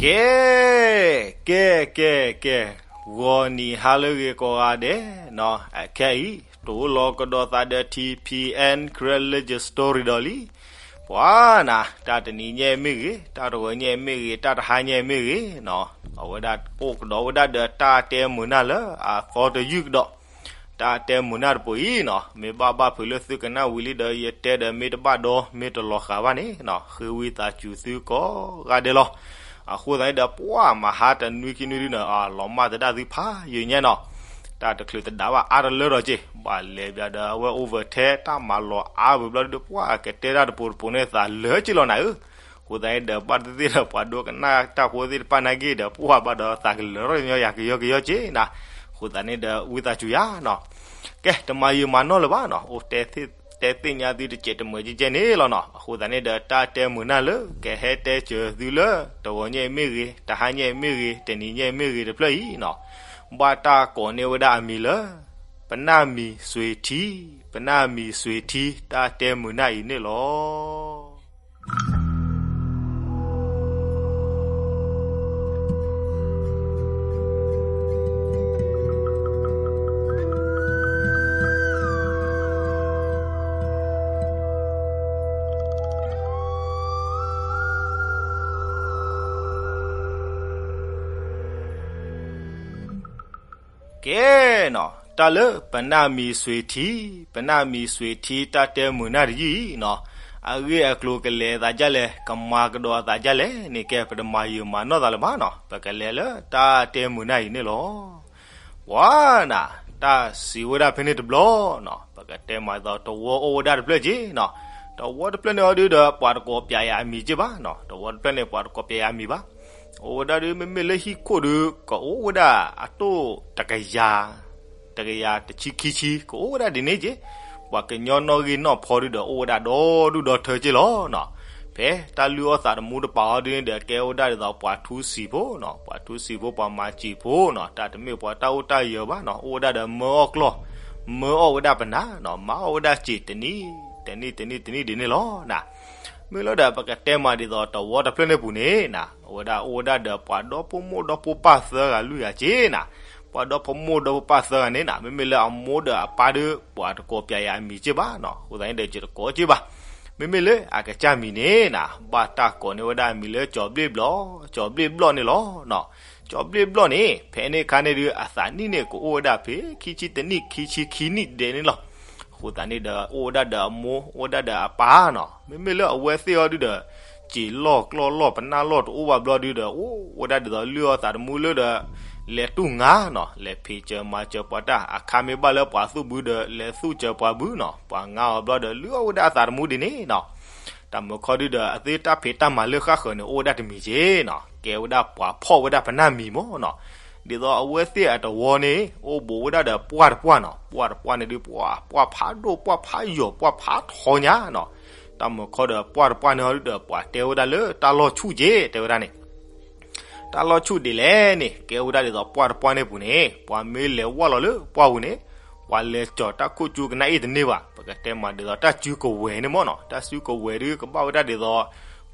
ကဲ ကဲ ကဲ ကဲ, ဂီၤနံၤဟါလၢအဂ့ၤကိးဂၤဒဲးနီၤ, အခဲအံၤ တိၢ်လီၤကဒီးသးဒီး T P N Karen Legend Story ဒီးလံ. ပှၤနၤ တၢ်တနံၤညါမ့ၢ်ဂ့ၤ, တၢ်တဂီၤညါမ့ၢ်ဂ့ၤ, တၢ်တဟါညါမ့ၢ်ဂ့ၤနီၤ, အဝဲဒၣ်အိၣ်ကဒီးဝဲဒၣ်ဒီးတၢ်တဲမုာ်နၢ်လၢအသီတယုၢ်ကဒီး တၢ်တဲမုာ်နၢ်တပူၤအံၤနီၤ, မ့ၢ်ဘၣ်ဘၣ်ဖုးလၢသုကနၣ်ဝံၤလံဒီး ယတဲဒီးမ့ၢ်တဘၣ်ဒီး မ့ၢ်တလီၤဃာ်ဘၣ်န့ၣ်နီၤ, ဃ့ဝံသးစူၤသုကိးဂၤဒဲးလီၤ. အဃိသတးန့ၣ်ဒီး ပှၤမၤဟါတနွံခံနွံဒုနီၤ, လီၤမၢ်သဒၣ်သုဖးယံာ်ညါနီၤ, တၢ်တချုးသဒၣ်ဘၣ်အါတလၢဒီးက့ၤ ဘၣ်လဲၤဘၣ်ဒီး အဝဲ over ထဲ တၢ်မၤလီၤအါဝံၤဘျီဒီး ပှၤကတဲတၢ်တပူၤတပူၤန့ၣ် သးလၢာ်က့ၤလီၤနၤဧၢ. အဃိသတးန့ၣ်ဒီး ဘၣ်သ့ၣ်သ့ၣ်ဒီး ပှၤဒိကနၣ်တၢ်ဖိသ့ၣ်တဖၣ်နာ်က့ဒီး ပှၤဘၣ်ဒီးသးကလၢာ်ထီၣ်ကညီယၤကယီကယီက့ၤနၤ, အဃိသတးန့ၣ်ဒီး ဝံသးစူၤယၤနီၤ. ကဲ တမၤယံာ်မၤနီၢ်လၢၤဘၣ်နီၤ, အိၣ်တဲသ့ၣ်ညါသုတစဲးတမှဲးကဲကဲန့ၣ်လီၤနီၤ. အဃိသတးန့ၣ်ဒီး တၢ်တဲမုာ်နၢ်လၢ ကဟဲတဲစၢၤသုလၢ တဂီၤညါအံၤမ့ၢ်ဂ့ၤ, တဟါညါအံၤမ့ၢ်ဂ့ၤ, တနံၤညါအံၤမ့ၢ်ဂ့ၤတဖျၢၣ်အံၤနီၤ, ဘၣ်တၢ်ကိးန့ၢ်ဝဲဒၣ်အမံၤလၢ ပနၢ်မံၤစွ့ၤထံ, ပနၢ်မံၤစွ့ၤထံ တၢ်တဲမုာ်နၢ်အံၤန့ၣ်လီၤ. ကဲနီၤ, တၢ်လၢပနၢ်မံၤစွ့ၤထံ, ပနၢ်မံၤစွ့ၤထံ တၢ်တဲမုာ်နၢ်တယုၢ်အံၤနီၤ, အဂ့ၢ်အကျိၤကလဲၤအသးဒ်လဲၣ်, ကမၤကဒီးအသးဒ်လဲၣ်န့ၣ် ကဲ ပတမၤယံာ်မၤနီၢ်သးလၢၤဘၣ်နီၤ, ပကလဲၤလၢတၢ်တဲမုာ်နၢ်အံၤန့ၣ်လီၤ. ပှၤနၤ တၢ်စံးဝဲဒၣ်ဖဲန့ၣ်တဘျီနီၤ, ပကတဲမးဒ်သိး တဝီအိၣ်ဝဲဒၣ်တဖျၢၣ်က့ၤနီၤ, တဝီတဖျၢၣ်န့ၣ်အီၤဒုဒီး ပှၤတကိးပျးယၤအမံၤက့ၤဘၣ်နီၤ, တဝီတဖျၢၣ်န့ၣ် ပှၤတကိးပျးယၤအမံၤဘၣ်, အိၣ်ဝဲဒၣ်ဒု မ့မ့ၢ်လၢဟံၣ်ခိၣ်ဒု ကအိၣ်ဝဲဒၣ်အတိၢ်တကယၤ တကယၤတဆံခံဆံ ကအိၣ်ဝဲဒၣ်ဒ်န့ၣ်က့ၤ, ပှၤကညီနီၣ်ဂံၢ်နီၣ်ဖီဒုဒီး အိၣ်ဝဲဒၣ်ဒီဒူၣ်ဒီထၢက့ၤလီၤနီၤ. ဖဲတၢ်လုၢ်အီၣ်သးတမူတပၤအီၤဒုန့ၣ်ဒီး ကဲဝဲဒၣ်ဒ်သိးပှၤထူစံာ်ဖိနီၤ, ပှၤထူစံာ်ဖိ ပှၤမၤစံာ်ဖိနီၤ, တၢ်တမ့ၢ်ပှၤတၢ်အိၣ်တၢ်ယၢၤဘၣ်နီၤ, အိၣ်ဝဲဒၣ်ဒီးမၢအီၣ်ကျီၢ်, မၢအီၣ်ဝဲဒၣ်ပနၢ်နီၤ, မၤအီၣ်ဝဲဒၣ်စံာ်တနံၣ် တနံၣ် တနံၣ် တနံၣ်ဒ်န့ၣ်လီၤနၤ. မ့ၢ်လၢဒီး ပကတဲမးဒ်သိး တဝီတဖျၢၣ်န့ၣ်ပူၤန့ၣ်နၤ, အဝဲဒၣ်အိၣ်ဝဲဒၣ်ဒီးပှၤဒီဖိမိၢ်ဒီဖိပၢ်သၢဂၤလွံၢ်ဂၤက့ၤနၤ, ပှၤဒီဖိမိၢ်ဒီဖိပၢ်သၢဂၤန့ၣ်နၤ, မ့မ့ၢ်လၢအမိၢ်ဒီးအပၢ်ဒု ပှၤတကိးပျးယၤအမံၤက့ၤဘၣ်နီၤ, အဃိသတးန့ၣ်ဒီး ယတကိးက့ၤဘၣ်. မ့မ့ၢ်လၢအကစၢ်မံၤန့ၣ်နၤ, ဘၣ်တၢ်ကိးန့ၢ်ဝဲဒၣ်အမံၤလၢ ကၠီၤဘျ့ၣ်ဘျီၣ်, ကၠီၤဘျ့ၣ်ဘျီၣ်န့ၣ်လီၤနီၤ. ကၠီၤဘျ့ၣ်ဘျီၣ်န့ၣ် ဖဲန့ၣ်အခါန့ၣ်ဒု အသးနံၣ်န့ၣ် ကအိၣ်ဝဲဒၣ်ဖဲ ခံဆံတနံၣ် ခံဆံခံနံၣ်ဒဲးန့ၣ်လီၤ. အဃိသတးန့ၣ်ဒီး အိၣ်ဝဲဒၣ်ဒီးအမိၢ် အိၣ်ဝဲဒၣ်ဒီးအပၢ်နီၤ, မ့မ့ၢ်လၢအဝဲသ့ၣ်အီၤဒုဒီး စံာ်လီၢ်ကျီၢ်လီၢ် ပနၢ်လီၢ်တအိၣ်ဘၣ်ဘျီဒုဒီး အိၣ်ဝဲဒၣ်ဒ်သိးလုၢ်အီၣ်သးတမူလၢဒီး လဲၤတူၢ်ငါနီၤ, လဲၤဖံးစၢၤမၤစၢၤပှၤတၢ်, အခါမ့ၢ်ဘၣ်လၢပှၤသူၣ်ဘုဒီး လဲၤသူၣ်စၢၤပှၤဘုနီၤ, ပှၤငါအီၤဘျီဒီး လုၢ်အီၣ်ဝဲဒၣ်အသးတမူဒ်န့ၣ်နီၤ. တၢ်မုာ်ခီဒုဒီး အသုတၢ်ဖံးတၢ်မၤလၢဃၣ်ဃၢၤန့ၣ် အိၣ်ဝဲဒၣ်တမံၤက့ၤနီၤ, ကဲဝဲဒၣ်ပှၤဖီၣ်ဝဲဒၣ်ပနၢ်မံၤမ့ၢ်နီၤ. ဒ်သိးအဝဲသ့ၣ်အတဝီန့ၣ် အိၣ်ဘူးဝဲဒၣ်ဒီးပှၢ်တပှၢ်နီၤ, ပှၢ်တပှၢ်န့ၣ်ဒု ပှၢ် ပှၢ်ဖးဒိၣ် ပှၢ်ဖးယိာ် ပှၢ်ဖးထီညါနီၤ. တၢ်မုာ်ခီဒီးပှၢ်တပှၢ်န့ၣ်ဟီဒုဒီး ပှၤတဲဝဲဒၣ်လၢတၢ်လီၢ်ဆူၣ်က့ၤ တဲဝဲဒၣ်န့ၣ် တၢ်လီၢ်ဆူၣ်ဒ်လဲၣ်န့ၣ် ကဲဝဲဒၣ်ဒ်သိးပှၢ်တပှၢ်န့ၣ်ပူၤန့ၣ် ပှၤမ့ၢ်လဲၤဝၢ်လီၤလၢပှၢ်ပူၤန့ၣ် ပှၤလဲၤကၠီၤတၢ်ခိၣ်ကၠူကနၣ်အ့ၣ်တန့ၢ်ဘၣ်. ပကတဲမးဒ်သိးတၢ်စုကဝဲၤန့ၣ်မ့ၢ်နီၤ, တၢ်စုကဝဲၤဒုကဘၣ်ဝဲဒၣ်ဒ်သိး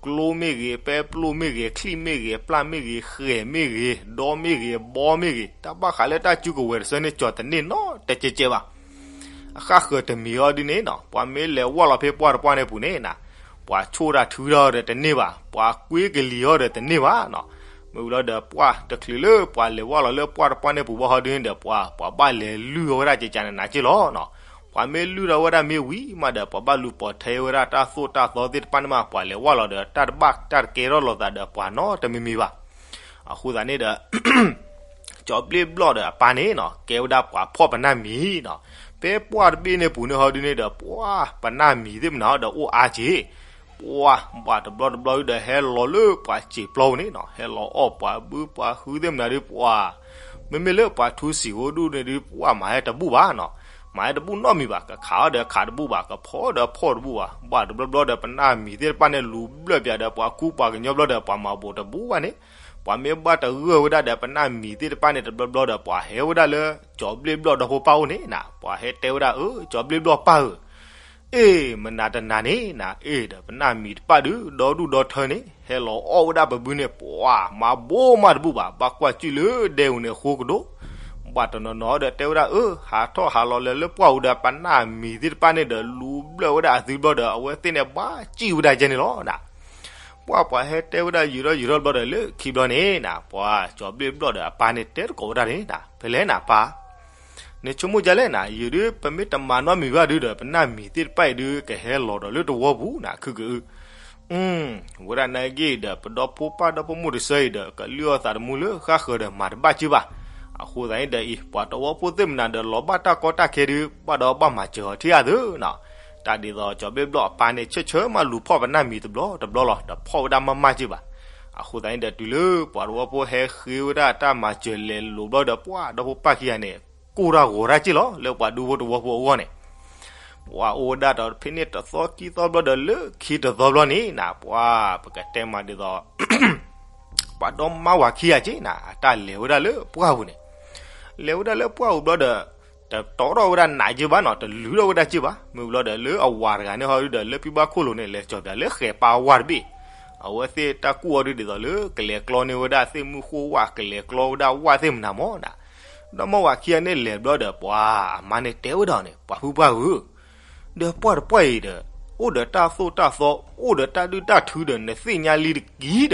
ကျိမ့ၢ်ဂ့ၤ, ပဲပျိၣ်မ့ၢ်ဂ့ၤ, ချံၣ်မ့ၢ်ဂ့ၤ, ပျၢ်မ့ၢ်ဂ့ၤ, ဃဲၤမ့ၢ်ဂ့ၤ, ဒီမ့ၢ်ဂ့ၤ, ဘီမ့ၢ်ဂ့ၤ, တၢ်ဘၣ်ဃးလၢတၢ်စုကဝဲၤတဆၢန့ၣ် ကၠီၤတန့ၢ်နီတကဲးကဲးဘၣ်. အဃၣ်ဃၢၤတမံၤအီၤဒုန့ၣ်နီၤ, ပှၤမ့ၢ်လဲၤဝၢ်လီၤဖဲပှၢ်တပှၢ်န့ၣ်ပူၤန့ၣ်နၤ, ပှၤဆိၣ်တၢ်ထုတၢ်အီၤဒီးတန့ၢ်ဘၣ်, ပှၤကွ့ကလံၤအီၤဒီးတန့ၢ်ဘၣ်နီၤ. မ့ၢ်ဝံၤလီၤဒီး ပှၢ်တချုးလၢပှၤလဲၤဝၢ်လီၤလၢပှၢ်တပှၢ်န့ၣ်ပူၤဘၣ်ဟီဒုန့ၣ်ဒီး ပှၤ ပှၤဘၣ်လဲၤလုၢ်အီၣ်ဝဲဒၣ်ကကနနၤက့လီၤနီၤ. ပှၤမ့ၢ်လုၢ်ထီၣ်ဝဲဒၣ်မ့ၢ်ဝံၤမးဒီး ပှၤဘၣ်လူၤပိာ်ထွဲဝဲဒၣ်တၢ်သိၣ်တၢ်သီသ့ၣ်တဖၣ်န့ၣ်မး, ပှၤလဲၤဝၢ်လီၤဒီး တၢ်တဘၣ်တၢ်တကဲထီၣ်လိာ်သးဒီးပှၤနီတမံၤမံၤဘၣ်. အဃိသတးန့ၣ်ဒီး ကၠီၤဘျ့ၣ်ဘျီၣ်ဒီးအပၢ်န့ၣ်နီၤ, ကဲဝဲဒၣ်ပှၤဖီၣ်ပနၢ်မံၤနီၤ. ဖဲပှၢ်တဘ့ၣ်န့ၣ်ပူၤန့ၣ်ဟီဒုန့ၣ်ဒီး ပှၢ်ပနၢ်မံၤသ့ၣ်မနုၤဒီးအိၣ်အါက့ၤ, ပှၢ်ဘၣ်တဘျီတဘျီဒုဒီး ဟဲလီၤလၢပှၤစံာ်ပျီပူၤန့ၣ်နီၤ, ဟဲလီၤအီၣ်ပှၤဘုပှၤဟုသ့ၣ်မနုၤဒု ပှၢ် မ့မ့ၢ်လၢပှၤထူစံာ်ဖိဒူၣ်န့ၣ်ဒု ပှၢ်မၤဟဲတဘူၣ်ဘၣ်နီၤ, မၤဟဲတဘူၣ်နီတမံၤဘၣ်, ကခးအီၤဒီးခးတဘူၣ်ဘၣ်, ကဖီၣ်ဒီးဖီၣ်တဘူၣ်ဘၣ်, ဘၣ်တဘျီဘျီဒီးပနၢ်မံၤသ့ၣ်တဖၣ်န့ၣ် လူၤဘျၢၣ်ပၠးဒီးပှၤကူပှၤကညီဘျီဒီး ပှၤမၤဘူးတဘူၣ်ဘၣ်န့ၣ်, ပှၤမ့ၢ်ဘၣ်တဂၢၢ်ဝဲဒၣ်ဒီးပနၢ်မံၤသ့ၣ်တဖၣ်န့ၣ် တဘျီဘျီဒီး ပှၤဟဲဝဲဒၣ်လၢ ကၠီၤဘျ့ၣ်ဘျီၣ်ဒီဖိပၢ်အိၣ်န့ၣ်နီၤ, ပှၤဟဲတဲဝဲဒၣ် အၢ ကၠီၤဘျ့ၣ်ဘျီၣ်ပၢ်ဧၢ, အ့ၣ် မနၤတနၤန့ၣ်နၤ အ့ၣ်ဒီးပနၢ်မံၤတပၣ်ဒုး ဒီဒူၣ်ဒီထၢန့ၣ် ဟဲလီၤအီၣ်ဝဲဒၣ်ပဘုန့ၣ် ပှၤမၤဘိမးတဘူၣ်ဘၣ် ဘၣ်ကွၢ်ကၠုၣ်လၢဒဲဧိၤန့ၣ်အဃိကဒိၣ်, ဘၣ်တနီၤနီၤဒီးတဲဝဲဒၣ် အၢ ဟးထီၣ်ဟးလီၤလၢလၢပှၢ်ပူၤဒီး ပနၢ်မံၤသ့ၣ်တဖၣ်န့ၣ်ဒီး လူၤဘျၢၣ်ဝဲဒၣ်အသုဘျီဒီး အဝဲသ့ၣ်န့ၣ်ဘၣ်စံၣ်ဝဲဒၣ်ကဲန့ၣ်လီၤနၤ. ပှၢ်ပှၤဟဲတဲဝဲဒၣ်ယုာ်ထီၣ်ယုာ်ထီၣ်ဘျီဒီး လၢခံဘျီန့ၣ်နၤ ပှၤကၠီၤဘျ့ၣ်ဘျီၣ်ဒီးအပၢ်န့ၣ်တဲတကိးဝဲဒၣ်န့ၣ်နၤ ဖဲလဲၣ်နၤပၢ် နဆိကမိၣ်ဒ်လဲၣ်နၤ ယုာ်ဒုးပမ့ၢ်တမၤနီတမံၤဘၣ်ဒုးဒီး ပနၢ်မံၤသ့ၣ်တဖၣ်အံၤဒုး ကဟဲလီၤဒီးလၢတဝီပူၤနၤ ခုကအု ဝဲဒၣ်နာ်က့ဒီး ပဒီဖိပၢ်ဒီဖိမိၢ်တဆၢအံၤဒီး ကလုၢ်အီၣ်သးတမူလၢဃၣ်ဃၢၤဒီးမၤတဘၣ်က့ဘၣ်. အဃိသတးန့ၣ်ဒီးအံၤ ပှၤတဝီဖိသ့ၣ်မနုၤဒီး လီၤဘၣ်တၢ်ကီတၢ်ခဲဒုး ဘၣ်ဒီးဘၣ်မၤစၢၤအီၤထံၣ်အသးနီၤ. တၢ်ဒ်သိးကၠီၤဘျ့ၣ်ဘျီၣ်အပၢ်န့ၣ် ဆၢဆၢမးလူၤဖီၣ်ပနၢ်မံၤတဘျီတဘျီလီၤ ဒီးဖီၣ်ဝဲဒၣ်မးမးက့ဘၣ်. အဃိသတးန့ၣ်ဒီး တုၤလၢပှၤတဝီဖိဟဲဃ့ဝဲဒၣ်တၢ်မၤစၢၤလဲၤလိၤဘျီဒီး ပှၢ်ဒီဖိပၢ်ခံဂၤန့ၣ် ကိၢ်တၢ်ဂီၤတၢ်က့လီၤ လၢပှၤဒူဖိတဝီဖိအဂီၢ်န့ၣ် ပှၤအိၣ်ဝဲဒၣ်ဒီးဖဲန့ၣ်တသီခံသီဘျီဒီး လၢခံတသီဘျီန့ၣ်နၤ ပှၤပကတဲမးဒ်သိး ပှၤဒီမါဝၤခံဂၤက့နၤ အတၢ်လဲၤဝဲဒၣ်လၢပှၢ်ပူၤန့ၣ် လဲၤဝဲဒၣ်လၢပှၢ်ပူၤဘျီဒီး တတီထီၣ်ဝဲဒၣ်နးက့ဘၣ်နီၤ တလုၢ်ထီၣ်ဝဲဒၣ်က့ဘၣ် မ့ၢ်ဘျီဒီးလၢအဝၤတဂၤန့ၣ်ဟီဒုးဒီး လၢဖံဘၣ်ခိၣ်လိၤန့ၣ် လဲၤကၠီၤပၠးလၢဃဲၤပၢ်ဝၢ်တဘ့ၣ် အဝဲသ့ၣ်တၢ်ကူၣ်အီၤဒုးဒ်သိးလၢ ကလဲၤကျီန့ၢ်ဝဲဒၣ်သ့ၣ်မုၢ်ဃိဝၣ် ကလဲၤကျီဝဲဒၣ်ဝၣ်သ့ၣ်မနၤမးနၤ. ဒီမါဝၤခံဂၤန့ၣ်လဲၤဘျီဒီး ပှၤအမါန့ၣ်တဲဝဲဒၣ်န့ၣ် ပှၤဖုပှၢ်ဧၢ ဒီးပှၢ်တပှၢ်အံၤဒီး အိၣ်ဒီးတၢ်သိၣ်တၢ်သီ အိၣ်ဒီးတၢ်ဒုၣ်တၢ်ထုဒီး နသ့ၣ်ညါလံတက့ၢ်ဒီး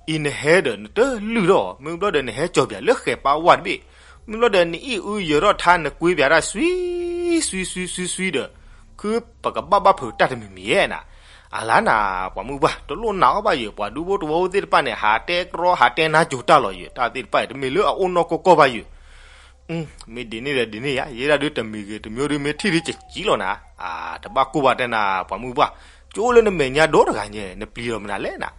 အံၤနဟဲဒီးနတလုၢ်ထီၣ် မ့ၢ်ဘျီဒီးနဟဲကၠီၤပၠးလၢဃဲၤပၢ်ဝၣ်တဘ့ၣ် မ့ၢ်ဘျီဒီးနအံၣ်အုယၢၤထီၣ်ထါ နကွ့ပၠးတၢ် စွံစွံစွံစွံစွံဒီး ခုပကဘၣ်ဘၣ်ဖုးတၢ်တမံၤမံၤဧါနၤ. အလါနၤ ပှၤမုၢ်ပှၢ် တလိၣ်နာ်အီၤဘၣ်ယဲ ပှၤဒူဖိတဝီဖိသ့ၣ်တဖၣ်န့ၣ် ဟးတဲကြီ ဟးတဲနါစိၤတၢ်လီၤယဲ တၢ်သ့ၣ်တဖၣ်အံၤ တမ့ၢ်လၢအအိၣ်နီၢ်ကီၢ်ကီၢ်ဘၣ်ယဲ မ့ၢ်ဒ်န့ၣ်ဒီးဒ်န့ၣ်ယါ ယဲဒၣ်ဒုးတမံၤဂ့ၤ တမံၤဒုးမ့ၢ်ထံၣ်ဒုးကကံလီၤနၤ တဘၣ်ကိၢ်ဘၣ်တဲနၤ ပှၤမုၢ်ပှၢ် ကၠိလၢနမဲာ်ညါဒီတဂၤညဲ နပျံၤလီၤမနုၤလဲၣ်နၤ.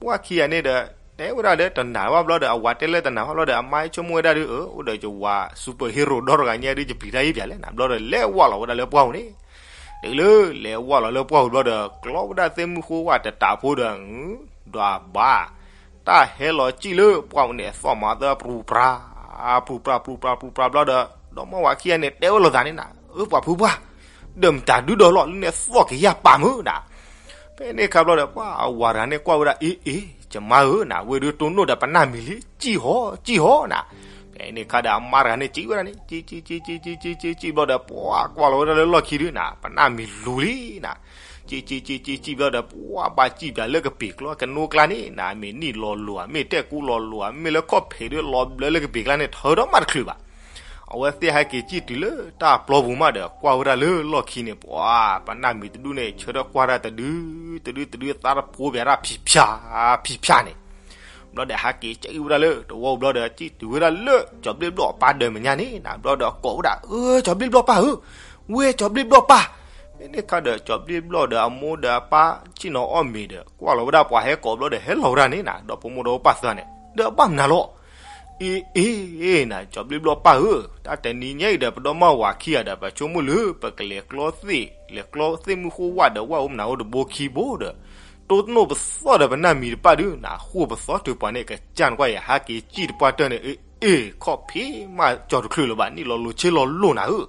ပှၢ်ခံဂၤန့ၣ်ဒီး တဲဝဲဒၣ်ဒီးတနာ်ဘၣ်ဘျီဒီး အဝၤတဲလၢတနာ်ဘၣ်ဘျီဒီး အမါဆိကမိၣ်ဝဲဒၣ်ဒုး အၢ အိၣ်ဒီးယဝၤ super hero ဒီတဂၤညဲဒုး ယပျံၤတၢ်အံၤပၠးလဲၣ်နၤ ဘျီဒီးလဲၤဝၢ်လီၤဝဲဒၣ်လၢပှၢ်ပူၤန့ၣ် တုၤလၢလဲၤဝၢ်လီၤလၢပှၢ်ပူၤဘျီဒီး ကျီဝဲဒၣ်သ့ၣ်မုၢ်ဃိဝၣ်တတးဖိဒီး ဒွးဘၣ် တၢ်ဟဲလီၤစံၣ်လၢပှၢ်ပူၤန့ၣ် အသီၣ်မၤသၢ ပြူပြါ ပြူပြါ ပြူပြါ ပြူပြါဘျီဒီး ဒီမါဝၤခံဂၤန့ၣ် တဲဝဲလိာ်သးန့ၣ်နၤ အၢ ပှၤဖုပှၢ် ဒီးမတၤဒုဒီးလီၤ လၢန့ၣ်သီၣ်ကယၢ်ပာ်မုၢ်နၤ ဖဲန့ၣ်ခါဘျီဒီး ပှၤအဝၤတဂၤန့ၣ်ကွၢ်ဝဲဒၣ် အ့ အ့ ယမါဧၢနၤ ဝဲဒုးတိၢ်နီၣ်ဒီးပနၢ်မံၤလံ စံၣ်ဟီ စံၣ်ဟီနၤ. ဖဲန့ၣ်ခါဒီးအမါတဂၤန့ၣ် စံၣ်ဝဲဒၣ်န့ၣ် စံၣ် စံၣ် စံၣ် စံၣ် စံၣ် စံၣ် စံၣ်ဘျီဒီး ပှၤကွၢ်လီၤဝဲဒၣ်လၢလီၢ်ခံဒုနၤ ပနၢ်မံၤလူၤလံနၤ. စံၣ် စံၣ် စံၣ် စံၣ် စံၣ်ဘျီဒီး ပှၤဘၣ်စံၣ်ပၠးလၢကပ့ၤကျီ ကနိကျါန့ၣ်နၤ မ့ၢ်နံၣ်လီၤလိၤဧါ မ့ၢ်တဲၣ်ကူလီၤလိၤဧါ မ့ၢ်လၢခီၣ်ဖံးဒုးလီၤဘျၢလၢကပ့ၤကျါန့ၣ် ထၢဒီးမးတချုးဘၣ် အဝဲသ့ၣ်ဟဲက့ၤစံၣ်တုၤလၢတၢ်ပျီပူၤမးဒီး ကွၢ်ဝဲဒၣ်လၢလီၢ်ခံန့ၣ် ပှၤပနၢ်မံၤတဒူၣ်န့ၣ် ဆၢထၢၣ်ကွၢ်တၢ်တဒု တဒု တဒု သးတဖိပၠးတၢ်ဖံးဖျါ ဖံးဖျါန့ၣ် ဘျီဒီးဟဲက့ၤစံၣ်ဝဲဒၣ်လၢတဝီဘျီဒီး စံၣ်တုၤဝဲဒၣ်လၢ ကၠီၤဘျ့ၣ်ဘျီၣ်အပၢ်ဒၢးမဲာ်ညါန့ၣ်နၤ ဘျီဒီးကိးဝဲဒၣ် အၢ ကၠီၤဘျ့ၣ်ဘျီၣ်ပၢ်ဧၢ ဝဲကၠီၤဘျ့ၣ်ဘျီၣ်ပၢ် ဖဲန့ၣ်ခါဒီး ကၠီၤဘျ့ၣ်ဘျီၣ်ဒီးအမိၢ်ဒီးအပၢ် စံၣ်နီၤအီၣ်မ့ၤဒီး ကွၢ်လီၤဝဲဒၣ်ပှၤဟဲကိးဘျီဒီး ဟဲလီၤဝဲဒၣ်န့ၣ်နၤ ဒီးဖိမိၢ်ဒီးပၢ်သၢန့ၣ် ဒီးဘၣ်မနုၤလီၤ အ့ အ့ အ့ နၤ ကၠီၤဘျ့ၣ်ဘျီၣ်ပၢ်ဧၢ, တၢ်တနံၤညါအံၤဒီး ပဒီမါဝၤခံဂၤဒီး ပဆိကမိၣ်လၢ ပကလဲၤကျီသ့ၣ် လဲၤကျီသ့ၣ်မုၢ်ဃိဝၣ်ဒီး ဝၣ်အိၣ်မနုၤအိၣ်တဘိခံဘိဒီး တိၢ်တနိၣ်ပသီၣ်ဒီးပနၢ်မံၤတပၣ်ဒုး နဃိၣ်ပသီၣ်တုၤပှၤန့ၣ် ကစၢ်နကွၢ်ယဲ ဟးက့ၤစံၣ်တပှၢ်တၢၢ်န့ၣ် အ့ အ့ ခီၣ်ဖံးမးကၠီၤတချုးလၢၤဘၣ် နံၣ်လီၤလိၤဆ့လီၤလိၤနၤဧၢ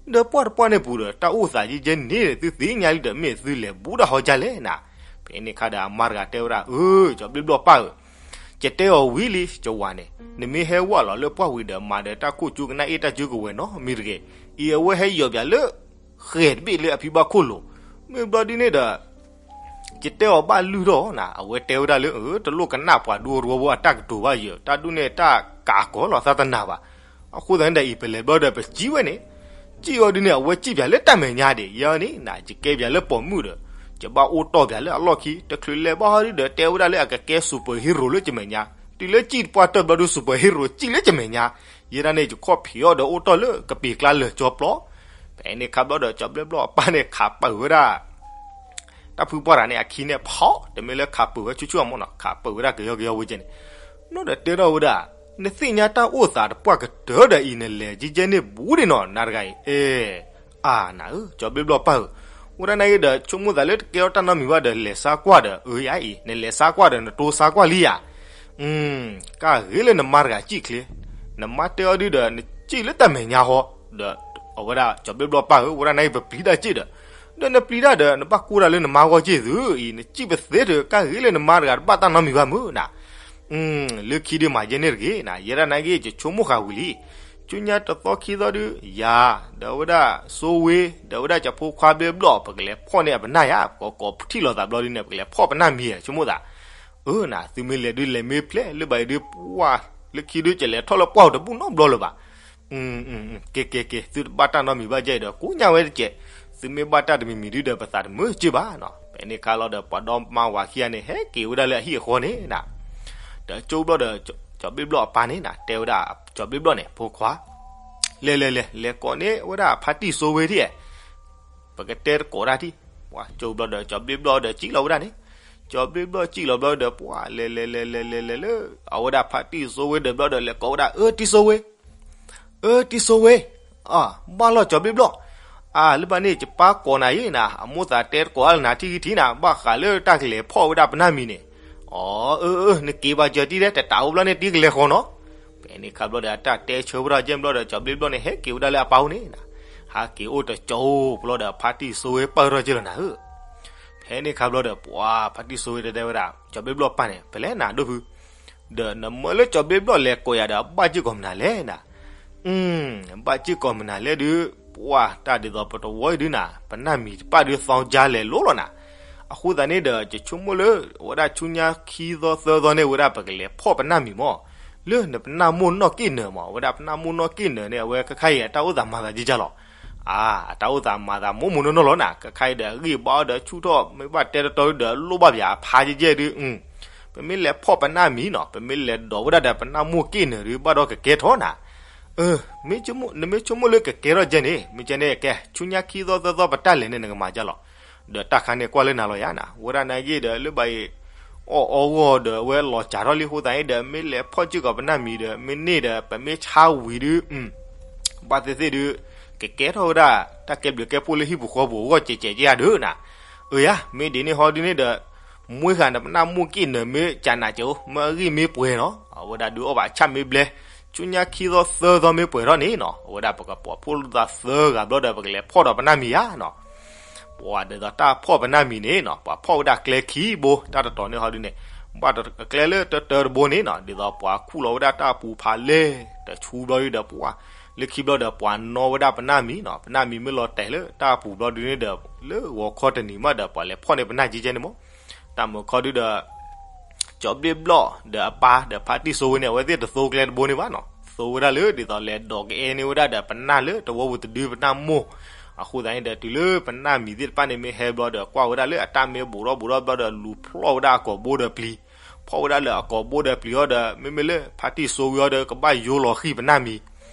ဒီးပှၢ်တပှၢ်န့ၣ်ပူၤဒီး တၢ်အိၣ်သးယဲယဲန့ၣ် သုသ့ၣ်ညါလံဒီး မ့ၢ်သုလဲၤဘူးတၢ်ဟီဒ်လဲၣ်နၤ. ဖဲန့ၣ်ခါဒီး အမါတဂၤတဲဝဲဒၣ် အၢ ကၠီၤဘျ့ၣ်ဘျီၣ်ပၢ်ဧၢ, ယတဲအီၤဝံၤလံ ယဝၤန့ၣ် နမ့ၢ်ဟဲဝၣ်လီၤလၢပှၢ်ဝံၤဒီး မၤဒီးတၢ်ခိၣ်ကၠူကနၣ်အ့ၣ်တၢ်ကၠူကဝဲၤနီတမံၤတဂ့ၤ, အံၤအဝဲဟဲယီၤပၠးလၢ ဃဲၤတဘ့ၣ်လၢအဖံဘၣ်ခိၣ်လိၤ, မ့ၢ်ဘျီဒ်န့ၣ်ဒီး ယတဲအီၤဘၣ်လုၢ်ထီၣ်နၤ, အဝဲတဲဝဲဒၣ်လၢ အၢ တလိၣ်ကနၣ်ပှၤဒူဖိတဝီဖိအတၢ်ကတိၤဘၣ်ယဲ, တၢ်ဒ်န့ၣ်တၢ်ကးကီၤလီၤသးတနၤဘၣ်. အဃိသတးန့ၣ်ဒီး အံၤပလဲၤဘျီဒီးပစံၣ်ဝဲန့ၣ်, စံၣ်အီၤဒ်န့ၣ် အဝဲစံၣ်ပၠးလၢတၢ်မဲာ်ညါဒံး, ယဲန့ၣ်နၤ ယကဲပၠးလၢပိာ်မုၣ်ဒီး ယဘၣ်အိၣ်တီၢ်ပၠးလၢအလီၢ်ခံ, တချုးလဲၤဘၣ်ဟီဒ်ဒီး တဲဝဲဒၣ်လၢအကကဲ super hero လၢယမဲာ်ညါ, တုၤလၢစံၣ်တပှၢ်တၢၢ်ဘျီဒုး super hero စံၣ်လၢယမဲာ်ညါ, ယဲဒၣ်န့ၣ် ယခီၣ်ဖံးအီၤဒီးအိၣ်တီၢ်လၢကပ့ၤကျါလၢာ်ကၠီပျီ ဖဲန့ၣ်ခါဘျီဒီး ကၠီၤဘျ့ၣ်ဘျီၣ်အပၢ်န့ၣ် ခးပၢၢ်ဝဲဒၣ် တၢ်ဖုပှၢ်တဂၤန့ၣ် အခံန့ၣ်ဖီၣ်, တမ့ၢ်လၢခးပၢၢ်ဝဲဆူၣ်ဆူၣ်အမ့ၢ်နီၤ, ခးပၢၢ်ဝဲဒၣ်ကယီကယီဝဲကဲန့ၣ်, ဘျီဒီးတဲထီၣ်ဝဲဒၣ်, နသ့ၣ်ညါတၢ်အိၣ်သးတပှၢ်ကတၢၢ်ဒီးအံၤ နလဲၤကဲကဲန့ၣ်ဘူးဒံးနီၤ နၤတဂၤအံၤ, အဲ အါနၤဧၢ, ကၠီၤဘျ့ၣ်ဘျီၣ်ပၢ်ဧၢ, ဝဲဒၣ်နၤအံၤဒီး ဆိကမိၣ်သးလၢတကဲထီၣ်တၢ်နီတမံၤဘၣ်ဒီး လဲၤဆါကွၢ်ဒီး အၢ ယၤအံၤ နလဲၤဆါကွၢ်ဒီး နတိစါကွၢ်လံယၤ ကၢ်ဂ့ၤလၢနမါတဂၤစံၣ်ချ့, နမါတဲအီၤဒ်ဒီး နစံၣ်လၢတၢ်မဲာ်ညါဟီ, ဒီးအဝဲဒၣ် ကၠီၤဘျ့ၣ်ဘျီၣ်ပၢ်ဧၢ, ဝဲဒၣ်နၤအံၤ ပပျံၤတၢ်စ့ၣ်ဒီး ဒီးနပျံၤတၢ်ဒီး နဘၣ်ကူၣ်တၢ်လၢနမါဂီၢ်က့ၢ်သုအံၤ, နစံၣ်ပသ့တကၢ်ဂ့ၤလၢနမါတဂၤတဘၣ်တၢ်နီတမံၤဘၣ်မုၢ်နၤ. လၢခံဒုးမၤယဲန့ၣ်တဂ့ၤနၤ, ယဲဒၣ်နာ်က့ ယဆိကမိၣ်ဃာ်ဝံၤလံ. ဆူညါတသီခံသီဒုး ယၤ ဒီးဝဲဒၣ်စိဝ့ ဒီးဝဲဒၣ်ကၠီဖိခွါဘျ့ဘျီၣ် ပကလဲၤဖီၣ်န့ၢ်အပနၣ်ယါ, ပကကိးထံၣ်လိာ်သးဘျီဒုးန့ၣ် ပကလဲၤဖီၣ်ပနၢ်မံၤဧါ ဆိကမိၣ်သး. အၢနၤ သုမ့ၢ်လဲၤဒုးလဲၤမ့ၢ်ဖျဲၣ်လၢဘၣ်အံၤဒုး ပှၢ် လၢခံဒုး ကလဲၤထီၣ်လၢပှၢ်တဘူၣ်နီတဘျီလၢၤဘၣ်. ကဲ ကဲ ကဲ သုတဘၣ်တၢ်နီတမံၤဘၣ်ကဲအံၤဒီး ကိးညါဝဲတကဲး, သုမ့ၢ်ဘၣ်တၢ်တမံၤမံၤဒုးဒီး ပသးတမုာ်က့ၢ်ဘၣ်နီၤ. ဖဲန့ၣ်ခါလီၤဒီး ပှၤဒီမါဝၤခံဂၤန့ၣ် ဟဲက့ၤဝဲဒၣ်လၢအဟံၣ်အဃီန့ၣ်နၤ. ဒီးကၠိဘျီၣ်ဒီး ကၠီဘျ့ဘျီၣ်အပၢ်န့ၣ်နၤ တဲဝဲဒၣ်ကၠီဘျ့ဘျီၣ်န့ၣ် ဖိခွါ လဲၤလဲၤလဲၤ လဲၤကိးန့ၢ်ဝဲဒၣ်ဖါတံၢ်စိဝ့ထံၣ်ဧါ, ပကတဲတကိးတၢ်ထံၣ်. ပှၤကၠိဘျီၣ်ဒီး ကၠီဘျ့ဘျီၣ်ဒီးစံၣ်လီၤဝဲဒၣ်န့ၣ်, ကၠီဘျ့ဘျီၣ်စံၣ်လီၤဘျီဒီး ပှၤလဲၤလဲၤလဲၤလဲၤလဲၤလဲၤလၢ အဝဲဒၣ်ဖါတံၢ်စိဝ့ဒီးဘျီဒီး လဲၤကိးဝဲဒၣ် အၢ တံၢ်စိဝ့ အၢ တံၢ်စိဝ့, အ ဘၣ်လီၤကၠီဘျ့ဘျီၣ်, အ လၢဘၣ်န့ၣ် ယပၢ်ကိးနၤအံၤနၤ အမိၢ်သးတဲတကိးအါလၢနၤထံၣ်ဂံၢ်ထံၣ်နၤ ဘၣ်ဃးလၢတၢ်ကလဲၤဖီၣ်ဝဲဒၣ်ပနၢ်မံၤန့ၣ်. အီ အၢ အၢ နက့ၤဘၣ်ကၠီတံၢ်ဒဲး တတးအိၣ်ဘျီန့ၣ် တံၢ်ကလဲၤဃီနီၤ. ဖဲန့ၣ်ခါဘျီဒီး အတၢ်တဲဆၢဝဲထီၣ်ကဲဘျီဒီး ကၠီဘျ့ဘျီၣ်န့ၣ် ဟဲက့ၤဝဲဒၣ်လၢအပၢ်အိၣ်န့ၣ်နၤ, ဟဲက့ၤအိၣ်တကၠိဘျီဒီး ဖါတံၢ်စိဝ့ပၢၢ်ထီၣ်က့ၢ်လီၤနၤဧၢ. ဖဲန့ၣ်ခါဘျီဒီး ပှၤဖါတံၢ်စိဝ့တဲဝဲဒၣ် ကၠီဘျ့ဘျီၣ်ပၢ်န့ၣ် ဖဲလဲၣ်နၤဒိၣ်ဖု, ဒီးနမၢလၢကၠီဘျ့ဘျီၣ်လဲၤကိးယၤဒီး ဘၣ်စ့ၢ်ကီးမနုၤလဲၣ်နၤ. ဘၣ်စ့ၢ်ကီးမနုၤလဲၣ်ဒုး ပှၤတၢ်ဒ်သိးပတဝီအံၤဒုးနၤ ပနၢ်မံၤတပၣ်ဒုးသီကါလဲၤလိၤလီၤနၤ. အဃိသတးန့ၣ်ဒီး ယဆိကမိၣ်လၢ အဝဲဒၣ်ဆူညါခံသီသၢသီန့ၣ် ဝဲဒၣ်ပကလဲၤဖီၣ်ပနၢ်မံၤမး လၢနပနၢ်မိၢ်နီၢ်က့ၢ်နၢၤမး အဝဲဒၣ်ပနၢ်မိၢ်နီၢ်က့ၢ်နၢၤန့ၣ် အဝဲခဲခါအံၤအတၢ်အိၣ်သးမၤသးကကၢ်လီၤ. အ အတၢ်အိၣ်သးမၤသးမိၢ်မိၢ်နီၢ်နီၢ်လီၤနၤ ခဲခါအံၤဒီးအဂံၢ်ဘါအီၤဒီးဆူၣ်ထီၣ် မ့ၢ်ဘၣ်တဲတတီၤဒီးလိၣ်ဘၣ်ပၠးအဖါကဲကဲဒုး ပမ့ၢ်လဲၤဖီၣ်ပနၢ်မံၤနီၤ ပမ့ၢ်လဲၤဒိးဝဲဒၣ်ဒီးပနၢ်မိၢ်က့ၢ်နၢၤဒုး ဘၣ်ဒီးကကဲထီၣ်နၤ. နမ့ၢ်ဆိကမိၣ်လၢကကဲထီၣ်ကဲန့ၣ် မ့ၢ်ကဲန့ၣ်ကဲ ဆူညါခံသီသၢသီပတၢ်လဲၤန့ၣ် နကမၤကၢ်လီၤ. ဒီးတၢ်ခါန့ၣ်ကွၢ်လၢနၤလီၤယါနၤ ဝဲဒၣ်နာ်က့ဒီးလၢဘၣ်အံၤ အီၣ်အီဂီၢ်ဒီးအဝဲလီၤစၢ်ထီၣ်လံအဃိသတးန့ၣ်ဒီး မ့ၢ်လဲၤဖီၣ်စ့ၢ်ကီးပနၢ်မံၤဒီး မ့ၢ်န့ၢ်ဒီး ပမ့ၢ်ဆါဝံၤဒုး ဘၣ်သ့ၣ်သ့ၣ်ဒုး ကကဲထီၣ်ဝဲဒၣ် တၢ်ကဲဘျုးကဲဖှိၣ်လၢဟံၣ်ပူၤဃီပူၤအဂီၢ်ကဲးကဲးကဲဧါဒုးနၤ. အၢယါ မ့ၢ်ဒ်န့ၣ်ဟီဒုးန့ၣ်ဒီး မွ့ဃာ်နပနၢ်မိၢ်က့ၢ်နၢၤမ့ၢ်ကနးကဲးအိၣ် မ့ၢ်အဂံၢ်မ့ၢ်ပှဲၤနီၤ အဝဲဒၣ်ဒုးအီၣ်ဘၣ်ဆၣ်မ့ၢ်ဘျဲ ဆူညါခံသီသၢသီမ့ၢ်ပှဲၤထီၣ်န့ၣ်နီၤ အဝဲဒၣ်ပကပိာ်ဖှိၣ်လိာ်သးသၢဂၤဘျီဒီး ပကလဲၤဖီၣ်ဒီးပနၢ်မံၤယါနီၤ. ပှၤဒ်သိးတၢ်ဖီၣ်ပနၢ်မံၤန့ၣ်နီၤ ပှၤဖီၣ်ဝဲဒၣ်ကျဲခံဘိ တၢ်တတီၤန့ၣ်ဟီဒုးန့ၣ် ဘၣ်တကျဲလၢတၢတၢတဘိန့ၣ်နီၤ ဒ်သိးပှၤခူၣ်လီၤဝဲဒၣ်တၢ်ပူၤဖးလဲၢ် တဆူဘျီဒုးဒီးပှၤ လၢခံဘျီဒီးပှၤနီၣ်ဝဲဒၣ်ပနၢ်မံၤနီၤ ပနၢ်မံၤမ့ၢ်လီၤတဲာ်လၢတၢ်ပူၤဘျီဒုးန့ၣ်ဒီး လၢဂီၤခီတနံၤမးဒီး ပှၤလဲၤဖီၣ်န့ၢ်ပနၢ်ကဲကဲန့ၣ်မး တၢ်မုၢ်ခီဒုးဒီး ကၠီဘျ့ဘျီၣ်ဒီးအပၢ်ဒီးဖါတံၢ်စိဝ့န့ၣ် အဝဲသ့ၣ်တသိကျဲတဘိန့ၣ်ဘၣ်နီၤ သိဝဲဒၣ်လၢဒ်သိးလဲၤဒိးကအဲၣ်န့ၢ်ဝဲဒၣ်ဒီးပနၢ်လၢတဝီပူၤတဒုပနၢ်မိၢ် အဃိသတးန့ၣ်ဒီး တုၤလၢပနၢ်မံၤသ့ၣ်တဖၣ်န့ၣ်မ့ၢ်ဟဲဘျီဒီး ကွၢ်ဝဲဒၣ်လၢအတၢ်မ့ၢ်ဘူးထီၣ်ဘူးထီၣ်ဘျီဒီး လူၤဖျီၣ်ဝဲဒၣ်အကိာ်ဘိဒီးပျံၤ ဖီၣ်ဝဲဒၣ်လၢအကိာ်ဘိဒီးပျံၤအီၤဒီး မ့မ့ၢ်လၢဖါတံၢ်စိဝ့အီၤဒီး ကဘၣ်ယိလီၤဃံၤပနၢ်မံၤ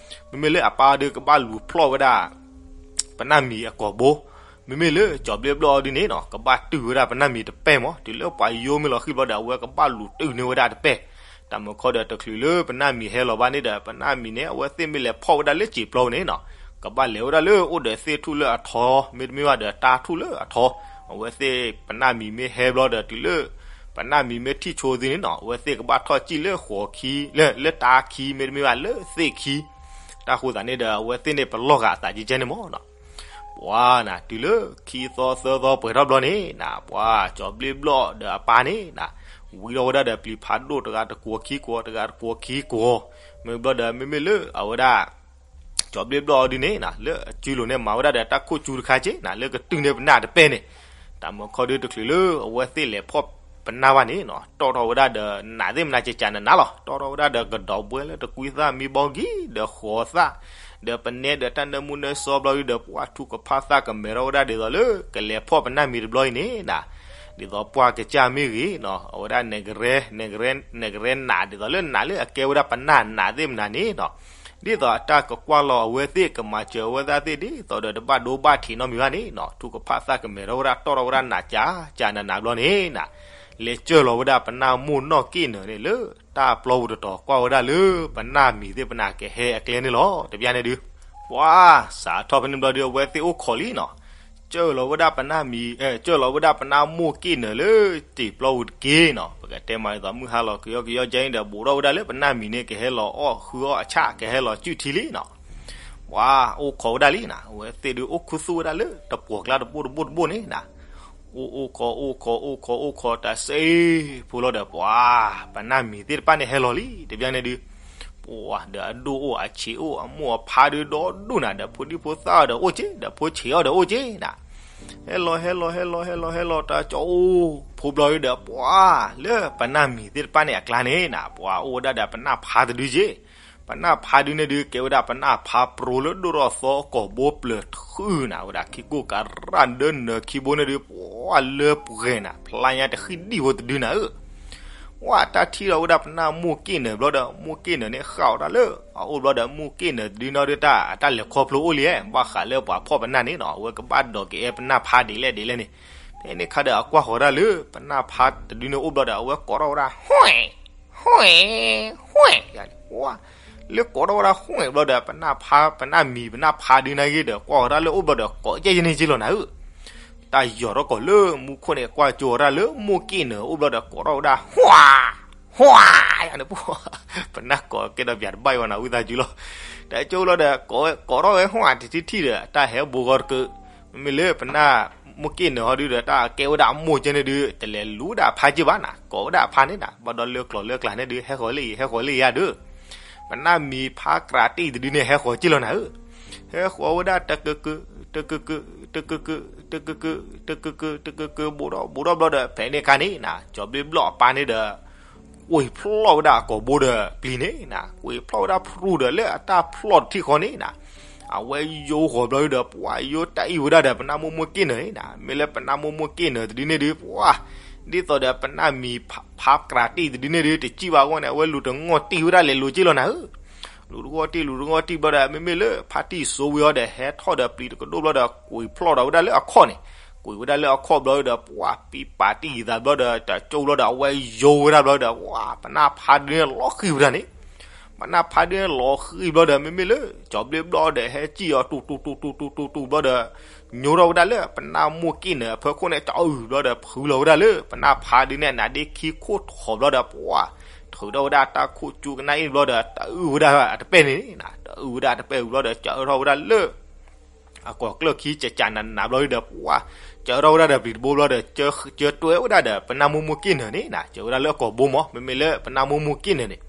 မ့မ့ၢ်လၢအပၢ်အီၤဒီး ကဘၣ်လူၤဖျီၣ်ဝဲဒၣ် ပနၢ်မံၤအကိာ်ဘိ, မ့မ့ၢ်လၢကၠီဘျ့ဘျီၣ်အီၤဒုးန့ၣ်နီၤ ကဘၣ်တုာ်ဝဲဒၣ်ပနၢ်မံၤတပဲၢ်မး တုၤလၢပှၤယိမ့ၢ်လီၤဃံၤဘျီဒီး အဝဲကဘၣ်လူၤတုာ်န့ၢ်ဝဲဒၣ်တပဲၢ်. တၢ်မုၢ်ခီဒီးတချုးလၢပနၢ်မံၤဟဲလီၤဘၣ်န့ၣ်ဒီး ပနၢ်မံၤန့ၣ် အဝဲသ့ၣ်မ့ၢ်လဲၤဖီၣ်ဝဲဒၣ်လၢစံာ်ပျီန့ၣ်နီၤ ကဘၣ်လဲၤဝဲဒၣ်လၢအိၣ်ဒီးသ့ၣ်ထူၣ်လၢအထီ မ့တမ့ၢ်ဘၣ်ဒီးတၢ်ထူၣ်လၢအထီ, အဝဲသ့ၣ်ပနၢ်မံၤမ့ၢ်ဟဲဘျီဒီးတုၤလၢ ပနၢ်မံၤမ့ၢ်ထံၣ်ဆိသ့ၣ်န့ၣ်နီၤ အဝဲသ့ၣ်ကဘၣ်ထီၣ်စံၣ်လၢဃိးခံ လၢ လၢတၢ်ခံ မ့တမ့ၢ်ဘၣ်လၢသ့ၣ်ခံ တၢ်ဃိသးန့ၣ်ဒီး အဝဲသ့ၣ်န့ၣ်ပလီၢ်ဃာ်အသးကဲကဲန့ၣ်မးနီၤ. ပှၤနၤ တုၤလၢခံသီသၢသီပှဲၤထီၣ်ဘျီန့ၣ်နၤ ပှၤကၠီဘျ့ဘျီၣ်ဒီးအပၢ်န့ၣ်နၤ ဝံထီၣ်ဝဲဒၣ်ဒီးပျံၤဖးဒိၣ်တဂၤတကွီၤခံကွီၤ တဂၤတကွီၤခံကွီၤ, မ့ၢ်ဘျီဒီးမ့မ့ၢ်လၢအဝဲဒၣ် ကၠီဘျ့ဘျီၣ်အီၤဒုးန့ၣ်နၤ လၢအစုလိၤန့ၣ် မၤဝဲဒၣ်ဒီးတၢ်ခိၣ်စူတခါက့နၤ လၢကတုာ်န့ၢ်ပနၢ်တပဲၢ်န့ၣ်, တၢ်မုၢ်ခီဒုးတချုးလၢအဝဲသ့ၣ်လဲၤဖီၣ်ပနၢ်ဘၣ်န့ၣ်နီၤ တီၣ်ထီၣ်ဝဲဒၣ်ဒီးနးသ့ၣ်မနၤကကနးနးလီၤ တီၣ်ထီၣ်ဝဲဒၣ်ဒီးကဒီးဘှဲလၢတကွံသၣ်မံဘီကံ ဒီးဃိးသၣ် ဒီးပနဲဒီးတၢ်နၢမူနၢဆှီဘျီဒုးဒီး ပှၤထူကဖၣ်သၣ်ကမဲာ်ထီၣ်ဝဲဒၣ်ဒ်သိးလၢကလဲၤဖီၣ်ပနၢ်မံၤတဘျီအံၤန့ၣ်နၤ, ဒ်သိးပှၢ်ကစၢ်မ့ၢ်ဂ့ၤနီၤ အဝဲဒၣ် နကရဲ နကရဲ နကရဲနး ဒ်သိးလၢနးလၢအကဲဝဲဒၣ်ပနၢ်နးသ့ၣ်မနၤန့ၣ်နီၤ, ဒ်သိးအတၢ်ကကွၢ်လီၤအဝဲသ့ၣ် ကမၤစၢၤအဝဲသ့ၣ်သ့ၣ် ဒ်သိးဒီးတဘၣ်ဒိဘၣ်ထံးနီတမံၤဘၣ်န့ၣ်နီၤ ထူကဖၣ်သၣ်ကမဲာ်ထီၣ်ဝဲဒၣ် တီၣ်ထီၣ်ဝဲဒၣ်နးကၠးကၠးနးနးဘျီန့ၣ်နၤ, လဲၤစၢၢ်လီၤဝဲဒၣ်ပနၢ်မိၢ်နီၢ်က့ၣ်နၢၤန့ၣ်လၢ တၢ်ပျီပူၤတတီၤ ကွၢ်ဝဲဒၣ်လၢပနၢ်မံၤသ့ၣ်ပနၢ်ကဟဲအကျဲန့ၣ်လီၤ တဘျီန့ၣ်ဒုး, ပှၤစးထီၣ်ဖဲန့ၣ်ဘျီဒုး အဝဲသ့ၣ်အိၣ်ခိးလံနီၤ, စၢၢ်လီၤဝဲဒၣ်ပနၢ်မံၤ စၢၢ်လီၤဝဲဒၣ်ပနၢ်မိၢ်က့ၣ်နၢၤလၢစံာ်ပျီပူၤတက့ၢ်နီၤ ပကတဲမးဒ်သိးမုၢ်ဟါလီၤကယီကယီကဲန့ၣ်ဒီး ဘူးထီၣ်ဝဲဒၣ်လၢပနၢ်မံၤန့ၣ် ကဟဲလီၤအီၣ်ဃုအီၣ်အဆၣ် ကဟဲလီၤစုၣ်ထံလံနီၤ, ပှၤအိၣ်ခိးဝဲဒၣ်လံနၤ, အဝဲသ့ၣ်ဒုးအိၣ်ခူသူၣ်ဝဲဒၣ်လၢတပှီၢ်ကျါတဘိတဘိတဘိန့ၣ်နၤ, အိၣ်အိၣ်ခိးအိၣ်ခိးအိၣ်ခိးအိၣ်ခိးတၢ်စ့ဖိလီၤဒီး ပှၤ ပနၢ်မံၤသ့ၣ်တဖၣ်န့ၣ်ဟဲလီၤလံ တဘျီန့ၣ်ဒုး ပှၤဒီးအဒိၣ်အိၣ်အဆံးအိၣ်အမိၢ်အဖါဒုးဒီဒူၣ်နၤ, ဒီးဖိဒံဖိသၣ်အီၤဒီးအိၣ်က့, ဒီးဖိဆံးအီၤဒီးအိၣ်က့နၤ, ဟဲလီၤဟဲလီၤဟဲလီၤဟဲလီၤဟဲလီၤ တၢ်ကၠီအိၣ်ဖိဘျီဒုးဒီး ပှၤလၢပနၢ်မံၤသ့ၣ်တဖၣ်န့ၣ်အကျါန့ၣ်နၤ, ပှၤအိၣ်ဝဲဒၣ်ဒီးပနၢ်ဖါတဒုက့, ပနၢ်ဖါဒုန့ၣ်ဒုး ကဲဝဲဒၣ်ပနၢ်ဖါပြိလၢဒိၣ်ထီၣ်သီကိာ်ဘိပျၢၤထုးနၤ, ဝဲဒၣ်ခံကိၢ်ကရၢ်ဒၢနၢၤခံဘိန့ၣ်ဒုး ပှၤလၢပှဲၤနၤ, ဖျါညါတဃံဒံၣ်ဖိတဒုနၤဧၢ ဝဲတၢ်ထံၣ်လီၤဝဲဒၣ်ပနၢ်မိၢ်က့ၣ်နၢၤဘျီဒီး မိၢ်က့ၣ်နၢၤန့ၣ်ဃၣ်အီၤတၢ်လၢအအိၣ်ဘျီဒီး မိၢ်က့ၣ်နၢၤတဒုနီၢ်ဒုး တၢ်အတၢ်လဲၤခီဖျိအိၣ်လံဧါ, ဘၣ်ဃးလၢပှၤဖီၣ်ပနၢ်န့ၣ်နီၤ, အဝဲကဘၣ်ဒိးက့ၤအဲၣ်ပနၢ်ဖါဒ်လဲၣ်ဒ်လဲၣ်န့ၣ်, ဖဲန့ၣ်အခါဒီးအကွၢ်ဃီၤတၢ်လၢပနၢ်ဖါတဒုန့ၣ်အိၣ်ဘျီဒီး အဝဲကိးထီၣ်ဝဲဒၣ် ဟွဲၣ် ဟွဲၣ် ဟွဲၣ်, လၢကိးထီၣ်ဝဲဒၣ်ဟွဲၣ်ဘျီဒီး ပနၢ်ဖါ ပနၢ်မံၤ ပနၢ်ဖါဒုန့ၣ်ဂ့ၤဒီး ကွၢ်ဃီၤတၢ်လၢအိၣ်ဘျီဒီး ကိးကဲယန့ၢ်က့လီၤနၤဧၢ, တၢ်ယီၤထီၣ်ကီးလၢမူခိၣ်န့ၣ် ကွၢ်ကၠိဝဲဒၣ်လၢမိၢ်က့ၣ်နၢၤအိၣ်ဘျီဒီး ကိးထီၣ်ဝဲဒၣ် ဟွါ ဟွါ ယန့ၣ်ပှၤ ပနၢ်ကိးကဲဒီးပၠးတဘၣ်အံၤဝဲနၤ ဝံသးစူၤလီၤ, တၢ်ကၠိလီၤဒီး ကိးထီၣ်ဝဲဟွါတထံၣ်ထံၣ်ဒီး တၢ်ဟဲဘိဂီၤတကၢး, မ့မ့ၢ်လၢပနၢ်မိၢ်က့ၣ်နၢၤဟီဒုဒီး တၢ်ကဲဝဲဒၣ်အမိၢ်ကဲန့ၣ်ဒုး တလဲၤလူၤဝဲဒၣ်အဖါက့ဘၣ်နၤ, ကိးဝဲဒၣ်အဖါန့ၣ်နၤ, ဘၣ်ဒီးလၢကျိာ်လၢကျါန့ၣ်ဒုး ဟဲဃီၤလၢအံၤ ဟဲဃီၤလၢအံၤယါဒုး ပနၢ်မံၤဖါကြးတံၢ်တဒုန့ၣ် ဟဲဃီၤက့လီၤနၤဧၢ, ဟဲဃီၤဝဲဒၣ်တကက တကက တကက တကက တကက တကက ဘူးထီၣ်ဘူးထီၣ်ဘျီဒီး ဖဲန့ၣ်အခါန့ၣ်နၤ ကၠီၤဘျ့ဘျီၣ်အပၢ်န့ၣ်ဒီး ကွံာ်ဖျီၣ်ဝဲဒၣ်အကိာ်ဘိဒီးပျံၤန့ၣ်နၤ, ကွံာ်ဖျီၣ်ဝဲဒၣ်ဖြူဒီးလၢအတၢ်ဖျီၣ်တထံၣ်ဃီန့ၣ်နၤ, အဝဲယိဃီၤဘျီဒီး ပှၤယိတၢ်အံၣ်ဝဲဒၣ်ဒီး ပနၢ်မိၢ်မိၢ်က့ၣ်နၢၤန့ၣ်နၤ, မ့ၢ်လၢပနၢ်မိၢ်မိၢ်က့ၣ်နၢၤတဒုန့ၣ်ဒုး ပှၤ ဒ်သိးဒီးပနၢ်မံၤဖါကြးတံၢ်တဒုန့ၣ်ဒုး တစံၣ်ဘၣ်အဂီၢ်န့ၣ် အဝဲလူၤတငီၢ်တံၢ်ဝဲဒၣ်လဲၤလိၤက့လီၤနၤဧၢ, လူၤတဂီၢ်တံၢ် လူၤတဂီၢ်တံၢ်ဘျီဒီး မ့မ့ၢ်လၢဖါတံၢ်စိဝံၤအီၤဒီး ဟဲထီၣ်ဒီးပျံၤတကဒိၣ်ဘျီဒီး ကွံာ်ဖျီၣ်ဒီးဝဲဒၣ်လၢအခီၣ်န့ၣ်, ကွံာ်ဝဲဒၣ်လၢအခီၣ်ဘျီဒီး ပှၤပံပာ်တံၢ်ယံၤသးဘျီဒီး တၢ်ကၠိဘျီဒီး အဝဲယိဝဲဒၣ်ဘျီဒီး ပှၤ ပနၢ်ဖါဒုန့ၣ်လီၤဃံၤဝဲဒၣ်န့ၣ် ပနၢ်ဖါဒုန့ၣ်လီၤဃံၤဘျီဒီး မ့မ့ၢ်လၢကၠီၤဘျ့ဘျီၣ်ဒီး ဟဲစံၣ်အီၤတူၢ်တူၢ်တူၢ်တူၢ်တူၢ်တူၢ်တူၢ်ဘျီဒီး ညိထီၣ်ဝဲဒၣ်လၢပနၢ်မိၢ်က့ၣ်နၢၤအဖီခိၣ်န့ၣ် ကအုၣ်ဘျီဒီး ဖုလီၤဝဲဒၣ်လၢပနၢ်ဖါဒုန့ၣ် အနါဒ့ခံခိၣ်ထီၣ်ဘျီဒီး ပှၤ ထုးထီၣ်ဝဲဒၣ်တၢ်ခိၣ်ကၠူကနၣ်အ့ၣ်ဘျီဒီး တအုၣ်ဝဲဒၣ်အတပဲၢ်န့ၣ်နၤ, တအုၣ်ဝဲဒၣ်အတပဲၢ်ဝံၤဘျီဒီး စၢထီၣ်ဝဲဒၣ်လၢ အကိာ်ကျၢၢ်ခံကကးနးနးဘျီဒီး ပှၤ စၢထီၣ်ဝဲဒၣ်ဒီးပျံၤတဘိဘျီဒီး စၢ စၢတွဲဝဲဒၣ်ဒီးပနၢ်မိၢ်မိၢ်က့ၣ်နၢၤန့ၣ်နၤ, စၢဝဲဒၣ်လၢအကိာ်ဘိမး မ့မ့ၢ်လၢပနၢ်မိၢ်မိၢ်က့ၣ်နၢၤန့ၣ်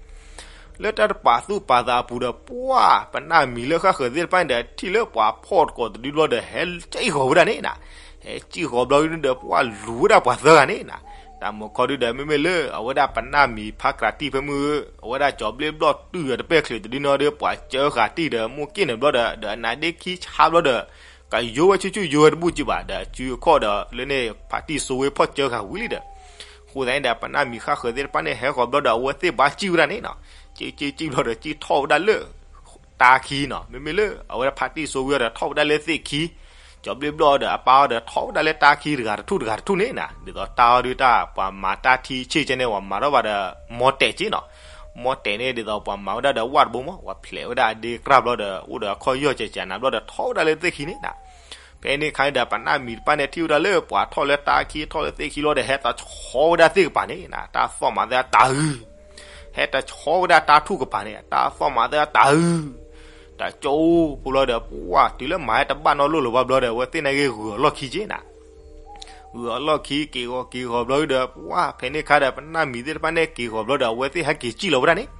လၢတၢ်တပာ်သူၣ်ပာ်သးအပူၤဒီး ပှၤ ပနၢ်မံၤလၢဃၣ်ဃၢၤသ့ၣ်တဖၣ်န့ၣ်ဒီး ထံၣ်လၢပှၤဖီၣ်တကိးတဒုဘျီဒီး ဟဲစံၣ်ဃီၤဝဲဒၣ်န့ၣ်နၤ, ဟဲစံၣ်ဃီၤဘျီဒုဒီး ပှၤလူၤဝဲဒၣ်ပှၤသၢဂၤန့ၣ်နၤ, တၢ်မုာ်ခီဒုဒီး မ့မ့ၢ်လၢအဝဲဒၣ်ပနၢ်မံၤဖါကြးတံၢ်ဖဲမုၢ် အဝဲဒၣ်ကၠီၤဘျ့ဘျီၣ်တုၤအတပဲၢ်ချုးတဒုနီၢ်ဒီး ပှၤစၢဃာ်တံၢ်ဒီးမိၢ်က့ၣ်နၢၤဘျီဒီး ဒီးအနါဒ့ခံဆါဘျီဒီး ကယိဝဲဆူၣ်ဆူၣ်ယိဝဲတဘူၣ်ကံဘၣ် ဒီးစုအခီၣ်ဒီး လၢန့ၣ်ဖါတံၢ်စိဝ့ဖီၣ်စၢဃာ်ဝံၤလံဒီး အဃိသတးန့ၣ်ဒီး ပနၢ်မံၤဃၣ်ဃၢၤသ့ၣ်တဖၣ်န့ၣ် ဟဲဃီၤဘျီဒီး အဝဲသ့ၣ်ဘၣ်စံၣ်ဝဲဒၣ်န့ၣ်နၤ, စံၣ်စံၣ်စံၣ်ဘျီဒီး စံၣ်ထီၣ်ဝဲဒၣ်လၢ တၢ်ခံနီၤ, မ့မ့ၢ်လၢအဝဲဒၣ်ဖါတံၢ်စိဝ့အီၤဒီး ထီၣ်ဝဲဒၣ်လၢသ့ၣ်ခံ, ကၠီၤဘျ့ဘျီၣ်ဒီးအပၢ်အီၤဒီး ထီၣ်ဝဲဒၣ်လၢတၢ်ခံတဂၤတထူၣ်တဂၤတထူၣ်န့ၣ်နၤ, ဒ်သိးတၢ်အီၤဒုးတၢ် ပှၤမၤတၢ်ထံဆ့ၣ်ကဲန့ၣ် ပှၤမၤထီၣ်ဘၣ်ဒီး မီတဲာ်က့နီၤ, မီတဲာ်န့ၣ် ဒ်သိးပှၤမၤဝဲဒၣ်ဒီးဝၣ်တဘိမး ပှၤဖျဲးဝဲဒၣ်အဒ့ကြၢ်ဘျီဒီး အိၣ်ဒီးအခီၣ်ယီၢ်ကဲကဲနၤဘျီဒီး ထီၣ်ဝဲဒၣ်လၢသ့ၣ်ခံန့ၣ်နၤ, ဖဲန့ၣ်အခါန့ၣ်ဒီး ပနၢ်မံၤတဖၣ်န့ၣ် ထံၣ်ဝဲဒၣ်လၢပှၤထီၣ်လၢတၢ်ခံ ထီၣ်လၢသ့ၣ်ခံလီၤဒီး ဟဲသးဆီဝဲဒၣ်သ့ၣ်ကပၤန့ၣ်နၤ, တၢ်သီၣ်မၤသးတၢ်အုၣ် ဟဲတဆီဝဲဒၣ်တၢ်ထူၣ်ကပၤန့ၣ် တၢ်သီၣ်မၤသးတၢ်အုၣ်, တၢ်ကၠိဖိလီၤဒီး ပှၤတုၤလၢမၤဟဲတဘၣ်နီတလိၣ်လၢၤဘၣ်ဘျီဒီး အဝဲသ့ၣ်န့ၣ်ဂ့ၤဂုာ်အလီၢ်ခံက့နၤ, ဂုာ်အလီၢ်ခံ က့ၤဂီၤက့ၤဂီၤဘျီဒီး ပှၤဖဲန့ၣ်အခါဒီး ပနၢ်မံၤသ့ၣ်တဖၣ်န့ၣ် က့ၤဂီၤဘျီဒီး အဝဲသ့ၣ်ဟဲက့ၤစံၣ်လီၤဝဲဒၣ်န့ၣ်,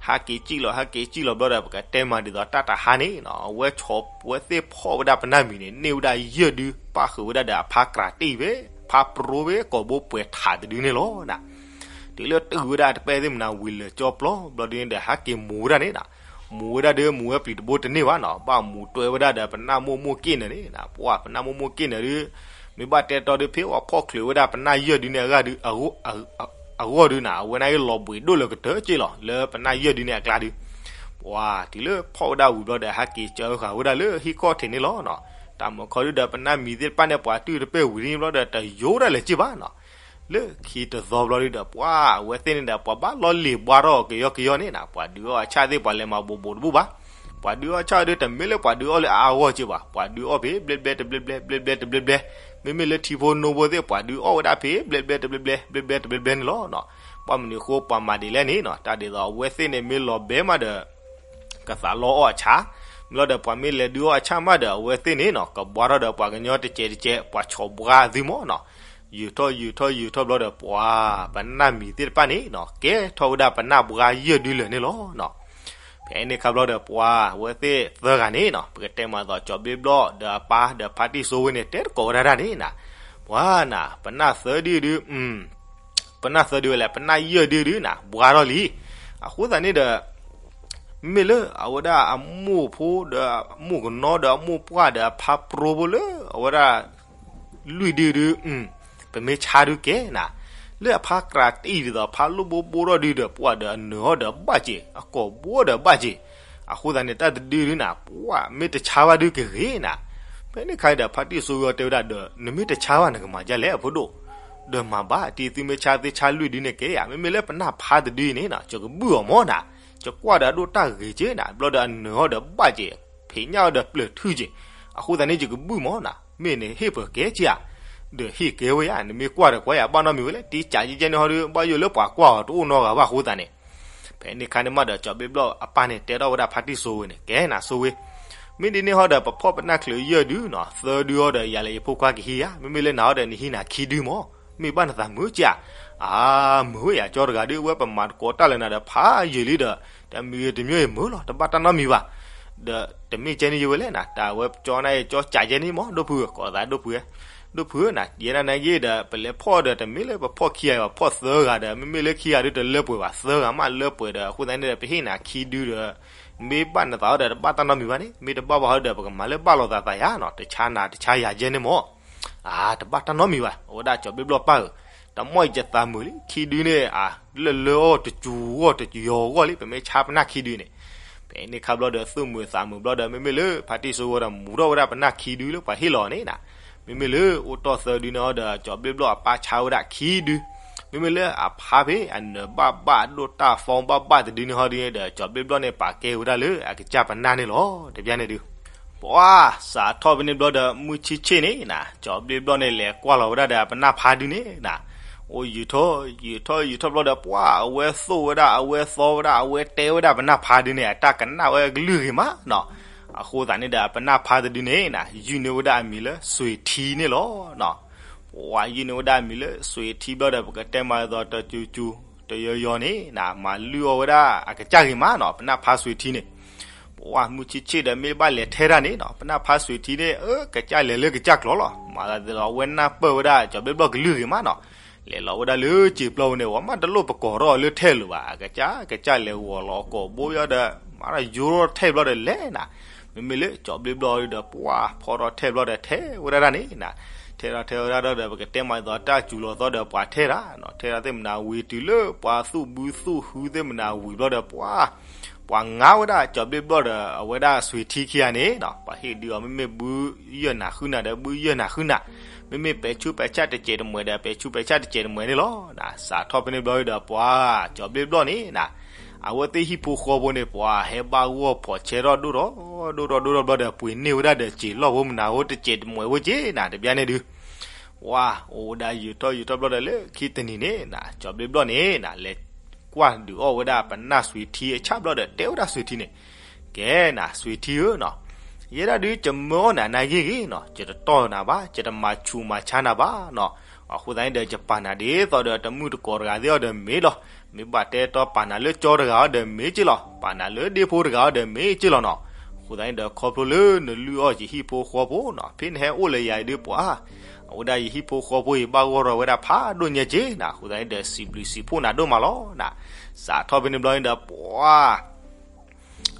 ဟဲက့ၤစံၣ်လီၤ ဟဲက့ၤစံၣ်လီၤဘျီဒီး ပကတဲမၤဒ်သိးတၢ်တဟါန့ၣ်နီၤ, အဝဲဆီၣ်ဝဲသ့ၣ်ဖီၣ်ဝဲဒၣ်ပနၢ်မံၤန့ၣ် န့ၢ်ဝဲဒၣ်ယဲၢ်ဒု ပၣ်ဃုာ်ဝဲဒၣ်ဒီးအဖါကြးတံၢ်ဖဲ ဖါပရိဖဲ ကိာ်ဘိပှဲၤထးတဒုန့ၣ်လီၤနၤ, တုၤလၢတုၤဝဲဒၣ်တပဲၢ်သ့ၣ်မနၤဝံၤလၢာ်ကၠီပျီဘျီဒုန့ၣ်ဒီး ဟဲက့ၤမူၤဝဲဒၣ်န့ၣ်နၤ, မူၤဝဲဒၣ်ဒီး မူၤဝဲပျံၤတဘိတန့ၢ်ဘၣ်နီၤ, ဘၣ်မူၤတွဲဝဲဒၣ်ဒီးပနၢ်မိၢ်မိၢ်က့ၣ်နၢၤန့ၣ်နၤ, ပှၤပနၢ်မိၢ်မိၢ်က့ၣ်နၢၤဒု မ့ၢ်ဘၣ်တဲတီဒု ဖဲအီၤဖီၣ်ချုးဝဲဒၣ်ပနၢ်ယဲၢ်ဒုန့ၣ်အဂီၢ်ဒု အဂီၢ်ဒုနၤ, အဝဲန့ၣ်လီၤဘှံးဒိၣ်လၢကတၢၢ်က့လီၤ လၢပနၢ်ယဲၢ်ဒုန့ၣ်အကျါဒု, ပှၤတုၤလၢဖီၣ်ဝဲဒၣ်ဝံၤဘျီဒီး ဟဲက့ၤစၢဃာ်ဝဲဒၣ်လၢဟံၣ်ခီၣ်ထံးန့ၣ်လီၤနီၤ, တၢ်မုာ်ခီဒုဒီး ပနၢ်မံၤသ့ၣ်တဖၣ်န့ၣ် ပှၤတုၤတပဲၢ်ဝံၤန့ၣ်ဘျီဒီး တယိၤဒၣ်လဲာ်က့ဘၣ်နီၤ, လၢခံတသီဘျီဒုဒီး ပှၤအဝဲသ့ၣ်န့ၣ်ဒီး ပှၤဘၣ်လီၤလ့ၤဘှါထီၣ်ကယီကယီန့ၣ်နၤ, ပှၤဒုးအီၣ်အဆၣ်သ့ၣ် ပှၤလဲၤမၤဘိးဘိးတဘူၣ်ဘၣ်, ပှၤဒုးအီၣ်ဆၣ်ဒု တမ့ၢ်လၢပှၤဒုးအီၣ်လၢအါအါဂီၢ်က့ဘၣ်, ပှၤဒုးအီၣ်ဖဲဘျဲဘျဲတဘျဲဘျဲ ဘျဲဘျဲတဘျဲဘျဲ, မ့မ့ၢ်လၢထံဖိနိဖိသ့ၣ် ပှၤဒုးအီၣ်ဝဲဒၣ်ဖဲဘျဲဘျဲတဘျဲဘျဲ ဘျဲဘျဲတဘျဲဘျဲန့ၣ်လီၤနီၤ, ပှၤမနုၤအဃိပှၤမၤဒ်လဲၣ်န့ၣ်နီၤ, တၢ်ဒ်သိးအဝဲသ့ၣ်န့ၣ်မ့ၢ်လီၤဘဲမးဒီး ကသးလီအီၣ်အဆၣ် ဘျီဒီးပှၤမ့ၢ်လဲၤဒုးအီၣ်အဆၣ်မးဒီး အဝဲသ့ၣ်န့ၣ်နီၤ ကဘှါထီၣ်ဒီးပှၤကညီတစဲးတစဲး ပှၤဆီၣ်ဘှါသုမးနီၤ. ယုာ်ထီၣ်ယုာ်ထီၣ်ယုာ်ထီၣ်ဘျီဒီး ပှၤပနၢ်မံၤသ့ၣ်တဖၣ်န့ၣ် ကဲထီၣ်ဝဲဒၣ်ပနၢ်ဘှါယဲၢ်ဒုလၢာ်န့ၣ်လီၤနီၤ. ဖဲန့ၣ်ခါဘျီဒီး ပှၤအဝဲသ့ၣ်သၢဂၤန့ၣ်နီၤ ပကတဲမၤသိး ကၠီၤဘ့ၣ်ဘျီၣ်ဒီးအပၢ်ဒီးဖါတံၢ်စိဝ့န့ၣ် တဲတကိးဝဲဒၣ်ဒၣ်န့ၣ်နီၤ, ပှၤနီၤ ပနၢ်သၢဒုဒု ပနၢ်သၢဒုဝဲလဲၣ် ပနၢ်ယဲၢ်ဒုဒုနီၤ ဘှါထီၣ်လံ. အဃိသတးန့ၣ်ဒီး မ့မ့ၢ်လၢအဝဲဒၣ်အမိၢ်ဖိဒီးအမိၢ်ကနီဒီးအမိၢ်ပှၢ်ဒီးအဖါပြိဖိလၢ အဝဲဒၣ် လွံၢ်ဒုဒု ပမ့ၢ်ဆါဒုကဲနီၤ, လၢအဖါကြးတံၢ်ဒ်သိး ဖါလိၣ်ဘိဘိထီၣ်ဒုဒီး ပှၤဒီးအနၢၤအီၣ်ဒီးဘၣ်က့ၤ အကိာ်ဘိဒီးဘၣ်က့ၤ, အဃိသတးန့ၣ် တၢ်တဒုဒုနီၤ ပှၤမ့ၢ်တဆါဘၣ်ဒုကဂ့ၤနီၤ. ဖဲန့ၣ်ခါဒီး ဖါတံၢ်စိဝ့အီၤတဲဝဲဒၣ်ဒီး နမ့ၢ်တဆါဘၣ်နကမၤဒ်လဲၣ်အဖိဒိၣ်, ဒီးမၤဘၣ် တံၤသုမ့ၢ်ဆါသုဆါလွံၢ်ဒုန့ၣ်ကဲယါ, မ့မ့ၢ်လၢပနၢ်ဖါတဒုအံၤန့ၣ်နီၤ ယကဘုၣ်အီၤမးနီၤ, ယကွၢ်ဒီးအဒိၣ်တၢ်ဂ့ၤက့နီၤ, ဘျီဒီးအနၢၤအီၣ်ဒီးဘၣ်က့ၤ, ဖံးညၣ်အီၤဒီးပျၢၤထုက့ၤ, အဃိသတးန့ၣ် ယကဘုၣ်မးနီၤ, မ့ၢ်နဟ့ၣ်ပှၤကဲက့ဧါ, ဒီးဟ့ၣ်ကဲဝဲယါ, နမ့ၢ်ကွၢ်ဒီးကွၢ်ယါ ဘၣ်နီတမံၤဝဲလဲၣ်, တံၤကးကဲကဲန့ၣ်ဟီဒု ဘၣ်ယိၣ်လၢပှၤကွၢ်အီၤတအိၣ်နီတဂၤဘၣ်အဃိသတးန့ၣ် ဖဲန့ၣ်ခါန့ၣ်မးဒီး ကၠီၤဘ့ၣ်ဘျီၣ်အပၢ်န့ၣ် တဲထီၣ်ဝဲဒၣ်ဖါတံၢ်စိဝ့န့ၣ် ကဲနီၤစိဝ့, မ့ၢ်ဒ်န့ၣ်ဟီဒီး ပဖီၣ်ပနၢ်ချုးယဲၢ်ဒုနီၤ, သၢဒုဟီဒီး ယၤလဲၤယဖိခွါကဟံးယါ, မ့မ့ၢ်လၢနၤဟီဒီး နဟံးနၤခံဒုမး, မ့ၢ်ဘၣ်နသးမုာ်က့ဧါ, အါ မုာ်ဝဲယၤ ကၠီတဂၤဒု ဝဲပမၤသကိးတၢ်လၢနၤဒီး ဖးယံာ်လံဒီး တမံၤတမံၤအံၤမုာ်လီၤ တဘၣ်တၢ်နီတမံၤဘၣ်, ဒီးတမ့ၢ်ကဲန့ၣ်ယဝဲလဲၣ်နီၤ, တၢ်ဝဲကၠီန့ၣ် ကၠီကးကဲန့ၣ်မး ဒိၣ်ဖုဧၢ, ကိးသးဒိၣ်ဖုဧၢ ဒိၣ်ဖုဧၢနီၤ, ယဲဒၣ်နၤဂ့ၤဒီး ပလဲၤဖီၣ်ဒီး တမ့ၢ်လၢပဖီၣ်ခံဂၤဘၣ်, ဖီၣ်သၢဂၤဒီး မ့မ့ၢ်လၢခံဂၤဒုတလၢပှဲၤဘၣ်, သၢဂၤမးလၢပှဲၤဒီး အဃိသတးန့ၣ်ဒီး ပဟ့ၣ်နၤခံဒုဒီး မ့ၢ်ဘၣ်နသးဟီဒီး တဘၣ်တၢ်နီတမံၤဘၣ်န့ၣ်, မ့ၢ်တဘၣ်ဘၣ်ဟီဒီး ပကမၤလၢဘၣ်လိာ်သးသးယါနီၤ, တဆါနၤတဆါယၤကဲန့ၣ်မး, အါ တဘၣ်တၢ်နီတမံၤဘၣ်, အဝဲဒၣ်ကၠီၤဘ့ၣ်ဘျီၣ်ပၢ်ဧၢ, တမီၢ်ယသးမုာ်လံ, ခံဒုန့ၣ် အါ လၢလၢအီၣ်တစူၤဂီၢ်တစူၤယီၤဂီၢ်လံ, ပမ့ၢ်ဆါပနၢ်ခံဒုန့ၣ် ဖဲန့ၣ်ခါဘျီဒီး သူၣ်မုာ်သးမုာ်ဘျီဒီး မ့မ့ၢ်လၢဖါတံၢ်စိဝ့ဒီး မူထီၣ်ဝဲဒၣ်ပနၢ်ခံဒုလၢပှၤဟ့ၣ်လီၤန့ၣ်နီၤ, မ့မ့ၢ်လၢအိၣ်တီၢ်သၢဒုန့ၣ်ဟီဒီး ကၠီၤဘ့ၣ်ဘျီၣ်အပၢ်ဆါဝဲဒၣ်ခံဒု, မ့မ့ၢ်လၢအဖါဖဲအနၢၤဘၣ်ဘၣ် အဒိၣ်တၢ်ဖီဘၣ်ဘၣ်တဒုန့ၣ်ဟီဒုန့ၣ်ဒီး ကၠီၤဘ့ၣ်ဘျီၣ်န့ၣ် ပာ်ကဲဝဲဒၣ်လၢအကစၢ်ပနၢ်န့ၣ်လီၤ, တဘျီန့ၣ်ဒု ပှၤစးထီၣ်ဖဲန့ၣ်ဘျီဒီး မုၢ်ဆ့ၣ်ဆ့ၣ်န့ၣ်နီၤ, ကၠီၤဘ့ၣ်ဘျီၣ်န့ၣ် လဲၤကွၢ်လီၤဝဲဒၣ်ဒီး ပနၢ်ဖါဒုန့ၣ်နီၤ, အိၣ်ယုာ်ထီၣ်ယုာ်ထီၣ်ယုာ်ထီၣ်ဘျီဒီး ပှၤအဝဲသိၣ်ဝဲဒၣ် အဝဲသီဝဲဒၣ် အဝဲတဲဝဲဒၣ် ပနၢ်ဖါဒုန့ၣ် အတၢ်ကနၣ်ဝဲအကလုၢ်ဂ့ၤမးနီၤ, အဃိသတးန့ၣ်ဒီး ပနၢ်ဖါတဒုန့ၣ်နီၤ ယုၢ်န့ၢ်ဝဲဒၣ်အမံၤလၢ စွ့ၤထံန့ၣ်လီၤနီၤ, ပှၤယုၢ်န့ၢ်ဝဲဒၣ်အမံၤလၢ စွ့ၤထံဘျီဒီး ပကတဲမၤသိးတစူၤစူၤ တယီၤယီၤန့ၣ်နီၤ မၤလုၢ်အီၣ်ဝဲဒၣ်အကစၢ်ဂ့ၤမးနီၤ, ပနၢ်ဖါစွ့ၤထံန့ၣ် ပှၤမုၢ်ဆ့ၣ်ဆ့ၣ်ဒီး မ့ၢ်ဘၣ်လဲၤထဲတၢ်န့ၣ်နီၤ, ပနၢ်ဖါစွ့ၤထံန့ၣ် အၢ ကစၢ်လဲၤလၢကစၢ်ကျိၤလီၤ, မၤသးဒ်သိး အဝဲနၢ်ပၢၢ်ဝဲဒၣ် ကၠီၤဘ့ၣ်ဘျီၣ်ကလုၢ်ဂ့ၤမးနီၤ, လဲၤလီၤဝဲဒၣ်လၢစံာ်ပျီပူၤန့ၣ် ဝဲမးတလိၣ်ပကိးထီၣ်အီၤလၢထဲလိၤဘၣ်, အကစၢ် ကစၢ်လဲၤဂီၤလီၤအကိာ်ဘိယီၤဒီး မၤထီၣ်ယိထီၣ်ထဲဘျီဒီးလဲၤနီၤ, မ့မ့ၢ်လၢကၠီၤဘ့ၣ်ဘျီၣ်ဒီး ပှၤဖီထီၣ်ထဲဘျီဒီးထဲဝဲဒၣ်တၢ်န့ၣ်နီၤ, ထဲထီၣ်ထဲဝဲဒၣ်ဒီး ပကတဲမၤသိးတၢ်စူၤလီၤသီဒီး ပှၤထဲတၢ်နီၤ, ထဲထီၣ်သ့ၣ်မနၤဝံၤတုၤလၢ ပှၤသူၣ်ဘုသူၣ်ဟုသ့ၣ်မနၤဝံၤဘျီဒီး ပှၤ ပှၤငါဝဲဒၣ်ကၠီၤဘ့ၣ်ဘျီၣ်ဒီး အဝဲဒၣ်စွ့ၤထံခံဂၤန့ၣ်နီၤ, ပှၤဟ့ၣ်ဒုးအီၤ မ့မ့ၢ်ဘုယဲၢ်နၤဃုနၤဒီး ဘုယဲၢ်နၤဃုနၤ, မ့မ့ၢ်ပဲာ်ဆူးပဲာ်ဆၣ်တစဲးတမှဲၤဒီး ပဲာ်ဆူးပဲာ်ဆၣ်တစဲးတမှဲၤန့ၣ်လီၤနီၤ, စးထီၣ်ဖဲန့ၣ်ဘျီဒီး ပှၤကၠီၤဘ့ၣ်ဘျီၣ်န့ၣ်နီၤ အဝဲသ့ၣ်ဟံၣ်ဖိဃီဖိန့ၣ် ပှၤဟဲဘၣ်ဂီၢ်ဖီၣ်ဆဲထီၣ်ဒိၣ်ထီၣ် ဒိၣ်ထီၣ်ဒိၣ်ထီၣ်ဘျီဒီး ပှ့ၤန့ၢ်ဝဲဒၣ်ဒီးစံာ်လီၢ်ဖိမနၤဖိတစဲးတမှဲၤဖိက့နီၤ, တဘျီန့ၣ်ဒုး ပှၤအိၣ်ဝဲဒၣ်ယုာ်ထီၣ်ယုာ်ထီၣ်ဘျီဒီး လၢခံတနံၤန့ၣ်နီၤ ကၠီၤဘ့ၣ်ဘျီၣ်န့ၣ်နီၤ လဲၤကွၢ်ဒုးအီၣ်ဝဲဒၣ်ပနၢ်စွ့ၤထံအဆၣ်ဘျီဒီး တဲဝဲဒၣ်စွ့ၤထံန့ၣ်, ကဲနီၤ စွ့ၤထံဧၢနီၤ, ယဲဒၣ်ဒုး ယမၢအီၣ်နၤနၤဂ့ၤဂ့ၤနီၤ, ယတတီၢ်နၤဘၣ်, ယတမၤဆူးမၤဆါနၤဘၣ်နီၤ, အဃိသတးန့ၣ်ဒီး ယပာ်နၤဒ်သိးဒီး တမုၣ်တကိးတဂၤသ့ၣ်အီၤဒီးမ့ၢ်လီၤ, မ့ၢ်ဘၣ်တဲတီပာ်နၤလၢကၠီတဂၤအီၤဒီးမ့ၢ်က့လီၤ, ပာ်နၤလၢဒ့ဖိတဂၤအီၤဒီးမ့ၢ်က့လီၤနီၤ, အဃိသတးန့ၣ်ဒီး ခီဖျိလၢနလုၢ်အီၣ်ယဟံၣ်ဖိဃီဖိနီၤ, ဖဲနဟဲအိၣ်လၢယၤအံၤဒုး ပှၤ အဝဲဒၣ်ယဟံၣ်ဖိဃီဖိအံၤ ဘၣ်ဂီၢ်ထီၣ်ဝဲဒၣ်ဖးဒိၣ်ညါက့နီၤ, အဃိသတးန့ၣ်ဒီး စံးဘျုးစံးဖှိၣ်နၤဒိၣ်မးလီၤနီၤ, စးထီၣ်ဖဲန့ၣ်ဘျီန့ၣ်ဒီး ပှၤ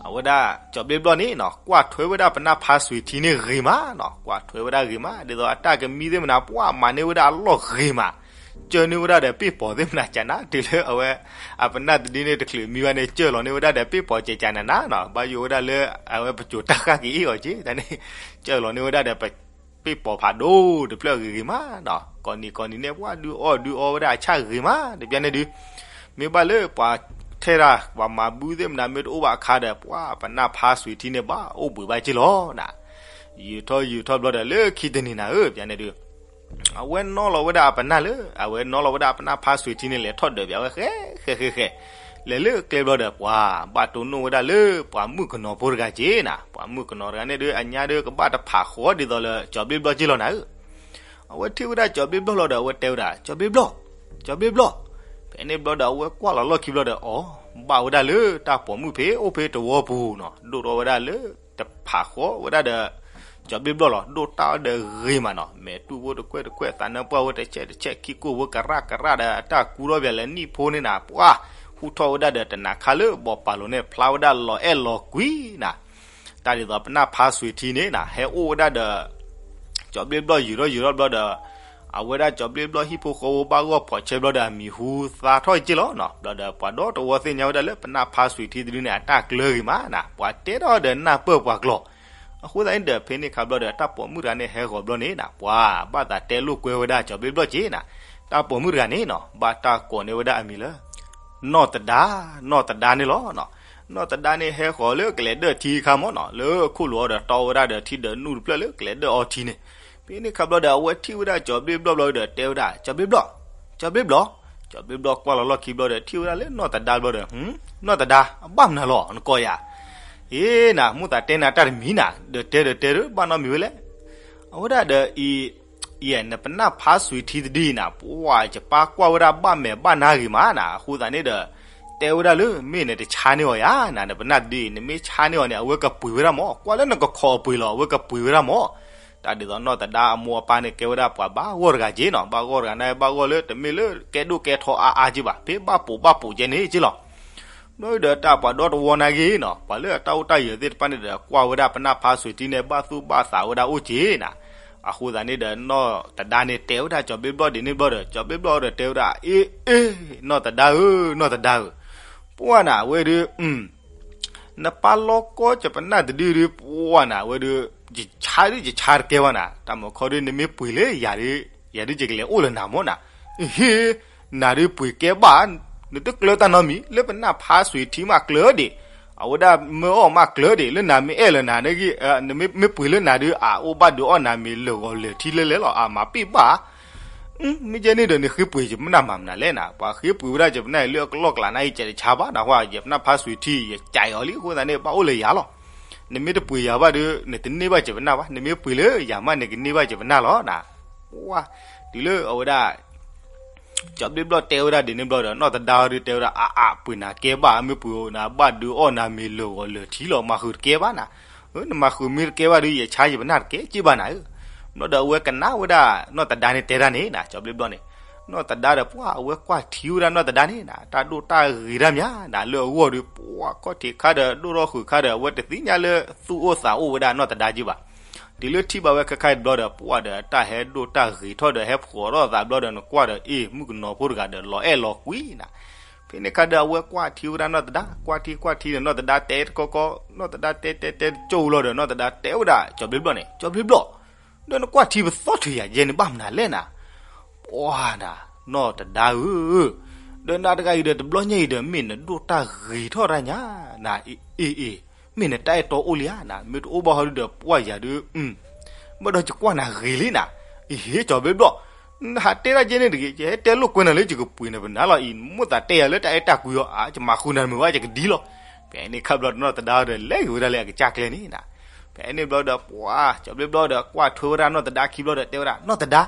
အဝဲဒၣ်ကၠီၤဘ့ၣ်ဘျီၣ်န့ၣ်နီၤ ကွၢ်ထွဲဝဲဒၣ်ပနၢ်ဖါစွ့ၤထံန့ၣ်ဂ့ၤမးနီၤ, ကွၢ်ထွဲဝဲဒၣ်ဂ့ၤမး, ဒ်သိးအတၢ်ကမံသ့ၣ်မနၤ ပှၤမၤန့ၢ်ဝဲဒၣ်အလီၢ်ဂ့ၤမး, ကၢန့ၢ်ဝဲဒၣ်ဒီးပ့ၢ်ပိာ်သ့ၣ်မနၤကနၤ, တုၤလၢအဝဲ အပနၢ်တဒုန့ၣ်တချုးမံဘၣ်န့ၣ် ကၢလီၤန့ၢ်ဝဲဒၣ်ဒီးပ့ၢ်ပိာ်ကကနၤနၤနီၤ, ဘၣ်ယိၣ်ဝဲဒၣ်လၢ အဝဲပစိာ်တၢ်ဃၣ်ကအ့ၣ်အီၤက့ တၢ်န့ၣ် ကၢလီၤန့ၢ်ဝဲဒၣ်ဒီး ပ့ၢ်ပိာ်ဖးဒိၣ်တဖျၢၣ်ဂ့ၤဂ့ၤမးနီၤ, ကိးနံၤကိးနံၤန့ၣ် ပှၤဒုးအီၣ်ဒုးအီဝဲဒၣ်အဆၣ်ဂ့ၤမး တဘျီန့ၣ်ဒုး, မ့ၢ်ဘၣ်လၢပှၤထဲတၢ် ပှၤမၤဘုသ့ၣ်မနၤ မ့ၢ်တအိၣ်ဘၣ်အခါဒီး ပှၤပနၢ်ဖါစွ့ၤထံန့ၣ် ဘၣ်အိၣ်ဘှံးဘၣ်က့လီၤနီၤ, ယုာ်ထီၣ်ယုာ်ထီၣ်ဘျီဒီး လၢခံတနံၤနၤဧၢ တဘျီန့ၣ်ဒုး အဝဲနီၣ်လီၤဝဲဒၣ်အပနၢ်လၢ အဝဲနီၣ်လီၤဝဲဒၣ်အပနၢ်ဖါစွ့ၤထံန့ၣ် လဲၤထီၣ်ဒၢးပၠးဝဲဃဲ ဃဲ ဃဲ ဃဲ လဲၤလၢကျဲဘျီဒီး ပှၤဘၣ်တိၢ်နီၣ်ဝဲဒၣ်လၢပှၤမုၣ်ကနီၤဖိတဂၤက့ၤနၤ. ပှၤမုၣ်ကနီၤတဂၤန့ၣ်ဒီး အညါဒီးကဘၣ်တဖးဃီဒ်သိးလၢကၠီၤဘျ့ဘျီက့ၤလီၤနၤဧၢ. အဝဲထံၣ်ဝဲဒၣ်ကၠီၤဘျ့ဘျီလီၤဒီး အဝဲတဲဝဲဒၣ် ကၠီၤဘျ့ဘျီ, ကၠီၤဘျ့ဘျီ. ဖဲန့ၣ်ဘျီဒီး အဝဲကွၢ်လီၤလီၢ်ခံဘျီဒီး အိ ဘၣ်ဝဲဒၣ်လၢတၢ်ပိာ်မုၣ်ဖဲအိၣ်ဖဲတဝီပူၤနီၤ, ဒိၣ်ထီၣ်ဝဲဒၣ်လၢတဖးဃီဝဲဒၣ်ဒီး ကၠီၤဘျ့ဘျီလီၤ. ဒိၣ်တၢ်ဝဲဒီးဂ့ၤမးနီၤ, မဲာ်တူၢ်ဖိတကွဲၢ်တကွဲၢ်, သးနၢပှၢ်ဝဲတဆဲးတဆဲး, ခံကိၢ်ဝဲကရၣ်ကရၣ်ဒီး အတၢ်ကူထီၣ်ပၠးလၢနံၣ်ဖိန့ၣ်နၤ, ပှၤဟူထီၣ်ဝဲဒၣ်ဒီးတနၤခါလၢဘီၣ်ပာ်လိၤန့ၣ် ဖျါဝဲဒၣ်လီၤအဲၣ်လီၤကွံနၤ. တၢ်ဒ်သိးပနၢ်ဖါစွံးထံန့ၣ်နၤ ဟဲအိၣ်ဝဲဒၣ်ဒီး ကၠီၤဘျ့ဘျီယုာ်ထီၣ်ယုာ်ထီၣ်ဘျီဒီး အဝဲဒၣ်ကၠီၤဘျ့ဘျီဟံၣ်ဖိဃီဖိဘၣ်ဂီၢ်ဖီးဆဲဘျီဒီး အမံၤဟူသါထီၣ်က့ၤလီၤနီၤ. ဘျီဒီးပှၤဒီတဝီသ့ၣ်ညါဝဲဒၣ်လၢ ပနၢ်ဖါစွံးထံတဒုန့ၣ် အတၢ်ကျၢၤဂ့ၤမးနၤ, ပှၤတဲထီၣ်ဒီးနၢ်ပၢၢ်ပှၤကျီၤ. အဃိသတးန့ၣ်ဒီး ဖဲန့ၣ်ခါဘျီဒီး တၢ်ပိာ်မုၣ်တဂၤန့ၣ်ဟဲဂီၤဘျီန့ၣ်နၤ, ပှၤဘၣ်သးတဲလိာ်ကွဲဝဲဒၣ်ကၠီၤဘျ့ဘျီက့ၤနၤ. တၢ်ပိာ်မုၣ်တဂၤန့ၣ်နီၤ ဘၣ်တၢ်ကိးန့ၢ်ဝဲဒၣ်အမံၤလၢ နီၢ်သဒါ, နီၢ်သဒါန့ၣ်လီၤ. နီၢ်သဒါန့ၣ်ဟဲဃီၤလၢကလဲၤဒၢၣ်ထံအခါမးနီၤ, လၢခိၣ်လိၤအီၤဒီးတီဝဲဒၣ်ဒီးထံဒၢးနူၣ်တဖျၢၣ်လၢကလဲၤဒၢၣ်အီထံန့ၣ်. ဖဲန့ၣ်ခါဘျီဒီး အဝဲထံၣ်ဝဲဒၣ်ကၠီၤဘျ့ဘျီဘျီဒီး တဲဝဲဒၣ် ကၠီၤဘျ့ဘျီ, ကၠီၤဘျ့ဘျီကွၢ်လီၤလီၢ်ခံဘျီဒီး ထံၣ်ဝဲဒၣ်လၢနီၢ်သဒါဘျီဒီး နီၢ်သဒါ, အဘၣ်မနုၤလီၤ နကိးယၤ. အ့နၤ မိၣ်သးတဲနၤတၢ်တမံၤနၤ, ဒီးတဲဒီးတဲဒီး ဘၣ်နီတမံၤဝဲလဲၣ်. အဝဲဒၣ်ဒီးအံၤ ယဲ နပနၢ်ဖါစွံးထံတဒုအံၤနၤ ပှၤယပၢ်ကွၢ်ဝဲဒၣ်ဘၣ်မဲာ်ဘၣ်နါဂ့ၤမးနၤ, အဃိသတးန့ၣ်ဒီး တဲဝဲဒၣ်လၢ မ့ၢ်နတဆါန့ၢ်အီၤယၤနၤ, နပနၢ်တဒုအံၤ နမ့ၢ်ဆါန့ၢ်အီၤန့ၣ် အဝဲကပှ့ၤဝဲဒၣ်မး, ကွၢ်လၢနကခိးအပှ့ၤလီၤ အဝဲကပှ့ၤဝဲဒၣ်မး. တၢ်ဒ်သိးနီၢ်သဒါအမိၢ်အပၢ်န့ၣ် ကဲဝဲဒၣ်ပှၤဘၣ်ဂီၢ်တဂၤက့ၤနီၤ, ဘၣ်ဂီၢ်တဂၤန့ၣ် ဘၣ်ဂီၢ်လၢတမ့ၢ်လၢကဲဒိၣ်ကဲထီအါအါက့ၤဘၣ်, ဖဲဘၣ်ပိာ်ဘၣ်ပိာ်ကဲန့ၣ်က့ၤလီၤ. ဘျီဒီးတၢ်ပှၤဒီတဝီနါဂ့ၤနီၤ, ပှၤလၢအတၢ်အိၣ်တၢ်ယၢၤသ့ၣ်တဖၣ်န့ၣ်ဒီး ကွၢ်ဝဲဒၣ်ပနၢ်ဖါစွံးထံန့ၣ် ဘၣ်သူၣ်ဘၣ်သးဝဲဒၣ်အိၣ်က့ၤနၤ. အဃိသတးန့ၣ်ဒီး နီၢ်သဒါန့ၣ်တဲဝဲဒၣ်ကၠီၤဘျ့ဘျီဒ်န့ၣ်ဘျီဒီး ကၠီၤဘျ့ဘျီဒီးတဲဝဲဒၣ် အ့ အ့ နီၢ်သဒါဧၢ, နီၢ်သဒါဧၢ, ပှၤနၤဝဲဒုး နပၢ်လီၤကီယပနၢ်တဒုဒုး ပှၤနၤဝဲဒုး ယဆါဒုးယဆါတကဲဘၣ်နၤ, တၢ်မၤခီဒုး နမ့ၢ်ပှ့ၤလၢယၤဒုး ယၤဒုးယကလဲၤအိၣ်လၢနၤမးနၤ. ဟ့ နၤဒုးပှ့ၤကဲဘၣ်, နတကျၢၤတၢ်နီတမံၤ, လၢပနၢ်ဖါစွံးထံမးကျၢၤဒံး, အဝဲဒၣ်မၢအီၣ်မးကျၢၤဒံး, လၢနၤမ့ၢ်အဲၣ်လၢနၤ, မ့ၢ်ပှ့ၤလၢနၤဒုး အအိၣ်ဘၣ်ဒုးအီၣ်နၤမ့ၤလၢာ်ဂီၤလၢာ်ထံလၢလဲၣ်လီၤ, အမၤပ့ၢ်ဘၣ်. မ့ၢ်ကဲန့ၣ်ဒီး နဃ့ပှ့ၤယပနၢ်မၤမနုၤလဲၣ်နၤ, ပှၤဃ့ပှ့ၤဝဲဒၣ်ယပနၢ်အံၤ လၢအကလီၢ်ကလးနၤအံၤ ကဲတဆါဘၣ်နၤ, ပှၤယပနၢ်ဖါစွံးထံ ယကးအီၤလံ, အဃိသတးန့ၣ် ဘၣ်အိၣ်လၢယၤလီၤ. နမ့ၢ်တပှ့ၤယၤဘၣ်ဒီး နတန့ၢ်ဘၣ်ယပနၢ်ဘၣ်, နမ့ၢ်ပှ့ၤလၢယၤမး နကန့ၢ်ဘၣ်ယပနၢ်လီၤနၤ. တုၤလၢအဝဲဒၣ် ကၠီၤဘျ့ဘျီတဲဝဲဒၣ်ဒ်န့ၣ်ဘျီဒီး နီၢ်သဒါဒုးတဲဝဲဒၣ် အါအါ ပှ့ၤနၤကဲဘၣ်, မ့ၢ်ပှ့ၤနၤဘၣ်ဒုးအီၣ်နၤမ့ၤလၢာ်ဂီၤလၢာ်ထံလီၤ, မၤဃုာ်တကဲဘၣ်နၤ. နမၤဃုာ်မ့ၢ်တကဲဘၣ်ဒီး ယဆါယပနၢ်တကဲက့ဘၣ်နၤဧၢ. ဘျီဒီးအဝဲကနၣ်ဝဲဒၣ် နီၢ်သဒါန့ၣ်တဲတၢ်န့ၣ်နၤ, ကၠီၤဘျ့ဘျီန့ၣ်, နီၢ်သဒါဒီးပှၤအဝဲကွၢ်ထံဝဲဒၣ်နီၢ်သဒါန့ၣ်နၤ, တၢ်ဒိၣ်တၢ်ဂ့ၤတၢ်မးနၤ, လၢအဂီၢ်ဒီး ပှၤခီၣ်ထံးခါဒီး ဒိၣ်ထီၣ်ဃုာ်ခါဒီး အဝဲတသ့ၣ်ညါလၢသူၣ်အိၣ်သးအိၣ်ဝဲဒၣ်နီၢ်သဒါက့ဘၣ်. တုၤလၢထံၣ်ဘၣ်ဝဲခဲခါအံၤတဘျီဒီး ပှၤဒီးတၢ်ဟဲဒိၣ်တၢ်ဂ့ၤထီၣ်ဒီး ဟဲဖှိးထီၣ်သးဘျီဒီး နကွၢ်ဒီး အ့ၣ် မုၣ်ကနီၤဖိတဂၤဒီး လီၤအဲၣ်လီၤကွံနၤ. ဖဲန့ၣ်ခါဒီး အဝဲကွၢ်ထံဝဲဒၣ်နီၢ်သဒါ, ကွၢ်ထံကွၢ်ထံဒီး နီၢ်သဒါတဲတကီကီ, နီၢ်သဒါတဲတဲတဲတဲကၠိလီၤဒီး နီၢ်သဒါတဲဝဲဒၣ် ကၠီၤဘျ့ဘျီန့ၣ်, ကၠီၤဘျ့ဘျီ, ဒီးနကွၢ်ထံပသီၣ်ထုးယၤယဲန့ၣ် ဘၣ်မနုၤလဲၣ်နၤ. ပှၤနၤ, နီၢ်သဒါဧၢ, ဒီးနၤတဂၤအံၤဒီး တဘျီညါအံၤဒီး မ့ၢ်နဒိၣ်တၢ်ဂ့ၤထီၣ်တၢ်ညါနၤ, အ့ၣ်အ့ၣ်, မ့ၢ်နတၢ်အဲၣ်တီအိၣ်လံဧါနၤ, မ့ၢ်တအိၣ်ဘၣ်ဟီဒုဒီး ပှၤယၤဒုး ဘၣ်ဒီးယကွၢ်နၤဂ့ၤလံနၤ. အ့ၣ် ကၠီၤဘျ့ဘျီ, နဟးတဲတၢ်ယဲန့ၣ်တဂ့ၤ, ယဟဲတဲလိာ်ကွဲနၤလၢယကပှ့ၤနၤပနၢ်လီၤအံၤ, မိၣ်သးတဲယၤလၢတၢ်အဲၣ်တၢ်ကွံအီၤ, ယမၤဃုာ်နၤမ့ၤဝဲ ယကဒ်လီၤ. ဖဲန့ၣ်ခါဘျီဒီး နီၢ်သဒါဒီး လဲၤက့ၤဝဲဒၣ်လၢအကစၢ်ကျဲန့ၣ်နၤ. ဖဲန့ၣ်ဘျီဒီး ပှၤ ကၠီၤဘျ့ဘျီဒီး ကွၢ်ထွဲဝဲဒၣ်နီၢ်သဒါခံဘျီဒီး တဲဝဲဒၣ် နီၢ်သဒါ,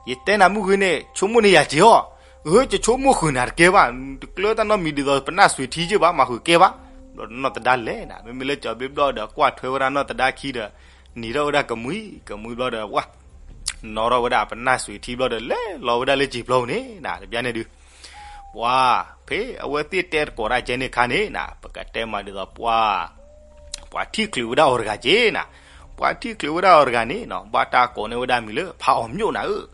ယတဲနၤမုၢ်ဂ့ၤန့ၣ် ဆိကမိၣ်န့ၢ်ယၤစ့ၢ်အီၤ, အၢ ယဆိကမိၣ်ဃုာ်နၤတကဲဘၣ်, တကျၢၤတၢ်နီတမံၤဒ်သိးပနၢ်စွံးထံက့ဘၣ်, မၤဃုာ်ကဲဘၣ်. ဘျီဒီးနီၢ်သဒါလဲၤနၤ, မ့မ့ၢ်လၢကၠီၤဘျ့ဘျီဒီး ကွၢ်ထွဲဝဲဒၣ်နီၢ်သဒါခံဒီး နံၤထီၣ်ဝဲဒၣ်ကမှံ, ကမှံဘျီဒီး ပှၤ နီၣ်ထီၣ်ဝဲဒၣ်ပနၢ်စွံးထံဘျီဒီး လဲၤလီၤဝဲဒၣ်လၢစံာ်ပျီပူၤန့ၣ်နၤ, တဘျီန့ၣ်ဒုး ပှၤ ဖဲအဝဲသ့ၣ်တဲတကိးတၢ်ကဲန့ၣ်ခါန့ၣ်နၤ, ပကတဲမးဒ်သိးပှၤ ပှၤထံၣ်ချုးဝဲဒၣ်အီၤတဂၤက့ၤနၤ, ပှၤထံၣ်ချုးဝဲဒၣ်အီၤတဂၤန့ၣ်နၤ, ဘၣ်တၢ်ကိးန့ၢ်ဝဲဒၣ်မံၤလၢ ဖါအီၤမျိၣ်နၤဧၢ.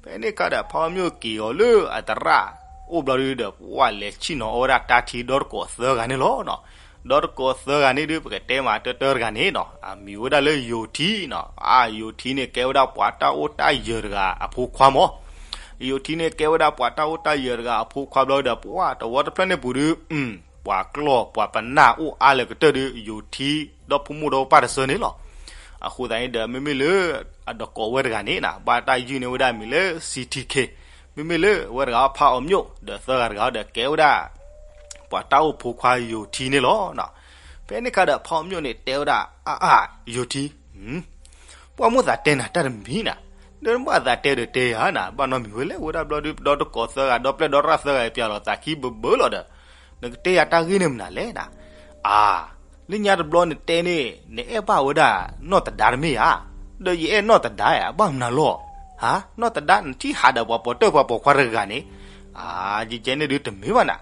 ဖဲန့ၣ်ခါဒီး ဖါအီၤမျိၣ်က့ၤအီၤလၢအသရၣ်အိၣ်ဘျီဒုဒီး ပှၤလဲၤဆ့ၣ်နီၤအီၣ်ဝဲဒၣ်တၢ်ထံဒီတကိးသၢဂၤန့ၣ်လီၤနၤ. ဒီတကိးသၢဂၤန့ၣ်ဒုး ပကတဲမးတၢတၢတဂၤန့ၣ်နၤ, အမံၤဝဲဒၣ်လၢယိၤထံနၤ, အါ ယိၤထံန့ၣ် ကဲဝဲဒၣ်ပှၤတၢ်အိၣ်တၢ်ယၢၤတဂၤအဖိခွါမး ယိၤထံန့ၣ် ကဲဝဲဒၣ်ပှၤတၢ်အိၣ်တၢ်ယၢၤတဂၤအဖိခွါဘျီဒီး ပှၤတဝီတဖျၢၣ်န့ၣ်ပူၤဒုး ပှၤကျီၢ်ပှၤပနၢ်အိၣ်အါလၢကတၢၢ်ဒီး ယိၤထံဒီဖိမိၢ်ဒီပၢ်တစၢန့ၣ်လီၤ. အဃိသတးန့ၣ်ဒီး မ့မ့ၢ်လၢအဒီးကိးဝဲတဂၤန့ၣ်နၤ, ဘၣ်တၢ်ယုၢ်န့ၢ်ဝဲဒၣ်မံၤလၢ စံထံခ့, မ့မ့ၢ်လၢဝဲတဂၤအဖါအီၤမျိၣ် ဒီးသၢဂၤတဂၤဒီးကဲဝဲဒၣ် ပှၤတၢ်အိၣ်ဖိခွါယိၤထံန့ၣ်လီၤ. ဖဲန့ၣ်ခါဒီးဖီအီၣ်မျိာ်န့ၣ်တဲဝဲဒၣ်, အါအါ, ယိၤထံ, ပှၢ်မိၣ်သးတဲနၤတၢ်တမံၤနၤ, ဒီးနဘၣ်သးတဲဒီးတဲယၤနၤ, ဘၣ်နီတမံၤဝဲလဲၣ်, အိၣ်ဝဲဒၣ်ဘျီဒုး ဒီတကိးသၢဂၤ ဒီပျဲၢ်ဒီရၣ်သၢဂၤ ပျးလီၤသးခံဘၢဘၢလီၤဒီး, နကတဲယၤတၢ်ဂ့ၢ်န့ၣ်မနုၤလဲၣ်နၤ. အါ, လၢညါတဘျီနတဲန့ၣ် နအဲၣ်ဘၣ်ဝဲဒၣ်နီၢ်သဒါတမ့ၢ်ဧါ, ဒီးယအဲၣ်နီၢ်သဒါဧါ, ဘၣ်မနုၤလီၤ. ဟါ, နီၢ်သဒါ နထံၣ်ဟးဒီးပှၤပိာ်တၢၢ်ပှၤပိာ်ခွါတဂၤန့ၣ်, အါ, ယကဲန့ၣ်ဒုးတမ့ၢ်ဘၣ်နၤ.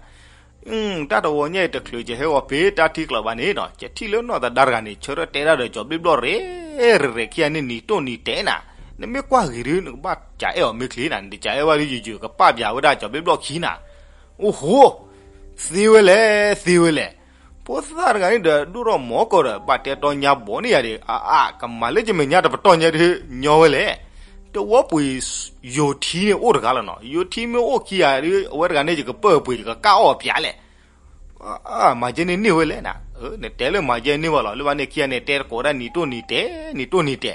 တၢ်တဝီညါအံၤတချုးယဟဲဂီၤဖဲတၢ်ထံကျိးဘၣ်န့ၣ်နီၤ, ယထံၣ်လၢနီၢ်သဒါတဂၤန့ၣ် ဆၢထၢၣ်တဲဒၣ်ဒီးကၠီၤဘျ့ဘျီၣ်ရဲၣ်ရဲၣ် ခံဂၤန့ၣ်နံၤတိၢ်နံၤတဲနၤ, နမ့ၢ်ကွၢ်ဂ့ၤဒုး နကဘၣ်စးအဲၣ်အီၤမ့ၢ်ချ့နၤ, နတစးအဲၣ်ဘၣ်ဒုး ယယုၢ်ကပာ်ပၠးဝဲဒၣ်ကၠီၤဘျ့ဘျီၣ်ခံနၤ. အိၣ်ဟိ, သ့ဝဲလဲၣ်, သ့ဝဲလဲၣ်. ဖိသၣ်တဂၤန့ၣ်ဒီး ဒိၣ်ထီၣ်မီၤကီၢ်ဒီး ဘၣ်တဲတီညါဘီန့ၢ်ယၤဒီး အါအါ, ကမၤလၢယမဲာ်ညါတပတီၢ်ညါဒုး ညီဝဲလဲၣ်. တဝီပှ့ၤယိၤထံန့ၣ်အိၣ်တဂၤလီၤနီၤ, ယိၤထံမ့ၢ်အိၣ်ခံဂၤဒုး အဝဲတဂၤန့ၣ် ယကပၢၢ်ပှ့ၤ ယကကၣ်အီၣ်ပၠးလဲၣ်. မၤကဲန့ၣ်န့ၢ်ဝဲလဲၣ်နၤ, နတဲလၢမၤကဲန့ၢ်ဝဲလီၤ, လၢဘၣ်န့ၣ်ခံဂၤန့ၣ် တဲတကိးဒၣ်နံၤတိၢ်နံၤတဲ, နံၤတိၢ်နံၤတဲ.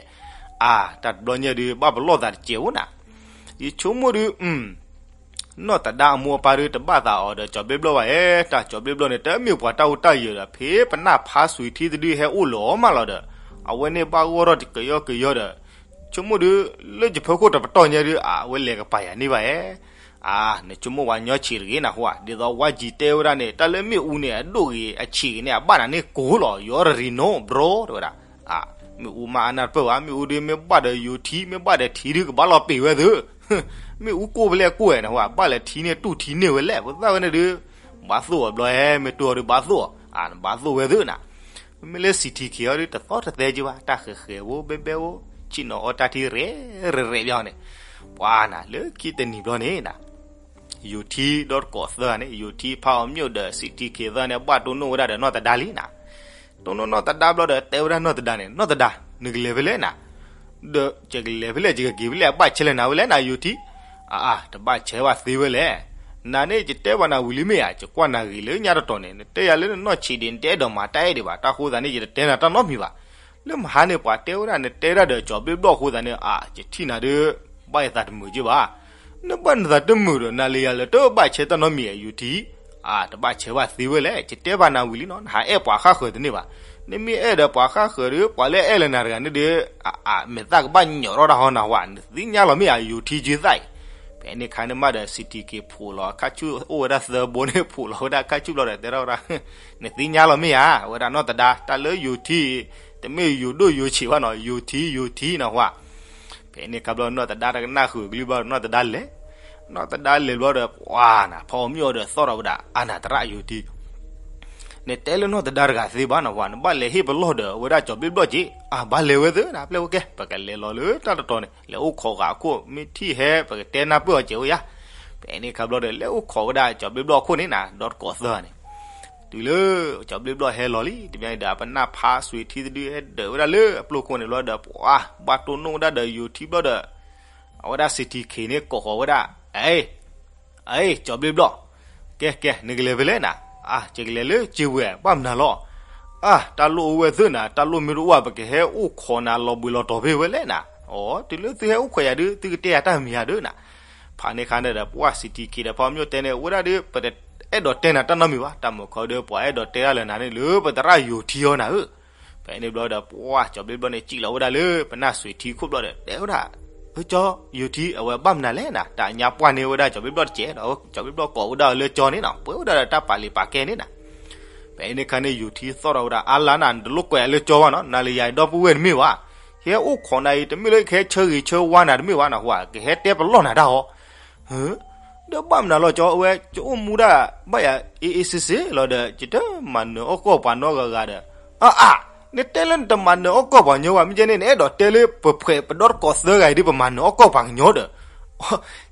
အါ, တၢ်တဘျီညါဒုး ဘၣ်ပလီၢ်သးတစဲးအိၣ်နၤ. ယဆိကမိၣ်ဒုး နီၢ်သဒါအမိၢ်အပၢ်ဒုး တဘၣ်သးအီၤဒီးကၠီၤဘျ့ဘျီၣ်ဘၣ်ဧါ, တၢ်ကၠီၤဘျ့ဘျီၣ်န့ၣ် တမ့ၢ်ပှၤတၢ်အိၣ်တၢ်ယၢၤဒီး ဖဲပနၢ်ဖးစွံာ်ထံတဒုဟဲအိၣ်လၢအီၤမးလီၤဒီး, အဝဲန့ၣ်ဘၣ်ဂီၢ်ထီၣ်ကယီကယီဒီး, ဆိကမိၣ်ဒုး လၢယဖီခိၣ်တပတီၢ်ညါဒုး အဝဲလဲၤကပာ်ယၤန့ၢ်ဘၣ်ဧါ. အါ, နဆိကမိၣ်ဝဲညီဆံးတဂ့ၤနဟူဧါ, ဒ်သိးဝဲယံၤတဲဝဲဒၣ်န့ၣ် တၢ်လၢမ့ၣ်အူန့ၣ် အဒိၣ်ဂ့ၤအဆံးဂ့ၤန့ၣ် အဘၣ်နၤန့ၣ်ကိၢ်လီၤ, ယီရရံနိဘြီတဲဝဲဒၣ်. မ့ၣ်အူမးအနၢ်တပၢၢ်ဘၣ်, မ့ၣ်အူဒုးမ့ၢ်ဘၣ်ဒီးယိၤထံ မ့ၢ်ဘၣ်ဒီးထံဒုး ကဘၣ်လီၤပ့ၤဝဲသု, မ့ၣ်အူကိၢ်ဖဲလဲၣ်ကိၢ်ဝဲနဟူဧါ, ဘၣ်လဲၤထံန့ၢ်တူၢ်ထံန့ၢ်ဝဲလဲၣ်, ဖိသၣ်ဝဲန့ၣ်ဒုး ဘၣ်သိၣ်အီၤဘျီဧါ, မ့ၢ်တူၢ်အီၤဒုးဘၣ်သိၣ်အီၤ, နဘၣ်သိၣ်ဝဲသုနၤ. မ့မ့ၢ်လၢ စံၣ်ထံၣ်ခ့ၣ်အီၤဒုး တသီတသဲက့ဘၣ်, တၢ်ဃဲၤဃဲၤဖိဘဲဘဲဖိ, ဆ့ၣ်နီၤအီၣ်တၢ်ထံရဲၣ်ရဲၣ်ရဲၣ်ဘၣ်န့ၣ်, ပှၤနၤ လၢခံတနံၤဘျီန့ၣ်နၤ ယိၤထံဒီတကိးသၢဂၤန့ၣ် ယိၤထံဖးအီၣ်မျိာ်ဒီး စံၣ်ထံၣ်ခ့ၣ်သၢဂၤန့ၣ် ဘၣ်တိၢ်နီၣ်ဝဲဒၣ်ဒီးနီၢ်သဒါလံနၤ. တိၢ်နီၣ်နီၢ်သဒါဘျီဒီး တဲဝဲဒၣ်နီၢ်သဒါန့ၣ်, နီၢ်သဒါ, နကလဲၤဖဲလဲၣ်နၤ, ဒီးယကလဲၤဖဲလဲၣ် ယကက့ၤဖဲလဲၣ် အဘၣ်ဆဲးလဲၣ်နၤဝဲလဲၣ်နၤယိၤထံ. အါအါ, တဘၣ်ဆဲးဘၣ်သ့ဝဲလဲၣ်. နၤန့ၣ် ယတဲဘၣ်နၤဝံၤလံမ့ၢ်ဧါ, ယကွၢ်နၤဂ့ၤလၢညါတတီၤန့ၣ် နတဲယၤလၢနနီၢ်ဆံးဒံး နတအဲၣ်ဒိးမၤတၢ်အဲၣ်ဒံးဘၣ်, တၢ်ဃိသးန့ၣ် ယတတဲနၤတၢ်နီတမံၤဘၣ်. လၢမဟါန့ၣ် ပှၤတဲဝဲဒၣ် နတဲဒၣ်ဒီးကၠီၤဘျ့ဘျီၣ်အဃိသးန့ၣ် အါ, ယထံၣ်နၤဒုး ဘၣ်ယသးတမုာ်က့ဘၣ်. နဘၣ်နသးတမုာ်ဒီး နၤလၢယၤလၢတဘၣ်ဆဲးတၢ်နီတမံၤဧါ ယိၤထံ. အါ, တဘၣ်ဆဲးဘၣ်သ့ဝဲလဲၣ်, ယတဲဘၣ်နၤဝံၤလံနီၤ, နဟးအဲၣ်ပှၤဃၣ်ဃၢၤတန့ၢ်ဘၣ်. နမ့ၢ်အဲၣ်ဒီးပှၤဃၣ်ဃၢၤဒီး ပှၤလၢအအဲၣ်လၢနၤတဂၤန့ၣ်ဒီး အါအါ, မဲာ်သၣ်ကဘၣ်ညီးထီၣ်တၢ်ဟီနၤဝဲ, နသ့ၣ်ညါလီၤမ့ၢ်ဧါ ယိၤထံကၠုသၣ်အံၤ. ဖဲန့ၣ်ခါန့ၣ်မးဒီး စံၣ်ထံၣ်ခ့ၣ်ဖှိၣ်လီၤအခါဆူၣ် အိၣ်ဝဲဒၣ်သၢဘိန့ၣ် ဖှိၣ်လီၤဝဲဒၣ်အခါဆူၣ်ဘျီဒီး တဲထီၣ်ဝဲဒၣ်, နသ့ၣ်ညါလီၤမ့ၢ်ဧါ, ဝဲဒၣ်နီၢ်သဒါ, တၢ်လၢယိၤထံ တမ့ၢ်ယိၤဒိၣ်ယိၤဆံးဘၣ်နီၤ, ယိၤထံ ယိၤထံနဟူဧါ. ဖဲန့ၣ်ခါဘျီ နီၢ်သဒါတကနၣ်ဃုာ်ကလုၢ်ဘျီဒီး နီၢ်သဒါလဲၤ, နီၢ်သဒါလဲၤဘျီဒီး ပှၤနၤ ဖီအီၣ်မျိာ်ဒီးသီၣ်ထီၣ်ဝဲဒၣ် အါနၤသရၣ်ယိၤထံ နတဲလၢနီၢ်သဒါတဂၤသ့ဘၣ်နဟူဧါ, နဘၣ်လဲၤဟ့ၣ်ပလီၢ်ဒီး အဝဲဒၣ်ကၠီၤဘျ့ဘျီၣ်က့ၤ. အါ, ဘၣ်လဲၤဝဲသ့နၤ, ပျဲဝဲကဲ ပကလဲၤလီၤလၢတၢ်တတီၤန့ၣ် လဲၤအိၣ်ခိးဂၤအခိၣ်, မ့ၢ်ထံၣ်ဟဲ ပကတဲနၢ်ပၢၢ်အီၤကဲးဝဲယါ. ဖဲန့ၣ်ခါဘျီဒီး လဲၤအိၣ်ခိးဝဲဒၣ်ကၠီၤဘျ့ဘျီၣ်အခိၣ်န့ၣ်နၤ, ဒီတကိးသၢဂၤန့ၣ် တုၤလၢကၠီၤဘျ့ဘျီၣ်ဟဲလီၤလံ တဘျီန့ၣ်ဒီး ပနၢ်ဖးစွံာ်ထံတဒုဟဲဒၢးဝဲဒၣ်လၢအပျိၢ်ခိၣ်န့ၣ်ဘျီဒီး ပှၤဘၣ်တိၢ်နီၣ်ဝဲဒၣ်ဒီးယိၤထံဘျီဒီး အဝဲဒၣ်စံၣ်ထံၣ်ခ့ၣ်န့ၣ် ကိးဃီၤဝဲဒၣ်, အ့, အ့, ကၠီၤဘျ့ဘျီၣ်, ကဲ ကဲ နကလဲၤဖဲလဲၣ်နၤ, အါ, ယကလဲၤလၢစ့ဝဲၢ် ဘၣ်မနုၤလီၤ, အါ, တၢ်လိၣ်အိၣ်ဝဲသ့နၤ, တၢ်လိၣ်မ့ၢ်တအိၣ်ဘၣ် ပကဟဲအိၣ်ခိးနၤလီၤဘှံးလီၤတီၤဖဲဝဲလဲၣ်နၤ, အီ, တုၤလၢသုဟဲအိၣ်ခိးယၤဒုး သုကတဲယၤတၢ်မံၤဧါဒုးနၤ, ဖဲန့ၣ်ခါန့ၣ်ဒီး ပှၤစံၣ်ထံၣ်ခ့ၣ်ဒီးဖီမၠိၣ်တဲန့ၣ် အဝဲဒၣ်ဒုး ပတအဲၣ်ဒိးတဲနၤတၢ်နီတမံၤဘၣ်, တၢ်မုာ်ခီဒုး ပှၤအဲၣ်ဒိးတဲဒၣ်လၢနၤန့ၣ်လၢပသရၣ်ယိၤထံအီၤနၤဧၢ, ဖဲန့ၣ်ဘျီဒီး ပှၤကၠီၤဘျ့ဘျီၣ်န့ၣ် စံၣ်လီၤဝဲဒၣ်လၢပနၢ်စွံာ်ထံခိၣ်ဘျီဒီး တဲဝဲဒၣ်, အၢ ကၠီၤယိၤထံ အဝဲဘၣ်မနုၤလဲၣ်နၤ, တၢ်ညါပှၢ်န့ၢ်ဝဲဒၣ်ကၠီၤဘျ့ဘျီၣ်တစဲးဒီး ကၠီၤဘျ့ဘျီၣ်ကိးဝဲဒၣ်အီၤလၢကၠီၤန့ၣ်နီၤ, ပှဲၤဝဲဒၣ်ဒီးတၢ်ပာ်လံာ်ပာ်ကဲန့ၣ်နၤ, ဖဲန့ၣ်ခါန့ၣ် ယိၤထံသီၣ်ထီၣ်ဝဲဒၣ် အါလါနၤ နတလိၣ်ကွဲးအီၤလၢကၠီဘၣ်နီၤ, နၤလၢယၤဒီပုၢ်ဝဲၢ်တမ့ၢ်ဘၣ်, ဟဲအိၣ်ခိးနၤအံၤ တမ့ၢ်လၢကဟဲဆၢဂ့ၤဆၢဝါနၤတမ့ၢ်ဘၣ်နၤ, ကဟဲတဲပလီၢ်နၤတၢ်ဟီ ဒီးဘၣ်မနုၤလီၤကၠီ အဝဲ ယအိၣ်မူဒၣ်ဘၣ်ယၤ အ့အ့စ့စ့လီၤဒီး ယတမၤနၢၤအီၣ်ကီၢ်ပှၤနီတဂၤဂၤဒီး, အါအါ, နတဲလၢနတမၤနၢၤအီၣ်ကီၢ်ပှၤကညီဘၣ်, မ့ၢ်ကဲန့ၣ် နအဲၣ်ဒိးတဲလၢပဖှဲးပဒီတကိးသၢဂၤအံၤဒ် ပမၤနၢၤအီၣ်ကီၢ်ပှၤကညီဒီး,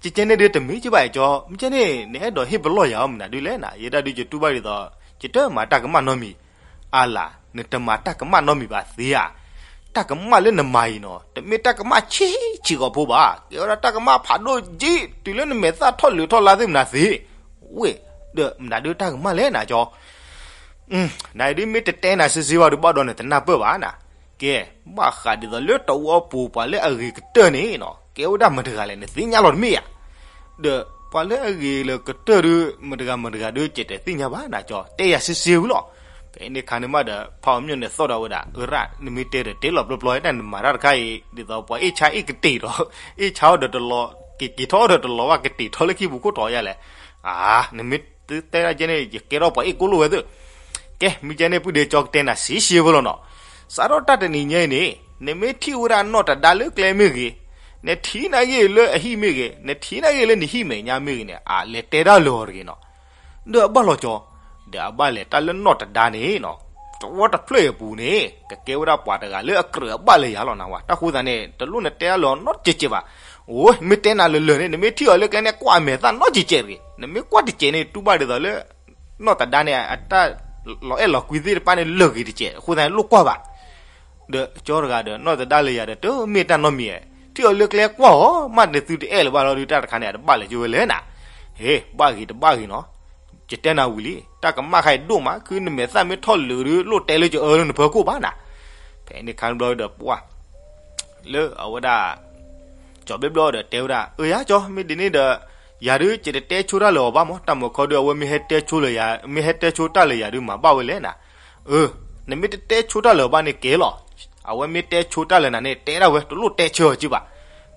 ကဲကဲန့ၣ်ဒ်တမ့ၢ်ကဘၣ်အံၤကၠီ, မ့ၢ်ကဲန့ၣ် နအဲၣ်ဒိးဟ့ၣ်ပလီၢ်ယၤအီၤမနုၤဒ်လဲၣ်နၤ, ယဲဒၣ်ဒုးယတူၢ်ဘၣ်ဒ်သိး ယတမၤတၢ်ကမၣ်နီတမံၤ အါလါ, နတမၤတၢ်ကမၣ်နီတမံၤဘၣ်သ့ဧါ, တၢ်ကမၣ်လၢနမၤအံၤနီၤ တမ့ၢ်တၢ်ကမၣ်ဆံးဆံးကိာ်ဖိဘၣ်, ကဲဝဲဒၣ်တၢ်ကမၣ်ဖးဒိၣ်ကံ, တုၤလၢနမဲာ်သၣ်ထီၣ်လၢထီၣ်လါသ့ၣ်မနုၤသ့, ဝ့ၢ်, ဒီးမနုၤဒုးတၢ်ကမၣ်လဲၣ်နၤကၠီ, နဒုးမ့ၢ်တတဲနၤစ့စ့ဘၣ်ဒီးဘၣ်ဒီးနတနၢ်ပၢၢ်ဘၣ်နၤ, ကဲ, ဘၣ်ဃးဒ်သိးလၢတဝီပူၤပှၤလၢအဂ့ၤကတၢၢ်န့ၣ်နီၤ ကဲဝဲဒၣ်မတၤတဂၤလဲၣ် နသ့ၣ်ညါလီၤတမ့ၢ်ဧါ, ဒီး ပှၤလၢအဂ့ၤလၢကတၢၢ်ဒုး မတဂၤမတဂၤဒုး ကတဲသ့ၣ်ညါဘၣ်နၤကၠီ, တဲယၤစ့စ့ဝံၤလီၤ. ဖဲန့ၣ်ခါန့ၣ်မးဒီး ဖးအီၤမၠိၣ်န့ၣ်သီၣ်ဒီးဝဲဒၣ်, အၢရၣ် နမ့ၢ်တဲဒီးတဲလီၤပျီပျီ တၢ်နမၤတၢ်တခါအံၤ ဒ်သိးပှၤအ့ၣ်ဆါအ့ၣ်ကတ့ၢ်ဒီး, အ့ၣ်ဆါအီၤဒီးတလီၤ, က့ၤက့ၤထီၣ်အီၤဒီးတလီၤဘၣ် ကတ့ၢ်ထီၣ်လၢခံပူၤခိၣ်ထီၣ်ယါလဲၣ်. အါ, နမ့ၢ်တဲဒ်ကဲန့ၣ် ယကဲထီၣ်ပှၤအ့ၣ်ကိၣ်လိၣ်ဝဲသ့ၣ်. ကဲ မ့ၢ်ကဲန့ၣ် ပုၢ်ဒ့ကၠီ ကတဲနၤစ့စ့ဝံၤလီၤနီၤ. စးထီၣ်တၢ်တနံၤညါအံၤန့ၣ် နမ့ၢ်ထံၣ်ဝဲဒၣ်နီၢ်တဒါလၢကျဲမ့ၢ်ဂ့ၤ, နထံၣ်နာ်ဂ့ၢ်လၢအဟံၣ်မ့ၢ်ဂ့ၤ, နထံၣ်နာ်ဂ့ၢ်လၢနဟံၣ်မဲာ်ညါမ့ၢ်ဂ့ၤန့ၣ် အလဲၤတဲဒၣ်လၢအီၤတဂ့ၤနီၤ. ဒီးအဘၣ်လီၤကၠီ, ဒီးအဘၣ်လဲၤတၢ်လၢနီၢ်တဒါန့ၣ်နီၤ, တဝီတဖျၢၣ်အပူၤန့ၣ် ကကဲဝဲဒၣ်ပှၤတဂၤလၢအကြၢးအဘၣ်လၢယၤလီၤနၤဝဲ. တၢ်ဃိသတးန့ၣ် တလိၣ်နတဲဒၣ်လၢအီၤနီတစဲးစဲးဘၣ်. အိၣ် မ့ၢ်တဲနၤလၢာ်လၢာ်န့ၣ် နမ့ၢ်ထံၣ်အီၤလၢကျဲန့ၣ် ကွၢ်အမဲာ်သၣ်နီတစဲးစဲးတဂ့ၤ. နမ့ၢ်ကွၢ်တစဲးန့ၣ် တူၢ်ဘၣ်ဒ်သိးလၢ နီၢ်တဒါန့ၣ် အတၢ်လီၤအဲၣ်လီၤကွံသ့ၣ်တဖၣ်န့ၣ် လၢာ်ဂ့ၤတစဲး အဃိသတးန့ၣ် လိၣ်ကွၢ်ဘၣ်. ဒီးကၠီတဂၤဒီး နီၢ်တဒါလၢယၤဒီး တမ့ၢ်တၢ်နီတမံၤ, ထံၣ်အီၤလၢကျဲကွၢ်အီၤ မ့ၢ်တသုတအဲၣ်လၢၤဘၣ်လီၤဒုး တၢ်တခါန့ၣ် အတဘၣ်လၢၤက့ၤဝဲလဲၣ်နၤ. ဟ့ၣ် ဘၣ်ဂ့ၤတဘၣ်ဂ့ၤနီၤ, ယတဲနၤဝံၤလံ, တၢ်ကမၣ်ခါအံၤဒိၣ်မး ခုနမဲာ်သၣ်မ့ၢ်ထီၣ်လၢာ်ဒုး လိၣ်တဲလၢယအၢလၢနဖၢခိၣ်ဘၣ်နၤ. ဖဲန့ၣ်ခါဘျီဒီးပှၢ် လၢအဝဲဒၣ် ကၠီဘျ့ဘျီဒီးတဲဝဲဒၣ်, အၢ ယၤကၠီ မ့ၢ်ဒ်န့ၣ်ဒီး ယၤဒုး ယတတဲဆိတၢ်လၢာ်အီၤဘၣ်မး, တၢ်မုၢ်ခီဒုး အဝဲမ့ၢ်ဟဲတဲဆိလၢယၤ, မ့ၢ်ဟဲတဲဆိတၢ်လၢာ်ယၤဒုး မၤဘၣ်ဝဲလဲၣ်နၤ. အၢ နမ့ၢ်တတဲဆိတၢ်လၢာ်အီၤဘၣ်န့ၣ်ကဲလီၤ, အဝဲမ့ၢ်တဲဆိတၢ်လၢာ်နၤန့ၣ် တဲဒၣ်ဝဲ တလိၣ်တဲဆၢအီၤက့ဘၣ်.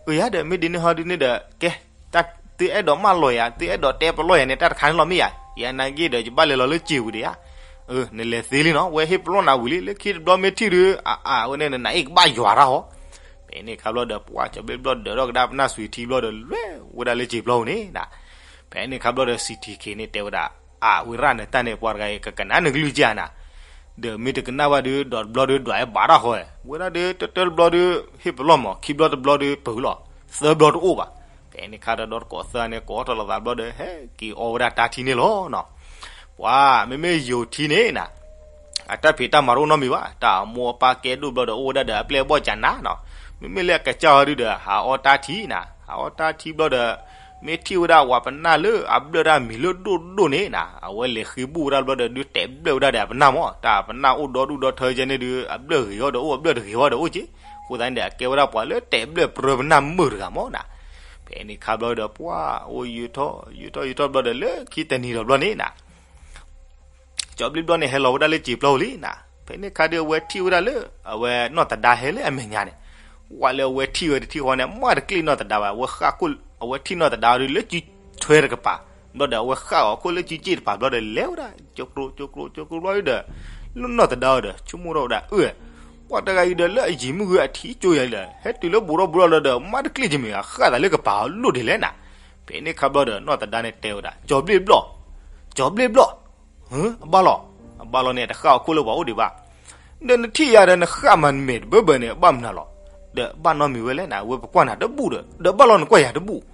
အၢ ယၤဒီး မ့ၢ်ဒ်န့ၣ်ဟီဒုးန့ၣ်ဒီး ကဲ တၢ်သုအဲၣ်ဒိးမၢလီၤယၤ သုအဲၣ်ဒိးတဲပလီၢ်ယၤန့ၣ် တၢ်တခါန့ၣ်လီၤမ့ၢ်ဧါ, ယနာ်က့ဒီး ယဘၣ်လဲၤလီၤလၢစ့ၤဝံၤဒီးယၤ. အၢ နလဲၤသ့လံနီၤ, ဝဲဟ့ၣ်ပလီၢ်နၤဝံၤလံ, လၢခံတဘျီမ့ၢ်ထံၣ်ဒုး အအဝဲန့ၣ် နနၤအ့ၣ်ကဘၣ်ယွၤတၢ်ဟီ. ဖဲန့ၣ်ခါဘျီဒီး ပှၢ်ကၠီဘျ့ဘျီဒီး ဒီကဒါပနၢ်စွံထံဘျီဒီး လဲၤဝဲဒၣ်လၢစ့ၤပျီပူၤန့ၣ်နၤ. ဖဲန့ၣ်ခါဘျီဒီး စံးထံၣ်က့ၤန့ၣ် တဲဝဲဒၣ်, အဝဲရၣ်နတၢ်န့ၣ် ပှၤတဂၤအံၤ ကကနၣ်နကလုၢ်ကနၤ, ဒီးမ့ၢ်တကနၣ်ဘၣ်ဒုး ဒီးတဘျီဒုး ဒွးအဲၣ်ဘၣ်တၢ်ဃီ, ဝဲဒၣ်ဒုး တၢတၢတဘျီဒုး ဟ့ၣ်ပလီၢ်မး, ခံဘျီတဘျီဒုး ပၢၤလီၤ, သၢဘျီတအိၣ်ဘၣ်. ဖဲန့ၣ်ခါဒီး ဒီးတကိးသၢန့ၣ် ကိးထီၣ်လိာ်သးဘျီဒီး ဟဲက့ၤအီဝဲဒၣ်တၢ်ထံန့ၣ်လီၤနီၤ. ပှၤ မ့မ့ၢ်ယိၤထံန့ၣ်နၤ အတၢ်ဖံးတၢ်မၤတအိၣ်နီတမံၤဘၣ်, တၢ်အမိၢ်အပၢ်ကဲဒိၣ်ဘျီဒီး အိၣ်ဝဲဒၣ်ဒီးအပျဲၢ်အဘီၣ်ကနၤနီၤ. မ့မ့ၢ်လၢအကစၢ်ဟီဒုးဒီး ဟးအီတၢ်ထံနၤ, ဟးအီတၢ်ထံဘျီဒီး မ့ၢ်ထံၣ်ဝဲဒၣ်ပှၤပနၢ်လၢအဘျၢၣ်တၢ်မံၤလၢဒိၣ်ဒိၣ်န့ၣ်နၤ, အဝဲလဲၤဃ့ဘူၣ်ဝဲဒၣ်ဘျီဒီး ဒုးတဲာ်ဘျၢၣ်ဝဲဒၣ်ဒီးအပနၢ်မး, တၢ်ပနၢ်အိၣ်ဒီဒူၣ်ဒီထၢကဲန့ၣ်ဒုး အဘျၢၣ်ဂ့ၤဟီဒီးအိၣ် အဘျၢၣ်တဂ့ၤဟီဒီးအိၣ်က့, အဃိသတးန့ၣ်ဒီး အကဲဝဲဒၣ်ပှၤလၢတဲာ်ဘျၢၣ်ပြၢပနၢ်မုာ်တဂၤမးနၤ. ဖဲန့ၣ်ခါဘျီဒီး ပှၢ်အိၣ်ယုာ်ထီၣ် ယုာ်ထီၣ်ယုာ်ထီၣ်ဘျီဒီး လၢခံတနံၤဒီးဘျီန့ၣ်နၤ ကၠီဘျ့ဘျီန့ၣ် ဟဲလီၤဝဲဒၣ်လၢစ့ၤပျီပူၤလံနၤ. ဖဲန့ၣ်ခါဒီး အဝဲထံၣ်ဝဲဒၣ်လၢ အဝဲနီၢ်သဒါဟဲလၢအမဲာ်ညါန့ၣ်, ဝဲလၢအဝဲထံၣ်ဝဲတထံၣ်ဃီန့ၣ် မ့ၢ်တကျ့ၣ်နီၢ်သဒါဘၣ်, အဝဲဃၣ်ခိၣ် အဝဲထံၣ်နီၢ်သဒါအီၤဒုးလၢစုထွဲတကပၤ, ဘျီဒီးအဝဲဃၣ်အီၤခိၣ်လၢစုစ့ၣ်တပၤဘျီဒီး လဲၤဝဲဒၣ် ကၠိကျိကျိကျိကျိဘျီဒီး လၢနီၢ်သဒါအီၤဒီး ဆိကမိၣ်ထီၣ်ဝဲဒၣ် အၢ ပှၤတဂၤအံၤဒီးလၢအယံၤမုၢ်ဂ့ၤအထံကၠိယၤလံဒီး ဟဲတုၤလၢဘူးထီၣ်ဘူးထီၣ်လီၤဒီး မ့ၢ်တကျ့ၣ်ယမ့ၢ် အဃၣ်သးလၢကပၤအီၤလိၣ်ဒံးလဲၣ်နၤ. ဖဲန့ၣ်ခါဘျီဒီး နီၢ်သဒါန့ၣ်တဲဝဲဒၣ် ကၠီဘျ့ဘျီ ကၠီဘျ့ဘျီ အဘၣ်လီၤ, အဘၣ်လီၤန့ၣ် တဃၣ်အီၤခိၣ်လၢပှၤအိၣ်ဒံးဘၣ်. ဒီးနထံၣ်ယၤဒီးနဃၣ်မးနမဲာ်တဘၢဘၢန့ၣ် အဘၣ်မနုၤလီၤ. ဒီးဘၣ်နီတမံၤဝဲလဲၣ်နၤ, အဝဲပကွၢ်နၤတဘူၣ်ဒီး ဒီးဘၣ်လီၤနကွၢ်ယၤတဘူၣ်.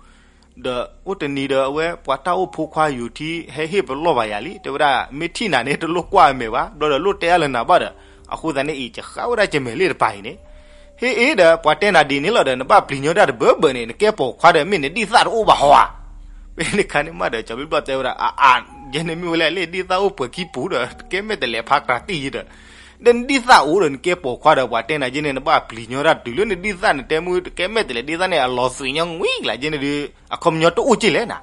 ဒီးအိၣ်တနံၤဒီးအဝဲပှၤတၢ်အိၣ်ဖိခွါယိၤထံ ဟဲဟ့ၣ်ပလီၢ်ဘၣ်ယၤလံ, တဲဝဲဒၣ် မ့ၢ်ထံၣ်နၤန့ၣ် တလိၣ်ကွၢ်အမဲာ်ဘၣ်, ဘျီဒီးလိၣ်တဲအါလၢနၤဘၣ်ဒီး, အဃိသတးန့ၣ်အံၤ ယဃၣ်ဝဲဒၣ်ယမဲာ်လ့ၣ်တပၤအံၤန့ၣ် ဟ့ၣ်အ့ဒီး ပှၤတဲနၤဒ်န့ၣ်လီၤဒီး နဘၣ်ပျံၤညီတၢ်တဘၢဘၢန့ၣ် နကဲပိာ်ခွါဒီး မ့ၢ်နဒံၣ်သၣ်တအိၣ်ဘၣ်ဟီဧါ. ဖဲန့ၣ်ခါန့ၣ်မးဒီး ကၠီဘျ့ဘျီတဲဝဲဒၣ် အါအါ, ယဲန့ၣ်မ့ၢ်ဝဲလၢအလ့ၣ်ဒံၣ်သၣ်အိၣ်ပှဲၤခံပူၤဒီး ကဲမဲာ်တဲးလဲးဖးကြၤတံၢ်ယံၤဒီး, ဒီးနဒံၣ်သၣ်အိၣ်ဒီး နကဲပိာ်ခွါဒီး ပှၤတဲနၤယဲန့ၣ် နဘၣ်ပျံၤညီတၢ်တုၤလၢနဒံၣ်သၣ် နတဲမုၢ် ကဲမဲာ်တဲးလဲးဒံၣ်သၣ်န့ၣ် အလီၤသွံၣ်ညီဝံၤလၢယဲန့ၣ်ဒီး အခီပညီတအိၣ်က့လဲၣ်နၤ.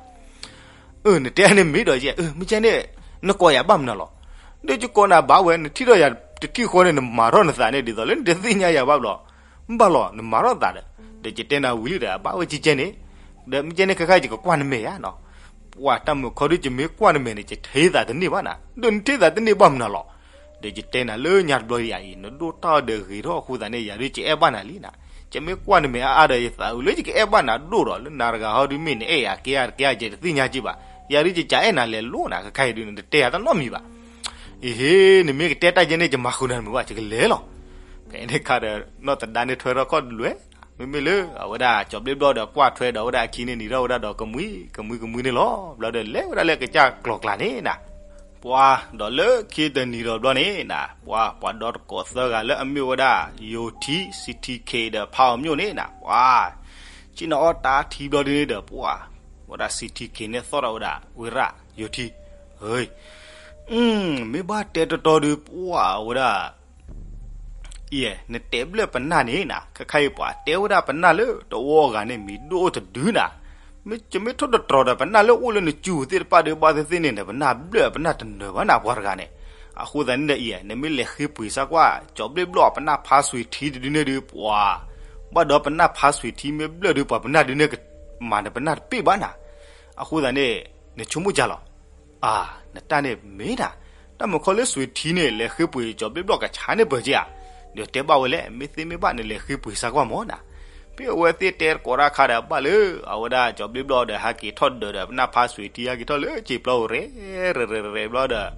အၢ နတဲန့ၣ်မ့ၢ်ဒီးယဲ, မ့ၢ်ကဲန့ၣ် နကိးယၤဘၣ်မနုၤလီၤ. ဒီးယကိးနၤဘၣ်ဝဲ နထံၣ်ထီၣ်ယၤတထံၣ်ဃီန့ၣ် နမၤထီၣ်နသးန့ၣ် ဒ်သိးလၢနတသ့ၣ်ညါယၤဘၣ်ဘျီ, ဘၣ်လီၤ နမၤထီၣ်သးဒီး, ဒီးယတဲနၤဝံၤလံဒီး အဘၣ်ဝဲကဲကဲန့ၣ်, ဒီးမ့ၢ်ကဲန့ၣ် ခဲခါယကကွၢ်နမဲာ်ယါနီၤ. ပှၤတၢ်မုၢ်ခီဒုး ယမ့ၢ်ကွၢ်နမဲာ်န့ၣ် ယထံၣ်သးတန့ၢ်ဘၣ်နၤ, ဒီးနထံၣ်သးတန့ၢ်ဘၣ်မနုၤလီၤ. ဒီးယတဲနၤလၢညါတဘျီယၤအံၤ နဒိၣ်တၢ်ဒီးဂ့ၤထီၣ်အဃိသတးန့ၣ် ယၤဒုးယအဲၣ်ဘၣ်နၤလံနၤ. ယမ့ၢ်ကွၢ်နမဲာ်အါအါဒီး ယသးအုးလၢယကအဲၣ်ဘၣ်နၤဒိၣ်ဒီး လၢနၤတဂၤဟီဒုး မ့ၢ်နအဲၣ်ယၤကဲဧါတကဲဧါ ယတသ့ၣ်ညါက့ဘၣ်. ယၤဒုးယကအဲၣ်နၤလဲၤလိၤနၤ ခဲခါအံၤဒုး နတတဲယၤတနီတမံၤဘၣ်. အဟ့ နမ့ၢ်ကတဲတၢ်ယဲန့ၣ် ယမၤဃုာ်နၤတမုာ်ဘၣ် ယကလဲၤလီၤ. ဖဲန့ၣ်ခါဒီး နီၢ်သဒါန့ၣ်ထွဲထီၣ်ခီၣ်တလွဲ, မ့မ့ၢ်လၢအဝဲဒၣ်ကၠီဘျ့ဘျီဒီး ကွၢ်ထွဲဒီးဝဲဒၣ်အခံန့ၣ် နံၤထီၣ်ဝဲဒၣ်ဒီးကမှံ ကမှံကမှံန့ၣ်လီၤ. ဘျီဒီးလဲၤဝဲဒၣ်လၢကစၢ်ကျီၤကျါန့ၣ်နၤ ပှၤဒီးလၢခံတနံၤဒီးဘျီန့ၣ်နၤ ပှၤ ပှၤဒီတကိးသၢဂၤလၢအမ့ၢ်ဝဲဒၣ် ယိၤထံ စံထံခ့ဒီး ဖးအီၤမျိၣ်န့ၣ်နၤ ပှၤ ဆ့ၣ်နီၤအီၣ်တၢ်ထံဘျီဒုန့ၣ်ဒီး ပှၤ ဝဲဒၣ်စံထံခ့န့ၣ်သီၣ်ထီၣ်ဝဲဒၣ် ဝ့ရၣ် ယိၤထံ ဧၢ မ့ၢ်ဘၣ်တဲတီတီဒုး ပှၤဝဲဒၣ် အံၤ နတဲဘျၢၣ်ပနၢ်န့ၣ်နၤ ခဲခါအံၤပှၤတဲဝဲဒၣ်ပနၢ်လၢတဝီအဂၤန့ၣ် မံၤဒိၣ်အိၣ်တဒုနၤ မ့ၢ်ထိၣ်တတြီၤဒီး ပနၢ်လၢအိၣ်လၢနစုပူၤသ့ၣ်တဖၣ်ဒီး ဘၣ်သ့ၣ်သ့ၣ်န့ၣ်ဒီး ပနၢ်ဘျၢၣ်ပနၢ်တနၢၤဘၣ်နၤ ပှၤတဂၤန့ၣ်. အဃိသတးန့ၣ်ဒီးအံၤ နမ့ၢ်လဲၤဃ့ပှ့ၤစၢ်ကွၢ် ကၠီၤဘျ့ဘျီၣ် ပနၢ်ဖါစွ့ၤထံတဒုန့ၣ်ဒီး ပှၤ ဘၣ်ဒီးပနၢ်ဖါစွ့ၤထံမ့ၢ်ဘျၢၣ်ဒီး ပှၤပနၢ်ဒုန့ၣ် မၤနပနၢ်တပ့ၢ်ဘၣ်နၤ. အဃိသတးန့ၣ် နဆိကမိၣ်ကၢ်လီၤ. အၢ နတၢ်န့ၣ်မ့ၢ်နၤ, တၢ်မုၢ်ခီလၢစွ့ၤထံန့ၣ် လဲၤဃ့ပှ့ၤကၠီၤဘျ့ဘျီၣ်ကဆါန့ၢ်ပၢၢ်က့ဧါ. ဒီးတဲဘၣ်ဝဲလဲၣ်, မ့ၢ်သ့မ့ၢ်ဘၣ် နလဲၤဃ့ပှ့ၤစၢ်ကွၢ်မၢ်နၤ. ဖဲအဝဲသ့ၣ်တဲတကိးတၢ်ခါဒီး ဘၣ်လၢ အဝဲဒၣ်ကၠီၤဘျ့ဘျီၣ်ဒီး ဟးက့ၤထီၣ်ဒၢးဒီး ပနၢ်ဖါစွ့ၤထံ ဟဲက့ၤထီၣ်လၢစံာ်ပျီဧိၤ ရဲၣ်ရဲၣ်ရဲၣ်ရဲၣ်ဘျီဒီး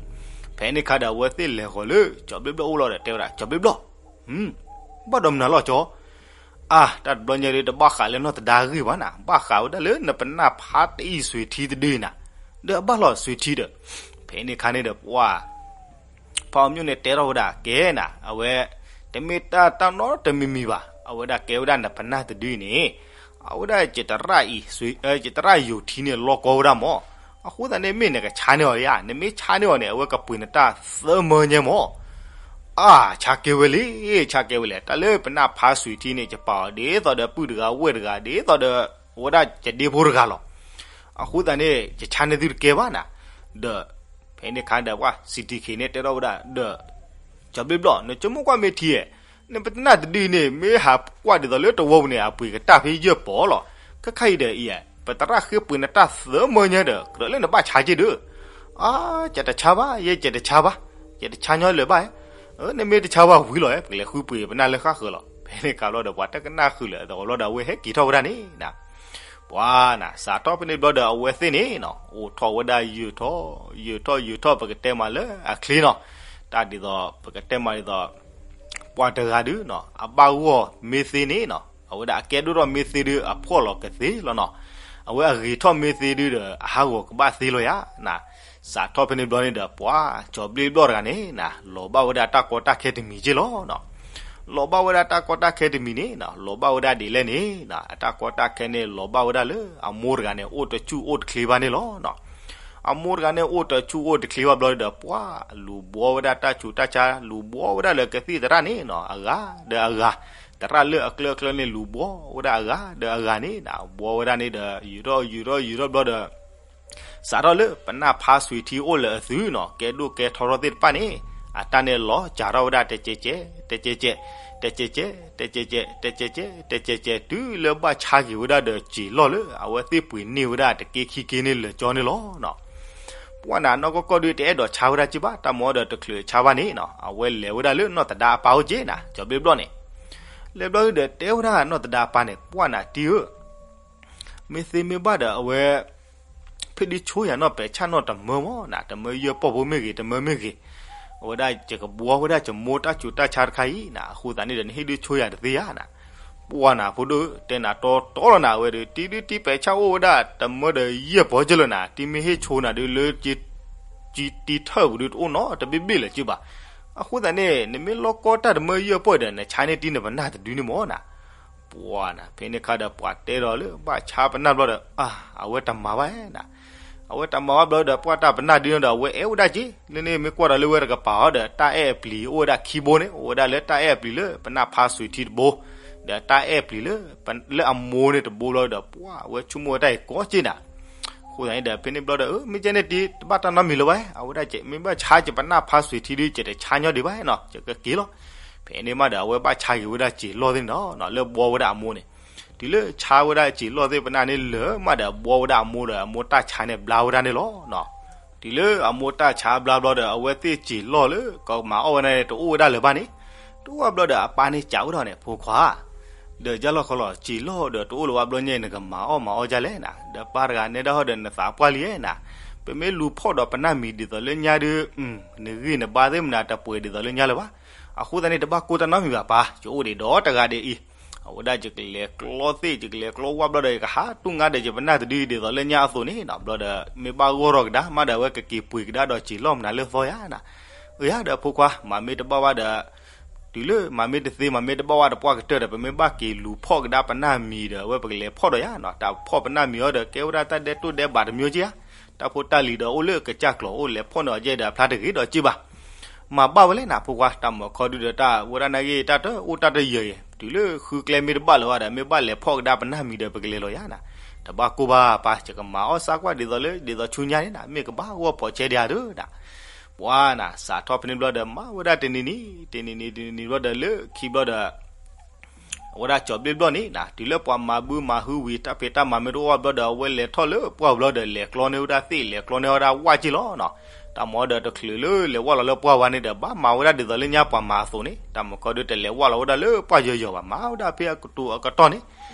ဖဲန့ၣ်ခါဒီး အဝဲသ့ၣ်လဲၤဃီၤလၢကၠီၤဘျ့ဘျီၣ်အိၣ်လီၤဒီး တဲဝဲဒၣ် ကၠီၤဘျ့ဘျီၣ်, ဘၣ်ဒီးမနုၤလီၤကၠီၤ. အၢ တၢ်တဘျီညါဒီး တဘၣ်ဃးလၢနီၢ်သဒါအဂ့ၢ်ဘၣ်နၤ, ဘၣ်ဃးဝဲဒၣ်လၢနပနၢ်ဖါတအံၤစွ့ၤထံတဒုနၤ, ဒီးအဘၣ်လီၤစွ့ၤထံဒီး, ဖဲန့ၣ်ခါန့ၣ်ဒီး ပှၤ ဖါအီၤမၠိၣ်န့ၣ်တဲထီၣ်ဝဲဒၣ် ကဲနၤ, အဝဲ တမ့ၢ်တၢ်တၢ်နီတမံၤမံၤဘၣ်, အဝဲဒၣ်ကဲဝဲဒၣ်နပနၢ်တဒုန့ၣ်, အဝဲဒၣ်ကတရၣ်အံၤ ကတရၣ်ယိၤထံန့ၣ် လီၢ်ကီဝဲဒၣ်မၢ်. အဃိသတးန့ၣ် မ့ၢ်နကဆါန့ၢ်အီၤဧါ, နမ့ၢ်ဆါန့ၢ်အီၤန့ၣ် အဝဲကပှ့ၤနတၢ်သၢမၢညါမၢ်. အၢ ဆါကဲဝဲလံ, ဆါကဲဝဲလဲၣ်, တၢ်လၢပနၢ်ဖါစွ့ၤထံန့ၣ် ယပာ်အီၤဒ်သိးဒီးပုၢ်တဂၤဝဲၢ်တဂၤ ဒ်သိးဒီး အဝဲဒၣ်ယဒ့ဖိတဂၤလီၤ. အဃိသတးန့ၣ် ယဆါန့ၢ်သုတကဲဘၣ်နၤ. ဒီး ဖဲန့ၣ်ခါဒီး ပှၤ စံးထံၣ်ခ့န့ၣ် တဲထီၣ်ဝဲဒၣ်ဒီး ကၠီၤဘျ့ဘျီၣ် နဆိကမိၣ်ကွၢ်မ့ၢ်ထံဧါ, နပနၢ်တဒုန့ၣ် မ့ၢ်ဟးကွၢ်ဒ်သိးလၢတဝီပူၤန့ၣ် အပှ့ၤကတၢၢ်ဖဲယဲၢ်ပီၢ်လီၤ. ခဲခါအံၤဒီးအံၤ ပသရၣ်ဃ့ပှ့ၤနတၢ်သၢမၢညါဒီး ကြၢးလၢနဘၣ်ဆါက့ဒုး. အၢ ယတဆါဘၣ်, ယဲယတဆါဘၣ်, ယတဆါညီလၢၤဘၣ်. နမ့ၢ်တဆါဘၣ်ဝံၤလီၤ, ပကလဲၤဃုပှ့ၤပနၢ်လၢဃၣ်ဃၢၤလီၤ. ဖဲန့ၣ်ခါဘျီဒီး ပှၤတကနၣ်ဃုာ်လၢၤအသးဘျီဒီး အဝဲဟဲက့ၤထီၣ်ဝဲဒၣ်န့ၣ်နၤ. ပှၤနၤ စးထီၣ်ဖဲန့ၣ်ဘျီဒီး အဝဲသ့ၣ်န့ၣ်နီၤ အိၣ်ထီၣ်ဝဲဒၣ်ယုာ်ထီၣ် ယုာ်ထီၣ်ယုာ်ထီၣ် ပကတဲမးလၢအချ့နီၤ. တၢ်ဒ်သိး ပကတဲမးဒ်သိး ပှၤတဂၤဒုနီၤ အဘၣ်ဂီၢ်မ့ၢ်သ့န့ၣ်နီၤ အဝဲဒၣ်အကဲဒိၣ်ထီၣ်မ့ၢ်သ့ဒု အဖှီၣ်လီၤကသ့လီၤနီၤ. အဝဲအဂ့ၤထီၣ်မ့ၢ်သ့ဒုဒီး အဟးဂီၤကဘၣ်သ့လီၤယၤနၤ. စးထီၣ်ဖဲန့ၣ်ဘျီန့ၣ်ဒီး ပှၤကၠီၤဘျ့ဘျီၣ်တဂၤန့ၣ်နၤ လီၤဘၣ်ဝဲဒၣ်တၢ်ကီတၢ်ခဲတမံၤက့လီၤနီၤ. လီၤဘၣ်ဝဲဒၣ်တၢ်ကီတၢ်ခဲတမံၤန့ၣ်နီၤ လီၤဘၣ်ဝဲဒၣ်ဒ်လဲၣ်န့ၣ်နီၤ အတၢ်ကီတၢ်ခဲန့ၣ် လီၤဘၣ်ဝဲဒၣ်လၢအမိၢ်တဂၤန့ၣ် အိၣ်တဆူၣ်အိၣ်တချ့ဘၣ်န့ၣ်လီၤနီၤ. အမိၢ်တဂၤန့ၣ်အိၣ်တဆူၣ်အိၣ်တချ့ဘၣ်ဘျီဒီး ပှၤလူၤဘှီဝဲဒၣ်တၢ်ဆူးတၢ်ဆါ လူၤဘှီဝဲဒၣ်လၢကသံၣ်သရၣ်န့ၣ်နီၤ အဂၤဒီးအဂၤ, သရၣ်လၢအကျၢၤအကျၢၤန့ၣ် လူၤဘှီဝဲဒၣ်အဂၤဒီးအဂၤန့ၣ်နၤ ဘှီဝဲဒၣ်န့ၣ်ဒီး ယုာ်ထီၣ်ယုာ်ထီၣ်ယုာ်ထီၣ်ဘျီဒီး စးထီၣ်လၢပနၢ်ဖါစွ့ၤထံအိၣ်လၢအသုးနီၤ ကဲဒိၣ်ကဲထီထီၣ်သ့ၣ်တဖၣ်န့ၣ် အတၢ်န့ၣ်လီၤစှၤထီၣ်ဝဲဒၣ်တကဲးကဲး တကဲးကဲး တကဲးကဲး တကဲးကဲး တကဲးကဲး တကဲးကဲး တုၤလၢဘၣ်ဆါက့ၤဝဲဒၣ်ဒီးစံာ်လီၢ်လၢ အဝဲသ့ၣ်ပှ့ၤန့ၢ်ဝဲဒၣ်တက့ခံက့န့ၣ်လၢာ်ကၠီန့ၣ်လီၤနီၤ. ပှၢ်နၤနီၢ်ကီၢ်ကီၢ်ဒု တအဲၣ်ဒိးဆါဝဲဒၣ်က့ဘၣ် တၢ်မၤဒီးတချုးဆါဘၣ်န့ၣ်နီၤ အဝဲလဲၤဝဲဒၣ်လၢနီၢ်သဒါအပၢ်အိၣ်က့နၤ ကၠီၤဘျ့ဘျီၣ်န့ၣ်. လဲၤဘျီဒုဒီးတဲဝဲဒၣ်နီၢ်သဒါအပၢ်န့ၣ် ပှၢ်နၤတံၤဧၢ မ့ၢ်သ့မ့ၢ်ဘၣ်ဒီးအဝဲ ဖဲဒုဆိယၤနီၢ်ပဲာ်ဆၣ်နီၢ်တမၢမၢ်နၤ တမၢယဲၢ်ပီၢ်ဖိမ့ၢ်ဂ့ၤ တမၢမ့ၢ်ဂ့ၤ, အဝဲဒၣ်ယကဘှီဝဲဒၣ်ယမိၢ်တၢ်ဆူးတၢ်ဆါတခါအံၤနၤ အဃိသတးန့ၣ်ဒီး နဟ့ၣ်ဒုဆိယၤတသ့ဧါနၤ. ပှၢ်နၤဖိဒိၣ် တဲနၤတီတီလီၤနၤ အဝဲဒီး တံၤဒုတံၤပဲာ်ဆၣ်အိၣ်ဝဲဒၣ် တမၢဒီးယဲၢ်ပီၢ်ကလၢာ်နၤ တံၤမ့ၢ်ဟ့ၣ်ဆိနၤဒုလၢ တံၤတံၤထၢၣ်ပူၤဒုတအိၣ်နီတဘ့ၣ်ဘ့ၣ်လၢၤက့ဘၣ်. အဃိသတးန့ၣ် နမ့ၢ်လီၢ်ကီတၢ်တမၢယဲၢ်ပီၢ်ဒီး နဆါန့ၢ်တံၤနပနၢ်တဒုန့ၣ်မၢ်နၤ. ပှၢ်နၤ ဖဲန့ၣ်ခါဒီး ပှၤတဲဒီးလၢဘၣ်ဆါပနၢ်ဘျီဒီး အၢ အဝဲတမၤဘၣ်နၤ. အဝဲတမၤဘၣ်ဘျီဒီး ပှၢ်တၢ်ပနၢ်ဒုန့ၣ်ဒီး အဝဲအဲၣ်ဝဲဒၣ်က့ လၢန့ၣ်မ့ၢ်ကွၢ်ဒီးလၢဝဲတကပၤအီၤဒီး တၢ်အဲၣ်အပျံၤအိၣ်ဝဲဒၣ်ခံဘိန့ၣ် အိၣ်ဝဲဒၣ်လၢတၢ်အဲၣ်အပျံၤလၢ ပနၢ်ဖါစွ့ၤထံတဘိ ဒီးတၢ်အဲၣ်အပျံၤလၢ လၢအမိၢ်န့ၣ်တဘိဘျီဒီး ပှၢ်အဝဲဆိကမိၣ်ဝဲတၢ်အံၤကီက့နၤ. အဃိသတးန့ၣ်ဒီး ဖဲန့ၣ်ဘျီဒီး အၢ မ့ၢ်ကဲန့ၣ်တံၤ တဘၣ်တၢ်နီတမံၤလၢၤဘၣ် အဝဲဒၣ်ကဲ မ့ၢ်ဘၣ်ဆါကပနၢ်ဖါစွ့ၤထံဒု ကတဆါညီဒံးဘၣ်နီၤ ကက့ၤလီၤ. ဖဲန့ၣ်မးဒီး အဝဲဘၣ်ဆါက့ၤဝဲဒၣ်စံာ်လီၢ်သ့ၣ်န့ၣ်ဒီး လၢဘှီဝဲဒၣ်အမိၢ်န့ၣ် တုၤလၢဆါဝဲဒၣ်စံာ်လီၢ်သ့ၣ်ပနၢ်န့ၣ်လၢာ်မးဒီး ဘှီဝဲဒၣ်အမိၢ်ဒီး အမိၢ်တၢ်ဆါန့ၣ်ဘျါဝဲဒၣ်န့ၣ်လီၤ. တုၤလၢအမိၢ်တၢ်ဆါဘျါဘျီဒီး အဝဲသ့ၣ်စံာ်လီၢ်လၢကမၤအီၣ်ဝဲဒၣ်န့ၣ် တအိၣ်ဝဲဒၣ်လၢၤဘၣ်န့ၣ် တအိၣ်ဘျီဒီး အပၢ်န့ၣ်စံးဝဲဒၣ်န့ၣ် ဖိခွါ ဒီးယလီၢ်ခီလီၤ စံာ်လီၢ်ဒီးတအိၣ်လၢၤဘၣ်ဘျီညါ နကမၤအီၣ်မၤအီၣ်ဒ်လဲၣ်နၤ ဒီးပၢ်တဂၤနဲဒၣ်ဟီၣ်ဒီးနသးပှၢ်လံဧါနၤ. ပမ့ၢ်လူၤဖီၣ်ဒီးပနၢ်မံၤဒ်သိးလၢညါဒု နဂံၢ်နဘါသ့ၣ်မနုၤတပှဲၤဒ်သိးလၢညါလၢၤဘၣ်. အဃိသတးန့ၣ် တဘၣ်ကိၢ်တၢ်နီတမံၤဘၣ်ပၢ် ယအိၣ်ဒံးဒီးတဂၤဒဲးအံၤ. အဝဲဒၣ်ယကလဲၤကျီသ့ၣ် ယကလဲၤကျီဝၣ်ဘျီဒီး ယကဟးတူၢ်ငါဒီးယပနၢ်တဒုဒ်သိးလၢညါအသိးန့ၣ်နီၤ ဘျီဒီး မ့ၢ်ဘၣ်ဂီၢ်ထီၣ်ကဒါမးဒီး အဝဲကက့ၤပှ့ၤကဒါဒီးစံာ်လီၢ်မနုၤလၢသီယၤနၤ. အၢယၤဒီးဖိခွါ မၤမ့ၢ်တဘၣ်ဘၣ်ဒီး တုၤလၢမၤမ့ၢ်တသ့ မၤမ့ၢ်တဘၣ်ဘၣ်ဒီး ပှၢ်ကတၢၢ်ဒီး ပမ့ၢ်ဘၣ်က့ၤလူၤဖီၣ်ကဒါပနၢ်မံၤဒီး အဝဲပကလဲၤဖီၣ်ဒီးယၤနီၤ. တၢ်ဖီၣ်ပနၢ်မံၤအီၤဒီး ကဲဝဲဒၣ်တၢ်ဒဲးတိၢ်ဒဲးဘးတမံၤက့ဧါ. တၢ်ဖိတၢ်လံၤဒီးအိၣ်လၢကစၢ်ကျိၤ အိၣ်လဲၤဖီၣ်န့ၢ်အီၤကဲဒီးအဖျါတဂ့ၤဒီးက့ဘၣ်. မၤဘၣ်ဝဲလဲၣ်နၤ ဖိခွါ တၢ်မၤခီဒုဒီး တၢ်ဝဲဒၣ်နာ်က့ တၢ်တအိၣ်တၢ်တယၢၤအံၤ တုၤလၢဃုကျဲမ့ၢ်တဘၣ်လၢၤဘၣ်ဒီး မ့ၢ်ဘၣ်လဲၤဖီၣ်ကဒါပနၢ်မံၤဒီး ပကလဲၤလီၤယၤနၤ. တဘၣ်ကိၢ်ဘၣ်ပၢ် ယကမၤအီၣ်စၢ်ကွၢ်ဒ်သိးလၢ ဒ်သိးဆူညါန့ၣ်နၤ မ့ၢ်ကဘၣ်ဂီၢ်ဖီးကဲဒံးဧါဒီးနၤ. ပှၤနၤ စးထီၣ်ဖဲန့ၣ်ဘျီဒီး မၤဝဲဒၣ်တနံၤနံၤ တနံၤနံၤ တနံၤနံၤဘျီဒီး လၢခံဘျီဒီး အဝဲဒၣ်ကၠီၤဘျ့ဘျီၣ်န့ၣ်နၤ တုၤလၢပှၤမၤဘုမၤဟုဝံၤ တၢ်ဖံးတၢ်မၤမ့ၢ်တအိၣ်ဘျီဒီး အဝဲလဲၤထီၣ်လၢပှၢ်ပူၤဘျီဒီး လဲၤကျီန့ၢ်ဝဲဒၣ်သ့ၣ် လဲၤကျီန့ၢ်ဝဲဒၣ်ဝၣ်က့ၢ်လီၤနၤ. တၢ်မၤဒီးတချုးလၢလဲၤဝၣ်လီၤလၢပှၢ်ဝါန့ၣ်ဒီး ဘၣ်မၤဝဲဒၣ်ဒ်သိးလၢညါပှၤမၤအသိးန့ၣ် တၢ်မုၢ်ခီဒုးတလဲၤဝၣ်လီၤဝဲဒၣ်လၢပှၢ်ယိာ်ယိာ်ဘၣ် မၤဝဲဒၣ်ဖဲအကတိၤအကတီၢ်န့ၣ်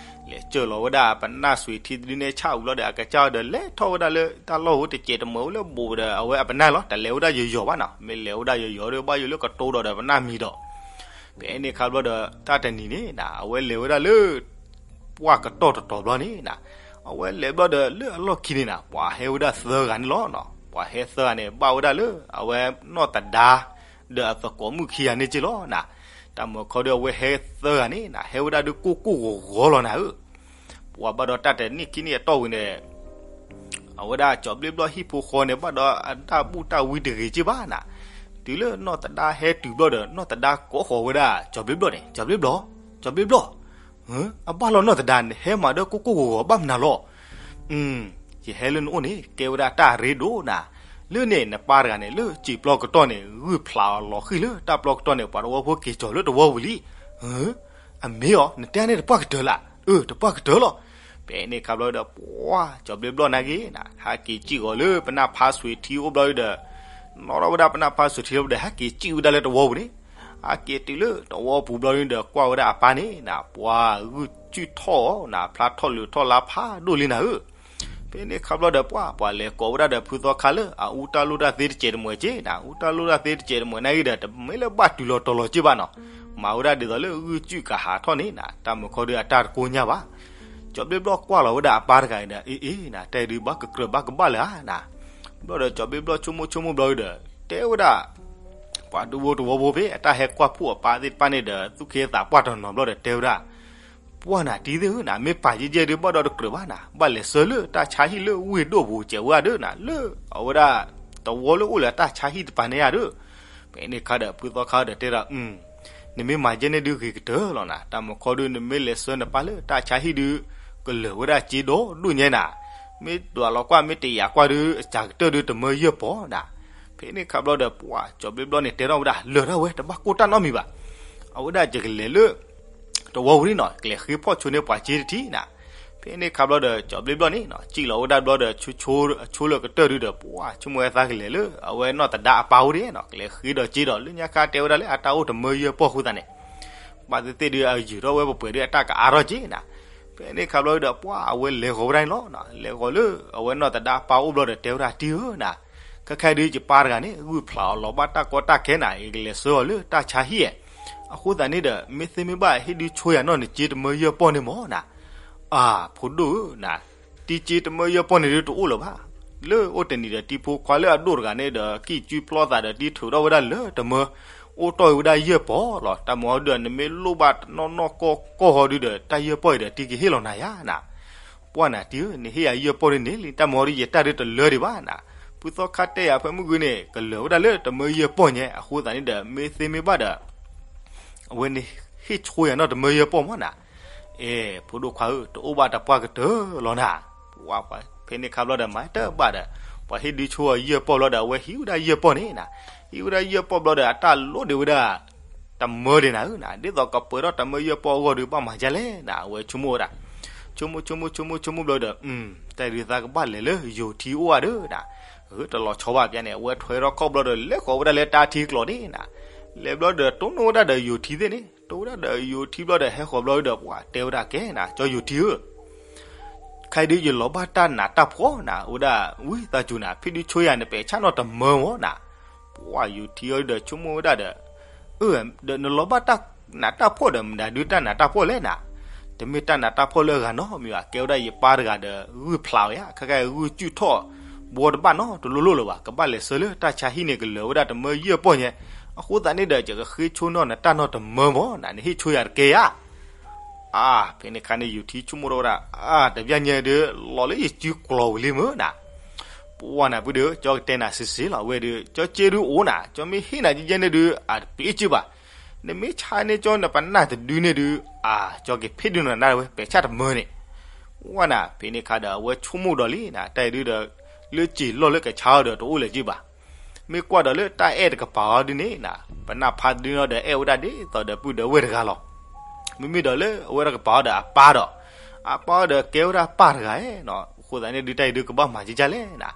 လဲၤစၢၢ်လီၤဝဲဒၣ်အပနၢ်စွံးထံဒုန့ၣ်ဆၣ်ဝံၤဘျီဒီး အကစၢ်ဒီးလဲၤထီၣ်ဝဲဒၣ်လၢတၢ်လီၢ်ဟိတစဲးတမှဲၤဝဲလၢဘူးဒီး အဝဲအပနၢ်လီၤ တလဲၤဝဲဒၣ်ယိာ်ယိာ်ဘၣ်နၤ မ့ၢ်လဲၤဝဲဒၣ်ယိာ်ယိာ်ဒီး ဘၣ်ယိာ်လၢကတိၤဒီးဒီးပနၢ်မံၤဒီး ဖဲန့ၣ်အခါဘျီဒီး တၢ်တနံၤန့ၣ်နၤ အဝဲလဲၤဝဲဒၣ်လၢ ပှၢ်ကတီၢ်တတီၤဘျီန့ၣ်နၤ အဝဲလဲၤဘျီဒီးလၢအလီၢ်ခံန့ၣ်နၤ ပှၤဟဲဝဲဒၣ်သၢဂၤန့ၣ်လီၤနၤ. ပှၤဟဲသၢဂၤန့ၣ် ဘၣ်ဝဲဒၣ်လၢအဝဲနီၢ်သဒါ ဒီးအသကိးမုၣ်ခံဂၤန့ၣ်က့ၢ်လီၤနၤ. တၢ်မုၢ်ခီဒုးအဝဲဟဲသၢဂၤန့ၣ်နၤ ဟဲဝဲဒၣ်ဒုးကိၢ်ကိၢ်ဂီၤဂီၤလီၤနၤဧၢ ပှၤဘၣ်ဒီးတၢ်တနံၣ်ခံနံၣ်အတီၢ်ဝံၤန့ၣ် အဝဲဒၣ်ကၠီၤဘျ့ဘျီၣ်ဟံၣ်ဖိဃီန့ၣ် ဘၣ်ဒီးအတၢ်ဘူၣ်တၢ်ဝံတဂ့ၤက့ၢ်ဘၣ်နၤ. တုၤလၢနီၢ်သဒါဟဲတုၤဘျီဒီး နီၢ်သဒါကိးဃီၤဝဲဒၣ်ကၠီၤဘျ့ဘျီၣ်န့ၣ် ကၠီၤဘျ့ဘျီၣ် ကၠီၤဘျ့ဘျီၣ် အဘၣ်လီၤနီၢ်သဒါန့ၣ် ဟဲမၤဒီးကိၢ်ကိၢ်ဂီၤဂီၤဘၣ်မနုၤလီၤ. ယဟဲလၢနအိၣ်န့ၣ် ကဲဝဲဒၣ်တၢ်ရ့ဒိၣ်နၤ. လၢန့ၣ် နပၢ်တဂၤန့ၣ် လၢစံာ်ပျီကတီၢ်န့ၣ် ဂုၢ်ဖျးအီၤလီၤဃံၢ်လၢတၢ်ပျီကတီၢ်န့ၣ် ပှၤတဝီဖိက့ၤကၠီၤလၢတဝီပူၤလံ. အမ့ၢ်အီၤ နတဲန့ၣ်တပှၢ်ကတၢၢ်လၢ်. အၢ တပှၢ်ကတၢၢ်လီၤ. ဖဲန့ၣ်အခါဘျီဒီး ပှၤကၠီၤဘျ့ဘျီၣ်နာ်က့ၤနၤ ဟဲက့ၤစံၣ်ဂီၤလၢပနၢ်ဖါစွံးထံအိၣ်ဘျီဒီး နီၣ်ထီၣ်ဝဲဒၣ်ပနၢ်ဖါစွံးထံလီၤဒီး ဟဲက့ၤစံၣ်ဝဲဒၣ်လၢတဝီပူၤန့ၣ် ဟဲက့ၤတုၤလၢတဝီပူၤဘျီဒီး ကွၢ်ဝဲဒၣ်အပၢ်န့ၣ်နၤ ပှၤဂုၢ်စူၣ်ထီၣ်အီၤနၤ ဖျါထီၣ်လၢထီၣ်လါဖးဒိၣ်လံနၤဧၢ. ဖဲန့ၣ်အခါဘျီဒီး ပှၤ ပှၤလဲၤကိးဝဲဒၣ်ဒီးဖုသီခါလၢ အအူတၢ်လိၣ်တၢ်သ့တစဲးတမှဲၤက့ၤနၤ အူတၢ်လိၣ်တၢ်သ့တစဲးတမှဲၤနာ်က့ၤဒီး တမ့ၢ်လၢဘၣ်တုၤလီၤတီၤလီၤက့ၤဘၣ်နီၤ မၤဝဲဒၣ်ဒ်သိးလၢဂုၢ်စူၣ်ကဟးထီၣ်န့ၣ်နၤ တၢ်မုၢ်ခီဒုးအတၢ်တကိညၢ်ဘၣ်. ကၠီၤဘျ့ဘျီၣ်ကွၢ်လီၤဝဲဒၣ်အပၢ်တဂၤအံၤဒီး အ့ၣ်အ့ၣ်နၤ တၢ်အံၤဒုးဘၣ်ကကြၢးဘၣ်ကဘၣ်လၢၤဧါနၤ. ဘျီဒီးကၠီၤဘျ့ဘျီၣ်ဆိကမိၣ်ဆိကမိၣ်ဘျီဒီး တဲဝဲဒၣ် ပှၤဒူဖိတဝီဖိဖဲအတၢ်ဟဲကွၢ်ဖှိၣ်အပၢ်သ့ၣ်တဖၣ်န့ၣ်ဒီး သူၣ်က့သးပှၢ်တနီၤဘျီဒီးတဲဝဲဒၣ် ပှၢ်နၤတံၤသ့ၣ်ဧၢနၤ မ့ၢ်ပာ်ယဲၢ်ယဲၢ်ဒုးဘၣ်ဒီးတကြၢးဘၣ်နၤ ဘၣ်လဲၤဆှၢလၢတၢ်ဆါဟံၣ်လၢဝ့ၢ်ဒိၣ်ပူၤစဲးဝဲဒၣ်ဒီးနၤ လၢအဝဲဒၣ် တဝီလၢအိၣ်လၢအတၢ်ဆါဟံၣ်တပၤန့ၣ်ဧါဒီး ဖဲန့ၣ်အခါဒီးဖုသီခါဒီးတဲဒၣ် နမ့ၢ်မၤယဲၢ်န့ၣ်ဒုးဂ့ၤကတၢၢ်လီၤနၤ တၢ်မုၢ်ခီဒုး နမ့ၢ်လဲၤဆှၢနပၢ်လၢတၢ်ဆါဟံၣ်ဒုး ကလၢာ်ဝဲဒၣ်စ့ဒီဒိၣ်ညါနၤ မ့ၢ်ဒွးလီၤကွၢ်မ့ၢ်တယာ်ကွၢ်ဒုး အစှၤကတၢၢ်ဒုးတမၢယဲၢ်ပီၢ်နၤ. ဖဲန့ၣ်အခါဘျီဒီး ပှၤကၠီၤဘျ့ဘျီၣ်န့ၣ်တဲထီၣ်ဝဲဒၣ် လၢာ်ဒၣ်ဝဲ တဘၣ်ကိၢ်တၢ်နီတမံၤဘၣ်. အဝဲဒၣ်ယကလဲၤလၢ တဝီပူၤန့ၣ်နီၤ ကလဲၤဃ့ဖီၣ်ဆိန့ၢ်ပှၤစ့တထံၣ်နၤ. ဖဲန့ၣ်အခါဘျီဒီး ကၠီၤဘျ့ဘျီၣ်န့ၣ်နီၤ စံၣ်လီၤဝဲဒၣ်ဘျီဒီး ဆိဆိအဆိလၢကတၢၢ်ဒုးဒီး ပှၤဆိကမိၣ်ဝဲသးကလဲၤလၢ အဝဲနီၢ်သဒါအပၢ်အိၣ်ဒၣ်နီၤ ကလဲၤဃ့ဒီးစ့ဒီး လၢညါခါတဲဝဲဒၣ်လၢအတၢ်အိၣ်တမၢယဲၢ်ပီၢ်အဃိသတးန့ၣ် ဘၣ်သ့ၣ်သ့ၣ်ဒုး အယုၢ်ထီၣ်ဝဲပှဲၤပှဲၤဒုး အတၢ်ကအါထီၣ်က့ၤနၤ. ဖဲန့ၣ်အခါဘျီဒီး ပှၤအဝဲလဲၤဃီၤဝဲဒၣ်န့ၣ်လီၤ. လဲၤဃီၤလၢအဝဲနီၢ်သဒါအပၢ်အိၣ်ဘျီဒီး တဲဝဲဒၣ် တံၤဧၢနၤ, ခဲခါဒုးယပၢ်တဂၤန့ၣ် ဂုၢ်ဖျးအီၤလီၤဘၣ်တၢ်ကီတၢ်ခဲနၤ, ယကလဲၤဆှၢအီၤလၢတၢ်ဆါဟံၣ်ဧါ. အဃိသတးန့ၣ်ဒီး မ့ၢ်သ့မ့ၢ်ဘၣ်ဟ့ၣ်ဒုးဆိယၤနီၢ်နစ့တမၢယဲၢ်ပီၢ်န့ၣ်မၢ်နၤ. အၢ ဖိဒိၣ်ဧၢနၤ, တံၤစ့တမၢယဲၢ်ပီၢ်န့ၣ်ဒုးတအိၣ်လၢၤဘၣ်. လၢအိၣ်တနံၤဒီး တံၤဖိခွါလၢအဒိၣ်တဂၤန့ၣ်ဒီး ကံၣ်စုပျီသးဒီးတံၤထုးထီၣ်ဝဲဒၣ်လၢတမၢ, အိၣ်တီၢ်ဝဲဒၣ်ယဲၢ်ပီၢ်လီၤ. တၢ်မၢဟီဒုး နမ့ၢ်လိၣ်ဘၣ်နီၢ်နီၢ်ကီၢ်ကီၢ်ဟီဒုးဒီး တၢ်ယဲၢ်ပီၢ်အံၤဒီး တံၤကဟ့ၣ်လီၤနၤယၤနၤ. ပှၢ်နၤတံၤဧၢ, နဟ့ၣ်ယၤယဲၢ်ပီၢ်န့ၣ်န့ၣ်လံ, တၢ်မၢဟီဒုး ယတၢ်ဒုးတလၢဒံးဘၣ်နၤ. ဖုသီခါတဲယၤဖဲမုၢ်ဂီၤန့ၣ် ကလၢာ်ဝဲဒၣ်လၢတမၢယဲၢ်ပီၢ်ညါ, အဃိသတးန့ၣ်ဒီး မ့ၢ်သ့မ့ၢ်ဘၣ်ဒီး အဝဲန့ၣ်ဟ့ၣ်ဆိယၤနီၢ်တမၢယဲၢ်ပီၢ်မၢ်နၤ. အဲ ဖိဒိၣ်ခွါဧၢ, တအိၣ်ဘၣ်တပှၢ်ကတၢၢ်လီၤနၤ. ပှၢ် ဖဲန့ၣ်ခါဘျီဒီး မၤတဘၣ်ဒီး ပှၤဟ့ၣ်ဒုးဆိအီၤယဲၢ်ပီၢ်ဘျီဒီး အဝဲဟံးဝဲဒၣ်ယဲၢ်ပီၢ်န့ၣ်နၤ. ဟံးဝဲဒၣ်ယဲၢ်ပီၢ်ဘျီဒီး အတၢ်လိၣ်ဒံးဝဲဒၣ် တမၢဒံးနၤဧၢနၤ. ဒ်သိးကပှဲၤထီၣ်တမၢယဲၢ်ပီၢ်အဂီၢ်ဒီး ဘၣ်မၤဒ်လဲၣ်နၤ, အဝဲဆိကမိၣ်ဝဲဒၣ်. ဆိကမိၣ် ဆိကမိၣ် ဆိကမိၣ် ဆိကမိၣ်ဘျီဒီး တၢ်ဒုးသးကဘၣ်လဲၤလၢယိၤထံအိၣ်ဧါဒီးနၤ. အၢ တလီၤဆီဘၣ်ပျါန့ၣ် အဝဲထွဲထီၣ်ခီၣ်ဘျီဒီး လဲၤဃီၤဝဲဒၣ်လၢတၢ်ထံကျိၤန့ၣ်နၤ. လဲၤဘျီဒီး တိၢ်နီၣ်ဝဲဒၣ်ဒီးယိၤထံသ့ၣ်န့ၣ်, တိၢ်ဝဲဒၣ်ဒီးယိၤထံဘျီဒီး ဟဲဃီၤဘျီဒီး ပှၤတဲဝဲဒၣ် ကဲနၤ ကၠီယိၤထံဧၢ, ခဲအံၤဒုး ယလီၤဘၣ်တၢ်နးတၢ်ဖှီၣ်နၤ, အိၣ်ဝဲဒၣ် ဝံသးစူၤနၤ, ဖံးဒုးဆိယၤန့ၣ် ပဲာ်ဆၣ်နီၣ်တမၢမၢ်နၤ. ပှၢ်ယိၤထံအီၤဒီး ဆိကမိၣ်ဝဲဒၣ်ဒီး အၢ ဒီးနလီၤဘၣ်တၢ်နးတၢ်ဖှီၣ်ဒီး မတၤဒုးတၢ်နးတၢ်ဖှီၣ်လဲၣ်နၤ. တမ့ၢ်တၢ်နးတၢ်ဖှီၣ်လၢအဂၤနီတမံၤဘၣ်, ကဲဝဲဒၣ်ယပၢ်တဂၤဒီး ဂုၢ်ဖျးဝဲဧါ, ခဲခါဂုၢ်စူၣ်ထီၣ် ဘှီတဘၣ်နီတလိၣ်လိၣ်လၢၤဘၣ်, ကဘၣ်လဲၤဆှၢလၢတၢ်ဆါဟံၣ်န့ၣ် ကလၢာ်ဝဲဒၣ်တမၢယဲၢ်ပီၢ်ညါ, အဃိသတးန့ၣ်ဒီး ယကဃ့ဆိနီၢ်နတၢ်နီတမၢမၢ်နၤ, နဟ့ၣ်ဆိယၤတကဲဧါ. အါ ဖဲန့ၣ်ခါန့ၣ် ယိၤထံဆိကမိၣ်ထီၣ်ဝဲဒၣ်, အါ တပျၢ်ညါဒုး လီၤလၢယစုကျိၤဝံၤလံမၢ်နၤ. ပှၢ်နၤပှၢ်ဒီး ကၠီကတဲနၤစ့ၢ်စ့ၢ်လီၤ, အဝဲဒုး ကၠီစ့ဒုးအိၣ်နၤ, ကၠီမ့ၢ်ဟ့ၣ်နၤယဲၢ်န့ၣ်ဒုး အတပ့ၤစ့ၢ်ဘၣ်, နမ့ၢ်ဆါန့ၢ်ကၠီနပနၢ်တဒုန့ၣ်ဒုး အါ ကၠီက့ၤဖ့ၣ်ဒုးနၤနၤဝဲ ပဲာ်ဆၣ်တမၢန့ၣ်. ဝဲနၤ ဖဲန့ၣ်အခါဒီး အဝဲဆိကမိၣ်ဒီးလံနၤ တၢ်အံၤဒုဒီး လၢစံာ်လီၢ်လၢကဆါအီၤဒီးတအိၣ်လၢၤက့ဘၣ်. မ့ၢ်ကွၢ်ဒီးလၢတၢ်အဲၣ်တကပၤအီၤဒုန့ၣ်နၤ ပနၢ်ဖါဒုန့ၣ်ဒီးအဲၣ်ဝဲဒၣ်ဒ်သိးဒီးပုၢ်ဒီးဝဲၢ်တဂၤလီၤ. မ့မ့ၢ်ဒီးလၢအဝဲတကပၤအီၤဒီးအပၢ်ဒီး အပၢ်အီၤဒီးကဲဝဲဒၣ်ပၢ်တဂၤဧါနီၤ. အဃိသတးန့ၣ်ဒုတၢ်အံၤဒုကဘၣ်မၤကကလဲၣ်နၤ.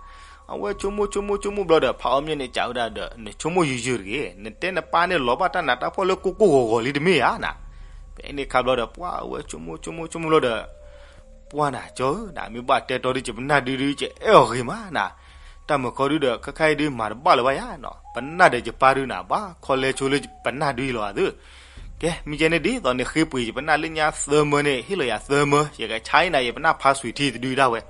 အဝဲဆိကမိၣ်ဆိကမိၣ်ဆိကမိၣ်ဘျီဒီး ဖးအီၤမၠိၣ်န့ၣ်ကးဝဲဒၣ်ဒီး နဆိကမိၣ်ယုၢ်ယုၢ်တဂ့ၤ, နတဲနပၢ်န့ၣ်လီၤဘၣ်တၢ်နးတၢ်ဖှီၣ်လၢကိၢ်ကိၢ်ဂီၤဂီၤလံတမ့ၢ်ဧါနၤ. ဖဲန့ၣ်အခါဘျီဒီး ပှၢ်အဝဲဆိကမိၣ်ဆိကမိၣ်ဆိကမိၣ်ဘျီဒီး ပှၢ်နၤကၠီဧၢနၤ မ့ၢ်ဘၣ်တဲတီဒု ယပနၢ်ဒုဒု ယအဲၣ်အီၤဂ့ၤမးနၤ. တၢ်မုာ်ခီဒုဒီး ခဲခါအံၤဒုမၤတဘၣ်လၢၤဘၣ်ယါနီၤ. ပနၢ်ဒီးယပၢ်ဒုနၤ ဘၣ်ခီလဲဆိလၢပနၢ်ဒုအံၤလီၤအသၢ. ကဲ မ့ၢ်ကဲန့ၣ်ဒ်သိးန့ၣ်ဃ့ပှ့ၤယပနၢ်လၢညါသၢမၢန့ၣ် ဟ့ၣ်လီၤယၤသၢမၢ ယကဆါအံၤနၤ ယပနၢ်ဖါစွံးထံတဒုဒၣ်ဝဲ.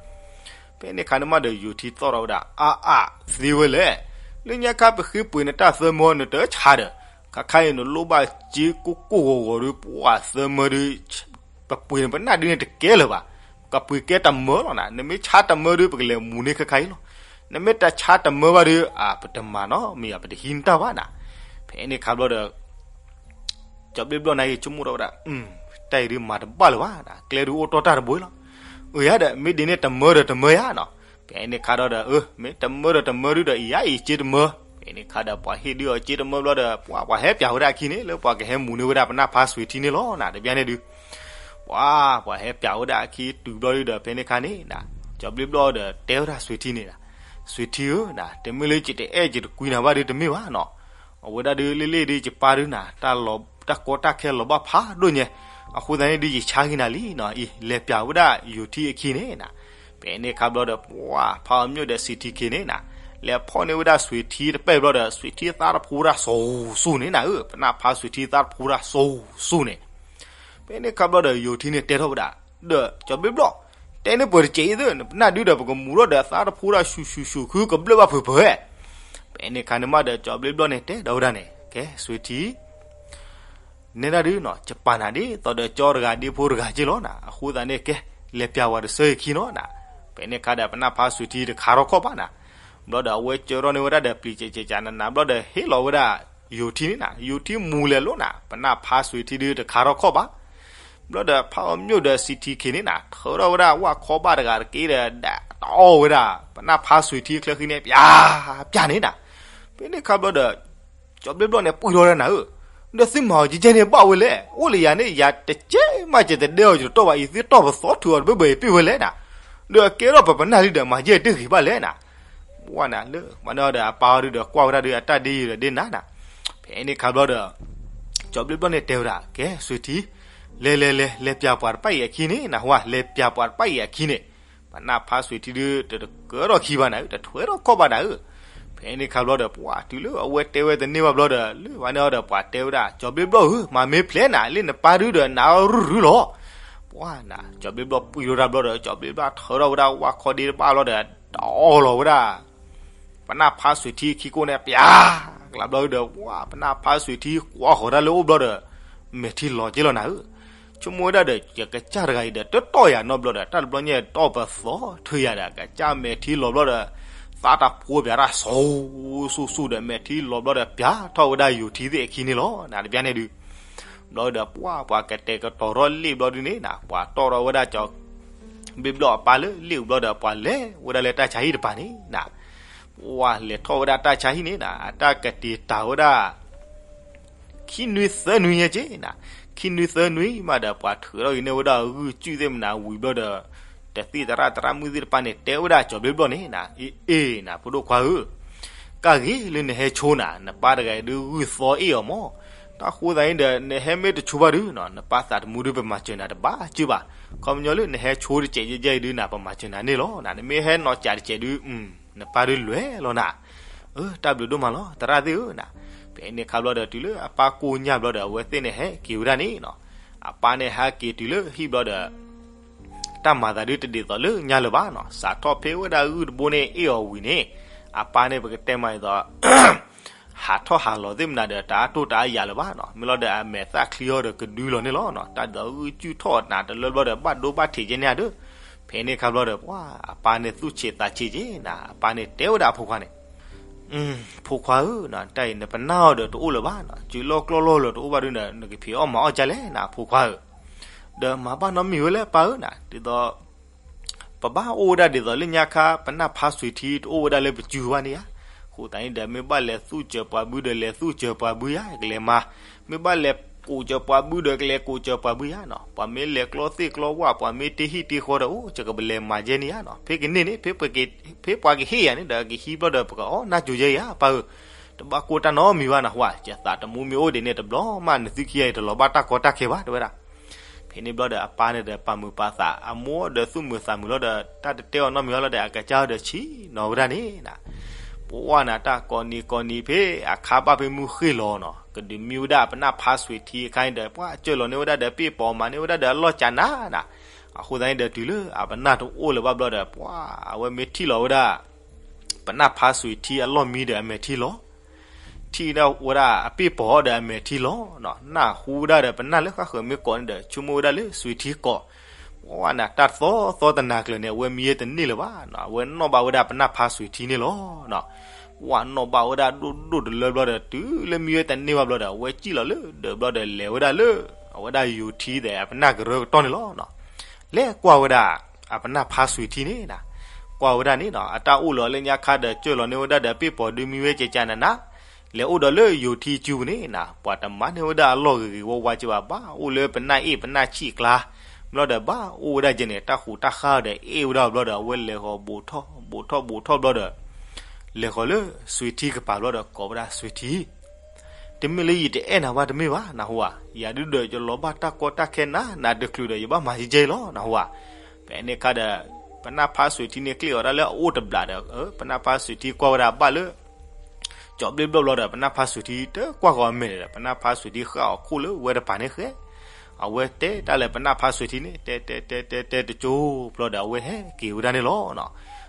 ဖဲန့ၣ်အခါန့ၣ်မးဒီး ယိၤထံသီၣ်ထီၣ်ဝဲဒၣ် အါအါ သ့ဝဲလဲၣ်. လၢညါခါပဃ့ပှ့ၤနတၢ်သၢမၢ နတဆါဒီး ခဲခါအံၤနလိၣ်ဘၣ်စ့ကိၢ်ကိၢ်ဂီၤဂီၤဒု ပှၢ်သၢမၢဒု ပပှ့ၤနပနၢ်ဒုန့ၣ်တကဲလၢၤဘၣ်. ကပှ့ၤကဲတမၢလီၤနၤ. နမ့ၢ်ဆါတမၢဒု ပကလဲၤမူၤန့ၢ်ခဲခါအံၤလီၤ. နမ့ၢ်တဆါတမၢဘၣ်ဒု အပတမၤနီတမံၤ ပတဟံးနတၢ်ဘၣ်နၤ. ဖဲန့ၣ်အခါဘျီဒီး ကၠီဘျ့ဘျီၣ်န့ၣ်အံၤဆိကမိၣ်ထီၣ်ဝဲဒၣ် တၢ်အံၤဒုမၤတဘၣ်လၢၤဘၣ်နၤ, ကျဲဒုအိၣ်တီၢ်တၢ်တဘိလီၤ. အၢ ယၤဒီး မ့ၢ်ဒ်န့ၣ်တမၢဒီးတမၢယါနီၤ. ဖဲန့ၣ်အခါဒီး အၢ မ့ၢ်တမၢဒီးတမၢဒုဒီး အံၤယၤအံၤစ့တမၢ. ဖဲန့ၣ်အခါဒီး ပှၤဟ့ၣ်ဒုအီၤစ့တမၢဘျီဒီး ပှၤပှၤဟဲပၠးဝဲဒၣ်အခံန့ၣ် လၢပှၤကဟဲမူၤန့ၢ်ဝဲဒၣ်ပနၢ်ဖါစွံးထံန့ၣ်လီၤနၤ တဘျီန့ၣ်ဒု ပှၤ ပှၤဟဲပၠးဝဲဒၣ်အခံတုၤဘျီဒုဒီး ဖဲန့ၣ်အခါန့ၣ်နၤ ကၠီဘျ့ဘျီၣ်ဒီးတဲဝဲဒၣ်စွံးထံန့ၣ်နၤ, စွံးထံဧၢနၤ တမ့ၢ်လၢယတအဲၣ်ယတကွံနၤဘၣ်ဒုတမ့ၢ်ဘၣ်နီၤ. အဝဲဒၣ်ဒုလ့ၣ်လ့ၣ်ဒုယပၢ်ဒုနၤ တၢ်ကီတၢ်ခဲလီၤဘၣ်ဖးဒိၣ်ညါ, အဃိသတးန့ၣ်ဒုယဆါက့ၤနၤလံနီၤ. အံၤ လဲၤပၠးဝဲဒၣ်ယိၤထံအခံန့ၣ်နၤ. ဖဲန့ၣ်အခါဘျီဒီး ပှၤဖးအီၤမၠိၣ်ဒီးစံးထံခံန့ၣ်နၤ လဲၤဖီၣ်န့ၢ်ဝဲဒၣ်စွံးထံတပဲၢ်ဘျီဒီး စွံးထံသးတဖှူတၢ်စိၤစိၤန့ၣ်နၤဧၢ, ပနၢ်ဖါစွံးထံသးတဖှူတၢ်စိၤစိၤန့ၣ်. ဖဲန့ၣ်အခါဘျီဒီး ယိၤထံန့ၣ်တဲထီၣ်ဝဲဒၣ် ဒီးကၠီဘျ့ဘျီၣ် တဲန့ၢ်ပှၤတကဲးအံၤသ့ၣ် နပနၢ်ဒုဒီး ပကမူၤထီၣ်ဒီးသးတဖှူတၢ်ဆူၣ်ဆူၣ်ဆူၣ်ခုကဘျၢၣ်ဘၣ်ဖုးဖုး. ဖဲန့ၣ်အခါန့ၣ်မးဒီး ကၠီဘျ့ဘျီၣ်န့ၣ်တဲဒီးဝဲဒၣ်န့ၣ် ကဲ စွံးထံ နဲဒၣ်ဒုနီၤ ယပာ်နၤဒ်သိးဒီးကၠီတဂၤဒ့ဖိတဂၤက့လီၤနၤ. အဃိသတးန့ၣ် ကဲ လဲၤပၠးဝဲတဆၢအခံနီၤနၤ. ဖဲန့ၣ်အခါဒီး ပနၢ်ဖါစွံးထံတခါထီၣ်ခီၣ်ဘၣ်နၤ. ဘျီဒီးအဝဲကၢထီၣ်န့ၢ်ဝဲဒၣ်ဒီး ပျံၤကကကနနၤ ဘျီဒီးဟ့ၣ်လီၤဝဲဒၣ် ယိၤထံန့ၣ်နၤ, ယိၤထံမူၤလဲၤလိာ်နၤ, ပနၢ်ဖါစွံးထံဒုတခါထီၣ်ခီၣ်ဘၣ်. ဘျီဒီးဖးအီၤမၠိၣ်ဒီးစံးထံခံန့ၣ်နၤ ထၢထီၣ်ဝဲဒၣ်ဝၣ်ခီဘၣ်တဂၤတက့ဒီး ဒၣ်တအီၣ်ဝဲဒၣ် ပနၢ်ဖါစွံးထံအချၢဃံန့ၣ် ပၠး ပၠးန့ၣ်နၤ. ဖဲန့ၣ်အခါဘျီဒီး ကၠီဘျ့ဘျီၣ်န့ၣ် ပှံၢ်ထီၣ်ဒၣ်နၤဧၢ, ဒီးသုမၤအီၤကကဲန့ၣ်ဘၣ်ဝဲလဲၣ်, အိၣ်လၢယၤန့ၣ် ယၤတကဲမး ယတဒဲအီၤယတတီၢ်ဘၣ် အံၤသုတီၢ်ပသီထုးအီၤတဘၣ်ဘၣ် ယပ့ၢ်ဝဲလဲၣ်နၤ. ဒီးအကဲထီၣ်ပပနၢ်လံဒီး မၤယဲၢ်တဂ့ၤဘၣ်လဲၣ်နၤ. ဝဲနၤလၢမၤန့ၢ်အီၤဒီးအပၢ်အီၤဒုဒီး ကွၢ်ဝဲဒၣ်ဒုအတၢ်ဒ့ယုာ်ဒီးဒ့နၤနၤ. ဖဲန့ၣ်အခါဘျီဒီး ကၠီဘျ့ဘျီၣ်န့ၣ်တဲဝဲဒၣ် ကဲ စွံးထံ လဲၤလဲၤလဲၤ လဲၤပၠးပှၤတဖၣ်အံၤအခံန့ၣ်နၤ, ဝဲ လဲၤပၠးပှၤတဖၣ်အံၤအခံန့ၣ်, ပနၢ်ဖါစွံးထံဒု တကၢထီၣ်ခံဘၣ်နၤဧၢ, တထွဲထီၣ်ခီၣ်ဘၣ်နၤဧၢ. ဖဲန့ၣ်အခါဘျီဒီး ပှၤတုၤလၢအဝဲတဲဝဲတန့ၢ်ဘၣ်ဘျီဒီး လၢမၤန့ၢ်အီၤဒီးပှၤတဲဝဲဒၣ် ကၠီဘျ့ဘျီၣ်ဧၢ, မၤမ့ၢ်ဖျဲးနၤလၢနပၢ်ဒုဒီး နၤအီၤရုၢ်ရုၢ်လီၤ. ပှၤနၤ ကၠီဘျ့ဘျီၣ်ပှံၢ်ထီၣ်ဒၣ်ဘျီဒီး ကၠီဘျ့ဘျီၣ်ထၢထီၣ်ဝဲဒၣ်ဝၣ်ခီဒ့တဘၣ်ဘျီဒီး တအီၣ်လီၤဝဲဒၣ် ပနၢ်ဖါစွံးထံခံကိၣ်န့ၣ် ပၠး ကျးဘျီဒီး ဝဲ ပနၢ်ဖါစွံးထံကွၢ်ဃီၤတၢ်လၢအိၣ်ဘျီဒီး မဲာ်ထံလီၤက့လီၤနၤဧၢ. ဆိကမိၣ်ဝဲဒၣ်ဒီး ယကစၢ်တဂၤအံၤဒီး တတီၢ်ယၤနီတဘျီဒီး တၢ်တဘျီညါတီၢ်ပသီထုးယၤဒီး ကစၢ်မဲာ်ထံလီၤဘျီဒီး သးတၢ်ဖိပၠးတၢ်စိၤစိၤစိၤဒီး မဲာ်ထံလီၤဘျီဒီး ပၠးထီၣ်ဝဲဒၣ်ယိၤထံသ့ၣ်အခံန့ၣ်လီၤ. နတပျၢ်န့ၣ်ဒု ဘျီဒီး ပှၤ ပှၤကတဲာ်ကတီၤထီၣ်လ့ၣ်ဘျီဒုန့ၣ်နၤ ပှၤတီၢ်ထီၣ်ဝဲဒၣ်ကၠီဘျ့ဘျီၣ်အပၢ်လၢလ့ၣ်အူဘျီဒီး ပှၤလဲၤဝဲဒၣ်လၢတၢ်ဆါဟံၣ်တပၤန့ၣ်နၤ ပှၤလဲၤထီၣ်ဝဲဒၣ်တၢ်ဆါဟံၣ်န့ၣ်နၤ အတၢ်ကတ့ၤတၤဝဲဒၣ် ခံနွံသၢနွံညါက့နၤ, ခံနွံသၢနွံမးဒီး ပှၤထုးထီၣ်က့ၤန့ၢ်ဝဲဒၣ်ဂုၢ်ကုၢ်သ့ၣ်မနၤ ဝံၤဘျီဒီး တသ့ၣ်သရၣ်သရၣ်မုၣ်သ့ၣ်တဖၣ်န့ၣ် တဲဝဲဒၣ်ကၠီဘျ့ဘျီၣ်န့ၣ်နၤ အ့ အ့ နၤ ဖိဒိၣ်ခွါဧၢ, ကၢ်ဂ့ၤလၢနဟဲဆိနၤ နပၢ်တဂၤအံၤဒုဂုၢ်သီအ့ၣ်အီၤမး, တၢ်ဃိသတးန့ၣ်ဒီး နဟဲမ့ၢ်တဆိဘၣ်ဒုနီၤ နပၢ်သးတမူဒု ပမၤစၢၤနၤတဘၣ်စ့ၢ်ဘၣ်, ခီပညီလၢနဟဲဆိတစဲးယဲၢ်ယဲၢ်အံၤဒုနၤ ပမၤစၢၤနၤန့ၣ်လီၤနၤ, နမ့ၢ်ဟဲနီၢ်ကးတစဲးဒု နပၢ်ဒုလွဲၢ်လီၤနၤ, အၢ တၢ်ဘျုးဒိၣ်မးလီၤ သရၣ်သ့ၣ်ဧၢနၤ, ဖဲန့ၣ်အခါဘျီဒီး တုၤလၢအပၢ်ကိၢ်ညၢ်ဘျီဒီး အဝဲသ့ၣ်န့ၣ်ဟဲက့ၤဝဲဒၣ်န့ၣ်နီၤ, အပၢ်န့ၣ်ဟဲက့ၤတုၤလၢဟံၣ်ဘျီဒီး တၢ်မၤသးဒုတဒ်သိးလၢညါလၢၤဘၣ်နီၤ, စးထီၣ်ဖဲဝဲဒၣ်ဂုၢ်တဘိန့ၣ် အ့ၣ်အီၤဝံၤန့ၣ်, အပၢ်န့ၣ် ပကတဲမးဒ်သိး ဟးထီၣ်ဟးလီၤသ့ၣ်မနၤဒီး တအါတိၢ်တအါယၤလၢၤဘၣ်နီၤ, မ့ၢ်လီၤဒီးအမဲာ်သၣ်ချံအီၤဒီးကဒုလီၤန့ၣ်လီၤနီၤ, တၢ်ဒ်သိးဂုၢ်ကုၢ်ထီၣ်နၤတလၢဘျီဒီး ဘၣ်ဒိဘၣ်ထံးကဲန့ၣ်ဧါဒု, ဖဲန့ၣ်အခါဘျီဒီး ပှၤ အပၢ်န့ၣ်သူၣ်ဆံးသးဆံးက့နၤ, အပၢ်န့ၣ်တဲဝဲဒၣ်အဖိခွါန့ၣ် ဖိခွါဧၢ, တၢ်အံၤနပနၢ်အီၤဒီးတအိၣ်လၢၤဘၣ်နီၤ, စုလီၢ်ကျီၢ်လီၢ်လၢၤတအိၣ်ဘၣ်ဒုန့ၣ် နကဖံးအီၣ်မၤအီၣ်ကလဲၣ်နၤ ဖိခွါဧၢ, ဒီးမၤဘၣ်နီတမံၤဝဲလဲၣ်ပၢ်ဧၢနၤ, ဒ်သိး ပဘၣ်အိၣ်ဝဲဒၣ်ဒ်သိးလၢညါခါ ပနၢ်ဖါစွံးထံတအိၣ်ဝဲဒၣ်လၢပစုဘၣ်န့ၣ်ဧါ. အဃိသတးန့ၣ်ဒီး မ့ၢ်ဘၣ်လဲၤသူၣ်စၢၤပှၤဘုဒီး လဲၤသူၣ်စၢၤပှၤဘုယါ ကလဲၤမၤ, မ့ၢ်ဘၣ်လဲၤကိးစၢၤပှၤဘုဒီး ကလဲၤကိးစၢၤပှၤဘုယါနီၤ. ပှၤမ့ၢ်လဲၤကျီသ့ၣ်ကျီဝၣ် ပှၤမ့ၢ်တ့ဟံၣ်တ့ဃီဒီး အိၣ် ယကပလဲၤမၤယဲန့ၣ်ဧါနီၤ. ဖဲကန့ၢ်န့ၣ် ဖဲပှၤကဟ့ၣ်ယၤန့ၣ်ဒီး ကဟံးဘျီဒီးပကအီၣ်နၢ်ကၠိယဲဧါ ပၢ်ဧၢ, တဘၣ်ကိၢ်တၢ်နီတမံၤဘၣ်နီၤ. ဟါ ယသးတမူမ့ၢ်အိၣ်ဒ်န့ၣ်တဘျီမး နသုခံဂၤအံၤတလီၤဘၣ်တၢ်ကီတၢ်ခဲဘၣ် တဲဝဲဒၣ်. ဖဲန့ၣ်ဘျီဒီးအပၢ်န့ၣ်ဒီးပာ်မုာ်ပာ်သး အမိၢ်ဒီးသူၣ်မုာ်သးမုာ်လီၤဒီး တၢ်တတဲအီၤနီတမံၤဘၣ်လီၤဒီး အကစၢ်ဒီးဆံးနီၤဝဲဒၣ်န့ၣ်နီၤ. ပှၢ်နၤ တၢ်ကိးနံၤကိးနံၤ ဖဲအခါဘၣ်ဖဲမုၢ်ဃ့ၢ်လီၤနီၤ ကဒုးမံဝဲဒၣ်အပနၢ်ဖါစွံးထံအခါန့ၣ်ဒီး ပှၢ်စၢၢ်လီၤန့ၢ်ဝဲဒၣ်ဒီးပ့ၢ်ပီၤ မၤန့ၢ်ဝဲဒၣ်ဒီးအလီၢ်ကၠးနးနး. အဃိသတးန့ၣ်ဒီး တုၤလၢအပနၢ်တအိၣ်လၢၤဘၣ်ဘျီဒီး ပှၢ်အဝဲမ့ၢ်ထံၣ်လီၤဝဲဒၣ် ပနၢ်ဖါစွံးထံအလီၢ်မံဒီးအမဲာ်ထံလီၤ, ထံၣ်ဝဲဒၣ်အပ့ၢ်ပီၤဒီးအမဲာ်ထံလီၤ, နၢ်ဟူဝဲဒၣ်ဒီးပနၢ်လၢဃၣ်ဃၢၤမ့ၢ်ကိးန့ၣ်ဒီး ဆိကမိၣ်ဝဲဒၣ်လၢစွံးထံကိး. ပှၢ်နၤတၢ်သီသီတနၤကျၢၤန့ၣ် အဝဲမံဝဲတန့ၢ်လၢၤဘၣ်, အဝဲနီၣ်ဘၣ်ဝဲဒၣ်ပနၢ်ဖါစွံးထံန့ၣ်လီၤ. ပှၢ်နီၣ်ဘၣ်ဝဲဒၣ်ဒိၣ်ဒိၣ်တလၢဘျီဒီး တုၤလၢမံဝဲတန့ၢ်ဘၣ်ဘျီဒီး အဝဲစံၣ်လီၤလၢဒၢးဘျီဒီးလဲၤဝဲဒၣ်လၢ အဝဲဒၣ်ယိၤထံဒီးအပနၢ်ကရၢကတီၢ်န့ၣ်လီၤ. လဲၤကွၢ်ဝဲဒၣ် အပနၢ်ဖါစွံးထံန့ၣ်နၤ, ကွၢ်ဝဲဒၣ်န့ၣ်နီၤ အတၢ်အိၣ်လီၤလၢညါခါဒီး စၢၢ်လီၤန့ၢ်ဝဲဒၣ်ဒီးပ့ၢ်ပီၤဒုးမံဝဲကကနနၤ, လဲၤအိၣ်ဒီးလၢယိၤထံစုပူၤန့ၣ်နၤ ပှၤတမၤန့ၢ်ဝဲဒၣ်အလီၢ်ဂ့ၤဂ့ၤဝါဝါက့ဘၣ်, ဘၣ်အိၣ်လၢပနၢ်အ့ၣ်ပနၢ်ဆံၣ်အကျါ, ဘျီဒီးဘၣ်အိၣ်ဝဲဒၣ်ကဲန့ၣ် တၢ်ဃူးတၢ်ဃါဒီးအ့ၣ်ဝဲဒၣ်ဘျီဒီး အဝဲလဲၤဃီၤဘူးထီၣ်ဘူးထီၣ်ဘူးထီၣ်ဘျီဒီး လဲၤဃီၤလၢစွံးထံကပၤဘျီဒီး ကိးဝဲဒၣ်စွံးထံ တမ့ၢ်လၢယတအဲၣ်နၤဘၣ်တမ့ၢ်ဘၣ် နၢ်ဟူဧါ, ယၤဒုဒီးယလီၤဘၣ်တၢ်ကီတၢ်ခဲနးနးတချုးဒီး ယဘၣ်မၤယကဲလီၤ နၢ်ဟူဧါ. ဖဲန့ၣ်အခါဒီး ပနၢ်ဖါစွံးထံန့ၣ်ကျ့ၣ်အီၤဒၣ်လၢအအိၣ်တဘျးဒီး ပနၢ်ဖါစွံးထံကွၢ်ဝဲဒၣ်ဘၣ်လၢ ကၠီၤဘျ့ၣ်ဘျီၣ်ဘျီဒီး ပနၢ်ဖါစွံးထံတကွၢ်ဃီၤအမဲာ်ဒီး ပနၢ်ဖါစွံးထံဃၣ်အီၤခိၣ်လၢဝဲတပၤန့ၣ်ဃဲ, အဝဲတဲတၢ်လၢပနၢ်ဖါစွံးထံန့ၣ် တဲတဲတဲတဲတဲတကၠိဘျီဒီး အဝဲဟဲက့ၤဝဲဒၣ်န့ၣ်လီၤ.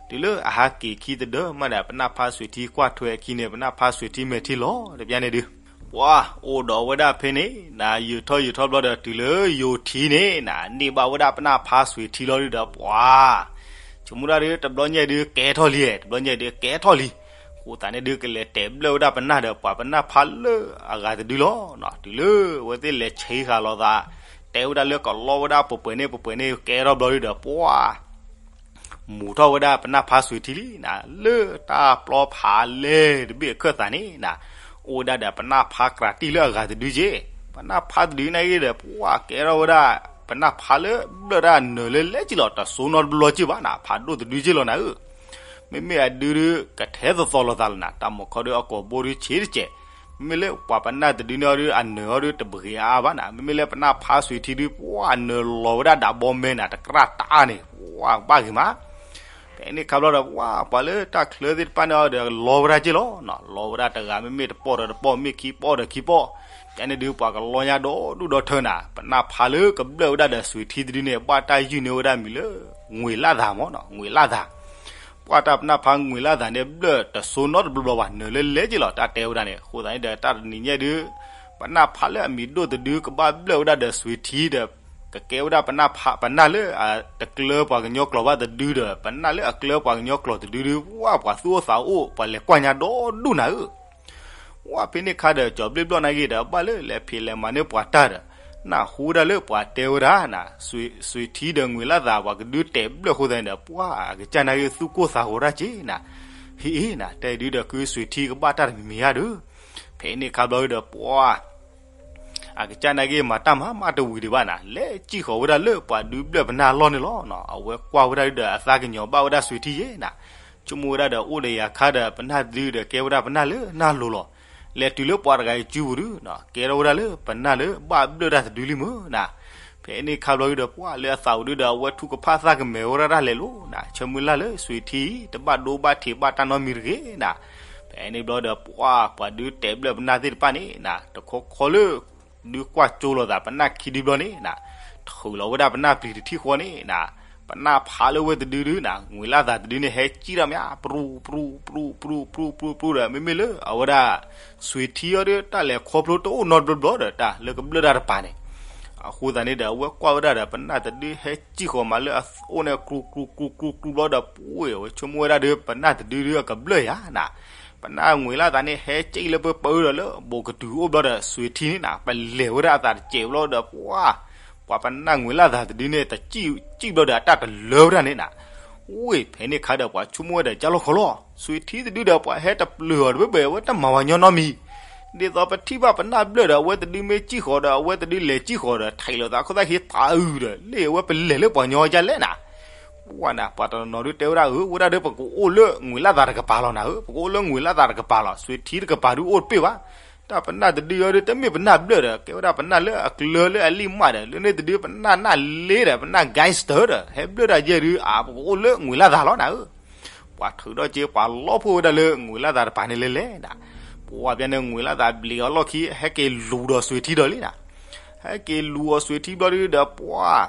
တုၤလၢအဟးက့ၤခံတဒၢမးဒီး ပနၢ်ဖါစွံးထံကွၢ်ထွဲအခံန့ၣ် ပနၢ်ဖါစွံးထံမဲာ်ထံလီၤတပျၢ်န့ၣ်ဒုး ပှၤအိၣ်ဒီးဝဲဒၣ်ဖဲန့ၣ် နၤယုာ်ထီၣ်ယုာ်ထီၣ်ဘျီဒီး တုၤလၢယိၤထံန့ၣ်နၤ န့ၢ်ဘၣ်ဝဲဒၣ်ပနၢ်ဖါစွံးထံလီၤဒုဒီး ပှၤ ဆိကမိၣ်ဒၣ်ဒု တဘျီညါဒု ကဲထီၣ်လံ, တဘျီညါဒု ကဲထီၣ်လံ. အဃိသတးန့ၣ်ဒု ကလဲၤတဲာ်ဘျၢၣ်ဝဲဒၣ်ပနၢ်ဒီး ပှၤပနၢ်ဖါလၢအဂၤတဒုလီၤ. တုၤလၢအဝဲသ့ၣ်လဲၤဆံးဃာ်လိာ်သး တဲဝဲဒၣ်လၢကလီဝဲဒၣ်ပှဲၤပှဲၤန့ၣ် ပှဲၤပှဲၤန့ၣ် ကဲထီၣ်ဘျီဒုဒီး ပှၤ မူၤထီၣ်ဝဲဒၣ်ပနၢ်ဖါစွံးထံလံနၤ, လၢတၢ်ပျီဖးလဲၢ်တဘ့ၣ်အခၢၣ်သးန့ၣ်နၤ, အိၣ်ဝဲဒၣ်ဒီးပနၢ်ဖါကြၢးတံၢ်လၢအဂၤတဒုက့, ပနၢ်ဖါတဒုန့ၣ်ဂ့ၤဒီး ပှၤကဲထီၣ်ဝဲဒၣ် ပနၢ်ဖါလၢဘျၢၣ်တၢ်နၢၤလၢလဲၣ်က့လီၤ, တစိနီတဘျီက့ဘၣ်နၤ, ဖးဒိၣ်တဒုက့လီၤနၤဧၢ. မ့မ့ၢ်အဒုဒု ကထဲသိးသိးလိာ်သးလီၤနၤ, တၢ်မီၤခီဒုအကိာ်ဘိဒုဆံးတကဲး, မ့မ့ၢ်လၢပှၤပနၢ်တဒုန့ၣ်အီၤဒု အနၢၤအီၤဒုတပဂ့ၤအါအါဘၣ်နၤ, မ့မ့ၢ်လၢပနၢ်ဖါစွံးထံဒု ပှၤနၢၤလီၤဝဲဒၣ်ဒၣ်ဘီမဲနၤ တကြၢးတၢ်န့ၣ် ပှၤဘၣ်ဂ့ၤမး ဖဲန့ၣ်ခါဘျီဒီး ပှၤ ပှၤလၢတၢ်ချၢသ့ၣ်တဖၣ်န့ၣ်ဒီး လီဝဲဒၣ်က့လီၤ, လီဝဲဒၣ်တဂၤမ့မ့ၢ်တပီၢ်ဒီးတပီၢ် မ့ၢ်ခံပီၢ်ဒီးခံပီၢ်, ကန့ၣ်ဒုး ပှၤကလီညါဒီဒူၣ်ဒီထၢနၤ, ပနၢ်ဖါလၢကဘျၢၣ်ဝဲဒၣ်ဒီးစွံးထံတဒုန့ၣ် ဘၣ်တၢ်ယုၢ်န့ၢ်ဝဲဒၣ်မံၤလၢ ငွေလသးမ့ၢ်နီၤ, ငွေလသး, ပှၤတၢ်ပနၢ်ဖါငွေလသးန့ၣ် ဘျၢၣ်တစိနီတဘျီဘျီဘၣ် နၢၤလၢလဲၣ်က့လီၤ တၢ်တဲဝဲဒၣ်န့ၣ်, အဃိသတးန့ၣ်ဒီး တၢ်တနံၤညါဒုး ပနၢ်ဖါလၢအမံၤဒိၣ်တဒု ကဘၣ်ဘျၢၣ်ဝဲဒၣ်ဒီးစွံးထံဒီး ကကဲဝဲဒၣ်ပနၢ်ဖါ ပနၢ်လၢအတကျၢပှၤကညီကျိာ်ဘၣ်တဒုဒီး ပနၢ်လၢအကျၢပှၤကညီကျိာ်တဒုဒုး ပှၤ ပှၤသူၣ်အိၣ်သးအိၣ် ပှၤလဲၤကွၢ်ညါဒီဒူၣ်နၤဧၢ. ဝဲဖဲန့ၣ်ခါဒီး ကၠီၤဘျ့ၣ်ဘျီၣ်န့ၣ်ဂ့ၤဒီး ဘၣ်လၢလဲၤဖံးလဲၤမၤန့ၢ်ပှၤတၢ်ဒီး နၢ်ဟူဝဲဒၣ်လၢပှၤတဲဝဲဒၣ်နၤ, စွံးထံဒီးငွေလသး ပှၤကဒုးတဲာ်ဘျၢၣ်အဃိသတးန့ၣ်ဒီး ပှၤအကစၢ်န့ၣ်ဂ့ၤ သူၣ်ကိၢ်သးဂီၤတၢ်က့နၤ, ဟ့ၣ်အ့နၤ တဲဒုဒီးကုစွံးထံကဘၣ်တၢ်တမံၤဧါဒုး, ဖဲန့ၣ်ခါဘျီဒီး ပှၤ အကစၢ်န့ၣ်ဂ့ၤ မၤတၢ်မၤမးတဝံၤဒံးဘၣ်နၤ, လဲၤစံၣ်ဃီၤဝဲဒၣ်လၢပှၤဒုးဘျၢၣ်ပနၢ်အလီၢ်န့ၣ်လီၤ. အဝဲကွၢ်ဝဲဒၣ်ဒုဒီး အသးကညီၤဘၣ်ဝဲဒၣ်စွံးထံယဲနၤ, ဆိကမိၣ်ဝဲဒၣ်ဒီး အိၣ်ဒီးယၤခါဒီး ပနၢ်တဒုဒီး ကဲဝဲဒၣ်ပနၢ်လၢနၢ်လိၤလီၤ. လဲၤတုၤလၢပှၤတဂၤအစုပူၤဒုး ကဲထီၣ်ဝဲဒၣ်လၢပနၢ်လၢဘၣ်ဘျၢၣ်တၢ်တဒုလံမ့ၢ်နၤ, ဖဲန့ၣ်ခါဘျီဒုဒီး ပှၤလၢအသးအိၣ်ဒုဒီး အဝဲထုကဖၣ်သးကမဲာ်ဝဲဒၣ်တၢ်လဲၤလိၤနၤ, ဆၢမုၢ်လၢ်လၢစွံးထံ တဘၣ်ဒိဘၣ်ထံးဘၣ်တၢ်နီတမံၤတဂ့ၤနၤ, ဖဲန့ၣ်ဘျီဒီး ပှၤ ပှၤဒုးတဲာ်ဘျၢၣ်ပနၢ်သ့ၣ်တဖၣ်န့ၣ်နၤ တခီခီလၢ ဒုးကွၢ်ကၠိလိာ်သး ပနၢ်ခံဒုဘျီန့ၣ်နၤ, ထုးလီၤဝဲဒၣ်ပနၢ်ပျံၤတထံၣ်ဃီန့ၣ်နၤ, ပနၢ်ဖါလၢဝဲတဒုဒုနၤ ငွေလသးတဒုန့ၣ် ဟဲစံၣ်ထီၣ်မး ပြူပြူပြူပြူပြူပြူပြူဒီး မ့မ့ၢ်လၢအဝဲဒၣ် စွံးထံအီၤဒုး တၢ်လဲၤခီဖျိတအိၣ်နီတဘျီဘျီဒီး တၢ်လၢကဘျၢၣ်တၢ်တပၤန့ၣ်, အဃိသတးန့ၣ်ဒီး အဝဲကွၢ်ဝဲဒၣ်ဒီး ပနၢ်တဒုဟဲစံၣ်ဃီၤမးလၢအအိၣ်န့ၣ် ကြူကြူကြူကြူကြူဘျီဒီး ပှ့ၤဝဲဆိကမိၣ်ဝဲဒၣ်ဒီး ပနၢ်တဒုဒုအကဘျၢၣ်ယၤနၤ, ပနၢ်ငွေလသးန့ၣ် ဟဲစံၣ်လၢပပၢဒီးလၢ ဘိးကတုၤအိၣ်ဘျီဒီး စွံးထံန့ၣ်နၤ ပလဲၤဝဲဒၣ်အသးတစဲးဘျီဒီး ပှၤ ပှၤပနၢ်ငွေလသးတဒုန့ၣ် တစံၣ် စံၣ်ဘျီဒီး အတၢ်တလၢဝဲဒၣ်န့ၣ်နၤ, ဝ့ၢ်ဖဲန့ၣ်ခါဒီး ပှၤဆိကမိၣ်ဝဲဒီးကၢ်လီၤခီလီၤ, စွ့ၤထံတဒုဒီး ပှၤဟဲတပျုၢ်အီၤတဘၢဘၢ အဝဲတမၤဝဲညီနီတမံၤ, ဒ်သိးပထံၣ်ဘၣ်ပနၢ်ဘျၢၣ်ဒီး အဝဲတဒုမ့ၢ်စံၣ်ဃီၤဒီး အဝဲတဒုလဲၤစံၣ်ဃီၤဒီး ထဲးလီၤသးခိၣ်သၣ်ခံတအုးဒီး လၢအဝဲပလဲၤလၢပှၤညီဒ်လဲၣ်နၤ. ပှၢ်နၤ ပှၤတနီၤနီၤဒုတဲဝဲဒၣ်ဧၢ, ဝဲဒၣ်ဒီး ပကအိၣ်လၢငွေလသးတကပၤလီၤနၤဧၢ, ပကအိၣ်လၢငွေလသးတကပၤလီၤ, စွ့ၤထံတကပၤဒုအိၣ်တပ့ၢ်ဘၣ်. တၢ်ပနၢ်တဒုအံၤဒီး တမ့ၢ်ပနၢ်ဘျၢၣ်ဒီး ကဲဝဲဒၣ်ပနၢ်လၢအကျၢၤလၢအလံၣ်မးဒီး လၢန့ၣ်တဒုပနၢ်နၢ်လ့ဒီး ပနၢ် gangster ဒီး ဟဲဘျၢၣ်တၢ်ယဲၢ်ဒု အါ ပကအိၣ်လၢငွေလသးလီၤနၤဧၢ. ပှၤထုးထီၣ်က့ၤ ပှၤလီၤဖှိၣ်ဝဲဒၣ်လၢငွေလသးတပၤန့ၣ်လဲၤလဲၤနၤ. ပှၢ်ဖဲန့ၣ် ငွေလသးဘျံးအီၤလီၢ်ခံ ဟဲက့ၤလူၤဒီးစွ့ၤထံဒီးလံနၤ. ဟဲက့ၤလူၤအီၤစွ့ၤထံဘျီဒုဒီး ပှၢ်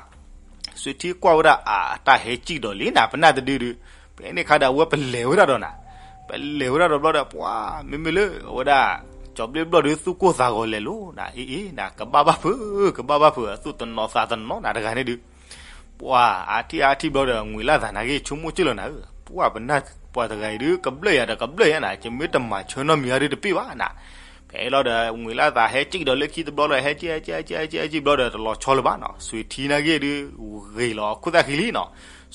စွ့ၤထံကွၢ်ဝဲဒၣ် အတၢ်ဟဲစံၣ်ဒီးလံနၤ ပနၢ်တဒုဒု. ဖဲန့ၣ်ခါဒီး အဝဲပလဲၤဝဲဒၣ်ဒီးနၤ, ပလဲၤဝဲဒၣ်ဒီးဘျီဒီး ပှၢ် မ့မ့ၢ်လၢအဝဲဒၣ် ကၠီၤဘျ့ဘျီၣ်ဒု သူၣ်ကိၢ်သးဂီၤလဲၤလိၤနၤ, အ့အ့နၤ ကဘၣ်ဘၣ်ဖုး ကဘၣ်ဘၣ်ဖုး အသူၣ်တနီၤသးတနီၤနၤတဂၤန့ၣ်ဒု. ပှၢ် အါထံၣ်အါထံၣ်ဘျီဒီး ငွေလသးနာ်က့ ဆိကမိၣ်ကၢ်လီၤနၤဧၢ, ပှၢ်ပနၢ်ပှၤတဂၤအံၤဒု ကဘျၢၣ်ယၤဒီးကဘျၢၣ်ယၤနၤ, ယမ့ၢ်တမၤဆၢနီတမံၤအါဒုတပ့ၢ်ဘၣ်နၤ. ဖဲလီၤဒီး ငွေလသးဟဲစံၣ်ဒီးလၢခံတဘျီဒီး ဟဲစံၣ်ဟဲစံၣ်ဟဲစံၣ်ဟဲစံၣ်ဘျီဒီး တလီၤဆီလၢၤဘၣ်နၤ, စွ့ၤထံနာ်က့ဒု ဂ့ၤလီၤအခိၣ်သၣ်ဃံလံနၤ.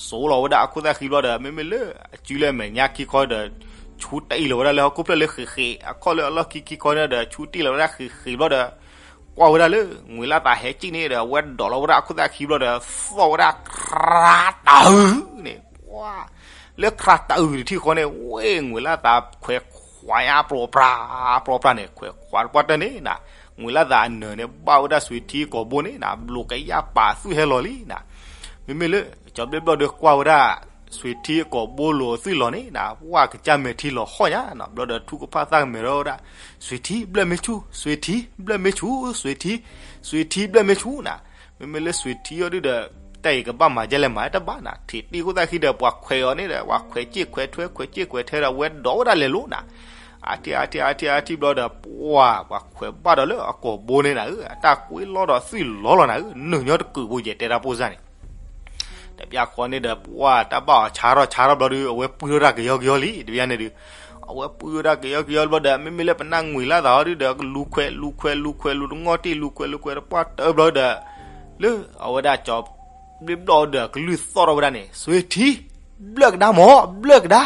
စိလီၤဝဲဒၣ်အခိၣ်သၣ်ဃံဘျီဒီး မ့မ့ၢ်လၢအစုလၢအမဲာ်ညါခံခီဒီး ဆူတအံၤလီၤဝဲဒၣ်လၢဟီၣ်ခိၣ်ဖျၢၣ်လၢဃ့းဃ့း, အခီၣ်လၢအလီၢ်ခံခံခီန့ၣ်ဒီး ဆူတအံၤလီၤဝဲဒၣ်ဃ့းဃ့းဘျီဒီး ကွၢ်ဝဲဒၣ်လၢ ငွေလသးဟဲစံၣ်န့ၣ်ဒီး အဝဲဒိးလီၤဝဲဒၣ်အခိၣ်သၣ်ခံဘျီဒီး သီၣ်ဝဲဒၣ် ခရၤတအုန့ၣ်, ပှၢ် လၢခရၤတအုတထံၣ်ဃီန့ၣ် ဝ့ၢ် ငွေလသးခွဲးခွါညါ ပြီပြါ ပြီပြါန့ၣ် ခွဲးခွါတပှၢ်တၢၢ်န့ၣ်နၤ, ငွေလသးအနၢၤန့ၣ် ဘၣ်ဝဲဒၣ်စွ့ၤထံအကိာ်ဘိန့ၣ်နၤ, ဘျိးကယၣ်ပာ်အသွံၣ်ဟဲလီၤလံနၤ. မ့မ့ၢ်လၢ ကၠီၤဘျ့ဘျီၣ်ဒုကွၢ်ဝဲဒၣ် စွ့ၤထံအကိာ်ဘိလိာ်အသွံၣ်လီၤန့ၣ်နၤ, ပှၢ်ကစၢ်မဲာ်ထံလီၤဟီၣ်ညါနၤ, ဘျီဒီးထူကဖၣ်သၣ်ကမဲာ်ထီၣ်ဝဲဒၣ် စွ့ၤထံဘျၢၣ်မ့ၢ်ဆူၣ်, စွ့ၤထံဘျၢၣ်မ့ၢ်ဆူၣ်, စွ့ၤထံ, စွ့ၤထံဘျၢၣ်မ့ၢ်ဆူၣ်နၤ. မ့မ့ၢ်လၢစွ့ၤထံအီၤဒုဒီး တၢ်အံၤကဘၣ်မၤဒ်လဲၣ်မၤတဘၣ်နၤ, ထံးတံၢ်ခိၣ်သၣ်ဃံဒီး ပှၤခွဲးအီၤန့ၣ်ဒီး ပှၤခွဲးစ့ၢ်ခွဲးထွဲ ခွဲးစ့ၢ်ခွဲးထွဲဒီး အဝဲဒိးဝဲဒၣ်လဲၤလိၤနၤ. အါထံၣ်အါထံၣ်အါထံၣ်အါထံၣ်ဘျီဒီး ပှၢ် ပှၤခွဲးဘၣ်ဒီးလၢအကိာ်ဘိန့ၣ်နၤဧၢ, အတၢ်ကွ့လီၤဒီးသွံၣ်လီၤလီၤနၤဧၢ, နုာ်ညီတကုာ်ဘိယဲၢ်တဲတၢ်ပိၢ်စၢ်န့ၣ် တပျၢ်ဃီန့ၣ်ဒီး ပှၢ် တၢ်ဘၣ်အီၤဆါထီၣ်ဆါထီၣ်ဘျီဒီး အဝဲပှံထီၣ်တၢ်ကယီကယီလံ တပျၢ်န့ၣ်ဒု, အဝဲပှံထီၣ်တၢ်ကယီကယီဘျီဒီး မ့မ့ၢ်လၢပနၢ်ငွေလသးအီၤဒုဒီး ကလူၤခွဲး လူၤခွဲး လူၤခွဲး လူၤတငီၢ်တံၢ် လူၤခွဲး လူၤခွဲးတပှၢ်တၢၢ်ဘျီဒီး လၢအဝဲဒၣ်ကၠီၤဘျ့ဘျီၣ်ဒီး ကလုၢ်သီၣ်ထီၣ်ဝဲဒၣ်န့ၣ် စွ့ၤထံ ဘျၢၣ်ကဒါမၢ် ဘျၢၣ်ကဒါ,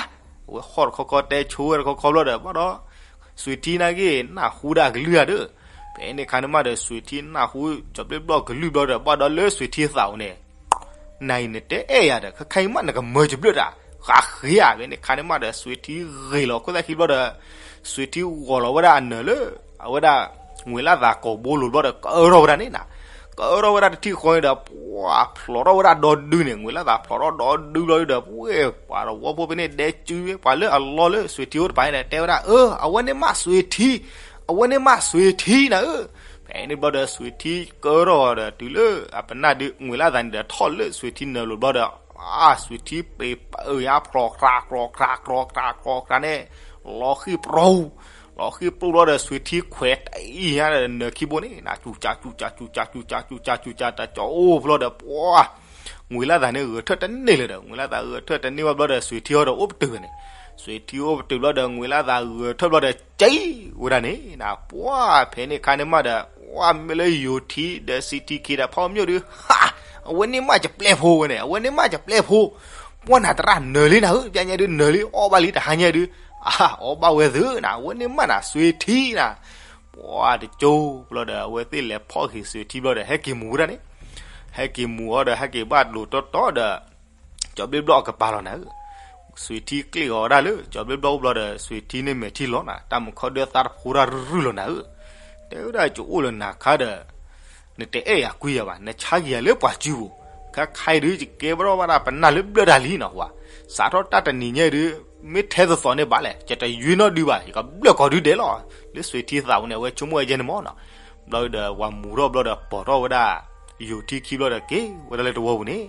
အဝဲဟီၣ်တခီခီတဲဆိဝဲတခီခီဘျီဒီး ဘၣ်ဒီး စွ့ၤထံနာ်က့ နၢ်ဟူဒၣ်ကလုၢ်ဧါဒီး, ဖဲန့ၣ်ခါန့ၣ်မးဒီး စွ့ၤထံနၢ်ဟူ ကၠီၤဘျ့ဘျီၣ်ကလုၢ်ဘျီဒီး ဘၣ်ဒီးလၢစွ့ၤထံသးအိၣ်န့ၣ် နၤအံၤနတဲအဲၣ်ယၤဒီး ခဲခါအံၤမးနကမၢကဘျၢၣ်တၢ် ဃးဃ့ဧါ, ဖဲန့ၣ်ခါန့ၣ်မးဒီး စွ့ၤထံဂ့ၤလီၤခိၣ်သၣ်ခံဘျီဒီး စွ့ၤထံဂီၤလီၤဝဲဒၣ်အနၢၤလၢ အဝဲဒၣ် ငွေလသးကိာ်ဘိလိၤဘျီဒီး ကအၢထီၣ်ဝဲဒၣ်န့ၣ်နၤ, ကအၢထီၣ်ဝဲဒၣ်တထံၣ်ဃီန့ၣ်ဒီး ပှၢ်ဖျိးထီၣ်ဝဲဒၣ်ဒီဒုန့ၣ် ငွေလသးဖျိးထီၣ်ဒီဒုဘျီဒီး ပှၢ် ပှၤတဝီဖိဖဲန့ၣ်ဒဲကၠူဝဲ ပှၤလၢအလီၢ်လၢစွ့ၤထံအိၣ်တပၤန့ၣ် တဲဝဲဒၣ် အၢ အဝဲန့ၣ်မးစွ့ၤထံ, အဝဲန့ၣ်မးစွ့ၤထံနၤဧၢ. ဖဲန့ၣ်ဘျီဒီး စွ့ၤထံကၢထီၣ်ဒီး တုၤလၢအပနၢ်ဒုး ငွေလသးန့ၣ်ဒီး ထီၣ်လၢစွ့ၤထံနၢၤလိၤဘျီဒီး အါ စွ့ၤထံပ့ၤပအၢၣ်ညါ ဖြီၣ်ခြးဖြီၣ်ခြးဖြီၣ်ခြးဖြီၣ်ခြးန့ၣ် လီၤဃံၢ်ပြူၤ လီၤဃံၢ်ပြူၤဘျီဒီး စွ့ၤထံခွဲးတအံၤညါဒီး နၢၤခံဘိန့ၣ် စူၤစူၤစူၤစူၤစူၤစူၤစူၤစူၤစူၤစူၤ တကၠီအိၣ်ဘျီဒီး ပှၢ် ငွေလသးန့ၣ်ဂဲၤထၢၣ်တန့ၢ်လၢၤဒီး ငွေလသးဂဲၤထၢၣ်တန့ၢ်ဘၣ်ဘျီဒီး စွ့ၤထံအီၤဒီးအိၣ်ပတုာ်န့ၣ်, စွ့ၤထံအိၣ်ပတုာ်ဘျီဒီး ငွေလသးဂဲၤထၢၣ်ဘျီဒီး ကံဝဲဒၣ်န့ၣ်နၤ ပှၢ် ဖဲန့ၣ်ခါန့ၣ်မးဒီး ပှၢ် မ့မ့ၢ်လၢယိၤထံဒီး စံထံခံဒီး ဖီမညိၣ်ဒုး ဟး အဝဲန့ၣ်မးယပျဲၢ်ဖိဝဲန့ၣ် အဝဲန့ၣ်မးယပျဲၢ်ဖိ, ပှၢ်နၤသရၣ်နၢၤလံနၤဧၢ ပညါဒုးနၢၤလံ အီၣ်ဘၣ်လံတဟါညါဒုး, အါ အီၣ်ဘၣ်ဝဲသုနၤ အဝဲန့ၣ်မးနၤ စွ့ၤထံနၤ, ပှၢ် တကၠိဘျီဒီး အဝဲသ့ၣ်လဲၤဖီၣ်ဃ့ၤစွ့ၤထံဘျီဒီး ဟဲက့ၤမူဝဲဒၣ်န့ၣ်, ဟဲက့ၤမူအီၤဒီး ဟဲက့ၤဘၣ်ဒိးတီတီဒီး ကၠီၤဘျ့ဘျီၣ်အကပၤလီၤနၤဧၢ, စွ့ၤထံကျ့ၣ်ဂီၤဝဲဒၣ်လၢ ကၠီၤဘျ့ဘျီၣ်အိၣ်ဘျီဒီး စွ့ၤထံန့ၣ်မဲာ်ထံလီၤနၤ တၢ်မုၢ်ခီဒၢသးတဖိတၢ်ရုၢ်ရုၢ်လီၤနၤဧၢ, တဲဝဲဒၣ်ကအိၣ်လၢနၤခါဒီး နတအဲၣ်ယၤကွံယၤဘၣ် နဆါက့ၤယၤလၢပှၤစုပူၤ, ခါခါအံၤဒုး ယကဲဘၣ်ထီၣ်ဘၣ်ဒၣ်ပနၢ်လၢဘျၢၣ်တၢ်လံနီၤ ပှၤ စးထီၣ်တၢ်တနံၤညါဒုး မ့ၢ်ထဲသိးသိးန့ၣ်ဘၣ်လဲၣ် ယတယွ့နီၣ်ဒုးဘၣ် ယကဘျၢၣ်ကီၤဒုးဒဲးလီၤ, လၢစွ့ၤထံသးပူၤန့ၣ် အဝဲဆိကမိၣ်ဝဲယဲန့ၣ်မးနီၤ, ဘျီဒီး ပှၤမူထီၣ်ဘျီဒီး ပိာ်ထီၣ်ဝဲဒၣ် ယိၤထံခံဘျီဒီး က့ၤဝဲဒၣ်လၢတဝီပူၤန့ၣ်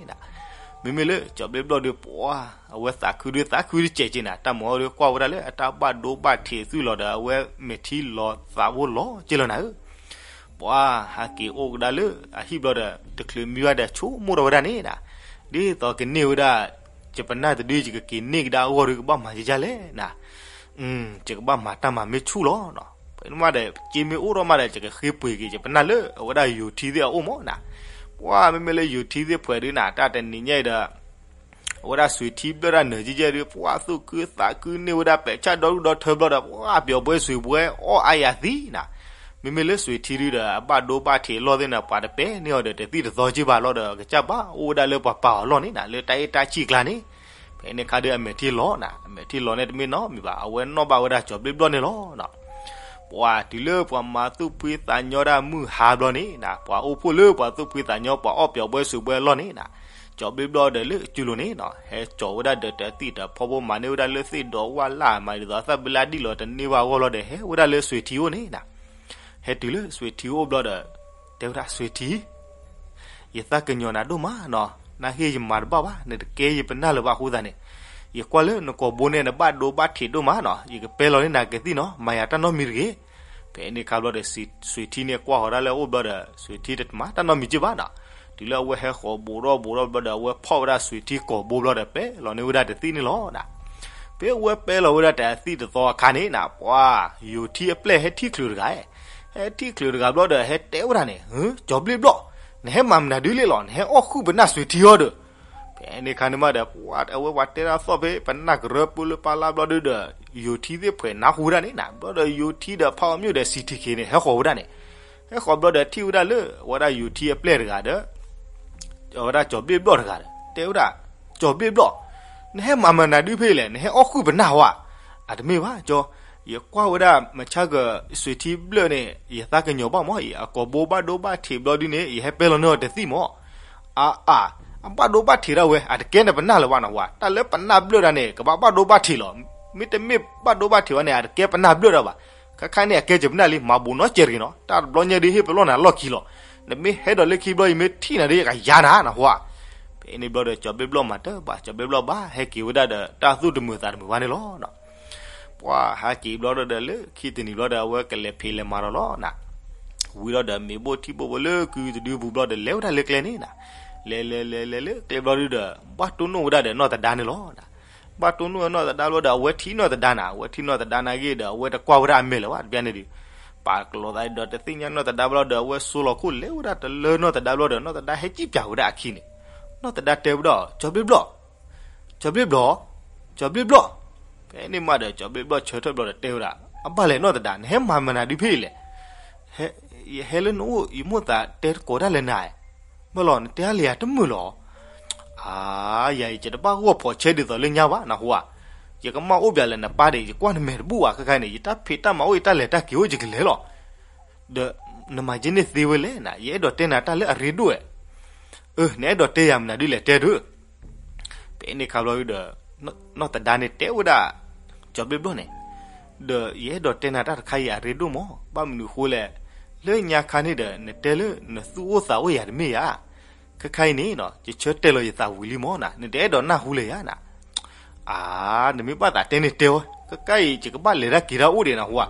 မ့မ့ၢ်လၢ ကၠီၤဘျ့ဘျီၣ်ဒုး ပှၤ အဝဲသးခုဒုး သးခုတစဲးက့ၤနၤ တၢ်မုၢ်အီၤဒုး ကွၢ်ဝဲဒၣ်လၢအတၢ်ဘၣ်ဒိဘၣ်ထံးအသွံၣ်လီၤဒီး အဝဲမဲာ်ထံလီၤသးဘိလီၤက့ၤလီၤနၤဧၢ, ပှၤ ဟဲက့ၤအိၣ်ကဒါလၢအဟံၣ်ဘျီဒီး တချုးမံဘၣ်ဒီး ဆိကမိၣ်ထီၣ်ဝဲဒၣ်န့ၣ်နၤ, ဒ်သိးကန့ၢ်ဝဲဒၣ် ယပနၢ်တဒု ယကက့ၤန့ၢ်ကဒါအဂီၢ်ဒုး ကဘၣ်မၤယဲယဲလဲၣ်နၤ ယကဘၣ်မၤတၢ်မၤမ့ၢ်ဆူၣ်လီၤနီၤ, ဖဲန့ၣ်မးဒီး က့မ့ၢ်အိၣ်ထီၣ်မးဒီး ယကဃ့ပှ့ၤက့ၤ ယပနၢ်လၢအဝဲဒၣ်ယိၤထံသ့ၣ်အအိၣ်မးနၤ, ပှၤ မ့မ့ၢ်လၢယိၤထံသ့ၣ်ဖှဲးဒုးနၤ တၢ်တနံၤညါအံၤဒီး အဝဲဒၣ်စွ့ၤထံဘျၢၣ်တၢ်နၢၤကဲကဲဒုး ပှၤသူၣ်ခုသးခုန့ၢ်ဝဲဒၣ်ပဲာ်ဆၣ်ဒီဒူၣ်ဒီထၢဘျီဒီး ပှၤပျီၤဘှဲစွ့ၤဘှဲအီၣ်အါယၤသံနၤ. မ့မ့ၢ်လၢစွ့ၤထံဒုးဒီး အဘၣ်ဒိဘၣ်ထံးအလီၢ်သ့ၣ်န့ၣ် ပှၤတပဲာ်န့ၢ်အီၤဒီးတသံၣ်တသီက့ဘၣ်လီၤဒီး ကစၢ်ဘၣ်အိၣ်ဝဲဒၣ်လၢပှၤပာ်အီၤလီၢ်န့ၣ်နၤ လၢတၢ်အဲၣ်တၢ်ဆံၣ်ကျါန့ၣ်. ဖဲန့ၣ်အခါဒုးအမဲာ်ထံလီၤနၤ အမဲာ်ထံလီၤန့ၣ်တမ့ၢ်နီတမံၤဘၣ် အဝဲနီၣ်ဘၣ်ဝဲဒၣ်ကၠီၤဘျ့ဘျီၣ်န့ၣ်လီၤ. ပှၤတုၤလၢပှၤမၤသူၣ်ဖှံသးညီတၢ်မုၢ်ဟါဘျီန့ၣ်နၤ ပှၤအိၣ်ဖှိၣ်လၢပှၤသူၣ်ဖှံသးညီ ပှၤအီၣ်ပျီၤဘှဲစွ့ၤဘှဲအလီၢ်န့ၣ်နၤ ကၠီၤဘျ့ဘျီၣ်ဒီးလၢအစုလိၤန့ၣ်နၤ ဟဲကၠီၤဝဲဒၣ်ဒီးတသံၣ်တဖီဖိ မၤန့ၢ်ဝဲဒၣ်လၢသ့ၣ်ဒီးဝၣ်လၢ် မၤဒ်သိးသၣ်ဘံလၢဒံၣ်လီၤတန့ၢ်ဘၣ်အဂီၢ်လီၤဒီး ဟဲဝဲဒၣ်လၢစွ့ၤထံအိၣ်န့ၣ်နၤ. ဟဲတုၤလၢစွ့ၤထံအိၣ်ဘျီဒီး တဲဝဲဒၣ်စွ့ၤထံ ယသးကညီၤနၤဒိၣ်မးနီၤ, နဟ့ၣ်ယမၤတဘၣ်ဘၣ်, နတကဲယပနၢ်လၢၤဘၣ်အဃိသတးန့ၣ်, ယကွၢ်လၢနကိာ်ဘိန့ၣ် နဘၣ်ဒိဘၣ်ထံးဒိၣ်မးနီၤ, ယကပဲလီၤန့ၢ်နၤကသံၣ်နီၤ, မၤယၤတၢ်နီတမံၤတဂ့ၤ. ဖဲန့ၣ်အခါဘျီဒီး စွ့ၤထံန့ၣ်ကွၢ်ဃီၤဒၣ်လၢအအိၣ်ဘျီဒီး စွ့ၤထံတမၤတၢ်နီတမံၤက့ဘၣ်နီၤ. တုၤလၢအဝဲဟဲဃီၤဘူးထီၣ်ဘူးထီၣ်ဘျီဒီး အဝဲဖီၣ်ဝဲဒၣ်စွ့ၤထံကိာ်ဘိဘျီဒီး ပဲလီၤန့ၢ်ဝဲဒၣ်တသံၣ်န့ၣ်လီၤ. ဖဲအဝဲပဲလီၤဝဲဒၣ်တသံၣ်တသီအခါန့ၣ်နၤ, ပှၤယိၤထံအပျဲၢ်ဟဲထံၣ်ချုးတဂၤ, ဟဲထံၣ်ချုးတဂၤဘျီဒီး ဟဲတဲဝဲဒၣ်န့ၣ်, ကၠီၤဘျ့ဘျီၣ်, နဟဲမၤမနုၤဒုလဲၣ်လီၤ, နဟဲအီၣ်ဃုာ်ပနၢ်စွ့ၤထံအီၤဒီး. ဖဲန့ၣ်အခါန့ၣ်မးဒီး ပှၤအဝဲပှၤတဲဒၣ်သီၣ်ဖဲ ပနၢ်ကရၢပုၢ်လၢပၢ်လၢ်ဘျီဒုဒီး ယိၤထံသ့ၣ်ဖှဲးနါဟူဝဲဒၣ်န့ၣ်နၤ, ဘျီဒီးယိၤထံဒီးဖးအီၤမ့ၣ်ဒီး စံးထံၣ်က့ၤန့ၣ် ဟဲဃီၤဝဲဒၣ်န့ၣ်, ဟဲဃီၤဘျီဒီးထံၣ်ဝဲဒၣ်လၢ အဝဲဒၣ်ယိၤထံအပျဲၢ်တဂၤဒီး အဝဲဒၣ်ကၠီၤဘျ့ဘျီၣ်တဂၤဒီး တဲဝဲဒၣ်, ကၠီၤဘျ့ဘျီၣ်, နဟဲမၤမနုၤဒုဖဲလဲၣ်, နဟဲအီၣ်ဃုာ်ပနၢ်ဝဲ. အတမ့ၢ်ဘၣ်ကၠီ, ယကွၢ်ဝဲဒၣ်မဆါကစွ့ၤထံဘျၢၣ်န့ၣ် ယသးကညီၤဘၣ်မးအံၤ, အကိာ်ဘိဘၣ်ဒိဘၣ်ထံးဘျီဒုန့ၣ် ယဟဲပဲလီၤန့ၢ်အီၤတသံၣ်မး. အါအါ, အဘၣ်ဒိဘၣ်ထံးဒၣ်ဝဲ အတကဲနပနၢ်လၢၤဘၣ်နဟူဧါ, တၢ်လၢပနၢ်ဘျၢၣ်ဒၣ်န့ၣ် ကဘၣ်ဘၣ်ဒိဘၣ်ထံးလီၤ. မ့တမ့ၢ်ဘၣ်ဒိဘၣ်ထံးဘၣ်န့ၣ် အတကဲပနၢ်ဘျၢၣ်ဒၣ်ဘၣ်. ခဲခါန့ၣ် အကဲစၢၤပနၢ်လံ မၤဘူးနီတစဲးတဂ့ၤနီၤ, တၢ်တဘျီညါဒုးဟ့ၣ်ပလီၢ်နၤလီၢ်ခံလီၤ. နမ့ၢ်ဟဲဒီးလၢခံဘျီ ယမ့ၢ်ထံၣ်နၤဒုး ယကယၤနၤနဟူဧါ. ဖဲန့ၣ်ဘျီဒီး ကၠီၤဘျ့ဘျီၣ်မၤတၢ်ဘၣ်, ကၠီၤဘျ့ဘျီၣ်ဘၣ်ဟဲက့ၤဝဲဒၣ်ဒီး တၢ်သူၣ်တမုာ်သးတမုာ်ဘၣ်န့ၣ်လီၤ. ပှၤဟဲက့ၤဘျီဒီး လၢခံတနံၤဘျီဒီး အဝဲကလဲၤဖံးလဲၤမၤဒီးလီၤနၤ. ဝံၤဒီးဒီးမ့ၤဘိၣ်ထံဘိၣ်ဖိလၢကုတဒုပူၤဘျီဒီး လဲၤဝဲဒၣ်လၢကျဲန့ၣ်နၤ, လဲၤလဲၤလဲၤလဲၤလၢကျဲဘျီဒုဒီး ဘၣ်တိၢ်နီၣ်ဝဲဒၣ်ဒီးနီၢ်သဒါန့ၣ်လီၤ. ဘၣ်တိၢ်နီၣ်ဝဲနီၢ်သဒါဘျီဒီး အဝဲထံၣ်နီၢ်သဒါနၤ, အဝဲထံၣ်နီၢ်သဒါနာ်က့ဒီး အဝဲတကွၢ်ဝဲဒၣ်အမဲာ်လၢၤဘၣ် တဘျီန့ၣ်ဒုး, ပာ်ကလိာ်သးဒီးတသ့ၣ်ညါနီၢ်သဒါဘျီဒီး အဝဲဆိလီၤခိၣ်လဲၤဝဲဒၣ်တလၢနီၢ်သဒါဘျီဒီး နီၢ်သဒါဟဲကံၣ်ပၠးဝဲဒၣ်အခံန့ၣ်, နီၢ်သဒါတဲဝဲဒၣ် ကၠီၤဘျ့ဘျီၣ်, ကၠီၤဘျ့ဘျီၣ်, ကၠီၤဘျ့ဘျီၣ်. ဖဲန့ၣ်မးဒီး ကၠီၤဘျ့ဘျီၣ်ဆၢထၢၣ်ဘျီဒီးတဲဝဲဒၣ်, အဘၣ်လဲၣ်နီၢ်သဒါ နဟဲမၤမနုၤဒုဖဲအံၤလဲၣ်. ယဟဲလၢနအိၣ် ယမိၣ်သးတဲကိးဒၣ်လဲာ်နၤ, မ့ၢ်လီၤ နတဲအါလံယၤတမုာ်လီၤ. အါ ယၤအံၤ ယတဘၣ်ဂီၢ်ဖီးဆဲဒ်သိးလၢညါဘၣ် နဟူဧါ. ယကမၣ်အိၣ်ဘၣ်လၢနပၢ်ဒီး ယကွၢ်နမဲာ်တဘူၣ်ဘၣ် ခဲခါန့ၣ် ယတၢ်ဖံးတၢ်မၤအိၣ် ယတၢ်လဲၤတၢ်က့ၤအိၣ် ယကလဲၤလီၤ. ဒီးနမၤက့န့ၣ်သ့ဝဲလဲၣ်နၤ, ယအဲၣ်ဒိးတဲနၤတၢ်လၢအရ့ဒိၣ်ဝဲ. အၢ နအဲၣ်ဒိးတဲယၤမနုၤဒုလဲၣ် တဲဒုး. ဖဲန့ၣ်ခါဘျီဒီး နီၢ်သဒါန့ၣ်တဲဝဲဒၣ် ကၠီၤဘျ့ဘျီၣ်န့ၣ်, ဒီးယအဲၣ်ဒိးတဲနၤတၢ်တခါအံၤအရ့ဒိၣ်မး, ဘၣ်မနုၤအဃိလဲၣ်, လၢညါခါန့ၣ်ဒီး နတဲလၢနသူၣ်အိၣ်သးအိၣ်ယၤတမ့ၢ်ဧါ. ခဲခါအံၤန့ၣ် ယဆၢတဲာ်လီၤယသးဝံၤလံမးနၤ, နတအဲၣ်ဒိးနၢ်ဟူလၢၤဧါနၤ. အါ နမ့ၢ်ဘၣ်သးတဲန့ၣ်တဲဝဲ, ခဲခါအံၤ ယကဘၣ်လဲၤတၢ်က့ၤတၢ်အိၣ်ဒံးနဟူဧါ.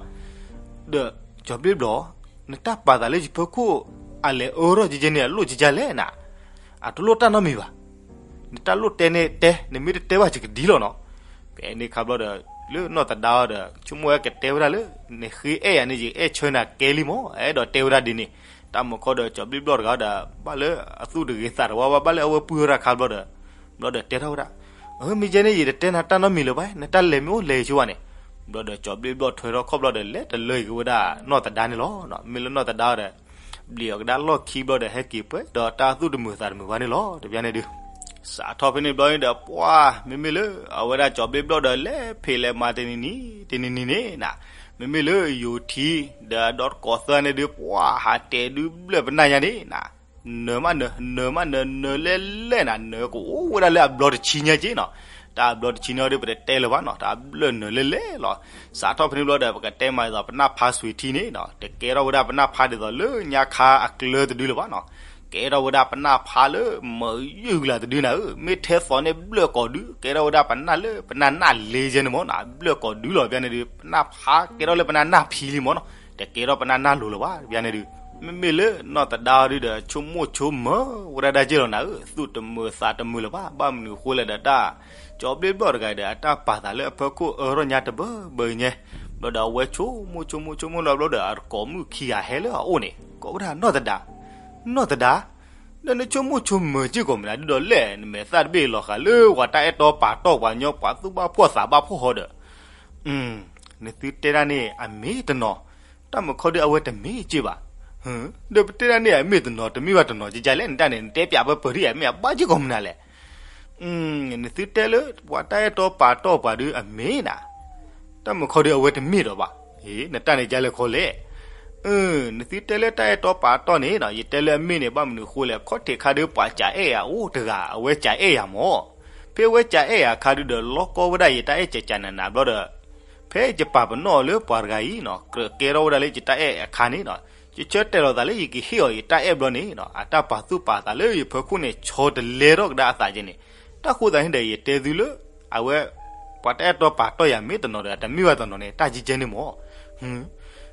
ဒီးကၠီၤဘျ့ဘျီၣ်, နတၢ်ပာ်သးလၢယဖီခိၣ် အလဲၤအၢထီၣ်ကဲကဲန့ၣ် အလိၣ်ကဲကဲလဲၣ်နၤ. အတလိၣ်တၢ်နီတမံၤဘၣ်. နတၢ်လိၣ်တဲန့ၣ်တဲ, နမ့ၢ်တတဲဘၣ် ယကဒ်လီၤနီၤ. ဖဲန့ၣ်ခါဘျီဒီး လၢနီၢ်သဒါအီၤဒီး ဆိကမိၣ်ဝဲကတဲဝဲဒၣ်လၢ နဃ့အဲၣ်ယၤန့ၣ် ယအဲၣ်ဆၢနၤကဲလံမး, အဲၣ်ဒိးတဲဝဲဒၣ်ဒ်န့ၣ်. တၢ်မုၢ်ခီဒီး ကၠီၤဘျ့ဘျီၣ်တဂၤဒီး ဘၣ်လၢအသူၣ်တဂ့ၤသးတဝါဘၣ်, ဘၣ်လၢအဝဲပုၢ်ဝဲဒၣ်ခါဘျီဒီး ဘျီဒီးတဲထီၣ်ဝဲဒၣ်, အၢ မ့ၢ်ကဲန့ၣ် ယတတဲနၤတၢ်နီတမံၤလၢၤဘၣ်, နတၢ်လဲၤမ့ၢ်အိၣ်လဲၤဆိဘၣ်န့ၣ်. ဘျီဒီးကၠီၤဘျ့ဘျီၣ်ထွဲထီၣ်ခီၣ်ဘျီဒီး လဲၤတလၢအံၤက့ၤဝဲဒၣ်နီၢ်သဒါန့ၣ်လီၤ. မ့ၢ်လၢနီၢ်သဒါဒီး ဘျံးအီၤကဒါလီၢ်ခံဘျီဒီး ဟဲက့ၤပှဲၤဒီးတၢ်သူၣ်တမုာ်သးတမုာ်ဘၣ်န့ၣ်လီၤ. တဘျီန့ၣ်ဒုး စးထီၣ်ဖဲန့ၣ်ဘျီန့ၣ်ဒီး ပှၤ မ့မ့ၢ်လၢ အဝဲဒၣ်ကၠီၤဘျ့ဘျီၣ်ဒီး လဲၤဖံးလဲၤမၤတနံၤနံၤ တနံၤနံၤန့ၣ်နၤ, မ့မ့ၢ်လၢယိၤထံ ဒီးအဒီတကိးသၢန့ၣ်ဒုး ပှၤဟးတဲဒုးဘျၢၣ်ပနၢ်ညါန့ၣ်နၤ, နၢၤမးနၢၤ နၢၤမးနၢၤ နၢၤလဲၣ်လဲၣ်နၤ, နၢၤကအိၣ်ဝဲဒၣ်လၢအဘျီတဆံညါက့နီၤ. တၢ်အဘျီတဆံန့ၣ်ဒီး ပတတဲလၢၤဘၣ်နီၤ, တၢ်အဘျၢၣ်နၢၤလဲၣ်လဲၣ်လီၤ. စးထီၣ်ဖဲန့ၣ်ဘျီဒီး ပကတဲမးဒ်သိး ပနၢ်ဖါစွ့ၤထံန့ၣ်နီၤ, တကဲထီၣ်ဝဲဒၣ်ပနၢ်ဖါဒ်သိးလၢညါခါအကျၢၤတဒုလၢၤဘၣ်နီၤ. ကဲထီၣ်ဝဲဒၣ်ပနၢ်ဖါလၢမၤယုၢ်ကလာ်တဒုနၤဧၢ, မ့ၢ်ထဲသိးန့ၣ်ဘျၢၣ်ကိးဒု, ကဲထီၣ်ဝဲဒၣ်ပနၢ်လၢပနၢ်နၢ်လ့ယဲန့ၣ်မးနီၤ, ဘျၢၣ်ကိးဒုလီၤ. တဘျီန့ၣ်ဒုး ပနၢ်ဖါကဲထီၣ်လၢပနၢ်နၢ်ဖံလံမးနီၤ, တကဲထီၣ်ပနၢ်နၢ်လိၤလၢၤဘၣ်. တဘျီန့ၣ်ဒုး မ့မ့ၢ်လၢနီၢ်သဒါအီၤဒုးဒီး ဆိကမိၣ်ဆိကမၢဝဲဒၣ်ဒၣ်က့လီၤနၤဧၢ, သူၣ်တမုာ်သးတမုာ်လၢၤဘၣ်. ဘၣ်မနုၤအဃိလဲၣ်ဒီး တၢ်ကၠီၤဘျ့ဘျီၣ်တဂၤဒီး အတၢ်ပာ်သးလၢအဖီခိၣ်အၢထီၣ်ညါတဘၢဘၢညါ, ဘျီဒီးအဝဲဆိကမိၣ်ဆိကမိၣ်ဆိကမိၣ်လီၤဘျီဒီး အတကိးမုၣ်ခံဂၤဟဲလၢအအိၣ်န့ၣ် ကိးဝဲဒၣ်နီၢ်သဒါ, နီၢ်သဒါ, ဒီးနဆိကမိၣ်ဆိကမးစ့ၢ်ကီးမနုၤဒုဒီးလဲၣ်, နမဲာ်သၣ်တဘ့ၣ်လီၤဃာ်လၢပှၤတၢ်အဲၣ်တီပာ်တီပှၤညီ ပှၤသူၣ်ဘၣ်ဖှီၣ်သးဘၣ်ဖှီၣ်ဟီဒီး, နသုတဲဒၣ်န့ၣ်အမ့ၢ်တနီၤ, တၢ်မုာ်ခီဒုအဝဲတမ့ၢ်စ့ၢ်ဘၣ်. ဒီးပတဲဒၣ်န့ၣ်အမ့ၢ်တနီၤ တမ့ၢ်ဘၣ်တနီၤ ကကလဲၣ် နတၢ်န့ၣ် နတဲပၠးပပၢၤဒ်အမ့ၢ်အဘၣ်စ့ၢ်ကီးမနုၤလဲၣ်. နသုတဲလၢပှၤတၢ်အဲၣ်တီပာ်တီပှၤဒုအမ့ၢ်နၤ, တၢ်မုာ်ခီဒုအဝဲတမ့ၢ်ဒီးဘၣ်. နတၢ်န့ၣ်ကလဲၣ်ခီလဲၣ်. နသုတဲလၢတၢ်အဲၣ်တီပာ်တီန့ၣ် ယတဲလၢအမ့ၢ်န့ၣ် ဘၣ်မနုၤဃိလဲၣ်, ခီၣ်ထံးခါဒုပှၤကအဲၣ်ယၤအိၣ်တဂၤ အဝဲကအဲၣ်ယၤမၢ်. ဖဲအဝဲကအဲၣ်ယၤအခါဒုဒီး လီၢ်ကီဝဲဒၣ်ယတၢ်အဲၣ်ကကနးနးဘျီဒီး, ဖဲယပာ်ပနီၣ်အီၤလၢပှၤတဂၤအံၤနီၤ ကြၢးကဲထီၣ်ဝဲဒၣ်လၢယတၢ်အဲၣ်အခါန့ၣ်နီၤ, ယဆၢတဲာ်လီၤသးလၢယကဟ့ၣ်အီၤယတၢ်အဲၣ်ဘျီန့ၣ်နီၤ အတၢ်ပာ်သူၣ်ပာ်သးလၢယဖီခိၣ်န့ၣ် ဆီတလဲထီၣ်ကဒါအသးကဲန့ၣ်. တၢ်ဃိသတးန့ၣ်ဒီး ယတဲသုလၢ အဝဲ ပှၤတၢ်အဲၣ်တီပာ်တီယၤမ့ၢ်တနီၤဒီး တမ့ၢ်ဘၣ်တနီၤန့ၣ် တၢ်ကကဲန့ၣ်မၢ်.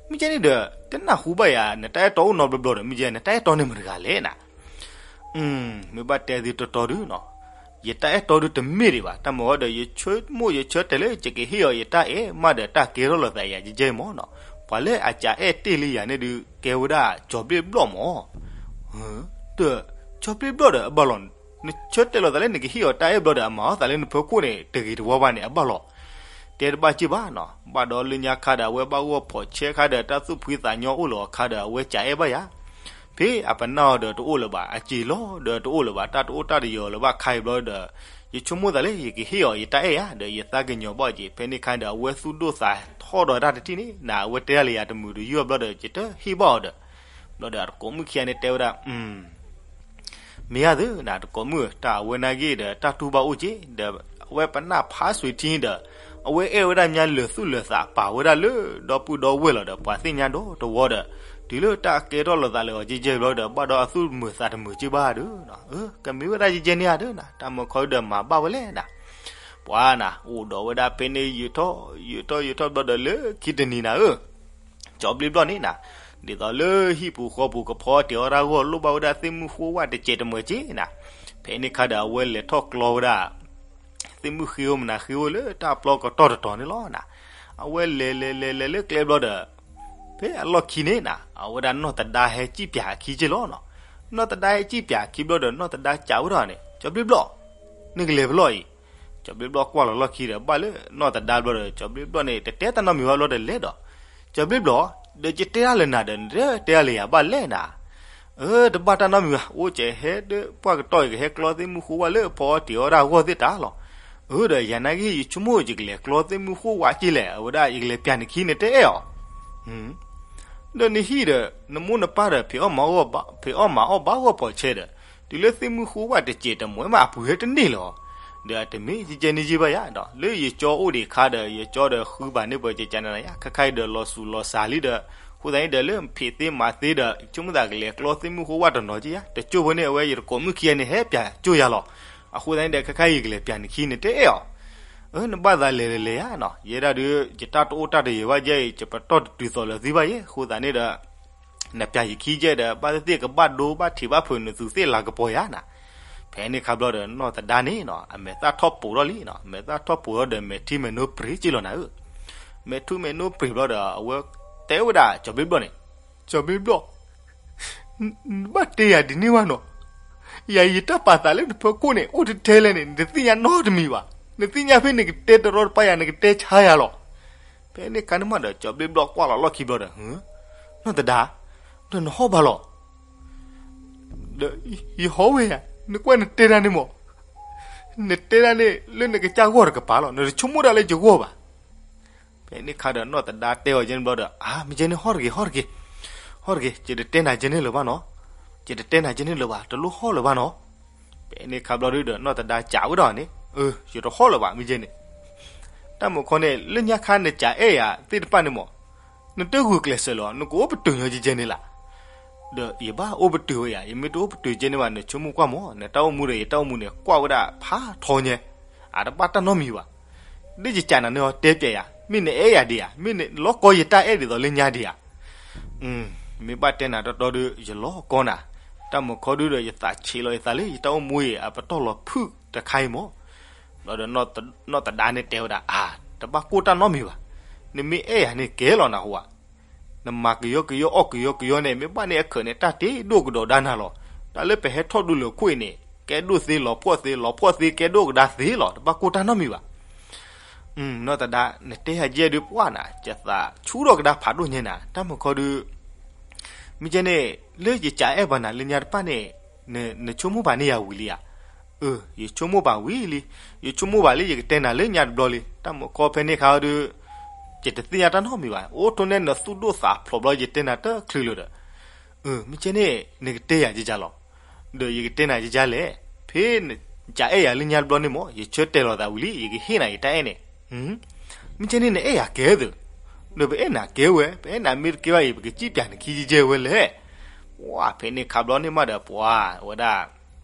မ့ၢ်ကဲန့ၣ်ဒီး တနၢ်ဟူဘၣ်ယၤ နတၢ်အဲၣ်တီအိၣ်နီတဘျီဘျီဒီး မ့ၢ်ကဲ နတၢ်အဲၣ်တီန့ၣ်မတၤတဂၤလဲၣ်နၤ. မ့ၢ်ဘၣ်တဲသုတီတီဒုနီၤ, ယတၢ်အဲၣ်တီဒုတမ့ၢ်ဒံးဘၣ်. တၢ်မုာ်ခီဒီး ယဆိကမိၣ်ယဆၢတဲာ်လၢယကဟ့ၣ်အီၤယတၢ်အဲၣ်မးဒီး တၢ်ကဲထီၣ်လိာ်သးယၤကကဲမၢ်နီၤ. ပှၤလၢအကအဲၣ်တ့ၢ်လံယၤန့ၣ်ဒု ကဲဝဲဒၣ်ကၠီၤဘျ့ဘျီၣ်မၢ်. ဒီး ကၠီၤဘျ့ဘျီၣ်ဒီးအဘၣ်လီၤ, နဆၢတဲာ်လီၤသးလၢနကဟ့ၣ်အီၤတၢ်အဲၣ်ဘျီဒီး အမၤအီၣ်သးလၢနဖီခိၣ်န့ၣ် တဂ့ၤတဝါဘၣ်န့ၣ် အဘၣ်လီၤ. တဲတဘၣ်စ့ၢ်ဘၣ်နီၤ. ဘၣ်ဒီးလၢညါခါဒီး အဝဲဘၣ်ဂီၢ်ဖီၣ်ဆဲခါဒီး တၢ်သူၣ်ဖှံသးညီအိၣ်လၢၤအခါဒီး အဝဲကအဲၣ်ဘၣ်ယၤ. ဖဲအပနၢ်အီၤဒီးတအိၣ်လၢၤဘၣ်, အစ့ၤလီၤဒီးတအိၣ်လၢၤဘၣ်, တၢ်တအိၣ်တၢ်တယၢၤလၢၤဘၣ်ခါအံၤဘျီဒီး, ယဆိကမိၣ်သးလၢယကဟ့ၣ်အီၤယတၢ်အဲၣ်ယၤ ဒီးယသးကညီၤဘၣ်က့ၤ. ဖဲန့ၣ်ခါဒီး အဝဲသူၣ်ဒိၣ်သးထီၣ်ဒီးတၢ်တထံၣ်န့ၣ်နၤ, အဝဲတဲဒၣ်လၢယၤတမုာ်တယုၢ်ဘျီဒီး ယတဟ့ၣ်ဘၣ်အီၤဒီး, ဘျီဒီးအတကိးမုၣ်ခံဂၤန့ၣ်တဲဝဲဒၣ် မ့ၢ်ယၤသုနၤ တကိးမုၣ်ဧၢ, တၢ်အဝဲနာ်က့ဒီး တၢ်တူၢ်ဘၣ်အိၣ်က့ၤဒီး, အဝဲပနၢ်ဖးစွံးထံဒီး, အဝဲအဲၣ်ဝဲဒၣ်ညါလၢာ်သူၣ်လၢာ်သးပာ်ဝဲဒၣ်လၢဒီပုၢ်ဒီဝဲၢ်လီၤဒီး ပှၤသ့ၣ်ညါဒီတဝီဒီး, တုၤလၢတၢ်ကဲထီၣ်လိာ်သးလၢအီၤကဲကဲဘျီဒီး ဘၣ်ဒီးအသူၣ်မုာ်သးတမုာ်က့ၤဘၣ်ဒီး, ကမ့ၢ်ဝဲဒၣ်ကဲကဲန့ၣ်ဧါဒီးနၤ, တၢ်မုာ်ခီဒီးမၤဘၣ်ဝဲလဲၣ်နၤ. ပှၤနၤ အိၣ်ဒီးဝဲဒၣ်ဖဲန့ၣ်ယုာ်ထီၣ်, ယုာ်ထီၣ်ယုာ်ထီၣ်ဘျီဒီးလၢခံတနံၤနၤဧၢ ကၠီဘျ့ဘျီၣ်န့ၣ်နၤ, ဒ်သိးလၢဟံၣ်ပူၤဃီပူၤကဖီတ့ၢ်အီၣ်တၢ်ဂီၢ်လိၣ်ဘၣ်ဝဲဒၣ်သ့ၣ်မုၣ်ဃိဝၣ်တစဲးတမှဲးက့နၤ, ဖဲန့ၣ်ခါဒီးအဝဲလဲၤထီၣ်ကျီဝဲဒၣ် သ့ၣ်မုၣ်ဃ့ဧိၤမနၤဃ့ဧိၤလၢတၢ်ပျီကတီၢ်တတီၤန့ၣ်လီၤနၤ, အဝဲလဲၤလဲၤလဲၤလဲၤလၢကျဲဘျီဒီး, ဖဲအလီၢ်ခံန့ၣ်နၤ အဝဲဒၣ်နီၢ်သဒါဟဲစံၣ်ပၠးအခံက့လီၤနီၤ, နီၢ်သဒါဟဲစံၣ်ပၠးအခံဘျီဒီး နီၢ်သဒါစံးဝဲဒၣ်န့ၣ် ကၠီဘျ့ဘျီၣ်, နကလဲၤဖဲလဲၣ်အံၤ ကၠီဘျ့ဘျီၣ်ကွၢ်လီၤလီၢ်ခံဒီး ဘၣ်လၢနီၢ်သဒါဘျီဒီး ကၠီဘျ့ဘျီၣ်န့ၣ် တတဲတၢ်နီတမံၤဘၣ်ဘျီဒီးလဲၤဒီး, ကၠီဘျ့ဘျီၣ်, ဒီးယတဲဒၣ်လၢနၤဒီး နတဲဒၣ်လၢယၤဘၣ်လဲၣ်နၤ. အၢ တဘၣ်တၢ်နီတမံၤဘၣ်, အိၣ်ကဲဟဲဒီးပှၢ်ကတီၢ်အံၤ ကဟဲကျီသ့ၣ်မုၣ်ဃိဝၣ်လၢဖီအီၣ်တ့ၢ်အီၣ်တၢ်ဂီၢ်သ့ၣ်တၢ်လီၤ. အၢ ဒီးယၤနာ်က့ ယဆိကမိၣ်ယကလဲၤကျီသ့ၣ်မုၣ်ဃိဝၣ်က့လဲၣ်, အဝဲဒၣ်ယကလဲၤပၠးနခံ နတအဲၣ်အီၤ ဒီးနဟံၣ်ဒီး နမိၢ်နပၢ်ဒီး ဖံးအီၣ်မၤအီၣ်ဘၣ်ဂီၢ်ဖီၣ်ဆဲးဒီး, တုၤလၢသ့ၣ်မုၣ်ဃိဝၣ်တစဲးတမှဲးမးအပူၤဟဲတန့ၢ်လီၤ. ဒီးအတမ့ၢ်ကဲကဲန့ၣ်က့ဘၣ်ယၤဒီး လၢယကၠီအိၣ်ဒံးအခါဒီး ယကၠီဒီးဃုဘၣ်န့ၢ်ပှၤကကနနၤယၤ ခဲခါအံၤဒီးလီၤစူၤလီၤစှၤလံဒီး, အဃိသတးန့ၣ်ဒီးလၢဖံးသ့မၤသ့ဒီး ဆိကမိၣ်သးကလဲၤကျီသ့ၣ်မုၣ်ဃိဝၣ်တနီၤက့ယၤ တကၠိၢ်ဖိန့ၣ် အဝဲယတကိးမုၣ်ခံဂၤန့ၣ် ဟဲပၠးကၠိၢ်ယၤလီၤ. အဃိသတးန့ၣ်ဒီး ခဲခါအံၤယကလဲၤပၠးနခံ နတအဲၣ်အီၤ အၢ နဘၣ်သးလဲၤလဲၤလဲၤယၤနီၤ, ယဲဒၣ်ဒုး ယတၢ်တအိၣ်တၢ်တယၢၤဘၣ်ယဲအံၤ ယပတီၢ်တတုၤသိးလၢၤသုဘၣ်ယဲ, အဃိသတးန့ၣ်ဒီး နပၠးယခံကဲဒီး ဘၣ်သ့ၣ်သ့ၣ်ကဘၣ်ဒိဘၣ်ထံးဘၣ်ဖုး နသူးသ့ၣ်လၤကပီၤယၤနၤ. ဖဲန့ၣ်ခါဘျီဒီး နီၢ်သဒါန့ၣ်နီၤ အမဲာ်သၣ်ထီၣ်ပိာ်ထီၣ်လံနီၤ, အမဲာ်သၣ်ထီၣ်ပိာ်ထီၣ်ဒီး မဲာ်ထံမဲာ်နိပြံၤက့လီၤနၤဧၢ. မဲာ်ထံမဲာ်နိပြံၤဘျီဒီး အဝဲတဲဝဲဒၣ်ကၠီဘျ့ဘျီၣ်န့ၣ်, ကၠီဘျ့ဘျီၣ် နဘၣ်တဲယၤဒ်န့ၣ်ဘၣ်နီၤ, ယၤယတၢ်ပာ်သးလၢနဖီခိၣ်န့ၣ် အိၣ်တထဲလဲၣ်န့ၣ် နတသ့ၣ်ညါနီတမံၤဘၣ်, နသ့ၣ်ညါဖဲနကတဲတရီတပါယၤ နကတဲဆါယၤလီၤ. ဖဲန့ၣ်ခါန့ၣ်မးဒီး ကၠီဘျ့ဘျီၣ်ကွၢ်လီၤလီၢ်ခံဘျီဒီး, နီၢ်သဒါ, ဒီးနဟီၣ်ဘၣ်လီၤ. ဒီးယဟီၣ်ဝဲယၤ, နကွၢ်နတဲဒၣ်န့ၣ်မး, နတဲဒၣ်န့ၣ်လၢနကစၢ်ဂီၢ်တကပၤလီၤ, နတဆိကမိၣ်ဒၣ်လၢယဂီၢ်ဘၣ်. ဖဲန့ၣ်ခါဒီးနီၢ်သဒါတဲအီၤကဲန့ၣ်ဘျီဒီး အါ မ့ၢ်ကဲန့ၣ် ဟီၣ်တဂ့ၤ ဟီၣ်တဂ့ၤ, ဟီၣ်တဂ့ၤ, ယတတဲနၤကဲန့ၣ်လၢၤဘၣ်နီၤ, ယတတဲနၤကဲန့ၣ်လၢၤဘၣ်, တလိၣ်ဟီၣ်လၢၤဘၣ်နီၤ. ဖဲန့ၣ်ခါဘျီဒုဒီး နီၢ်သဒါစံးဝဲဒၣ်န့ၣ်, အၢ ယတဟီၣ်လၢၤဘၣ် မ့ၢ်ကဲန့ၣ်. တၢ်မုာ်ခီန့ၣ် လၢညါခါနစံးအဲၣ်ယၤသ့ၣ်တဖၣ်န့ၣ်မး, နတဂုာ်ကျဲးစၢးလၢၤ, နကအိၣ်ပတုာ်ညီကဲန့ၣ်လၢ်. ဒီးယဘၣ်အိၣ်ပတုာ်ဝဲယၤ, ယမ့ၢ်တအိၣ်ပတုာ်ကဲန့ၣ်ဘၣ် နဆိကမိၣ်ကွၢ်မး, နတၢ်အိၣ်မူဒီးယတၢ်အိၣ်မူန့ၣ် ကွၢ်ဝဲဒၣ်ဖးထီညါ, အတဘၣ်တၢ်နီတမံၤဘၣ်. ဒ်ယစံးနၤန့ၣ်အီၤ တဲပျဲယၤ, မ့ၢ်နအဲၣ်ယၤဒံးဧါ, မ့ၢ်နလီၤကီယတၢ်အဲၣ်ဒ်သိးလၢညါဒံးဧါ. မ့ၢ်ဘၣ်တဲနၤတီတီဒု ယလီၤကီနၤ, တၢ်မုာ်ခီဒုဒီး ယသးဆံးလီၤယသးလၢယတၢ်အိၣ်မူအံၤ အပတီၢ်လီၤဖုၣ်တခါအံၤမး. ဘျီဒီးနီၢ်သဒါန့ၣ်တဲဝဲဒၣ်, အါ တဘၣ်ကိၢ်တၢ်နီတမံၤဘၣ်, နမ့ၢ်အဲၣ်ယၤန့ၣ်ကဲလီၤနဟူဧါ. နမၤကယီကယီအီၣ်ကယီကယီန့ၣ် မ့ၢ်ဘၣ်န့ၢ်အခၢးန့ၣ် တၢ်တ့ဒိၣ်ကဒီးဒါနၤလီၤ. တၢ်လၢပဟဲထီၣ်ဒိလၢခိၣ်အံၤန့ၣ် ကဲဒိၣ်သ့လီၤဖှီၣ်သ့ လီၤဖှီၣ်သ့ကဲဒိၣ်ကဒါသ့လီၤ တဘၣ်ကိၢ်တၢ်နီတမံၤဘၣ်. နီၢ်သဒါ နတဲယၤကဲဒုးပှၢ်နၤ ယသးဆူၣ်ထီၣ်ကဒါဖးဒိၣ်ညါနၤ တၢ်မုၢ်ခီဒုး မ့ၢ်ကဲန့ၣ် လၢယကးအဲၣ်ဘၣ်နၤလၢညါတဖၣ်န့ၣ် နဆိကမိၣ်ဘၣ်န့ၢ်ယၤဝံၤလံဧါ. အၢ ယဆိကမိၣ်ဘၣ်ဝံၤလံ. ယဆိကမိၣ်ဘၣ်လၢယကတဲနၤလၢညါတဘျီလံ တၢ်မုၢ်ခီဖဲန့ၣ်အခါဒုး ယတသ့ၣ်ညါတၢ်နီတမံၤဘၣ် အိၣ်ထိၣ်န့ၢ်နသူၣ်ဒိၣ်သးဖျိးဘျီ ယတဲနၤတချုးလၢၤဒီး အၢ မ့ၢ်ကဲန့ၣ် နကတဲယၤယကလီၤ. ဒီးယကတဲနၤယကလဲၣ်. ဖဲနကးအဲၣ်ယၤလၢညါတဘျီန့ၣ်မ့ၢ် ယဆၢတဲာ်လီၤသးဝံၤလံ ယကဟ့ၣ်နၤယတၢ်အဲၣ်န့ၣ်. မ့ၢ်ကဲန့ၣ်နအဲၣ်ယၤကဲသုး ဒီးပအဲၣ်နၤကဲဝဲ ပအဲၣ်နၤမ့ၢ်တကဲဘၣ်အံၤ ပကစံၣ်ပၠးနခံကဲကဲဝဲလဲၣ်. ပှၢ်ဖဲန့ၣ်ခါဘျီန့ၣ်မးဒီး ပှၢ်ဝဲဒၣ်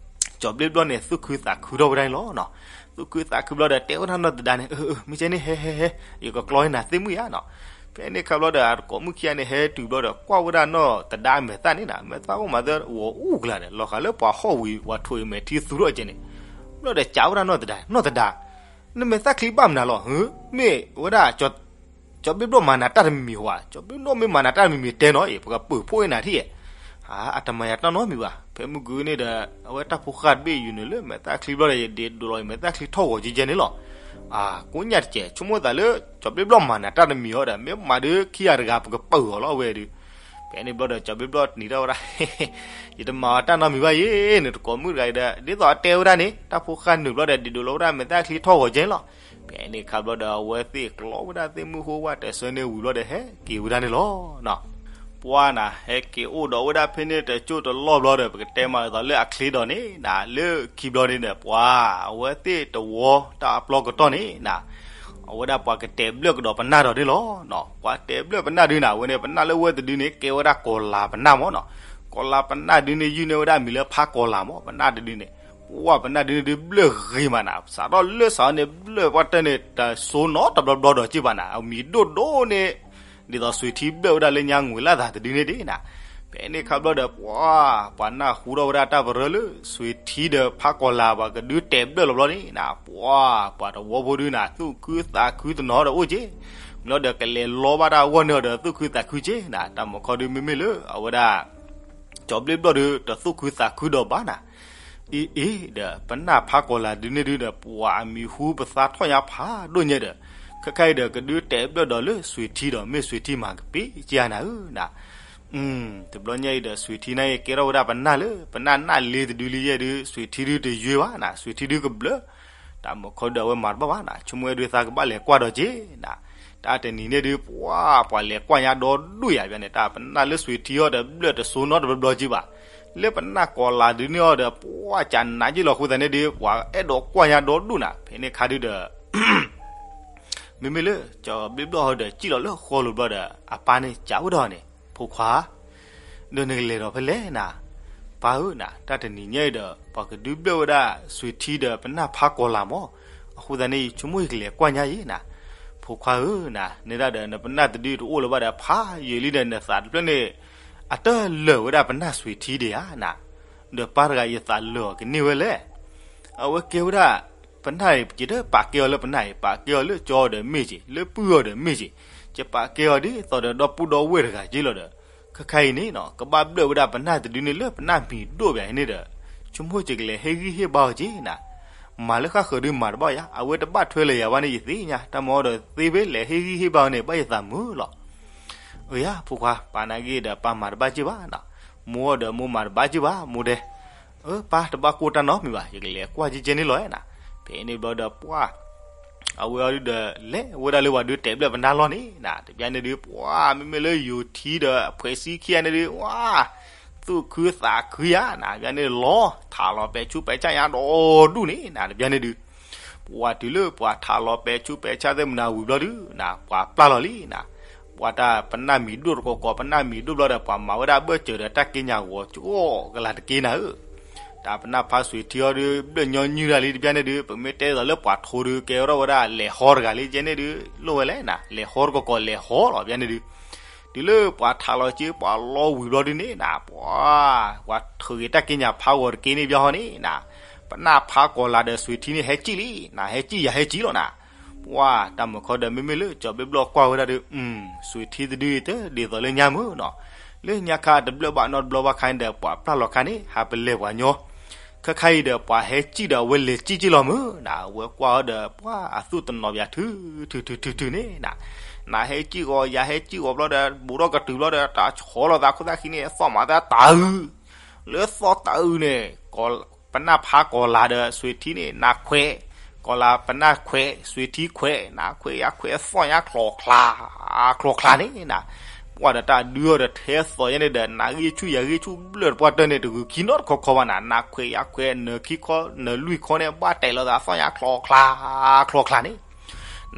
ကၠီၤဘျ့ဘျီၣ်န့ၣ် သူၣ်ခုသးခုထီၣ်ဝဲဒၣ်န့ၣ်လီၤ. သူၣ်ခုသးခုဘျီဒီး တဲဝဲဒၣ်နီၢ်သဒါန့ၣ် အၢ အၢ မ့ၢ်ကဲန့ၣ် ဟဲ ဟဲ ဟဲ ယကကျီန့ၢ်နၤသ့ၣ်မုၣ်ဧါနီၤ. ဖဲန့ၣ်ခါဘျီဒီး အတကိးမုၣ်ခံဂၤန့ၣ် ဟဲတုၤဘျီဒီး ကွၢ်ဝဲဒၣ်နီၢ်သဒါအမဲာ်သၣ်န့ၣ်နၤ မဲာ်သၣ်အိၣ်မးသၢ ဂီၤအူကလၤဒီး လီၤဃာ်လၢပှၤဟီၣ်ဝံၤ ပှၤထိၣ်အမဲာ်ထံသူထီၣ်ကဲန့ၣ် ဘျီဒီး ကးဝဲဒၣ်နီၢ်သဒါ နီၢ်သဒါ နမဲာ်သၣ်ချံဘၣ်မနုၤလီၤ မ့ၢ်ဝဲဒၣ် ကၠီၤဘျ့ဘျီၣ်မၤနၤတၢ်တမံၤမံၤဧါ. ကၠီၤဘျ့ဘျီၣ်မ့ၢ်မၤနၤတၢ်တမံၤမံၤတဲနီၤအံၤ ပကပၢၢ်ဖှိၣ်အ့ၣ်နၤထံၣ်ဧါ. အတမၤယၤတၢ်နီတမံၤဘၣ်. ဖဲမုၢ်ဂီၤန့ၣ်ဒီး အဝဲတၢ်ဖိဃၢ်တဘ့ၣ်အံၤနုာ်လၢမဲာ်သၣ်ချံဘျီဒီး ယဒ့ဒိးလီၤအံၤမဲာ်သၣ်ချံထီၣ်ဂီၤကဲကဲန့ၣ်လီၤ. အကိးညၣ်တကဲး ဆိကမိၣ်သးလၢ ကၠီၤဘျ့ဘျီၣ်မၤနၤတၢ်တမံၤဧါဒီး မ့ၢ်မၤဒုးခံဂၤတဂၤ ပကပၢၢ်အီၤလီၤအဝဲဒုး. ဖဲန့ၣ်ဘျီဒီး ကၠီၤဘျ့ဘျီၣ်နံၤထီၣ်ဝဲဒၣ် ယတမၤအီၤတၢ်နီတမံၤဘၣ်ယဲ နတကိးမုၣ်တဂၤအံၤဒီး ဒ်သိးအတဲဝဲဒၣ်န့ၣ် တၢ်ဖိဃၢ်နုာ်ဘျီဒီး ဒ့ဒိးလီၤဝဲဒၣ်မဲာ်သၣ်ချံထီၣ်ဂီၤကဲလီၤ. ဖဲန့ၣ်ခါဘျီဒီး အဝဲသ့ၣ်ကျီဝဲဒၣ်သ့ၣ်မုၢ်ဟိဝၣ်တဆၢန့ၣ်ဝံၤဘျီဒီး ဟဲက့ၤဝဲဒၣ်န့ၣ်လီၤ. ပှၢ်နၤ ဟဲက့ၤအိၣ်ဒီးဝဲဒၣ်ဖဲန့ၣ်တကၠိၢ်တလီၢ်ဘျီဒီး ပကတဲမးဒ်သိးလၢအချ့ဒီးန့ၣ်နၤ လၢခံဘျီန့ၣ်ဒီး ပှၢ် အဝဲသ့ၣ်တဝီတၢ်အပျီကတီၢ်န့ၣ်နၤ အဝဲဒၣ်ပှၤကတဲာ်ဘျၢၣ်ကဒီးပနၢ်ဒီးန့ၣ်လီၤ. ပှၤတဲာ်ဘျၢၣ်ပနၢ်ဒုန့ၣ် အဝဲန့ၣ် ပနၢ်လၢဝဲတဒုန့ၣ် ကဲဝဲဒၣ်ကီၤလၤပနၢ်မ့ၢ်နီၤ. ကီၤလၤပနၢ်ဒုန့ၣ် ယုၢ်န့ၢ်ဝဲဒၣ်မံၤလၢဖးကီၤလၤမ့ၢ် ပနၢ်တဒုန့ၣ်. ပှၢ်ပနၢ်ဒုန့ၣ်ဒုးဘျၢၣ်ဂ့ၤမးနၤ စးထီၣ်လၢစးန့ၣ် ဘျၢၣ်ပှၢ်တၢၢ်န့ၣ် တစိနီတဘျီဘျီဒီးက့ၢ်ဘၣ်နၤ အမံၤဒိၣ်ဒိၣ်န့ၣ် ဒ်သိးစွ့ၤထံဘျၢၣ်ဝဲဒၣ်လၢညါငွေလၢ်သးတဒုန့ၣ်ဒၣ်နၤ. ဖဲန့ၣ်ခါဘျီဒီး ပှၢ် ပှၤနၢ်ဟူထီၣ်ဝဲဒၣ်တၢ်ပရၢလၢ စွ့ၤထံဒီးဖးကီၤလၤ ပှၤကဒုးတဲာ်ဘျၢၣ်လီၤဘျီန့ၣ်နၤ ပှၢ် ပှၤတဝီဖိဒုနၤ သူၣ်ခုသးခုတနီၤဒီးအိၣ်က့ၢ်. မ့ၢ်လီၤဒီးကလဲၤလီဘၣ်တၢ်အဂီၢ်န့ၣ်ဒီး သူၣ်ခုသးခုက့ၢ်နၤ တၢ်မုၢ်ခီဒုမ့မ့ၢ်လၢ အဝဲဒၣ် ကၠီၤဘျ့ဘျီၣ်ဒု တသူၣ်ခုသးခုဒီးဘၣ်နၤ အ့ အ့ ဒီးပနၢ်ဖးကီၤလၤဒုန့ၣ်ဒုဒီး ပှၤအမံၤဟူပသါထီၣ်ညါဖးဒိၣ်ညါဒီး ခဲခါအံၤဒီး ကဒုးတဲာ်ဘျၢၣ်ဒီးလၢစွ့ၤထံဒီးမ့ၢ်စွ့ၤထံမၤကပ့ၤက့ၤနၤဧၢနၤ. တဘျီညါအံၤဒီး စွ့ၤထံန့ၣ်ကဲထီၣ်ဝဲဒၣ်ပနၢ်လၢ ပနၢ်နၢ်လ့တဒုလံယဲၢ်ဒု စွ့ၤထံဒုတယွ့ဘၣ်နၤ စွ့ၤထံဒုကဘျၢၣ် တၢ်မုၢ်ခီဒုအဝဲမၤတဘၣ်ဘၣ်နၤ ဆိကမိၣ်ဝဲဒုသးကဘၣ်လဲၤကွၢ်ဒီးက့ၢ်နၤ. တၢ်တနံၤန့ၣ်ဒု ပှၤ ပှၤလဲၤကွၢ်ညါဒီဒူၣ်ယၤဘၣ်န့ၣ် တၢ်ပနၢ်လၢစွ့ၤထံအီၤဒီးဘျၢၣ်တစိနီတဘျီဘျီက့ၢ်ဘၣ် လၢပနၢ်ကီၤလၤဒုန့ၣ်အီၤဒီး ပှၤကနးက့ၢ်လီၤအဃိသတးန့ၣ်ဒု ပှၤအဲၣ်ဒိးကွၢ်ညါဒီဒူၣ်နၤ ဖဲန့ၣ်ခါဒုဒီး မ့မ့ၢ်လၢ ကၠီၤဘျ့ဘျီၣ်ဟီဒီး စံၣ်လီၤလၢဃီလိၤဘျီဒီး အပၢ်န့ၣ်စံးဝဲဒၣ်န့ၣ် ဖိခွါ ဒီးနကလဲၤဒီးဖဲလဲၣ်နၤ. ပၢ်ဧၢနၤ တၢ်တနံၤညါအံၤဒီး ပှၤကဒုးဘျၢၣ်ဝဲဒၣ်စွ့ၤထံဒီးပနၢ်ဖးကီၤလၤမ့ၢ် အဃိသတးန့ၣ် ယဆိကမိၣ်ယကလဲၤကွၢ်ညါယဲၢ်နၤ. ဖိခွါဧၢနၤ နဲဒၣ်ဒီးနပနၢ်တဒုတအိၣ်လၢၤဘၣ်ဒီး ဖးယံာ်လံဒီးနသးတဖျၢၣ်န့ၣ် အတလၢာ်ဝဲဒၣ်ပနၢ်စွ့ၤထံဒံးဧါနၤ. ဒီးပၢ်တဂၤယသးလၢာ်အီၤကန့ၢ်ဝဲလဲၣ် အဝဲကဲဝဲဒၣ် ပနၢ်အံၤ ယတပာ်ကဲအီၤလၢပနၢ်အံၤ ပာ်ကဲအီၤလၢကၠီဒီးမ့ၢ်က့ၤ လၢပုၢ်အီၤဒီးမ့ၢ်က့ၤ ယပာ်ကဲအီၤဒ်သိးဒီးဒီပုၢ်ဒီဝဲၢ်တဂၤက့ၢ်လီၤဒီး ခဲခါအံၤန့ၣ်နီၤ ကဘၣ်ဘျၢၣ်ဝဲဒၣ်ပနၢ်တဒုန့ၣ်လၢပနၢ်မံၤဒိၣ်ဘၣ်အံၤန့ၣ်ဒီး ဆိကမိၣ်ယကလဲၤဟ့ၣ်ဂံၢ်ဟ့ၣ်ဘါအီၤက့ၢ်နၤ. မၤလၢဃၣ်ဃၢၤဒုမၤတဘၣ်ယါ အဝဲတဘၣ်ထွဲလၢၤယၤဘၣ်န့ၣ် ယသ့ၣ်ညါ တၢ်မၤအီၤဒီးသ့ဖဲလဲၤဟ့ၣ်ဂံၢ်ဟ့ၣ်ဘါအီၤန့ၣ် ဘၣ်ယသးမုာ်လီၤ. အၢယါ ဖိခွါ ပၢ်နာ်က့ဒီး ပၢ်မၤတဘၣ်က့ၢ်ဘၣ်နီၤ. မိၢ်အီၤဒီးမိၢ်မၤတဘၣ်က့ၢ်ဘၣ် မိၢ်ဒဲး. အၢ ပၢ်တဘၣ်ကိၢ်တၢ်နီတမံၤဘၣ် ယကလဲၤကွၢ်က့ၤကဲန့ၣ်လီၤနၤ. ဖဲန့ၣ်ဘျီဒီးပှၢ် အဝဲအီၤဒုဒီး လဲၤဝဲဒၣ်လၢပှၤဒုးတဲာ်ဘျၢၣ်ပနၢ်လီၢ်န့ၣ်နၤ တဘျီန့ၣ်ဒုး ပှၢ် မ့မ့ၢ်လၢယိၤထံဒီး ဖှဲးစံခံဂၤန့ၣ်ဒုး ဝါ သူၣ်ခုသးခုယါနၤ တဘျီန့ၣ်လီၤ ထးလီၤပဲာ်ဆူးပဲာ်ဆါညါဒီဒူၣ်န့ၣ်နၤ တဘျီန့ၣ်ဒုး ပှၤတုၤလၢပှၤထးလီၤပဲာ်ဆူးပဲာ်ဆါသ့ၣ်မနုၤဝံၤဘျီဒုးနၤ ပှၤပျၢ်လီၤလံနၤ. ပှၤတၢ်ပနၢ်မံၤဒိၣ်တကီးကီး ပနၢ်မံၤဒိၣ်ဘျီဒီး ပှၤမၤဝဲဒၣ်ဘၢၣ်စၢၤဒီးတၢ်က့ညါဂီၤကအိၣ်ကလာ်တက့ၢ်နၤဧၢ တၢ်ပနၢ်ဖးစွ့ၤထံအီၤဒုး ဘျၢၣ်ညီနုၢ်တၢ်လံ တဘျီန့ၣ်ဒုး ပမ့ၢ်တဲသိးလၢပှၤထိဒုး ကဲထီၣ်ဝဲဒၣ်လဲၤဟီတဂၤလံ ကဲန့ၣ်ဒုး လိၣ်ဝဲလဲၣ်နၤ လဲၤဟီတကီးကီးလဲၤဟီလီၤ တဘျီန့ၣ်ဒုး တုၤလၢပှၤထးလီၤက့ၤ ပှၤလီၤဝံၤဘျီဒုးန့ၣ်နၤ ပှၤ ပှၤထုးက့ၤတၢ်က့ညါဖးဂီၤတက့ၢ်န့ၣ် တဘျီဟီန့ၣ်နၤ ပနၢ်ဖးကီၤလၤဒီးစွ့ၤထံန့ၣ် ဟဲကံၣ်လံနၤ ဟဲကံၣ်ယၤဟဲကံၣ်လီၤနၤ ပှၤ တၢ်မုၢ်ခီဒီး မ့မ့ၢ်လၢကၠီၤဘျ့ဘျီၣ်ကွၢ်ဝဲဒၣ်ဒီး စွ့ၤထံတဒုအံၤတဒ်သိးလၢညါမုၢ်နီၤ လၢညါခါတဘျၢၣ်ဘၣ်နီတဘျီဘၣ်ခါန့ၣ်ဒီး ပှၤပျၢ်လီၤခါန့ၣ် ဟးပလဲၤပှၤညီ, ခဲခါအံၤဒီး ပှၤဟဲစံၣ်ဒီး အဝဲလဲၤစံၣ်က့ၤလီၤမုၢ်နၤ, အဝဲကွၢ်အီၤဒီး ပှၤအသူၣ်တနီၤဘၣ်ထုထုထုထုထုန့ၣ်နၤ, နၤဟဲစံၣ်ဂီၤ ယၤဟဲစံၣ်ဂီၤဘျီဒီး ဘူးထီၣ်ကတုၤဘျီဒီး တၢ်ဆီလီၤသးခိၣ်သၣ်ခံန့ၣ် သီၣ်မၤသးတၢ်အုး, လၢသီၣ်တၢ်အုးန့ၣ် ပနၢ်ဖးကီၤလၤဒီး စွ့ၤထံန့ၣ် နၤခွဲး, ကီၤလၤပနၢ်ခွဲး စွ့ၤထံခွဲး နၤခွဲးယၤခွဲး သီၣ်ညါချီၣ်ချါ ချီၣ်ချါန့ၣ်နၤ, ပှၤဒီးတၢ်ဒုးအီၤဒီးထဲသီၣ်ညါန့ၣ်ဒီး နၤဂံၢ်ဆူၣ်ယၤဂံၢ်ဆူၣ် ဘျၢၣ်တပှၢ်တၢၢ်န့ၣ် တဂုာ်ခံနီတခီခီဘၣ်နၤ, နၤခွဲးယၤခွဲး နၢၤခံခီ နၢၤလွံၢ်ခီန့ၣ် ဘၣ်တဲာ်လီၤသး သီၣ်ညါချီၣ်ချါ ချီၣ်ချါန့ၣ်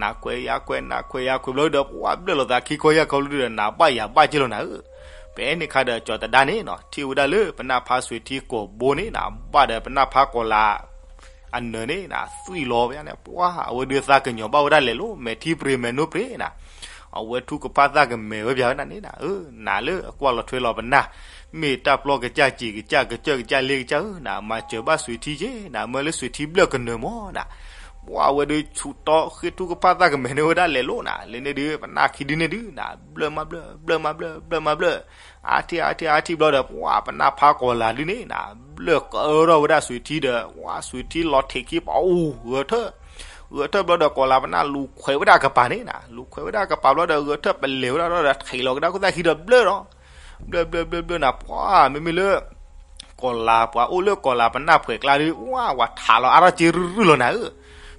နၤခွဲးယၤခွဲး နၤခွဲးယၤခွဲးဘျီဒီး ပှၤဘျၢၣ်လီၤသးခံခီယၢ်ခီဘျီဒီး နၤဘၣ်ယၤဘၣ်က့ၤလီၤနၤဧၢ, ဖဲန့ၣ်ခါဒီး ကၠီၤတဒါန့ၣ်နၤ ထံၣ်ဝဲဒၣ်လၢပနၢ်ဖးစွ့ၤထံကိာ်ဘိန့ၣ်နၤ ဘၣ်ဒီးပနၢ်ဖးကီၤလၤ အနၢၤန့ၣ်နၤ သွံၣ်လီၤဝဲန့ၣ် ပှၤအဝဲဒုးသးကညီၤဘၣ်ဝဲဒၣ်လဲာ်လီၤ မဲာ်ထံပြ့မဲာ်နိပြ့နၤ, အဝဲထုကဖၣ်သးကမဲာ်ဝဲပၠးဝဲဒၣ်န့ၣ်နၤ, နၤလၢအကွၢ်လီၤထွဲလီၤပနၢ်, မ့ၢ်တၢ်ပျီကစၢ်စ့ၤကစၢ် ကစၢၢ်ကစၢ်လ့ကစၢ်ဧၢနၤ, မၤစၢၤဘၣ်စွ့ၤထံက့ၤနၤ, မၢလၢစွ့ၤထံဘျၢၣ်ကနၢၤမးနၤ, ပှၤအဝဲဒုးဆူးတီဃ့ထုကဖၣ်သးကမဲာ်န့ၣ်ဝဲဒၣ်လဲာ်လီၤနၤ, လၢန့ၣ်ဒုး ပနၢ်ခံဒုန့ၣ်ဒုးနၤ ဘျၢၣ်မးဘျၢၣ် ဘျၢၣ်မးဘျၢၣ် ဘျၢၣ်မးဘျၢၣ် အါထံၣ်အါထံၣ်အါထံၣ်ဘျီဒီး ပှၤပနၢ်ဖးကီၤလၤဒုန့ၣ်နၤ ဘျၢၣ်ကၢထီၣ်ဝဲဒၣ်စွ့ၤထံဒီး ပှၤစွ့ၤထံလီၤထံးခံပှၤအိၣ်ဂဲၤထၢၣ်, ဂဲၤထၢၣ်ဘျီဒီး ကီၤလၤပနၢ်လူၤခွဲးဝဲဒၣ်ကပၤန့ၣ်နၤ, လူၤခွဲးဝဲဒၣ်ကပၤဘျီဒီး ဂဲၤထၢၣ်ပလဲၤဝဲဒၣ်ဒီး ထံးလီၤကဒါခိၣ်သၣ်ခံဒီးဘျၢၣ်ဒီး ဘျၢၣ်ဘျၢၣ်ဘျၢၣ်ဘျၢၣ်နၤ ပှၤမ့မ့ၢ်လၢ ကီၤလၤ ပှၤအိၣ်လၢကီၤလၤပနၢ်ဖှဲးကျါဒုး ဝဲဝဲထးလီၤအါထီၣ်က့ရုၢ်ရုၢ်လီၤနၤဧၢ,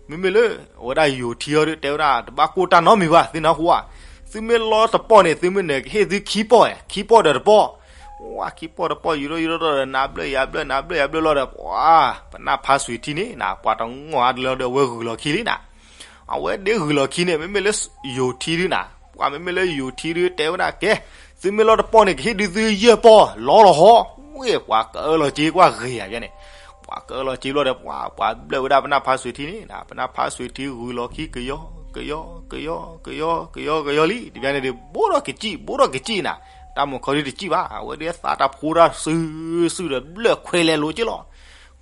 မ့မ့ၢ်လၢ အဝဲဒၣ်ယိၤထံအီၤဒုး တဲဝဲဒၣ် တဘၣ်ကိၢ်တၢ်နီတမံၤဘၣ် သုနၢ်ဟူဧါ, သုမ့ၢ်လီတပီၢ်န့ၣ် သုမ့ၢ်နၢၤကဟ့ၣ်သုခံပီၢ်ဧါ, ခံပီၢ်ဒီးတပီၢ်, ဝဲခံပီၢ်တပီၢ် ယူၤထီၣ်ယူၤထီၣ်ဒီး နၤဘျၢၣ်ယၤဘျၢၣ် နၤဘျၢၣ်ယၤဘျၢၣ်လီၤဒီး ပှၤ ပနၢ်ဖးစွ့ၤထံန့ၣ်နၤ ပှၤတငီၢ်အါတလီၤဒီး အဝဲဂုာ်လီၤခံလံနၤ အဝဲဒၣ်ဂုာ်လီၤခံန့ၣ် မ့မ့ၢ်လၢယိၤထံဒုးနၤ ပှၤမ့မ့ၢ်လၢယိၤထံဒုး တဲဝဲဒၣ်ကဲ, သုမ့ၢ်လီတပီၢ်န့ၣ် ကဟ့ၣ်ဒုးသုယဲၢ်ပီၢ် လီလီၤဟီ, ဝဲပှၤကအၢၣ်လီၤက့ၤကွၢ်ဂ့ၤယၤန့ၣ်, ပှၤကအၢၣ်လီၤက့ၤဘျီဒီး ပှၤ ပှၤဘျၢၣ်ဝဲဒၣ်ပနၢ်ဖးစွ့ၤထံန့ၣ်နၤ ပနၢ်ဖးစွ့ၤထံဂုာ်လီၤခံကယီ ကယီ ကယီ ကယီ ကယီ ကယီလံ တဘျီန့ၣ်ဒုး ဘိးထီၣ်ကစံၣ် ဘိးထီၣ်ကစံၣ်နၤ, တၢ်မုၢ်ခီဒုးတစံၣ်ဘၣ် အဝဲဒၣ်သးတၢ်ဖိတၢ်စုာ်စုာ်ဒီး ဘျၢၣ်ခွဲးလဲၤလိၤက့ၤလီၤ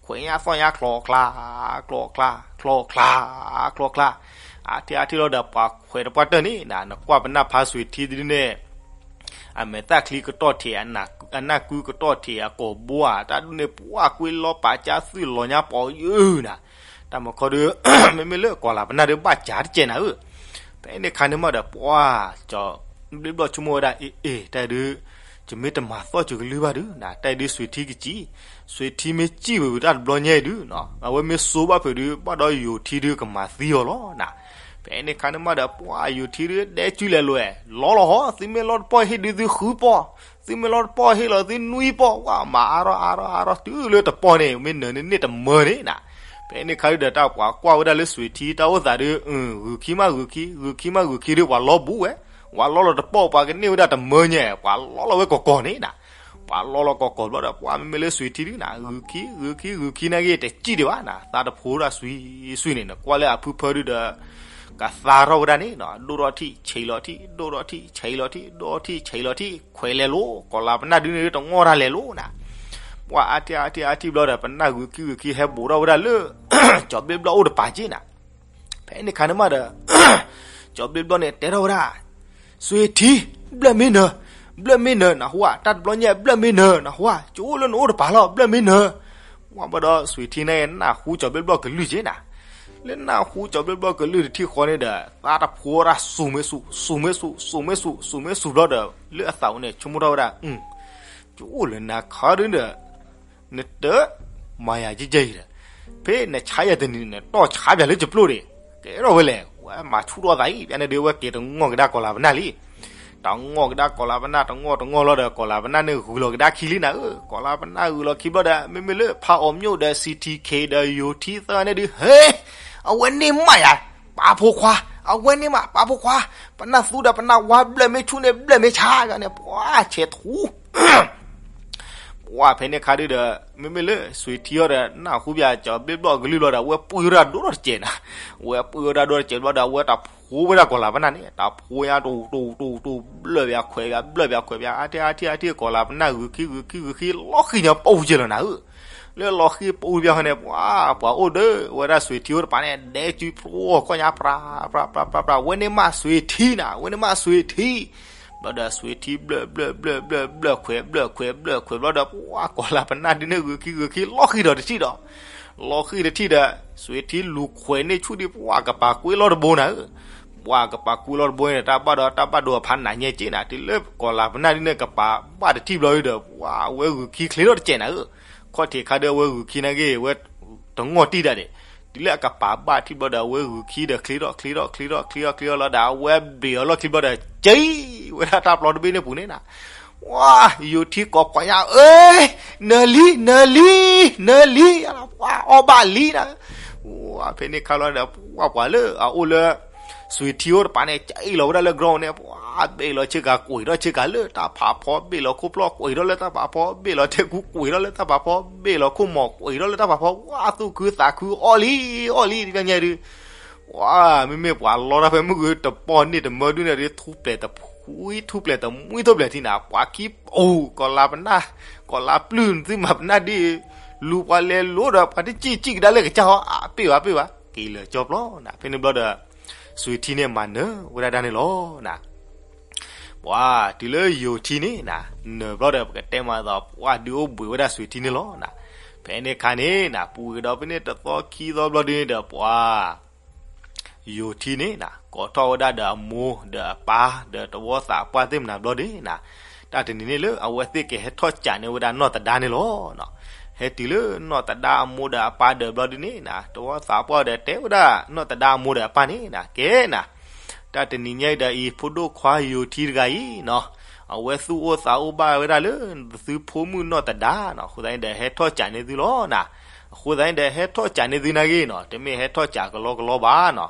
ခွဲးညါသီၣ်ညါချီၣ်ချါ ချီၣ်ချါ ချီၣ်ချါ ချီၣ်ချါ, အါထံၣ်အါထံၣ်လီၤဒီး ပှၤခွဲးတပှၢ်တၢၢ်န့ၣ်နၤ နကွၢ်ပနၢ်ဖးစွ့ၤထံဒုန့ၣ် အမဲာ်သၣ်ချံကတီၢ်ထံး အနၢ်ကုကတီၢ်ထံး အကိာ်ဘိဧါ တၢ်ဒုးန့ၣ် ပှၤကွ့လီၤပာ်ကၢ်သွံၣ်လီၤညါပီၤယုၢ်နၤ, တၢ်မုၢ်ခီဒုး မ့မ့ၢ်လၢကီၤလၤပနၢ်ဒုး ဘၣ်ကၢ်တကဲးနၤဧၢ, ဖဲန့ၣ်ခါန့ၣ်မးဒီး ပှၤ ကၠီၤဘျ့ဘျီၣ်ဆိကမိၣ်ဝဲဒၣ် အ့ အ့ တၢ်ဒုး ယမ့ၢ်တမၤသီၣ်ကလုၢ်ဘၣ်ဒုးနၤ တၢ်ဒုးစွ့ၤထံကစံၣ်, စွ့ၤထံမ့ၢ်စံၣ်ဝဲတၢ်တဘျီညါအံၤဒုးနၤ အဝဲမ့ၢ်စိဘၣ်ဖုးဒုး ဘၣ်ဒီးယိၤထံဒုးကမၤသံအီၤလီၤနၤ, ဖဲန့ၣ်ခါန့ၣ်မးဒီး ပှၤယိၤထံဒုး ဒဲကၠူလဲၤလိၤ လီလီၤဟီ သုမ့ၢ်လီတပီၢ်ဟ့ၣ်ဒုးသုဃုပီၢ်, သုမ့ၢ်လီတပီၢ်ဟ့ၣ်လီၤသုနွံပီၢ် ဝဲမၤအါထီၣ်အါထီၣ်အါထီၣ်တုၤလၢတပီၢ်န့ၣ် မ့ၢ်နၢၤန့ၣ်န့ၣ်တမၢန့ၣ်နၤ, ဖဲန့ၣ်ခါဒုးဒီး တၢ်ပှၤကွၢ်ဝဲဒၣ်လၢစွ့ၤထံတၢ်အိၣ်သးဒုး ဂုာ်ခံမးဂုာ်ခံ ဂုာ်ခံမးဂုာ်ခံဒုး ပှၤလီဘူးဝဲ, ပှၤလီလီၤတပီၢ် ပှၤကန့ၢ်ဝဲဒၣ်တမၢညါ ပှၤလီလီၤဝဲကီၢ်ကီၢ်န့ၣ်နၤ, ပှၤလီလီၤကီၢ်ကီၢ်ဘျီဒီး ပှၤမ့မ့ၢ်လၢစွ့ၤထံဒုးနၤ ဂုာ်ခံ ဂုာ်ခံ ဂုာ်ခံနာ်က့ တစံၣ်ဒံးဘၣ်နၤ သးတဖိဒၣ်စွံစွံန့ၣ် နကွၢ်လၢအဖုဖၢဒုးဒီး ကသါထီၣ်ဝဲဒၣ်န့ၣ်နၤ ဒိၣ်ထီၣ်ထံၣ် ဆံးလီၤထံၣ် ဒိၣ်ထီၣ်ထံၣ် ဆံးလီၤထံၣ် ဒိၣ်ထီၣ်ထံၣ် ဆံးလီၤထံၣ် ခွဲးလဲၤလိၤ ကီၤလၤပနၢ်ဒုးန့ၣ်ဒုး တငီၢ်တၢ်လဲၤလိၤနၤ, ပှၤအါထံၣ်အါထံၣ်အါထံၣ်ဘျီဒီး ပနၢ်ဂုာ်ခံဂုာ်ခံ ဟဲဘူးထီၣ်ဝဲဒၣ်လၢ ကၠီၤဘျ့ဘျီၣ်အိၣ်တပၤက့နၤ ဖဲန့ၣ်ခါန့ၣ်မးဒီး ကၠီၤဘျ့ဘျီၣ်န့ၣ် တဲထီၣ်ဝဲဒၣ် စွ့ၤထံ ဘျၢၣ်မ့ၢ်နၢၤ ဘျၢၣ်မ့ၢ်နၢၤ နၢ်ဟူဧါ တၢ်တဘျီညါ ဘျၢၣ်မ့ၢ်နၢၤ နၢ်ဟူဧါ ကၠိအိၣ်လၢနအိၣ်တပၤလီၤ ဘျၢၣ်မ့ၢ်နၢၤ, ဝံၤဘျီဒီးစွ့ၤထံန့ၣ် နၢ်ဟူကၠီၤဘျ့ဘျီၣ်ကလုၢ်က့နၤ, လၢနၢ်ဟူကၠီၤဘျ့ဘျီၣ်ကလုၢ်တထံၣ်ဃီန့ၣ်ဒီး သးတဖိဒၣ်စူၤမ့ၢ်စူၤ စူၤမ့ၢ်စူၤ စူၤမ့ၢ်စူၤ စူၤမ့ၢ်စူၤဘျီဒီး လၢအသးအိၣ်န့ၣ် ဆိကမိၣ်ထီၣ်ဝဲဒၣ် ကၠိအိၣ်လၢနၤခါဒုးဒီး နတမၤယၤကဲကဲအံၤဒီး ဖဲနဆါယၤတနံၤန့ၣ် နတီၢ်ဆါပၠးလၢယပျိၢ်ဒံး, ကဲထီၣ်ဝဲလဲၣ် ဝဲမၤဆူၣ်ထီၣ်သးအံၤ ပျးန့ၣ်ဒုး ဝဲက့ၤတငီၢ်ကဒါကီၤလၤပနၢ်လံ, တငီၢ်ကဒါကီၤလၤပနၢ် တငီၢ်တငီၢ်လီၤဒီး ကီၤလၤပနၢ်န့ၣ်ဂုာ်လီၤကဒါခံလံနၤဧၢ, ကီၤလၤပနၢ်ဂုာ်လီၤခံဘျီဒီး မ့မ့ၢ်လၢဖးအီၤမျိၣ်ဒီး စံၣ်ထံၣ်ခ့ၣ်ဒီး ယိၤထံသၢဂၤန့ၣ်ဒုး ဟဲ, အဝဲန့ၣ်မးယၤ ပာ်ဖိခွါ, အဝဲန့ၣ်မး ပာ်ဖိခွါ, ပနၢ်သူဒီးပနၢ်ဝါဘျၢၣ်မ့ၢ်ဆူၣ်န့ၣ် ဘျၢၣ်မ့ၢ်ဆါယၤန့ၣ် ပှၤဆဲးထူ ပှၤဖဲန့ၣ်ခါဒုးဒီး မ့မ့ၢ်လၢစွ့ၤထံအီၤဒီး နၢ်ဟူပၠးကၠီၤဘျ့ဘျီၣ်ကလုၢ်လီၤဒီး အဝဲပှ့ၤဝဲဒၣ်ဒိၣ်ထီၣ်တစဲးနၤ, အဝဲပှ့ၤဝဲဒၣ်ဒိၣ်ထီၣ်တစဲးဘျီဒီး အဝဲတၢ်ဖိဝဲဒၣ်ကီၤလၤပနၢ်န့ၣ် တၢ်ဖိညါတူတူတူတူ ဘျၢၣ်ပၠးခွဲးပၠး ဘျၢၣ်ပၠးခွဲးပၠး အါထံၣ်အါထံၣ်အါထံၣ် ကီၤလၤပနၢ်ဂုာ်ခံဂုာ်ခံဂုာ်ခံ လီၤဃံၤညါပူၤကဲလီၤနၤဧၢ, လၢလီၤဃံၤပူၤပၠးဃီန့ၣ် ပှၤ ပှၤအိၣ်ဒီး ဝဲဒၣ်စွ့ၤထံအိၣ်တပၤန့ၣ် ဒဲကၠူဖျိကီၢ်ညါ ပြး ပြး ပြး ပြး ပြး ဝဲန့ၣ်မးစွ့ၤထံနၤ ဝဲန့ၣ်မးစွ့ၤထံ ဘျီဒီးစွ့ၤထံဘျၢၣ်ဘျၢၣ်ဘျၢၣ်ဘျၢၣ်ဘျၢၣ်ခွဲး ဘျၢၣ်ခွဲးဘျၢၣ်ခွဲးဘျၢၣ်ခွဲးဘျီဒီး ပှၤကီၤလၤပနၢ်ဒုန့ၣ်ဂုာ်ခံဂုာ်ခံ လီၤဃံၤဒီးတထံၣ်ဒီး လီၤဃံၤတထံၣ်ဒီး စွ့ၤထံလူၤခွဲးန့ၢ်ဆူၣ်ဒီး ပှၤကပၤကွ့လီၤတဘိနၤဧၢ. ပှၤကပၤကွ့လီၤတဘိန့ၣ် တၢ်ဘၣ်ဒီးတၢ်ဘၣ်ဒိအဖးနးညဲက့နၤ တုၤလၢကီၤလၤပနၢ်ဒုန့ၣ် ကပၤဘၣ်တထံၣ်ဘျီဒီး ပှၤအဝဲဂုာ်ခံချ့ထီၣ်တစဲးနၤဧၢ. ခီၣ်ထံးခါဒီးအဝဲဂုာ်ခံနာ်က့ အဝဲတငီၢ်တံၢ်ဒၣ်ဒဲး တုၤလၢအကပၤဘၣ်တထံၣ်ဘျီဒီး အဝဲဂုာ်ခံဒီးချ့ထီၣ်ချ့ထီၣ်ချ့ထီၣ်ချ့ထီၣ်ချ့ထီၣ်ချ့ထီၣ်လီၤဒီး အဝဲဘ့ၣ်အီၤလီၢ်ခံဘျီဒီး ကၠံဝဲဒၣ်တၢ်ပျီတဘ့ၣ်န့ၣ်ပူၤန့ၣ်နၤ ဝါ ယိၤထံကိးခွါညါ အၢ နၢၤလံ နၢၤလံ နၢၤလံ ပှၤအီၣ်ဘၣ်လံနၤ. ဝါဖဲန့ၣ်ခါလီၤဒီး ပှၤပှၤလၢအအိၣ်လၢ စွ့ၤထံအိၣ်တပၤန့ၣ် ကၠံလီၤဝဲဒၣ်လၢ ground န့ၣ် ပှၤဘ့ၣ်လီၤဆ့ကၤ ကွံာ်ထီၣ်ဆ့ကၤလၢတၢ်ဖးဖီ ဘ့ၣ်လီၤခိၣ်ဖျီၣ် ကွံာ်ထီၣ်လၢတၢ်ဖးဖီ ဘ့ၣ်လီၤထဲကူကွံာ်ထီၣ်လၢတၢ်ဖးဖီ ဘ့ၣ်လီၤခိၣ်မီၤ ကွံာ်ထီၣ်လၢတၢ်ဖးဖီ ဝါသူၣ်ခုသးခုအီၣ်လံ အီၣ်လံ တကညဲဒုး ဝါ မ့မ့ၢ်ပှၤလီတၢ်ဖဲမုၢ်ဂုၤတပီၢ်န့ၣ်တမၢဒုန့ၣ်ဒီး ထူၣ်ဖျဲးတဖှံထူၣ်ဖျဲးတမှံထိၣ်ဖျဲးထံနၤ ပှၤခံအိၣ် ကီၤလၤပနၢ် ကီၤလၤပျုၢ် နသုမၤပနၢ်ဒ်အံၤ လူၤပှၤလဲၤလိၤဒီး ပှၤတစံၣ်စံၣ်ကဒါလၢကစၢ်ဟီ အပ့ၢ်ဘၣ်ပ့ၢ်ဘၣ် က့ၤလၢာ်ကၠီပျီနၤ ဖဲန့ၣ်ဘျီဒီး စွ့ၤထံန့ၣ်မၤနၢၤဝဲဒၣ်ဒၣ်န့ၣ်လီၤနၤ ပှၤတုၤလၢယိၤထံန့ၣ်နၤ နၢၤဘျီဒီး ပကတဲမးသိး ပှၤဒုးအိၣ်ဘှံးဝဲဒၣ်စွ့ၤထံန့ၣ်လီၤနၤ ဖဲန့ၣ်ခါန့ၣ်နၤ ပူၤက့ၤဒီးဖဲန့ၣ်တသီခံသီဘျီဒုန့ၣ်ဒီး ပှၤ ယိၤထံန့ၣ်နၤ ကိးထီၣ်ဝဲဒၣ်ဒီးအမိၢ်ဒီးအပၢ် ဒီးတဝီသးပှၢ်သ့ၣ်မနၤဘျီဒုန့ၣ်နၤ တၢ်တနံၤန့ၣ်လၢအဝဲသ့ၣ်ကဟဲထီၣ်ကးန့ၢ်ဝဲဒၣ်နီၢ်သဒါန့ၣ်လီၤ. ဟဲတုၤလၢနီၢ်သဒါအမိၢ်ဒီးအပၢ်ဒီးဘျီဒုန့ၣ်နၤ တဝီသးပှၢ်ဒီးတဲဝဲဒၣ်နီၢ်သဒါအမိၢ်ဒီးအပၢ်န့ၣ်နၤ ကဲနၤ တၢ်တနံၤညါအံၤဒီးအံၤ ဖိဒိၣ်ခွါယိၤထံတဂၤအံၤနၤ အဝဲသူၣ်အိၣ်သးအိၣ်ဘၣ်ဝဲဒၣ်လၢ သုဖိမုၣ်နီၢ်သဒါနၤ အဃိသတးန့ၣ်ဒီး ဟဲထီၣ်ကးန့ၢ်သုလီၤနၤ အဃိသတးန့ၣ်ဒီး ဟဲထီၣ်ကးန့ၢ်သုနာ်က့နၤ တမ့ၢ်ဟဲထီၣ်ကးကလီကလီဘၣ်နၤ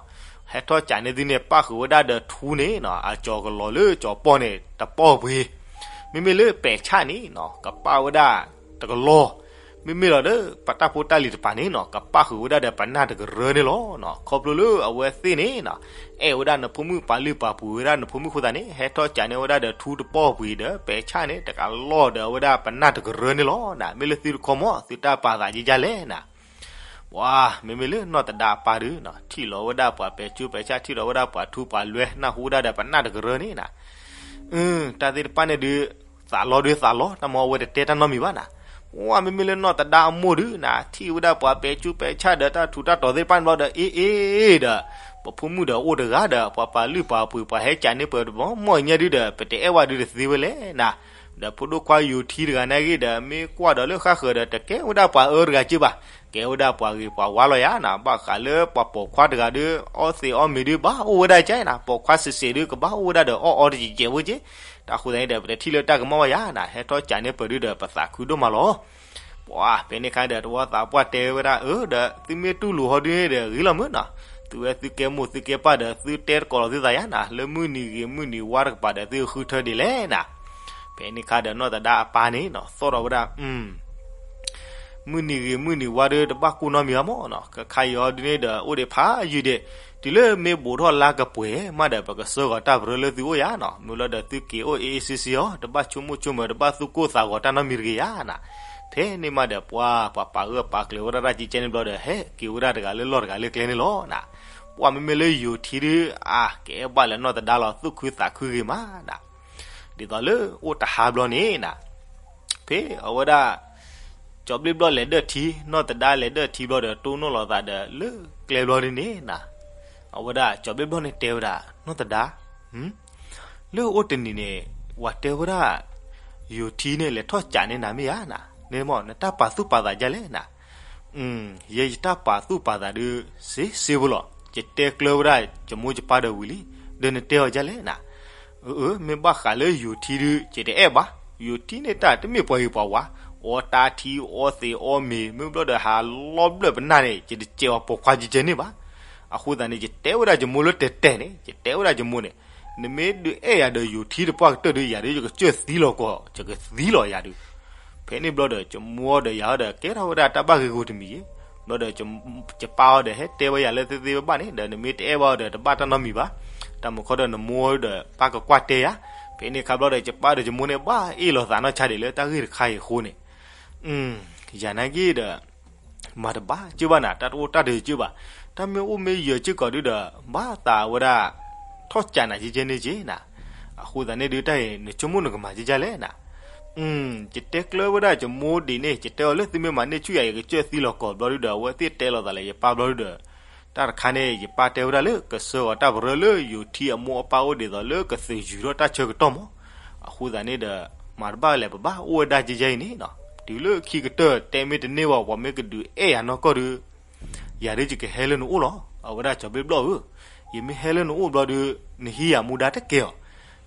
ဟဲထီၣ်ကးန့ၢ်သုန့ၣ် ပၣ်ဃုာ်ဝဲဒၣ်ဒီးထူန့ၣ်နၤ အကၠီၤကလီၤလၢကၠီၤပီၢ်န့ၣ် တပီၢ်ပှ့ၤ မ့မ့ၢ်လၢပဲာ်ဆၣ်န့ၣ်နၤ ကပၣ်ဝဲဒၣ်တကလီ မ့မ့ၢ်လီၤဒီး ပတၢ်ဖိတၢ်လံၤတပၤန့ၣ်နၤ ကပၣ်ဃုာ်ဝဲဒၣ်ဒီးပနၢ်တကရၢန့ၣ်လီၤ. ခီဖျိလၢအဝဲသ့ၣ်န့ၣ်နၤ အဲၣ်ဝဲဒၣ်နဖိမုၣ် ပာ်လုၢ်ပာ်ပှ့ၤဝဲဒၣ်နဖိမုၣ်အဃိသတးန့ၣ် ဟဲထီၣ်ကးန့ၢ်ဝဲဒၣ်ဒီးထူတပီၢ်ပှ့ၤဒီး ပဲာ်ဆၣ်န့ၣ် တကလီဒီးအဝဲဒၣ်ပနၢ်တကရၢန့ၣ်လီၤနၤ မ့ၢ်လၢသုတခီမီၤ သုတၢ်ပာ်သးကဲကၢ်လဲၣ်နၤ ပှၤ မ့မ့ၢ်လၢနီၢ်သဒါအပၢ်ဒုနၤ ထံၣ်လီၤဝဲဒၣ်ပှၤပဲာ်ကၠိပဲာ်ဆၣ် ထံၣ်လီၤဝဲဒၣ်ပှၤထူပှၤလွဲ နၢ်ဟူဝဲဒၣ်ဒီးပနၢ်တကရၢန့ၣ်နၤ တၢ်သ့ၣ်တဖၣ်န့ၣ်ဒုး သးလီဒုးသးလီ တၢ်မၤအဝဲတတဲတၢ်နီတမံၤဘၣ်နၤ ပှၤ မ့မ့ၢ်လၢနီၢ်သဒါအမိၢ်ဒုနၤ ထံၣ်ဝဲဒၣ်ပှၤပဲာ်ကၠိပဲာ်ဆၣ်ဒီးတၢ်ထူးတၢ်တီၤသ့ၣ်တဖၣ်န့ၣ်ဘျီဒီး အ့အ့ဒီး ပဖိမုၣ်ဒီးအိၣ်တဂၤဒီး ပှၤပာ်လုၢ်ပာ်ပှ့ၤ ပှၤဟဲကးန့ၢ်ပှၤတဘျီ မ့ၢ်ညါဒုဒီး ပတအဲၣ်ဝဲဒုတသ့ဝဲလဲၣ်နၤ ဒီးဖိဒိၣ်ခွါယိၤထံတဂၤနာ်က့ဒီး မ့ၢ်ကွၢ်ဒီးလၢဃၣ်ဃၢၤဒီး တကဲဝဲဒၣ်ပှၤအၢတဂၤက့ဘၣ် ကဲဝဲဒၣ်ပှၤဂ့ၤပှၤဝါလီၤယၤနၤ ဘၣ်ဃးလၢပှၤပိာ်ခွါတဂၤဒီး အီၣ်သ့းအီၣ်မ့ၤဒု ဘၣ်အိၣ်ဝဲဒၣ်ကဲနၤ ပိာ်ခွါစဲးစဲးဒု ကဘၣ်အိၣ်ဝဲဒၣ်ဒီးအီၣ်အီတကဲးကဲးဖိက့ တၢ်ဃိသတးန့ၣ်ဒီး ပတထံၣ်လၢတၢ်ကမၣ်ဘၣ်ယၤနၤ ဟဲထီၣ်ကးန့ၢ်ပှၤဒုဒီး ပသးခုဒိၣ်မးလီၤ ပှၤ ဖဲန့ၣ်ခါဒီး တဝီသးပှၢ်တဲဝဲဒၣ် အၢ ဒီးသုမ့ၢ်တူၢ်လိာ်ဟီဒုန့ၣ်ဒီး ဂ့ၤလီၤမုၢ်နၤ သုဝဲသုကဲမိၢ်သုကဲပၢ်ဒီး သုတဲတကိးလီၤသုသးယၤနၤ လၢမုၢ်နံၤဂ့ၤမုၢ်နံၤဝါတကပၤဒီး သုဃုထၢဒ်လဲၣ်နၤ ဖဲန့ၣ်ခါဒီး နီၢ်သဒါအပၢ်န့ၣ်နၤ သီၣ်ထီၣ်ဝဲဒၣ် မုၢ်နံၤဂ့ၤမုၢ်နံၤဝါဒီး တဘၣ်ကိၢ်နီတမံၤဘၣ်မးနၤ ခဲခါအံၤဟီဒုန့ၣ်ဒီး အိၣ်ဒံးဖးယံာ်ဒံး တုၤလၢမ့ၢ်ဘူးထီၣ်လါကပှဲၤမးဒီး ပကစၢၢ်ဂီၤတၢ်ပရၢလၢသုအိၣ်ယၤနၤ မ့ၢ်လီၤဒီးသုက့ၤအိၣ်အ့အ့စ့စ့အီၤ တဘၣ်ဆိကမိၣ်ဆိကမး တဘၣ်သူၣ်ကိၢ်သးဂီၤတၢ်နီတမံၤတဂ့ၤယၤနၤ ဖဲန့ၣ်မးဒီးပှၤ ပှၤပာ်ဂၢၢ်ပာ်ကျၢၤဝဲဒၣ်တၢ်ကံကဲန့ၣ်ဘျီဒီး ဟဲက့ၤဝဲဒၣ်တဂၤလၢလီၢ်တဂၤလၢကျဲန့ၣ်လီၤနၤ ပှၤ မ့မ့ၢ်လၢယိၤထံဒု အါ ကအဲၣ်ဘၣ်လၢနီၢ်သဒါလီၤ သူၣ်ခုသးခုဂ့ၤမးနၤ ဒ်သိးလၢအိၣ်တဟါဘျီန့ၣ်နၤ ဖဲအဝဲဒၣ် ကၠီၤဘျ့ၣ်ဘျီၣ်လဲၤဒၢၣ်ထံ နီၢ်သဒါလဲၤဒၢၣ်ထံဘျီဒီး တိၢ်နီၣ်လိာ်သးဒီးလၢကျဲဘျီဒုန့ၣ်နၤ အဝဲဒၣ်ကၠီၤဘျ့ၣ်ဘျီၣ်န့ၣ်တဲဝဲဒၣ် နီၢ်သဒါ လၢအိၣ်တနံၤန့ၣ် ပှၤတဲဝဲဒၣ် ယိၤထံန့ၣ် လဲၤထီၣ်ကးန့ၢ်နၤမ့ၢ်ဧါနၤ န့ၣ်မ့ၢ် နတၢ်ပာ်သူၣ်ပာ်သးဒ်လဲၣ်နၤ ယဲယတၢ်ပာ်သူၣ်ပာ်သးဒုး စ့စ့ဖိလီၤ ယတဲကျၢၤဝဲဒၣ် ယမိၢ်ယပၢ်ဒီးဝံၤလံ ဒီးနတဲအီၤဒ်လဲၣ်နၤ အၢ မ့ၢ်ဘၣ်ဃးလၢယိၤထံဒုး ယတအဲၣ်ဘၣ် ယိၤထံန့ၣ်တၢ်တမ့ၢ်ပှၤဂ့ၤပှၤဝါ အီတၢ်ထံ အီသ့းအီမ့ၤ မ့ၢ်ဘျီဒီးဟးလီဘျၢၣ်ပနၢ်န့ၣ် ယတစဲးအီၤပိာ်ခွါကဲကဲန့ၣ်ဘၣ် အဃိသတးန့ၣ် ယတဲဝဲဒၣ်ယမိၢ်လၢတဲာ်တဲာ်န့ၣ် ယတဲဝဲဒၣ်ယမိၢ်န့ၣ် နမ့ၢ်ဒုးအဲၣ်ယၤဒီးယိၤထံတပှၢ်ကတၢၢ်ဒုး ယၤဒုးယကစၢၢ်သံလီၤကီး ယကသံလီၤယၤဒုး ဖဲန့ၣ်ဘျီဒီး ယမိၢ်ဒီးယၤဒီး ကဲထီၣ်ဝဲဒၣ်တၢ်ဘၣ်ဂ့ၢ်ဂီၤတမံၤယ့ၣ် ဘျီဒီး ယပၢ်အီၤဒီး ဟဲတဲဝဲယၤလၢသ့သ့ဘၣ်ဘၣ်န့ၣ် ဒီးနမ့ၢ်တအဲၣ်ဘၣ်အီၤဒီး တဘၣ်တၢ်နီတမံၤဘၣ် တၢ်မုာ်ခီဒီးနမိၢ်ဒီး ပၢ်ကကွၢ်တဲယၤ ဖဲန့ၣ်ခါဘျီဒီး ယပၢ်ဒီးယမိၢ်န့ၣ် ဘၣ်အ့ၣ်လိာ်သးနီၢ်ဆါဒံးလၢတၢ်ဂ့ၢ်တခါအံၤအဃိန့ၣ် ယၤနာ်က့ဒီး မၤတဘၣ်ကၢၢ်ဘၣ်နၤ တၢ်တအိၣ်တၢ်တယၢၤကၢၢ်ဘၣ် တၢ်မ့ၢ်အိၣ်မ့ၢ်ယၢၤကၢၢ်ကီးဒုဒီး ဘၣ်သးဝဲဒၣ် ထီၣ်ကးနၤကဲကဲန့ၣ်က့နၤ အဃိသတးန့ၣ်ဒုး တၢ်အံၤ နဆိကမိၣ်နကမၤကဲကဲလဲၣ်နၤ. ယတဲကျၢၤဝဲဒၣ်ယမိၢ်ဒ်န့ၣ် ယတဲအီၤလၢ သုမ့ၢ်မၤန့ၢ်ဆူၣ်ယၤ ယကစၢၢ်သံလီၤကီၢ်ဘျီဒုဒီး အဝဲသ့ၣ်တဲလိာ်သးလၢယပၢ်ဘျီဒုဒီး တၢ်တခါန့ၣ် ယပၢ်တဲဝဲဒၣ်လၢ ကဆှၢအီၤတၢ်ပရၢလၢယိၤထံအမိၢ်အပၢ်အိၣ်ဒ်သိးလၢကသုးယုၤထီၣ်တၢ်ဆၢကတီၢ်မး. အဃိသတးန့ၣ်ဒီး မၤတဘၣ်လဲၣ် ပဘၣ်အိၣ်ဝဲဒၣ်ကဲကဲအံၤန့ၣ်နီၤ. တုၤလၢခံကတၢၢ်တဲမ့ၢ်တန့ၢ်ဘၣ် ပှၤမ့ၢ်ကဒုးအဲၣ်ယၤနီၢ်ကီၢ်ဒုး ယၤဒုးယကဟဲလၢနအိၣ်လီၤ. အဝဲဒၣ်ကၠီၤဘျ့ဘျီၣ်ဧၢ, ယမ့ၢ်ဟဲလၢနအိၣ်ဘျီဒုး နဟံးယၤမူဒါတကဲအီၤ,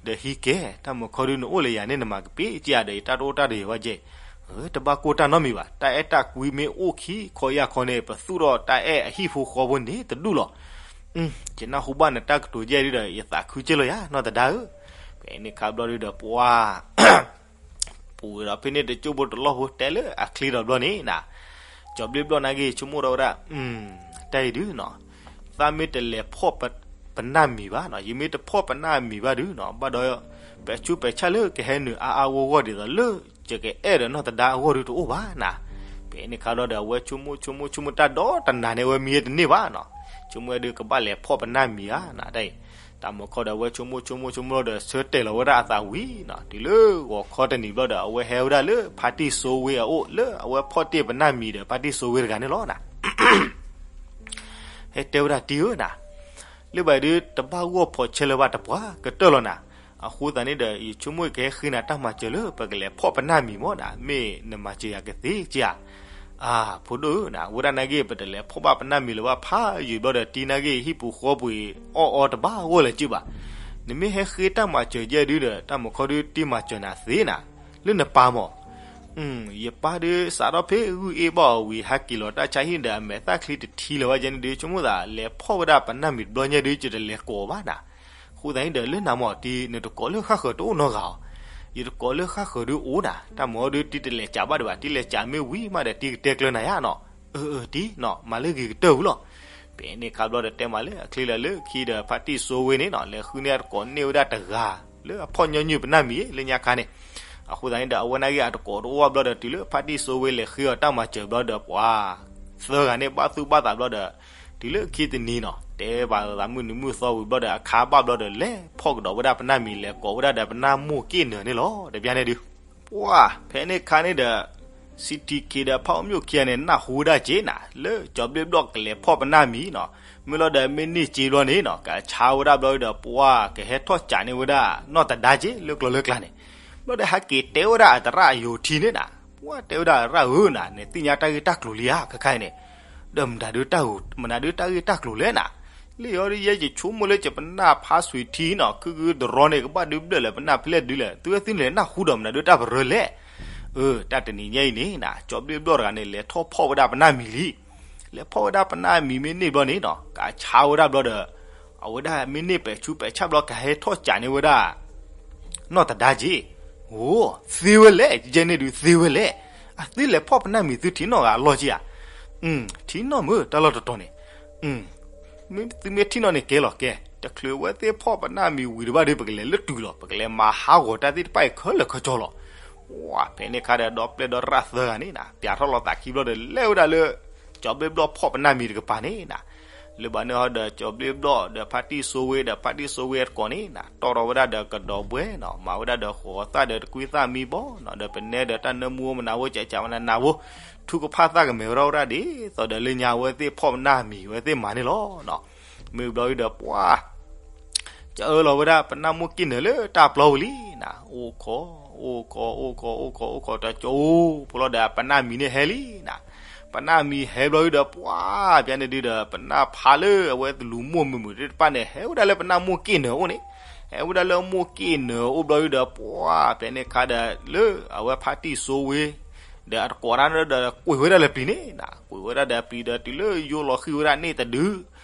ဒီးဟံးကဲ တၢ်မုာ်ခီဒုး နအိၣ်လၢယၤန့ၣ် နမၤကပ့ၤက့ၤယၤဒီး ယတၢ်တအိၣ်တၢ်တယၢၤဘၣ်ကဲ, တဘၣ်ကိၢ်တၢ်နီတမံၤဘၣ်. တၢ်အဲၣ်တၢ်ကွံမ့ၢ်အိၣ်ခံခီယၢ်ခီန့ၣ် ပသူၣ်ထီၣ်တၢ်အဲၣ်အဟံၣ်ဖိဃီဖိန့ၣ်တဒူၣ်လီၤ. ယနၢ်ဟူဘၣ်နတၢ်ကတိၤယဲၢ်ဒုးဒီး ယသးခုက့ၢ်လီၤယၤ နီၢ်သဒါဧၢ. ဖဲန့ၣ်ခါဘျီဒုးဒီး ပှၤ ပူၤဝဲဒီးဖဲန့ၣ် တကၠိဖိတလီၢ်ဖိ တဲလၢအချ့ဒီးဘျီန့ၣ်နၤ, ကၠီၤဘျ့ဘျီၣ်နာ်က့ ဆိကမိၣ်ထီၣ်ဝဲဒၣ်, တၢ်အံၤဒုးနီၤ, သးမ့ၢ်တလဲၤဖီၣ်ပနၢ်မံၤဘၣ်နီၤ, ယမ့ၢ်တဖီၣ်ပနၢ်မံၤဘၣ်ဒုးနီၤ, ဘၣ်ဒီး ပဆူးပဆါလၢကဟဲနုာ်အါအါဂီၢ်ဂီၢ်ဒ်သိးလၢ ယကအဲၣ်ဒီးနီၢ်သဒါအဂီၢ်ဒုးတအိၣ်ဘၣ်နၤ. ဖဲန့ၣ်ခါဒီး အဝဲဆိကမိၣ်ဆိကမိၣ်ဆိကမိၣ်တၢ်ဒီးတနၤန့ၣ် အဝဲမံၤတန့ၢ်ဘၣ်နီၤ, ဆိကမိၣ်ဒုးကဘၣ်လဲၤဖီၣ်ပနၢ်မံၤဧါနၤ တၢ်အံၤ တၢ်မုာ်ခီဒီး အဝဲဆိကမိၣ်ဆိကမိၣ်ဆိကမိၣ်ဒီး ဆၢတဲာ်လီၤဝဲဒၣ်အသးဝံၤနီၤ, တုၤလၢဂီၤခီတနံၤဘျီဒီး အဝဲဟဲဝဲဒၣ်လၢဖါတံၢ်စိဝ့အအိၣ် လၢအဝဲဖီၣ်တ့ၢ်ပနၢ်မံၤဒီး ဖါတံၢ်စိဝ့တဂၤန့ၣ်လီၤနၤ. ဟဲတဲဝဲဒၣ် တံၢ်ဧၢနၤ, လၢဘၣ်ဒုး တဘၣ်ဂီၢ်ဖီၣ်ဆဲးလၢၤဘၣ်တပှၢ်ကတၢၢ်လီၤနၤ. အဃိသတးန့ၣ်ဒီး ယဆိကမိၣ်ကဟဲဃ့နၤတၢ်မၤစၢၤလၢ ပကလဲၤဖီၣ်ပနၢ်မံၤမ့ၢ်နၤ, မ့ၢ်နမၤစၢၤယၤကသ့က့ဧါ. အၢ ဖိဒိၣ်ဧၢနၤ, ဝဲဒၣ်နာ်က့ ပတလဲၤဖီၣ်ဘၣ်ပနၢ်မံၤလၢၤဘၣ်ဖးယံာ်ဘျီဒီး တံၢ်နာ်က့ ဟံၣ်ပူၤဃီပူၤအံၤ အီၣ်အီတဘၣ်ဂီၢ်လၢၤက့ဘၣ်. နမ့ၢ်ဟဲဃ့တၢ်မၤစၢၤယဲၢ်ဒုးဒီး တၢ်မုာ်ခီဒုး တံၢ်မၤစၢၤနၤသ့နၤ, လၢနပၢ်မ့ၢ် ယပၢ်ဒုးစးထီၣ်ဖဲဂုၢ်အ့ၣ်ဘၣ်အီၤဝံၤ ဟးက့ၤလီၤတၢ်ဆါဟံၣ်ဒီး အမဲာ်သၣ်ချံတထံလၢၤဘၣ်ယဲန့ၣ်ဒုး ဆိကမိၣ်သး လဲၤဖီၣ်ဝဲဒၣ်ပနၢ်မံၤတဘျီညါဒုး ယတလဲၤကိးဘၣ်နၤ. အဃိသတးန့ၣ်ဒီး လၢနၤမ့ၢ်တံၢ် နတကိးလၢဃၣ်ဃၢၤတအိၣ်နီတဂၤဧါ. ယတကိးလၢဃၣ်ဃၢၤဒုးအိၣ်နၤ, တၢ်မုာ်အီၤဒုး တံၢ်တလဲၤစးဘၣ်ဒံးဘၣ်, တံၢ်လဲၤစးမ့ၢ်ဝံၤမးဒီး တံၢ်ကတဲကျၢၤနၤယါနီၤ. အၢ အၢ တံၢ်နီၤ, မၤလၢဂ့ၤကတၢၢ်ဝံၤလီၤ. ဖဲန့ၣ်ခါဘျီဒီး တဲမးလၢအချ့လၢာ်လၢခံဒီး ဖါတံၢ်စိဝ့န့ၣ်နီၤ လဲၤဃုန့ၢ်အတကိးန့ၢ်ဝဲဒၣ်တဂၤ လၢအဖီၣ်ညီနုၢ်ပနၢ်မံၤလၢညါခါန့ၣ်. အဃိသတးန့ၣ်ဒီး အဝဲနာ်က့အတကိးတအိၣ်ဘၣ်ဘျီဒီး တုၤလၢဖါတံၢ်စိဝ့လဲၤဃ့အီၤတၢ်မၤစၢၤဘျီဒီး ပှၤသၢဂၤန့ၣ် ဘၣ်သူၣ်ဘၣ်သးဘျီဒီး တုၤလၢခံတနံၤနီၤ တဲဘၣ်သးမုၢ်နံၤမုၢ်သီဝံၤဘျီဒီး အခါဘၣ်ဘျီဒီး လဲၤဖီၣ်ကဒီးဝဲဒၣ်ပနၢ်မံၤ လဲၤကိးဝဲဒၣ်ဒီးပနၢ်မိၢ်က့ၣ်နၢၤန့ၣ်လီၤ. တဘျီန့ၣ်ဒုး ပှၤဖဲန့ၣ်ခါန့ၣ်ဒီး စံးထံးက့ၤဒီးဖးအိၣ်မၠိၣ်ခံဂၤန့ၣ် နၢ်ဟူဝဲဒၣ်က့ၤနၤ လၢကၠီၤဘျ့ဘျီၣ်ကလဲၤဖီၣ်ပနၢ်မံၤနီၤ. မ့ၢ်လီၤဒီးမ့ၢ်န့ၢ်က့ၤဘျီန့ၣ်နီၤ ကဆါဝဲဒၣ်ဘျီဒီး ပှၤကဟဲထီၣ်စးန့ၢ်ဝဲဒၣ် နီၢ်သဒါက့ၤလၢကျိၤလၢကျါန့ၣ်. ဘျီဒီးဟဲက့ၤတဲဝဲဒၣ်အသရၣ်ယိၤထံန့ၣ်နၤ ပှၤတဲဝဲဒၣ် သရၣ်ဧၢနၤ နသ့ၣ်ညါတၢ်ဂ့ၢ်တၢ်ကျိၤလံဧါ ခဲခါအံၤန့ၣ် ဒီးမနုၤဒုးတၢ်ဂ့ၢ် မနုၤဒုးတၢ်ဂ့ၢ်တၢ်ကျိၤလဲၣ်နၤ. လၢယီၤဒုးယဲယဆိကမိၣ်လၢယပနၢ်ဖါစွံထံနီၤ ခုၣ်ခုၣ်တရီန့ၣ် ကဘၣ်ဒုးဘျၢၣ်လၢပနၢ်ဖဲလဲၣ်ဒုးလဲၣ် သုဝဲသုန့ၣ်လဲၤနၢ်ဟူဒီးမနုၤဒုးတၢ်ပရၢလဲၣ်. အၢ တၢ်တနံၤညါအံၤန့ၣ်နၤ ကၠီၤဘျ့ဘျီၣ်တဂၤန့ၣ် လဲၤထီၣ်ဖီၣ်ဝဲဒၣ်ပနၢ်မံၤလံ. လဲၤဖီၣ်ဝဲဒၣ်ပနၢ်မံၤမ့ၢ်န့ၢ်ဘျီန့ၣ်နီၤ ကဆါဝဲဒၣ်ဘျီဒီး အဝဲဒၣ်မ့ၢ်န့ၢ်ပဲာ်ဆူးပဲာ်ဆၣ်ဘျီ ကဟဲထီၣ်စးန့ၢ်ဝဲဒၣ် နီၢ်သဒါက့ၤ. အိ သ့ဝဲလဲၣ် ယဲန့ၣ်ဒုးသ့ဝဲလဲၣ်. အသုလဲၤဖီၣ်ပနၢ်မံၤသုထံၣ်နီၣ်ဂၤအလီၢ်က့ဧါ. ထံၣ်နီၣ်မုၢ်တၢ်လီၢ်တတီၤန့ၣ် သုမ့ၢ်ထံၣ်နီၣ်န့ၣ်ကဲလီၤကဲ, တချုးဝဲသ့ၣ်ဖီၣ်ပနၢ်မံၤဝံၤတဘၣ်ဒီး ပကလဲၤလၢတုၤလီၤ ပကလဲၤမၤဟးဂီၤတၢ်သ့ၣ်တဖၣ်အံၤခဲလၢာ်ခဲဆ့လီၤ. ဝါ ဖဲန့ၣ်ခါဒီး ဒီပျဲၢ်ဒီရၣ်သၢဂၤန့ၣ်နၤ ပျးထီၣ်လီၤသးခံဘျီဒီး လဲၤဝဲဒၣ်လၢ ကၠီၤဘျ့ဘျီၣ်ဖီၣ်ပနၢ်မံၤတကပၤန့ၣ်နၤ လၢဘၣ်န့ၣ်ဟီဒီး ကၠီၤဘျ့ဘျီၣ်ဒီးဖါတံၢ်စိဝ့ဒီး ဖါတံၢ်စိဝ့အတကိးန့ၣ်နၤ တီၢ်ထီၣ်ဝဲဒၣ်ဒီးကဒီးဘှဲနီၤ မၤဝဲဒၣ်ဒီးဃိးသၣ်ဒီးတကွံသၣ်မံဘီနီၤ ဒီးပနဲဒီးတၢ်နၢမူမနၤဝဲ ကကးမနၤနၤဝဲ ထုကဖၣ်သၣ်ကမဲာ်ဝဲဒၣ်ဝဲဒၣ်ဒ်သိးဒီးလၢညါအဝဲသ့ၣ်ဖီၣ်ပနၢ်မံၤဝဲသ့ၣ်မၤန့ၣ်လီၤ. မ့ၢ်ဘျီဒုးဒီးပှၤ ကအၢၣ်လီၤဝဲဒၣ်ပနၢ်မိၢ်က့ၣ်နၢၤလၢတၢ်ပျီဝံၤလံနၤ အိၣ်ခိး အိၣ်ခိး အိၣ်ခိး အိၣ်ခိး အိၣ်ခိး တကၠိဖိလီၤဒီး ပနၢ်မံၤန့ၣ်ဟဲလံနၤ ပနၢ်မံၤဟဲဘျီဒုးဒီး ပှၤ ပျဲန့ၣ်ဒုးဒီး ပနၢ်ဖးလၢအဝဲတလူၤမိၢ်မုာ်မုာ်သ့ၣ်တဖၣ်န့ၣ် ဟဲဝဲဒၣ်လၢပနၢ်မိၢ်က့ၣ်နၢၤအအိၣ်န့ၣ် ဟဲဝဲဒၣ်လၢမိၢ်က့ၣ်နၢၤအအိၣ်ဘျီဒုးဒီး ပှၤ ပျဲန့ၣ်ခါဒီး လၢအဝဲဖါတံၢ်စိဝ့ ဒီးအတကိးတၢ်ဒီး ကွံာ်ဝဲဒၣ်လၢပျံၤန့ၣ်နၤ ကွံာ်ဝဲဒၣ်ဒီးပျံၤဒီး တုၤလၢယိလီၤဃံၤဝဲဒၣ်န့ၣ်တဒု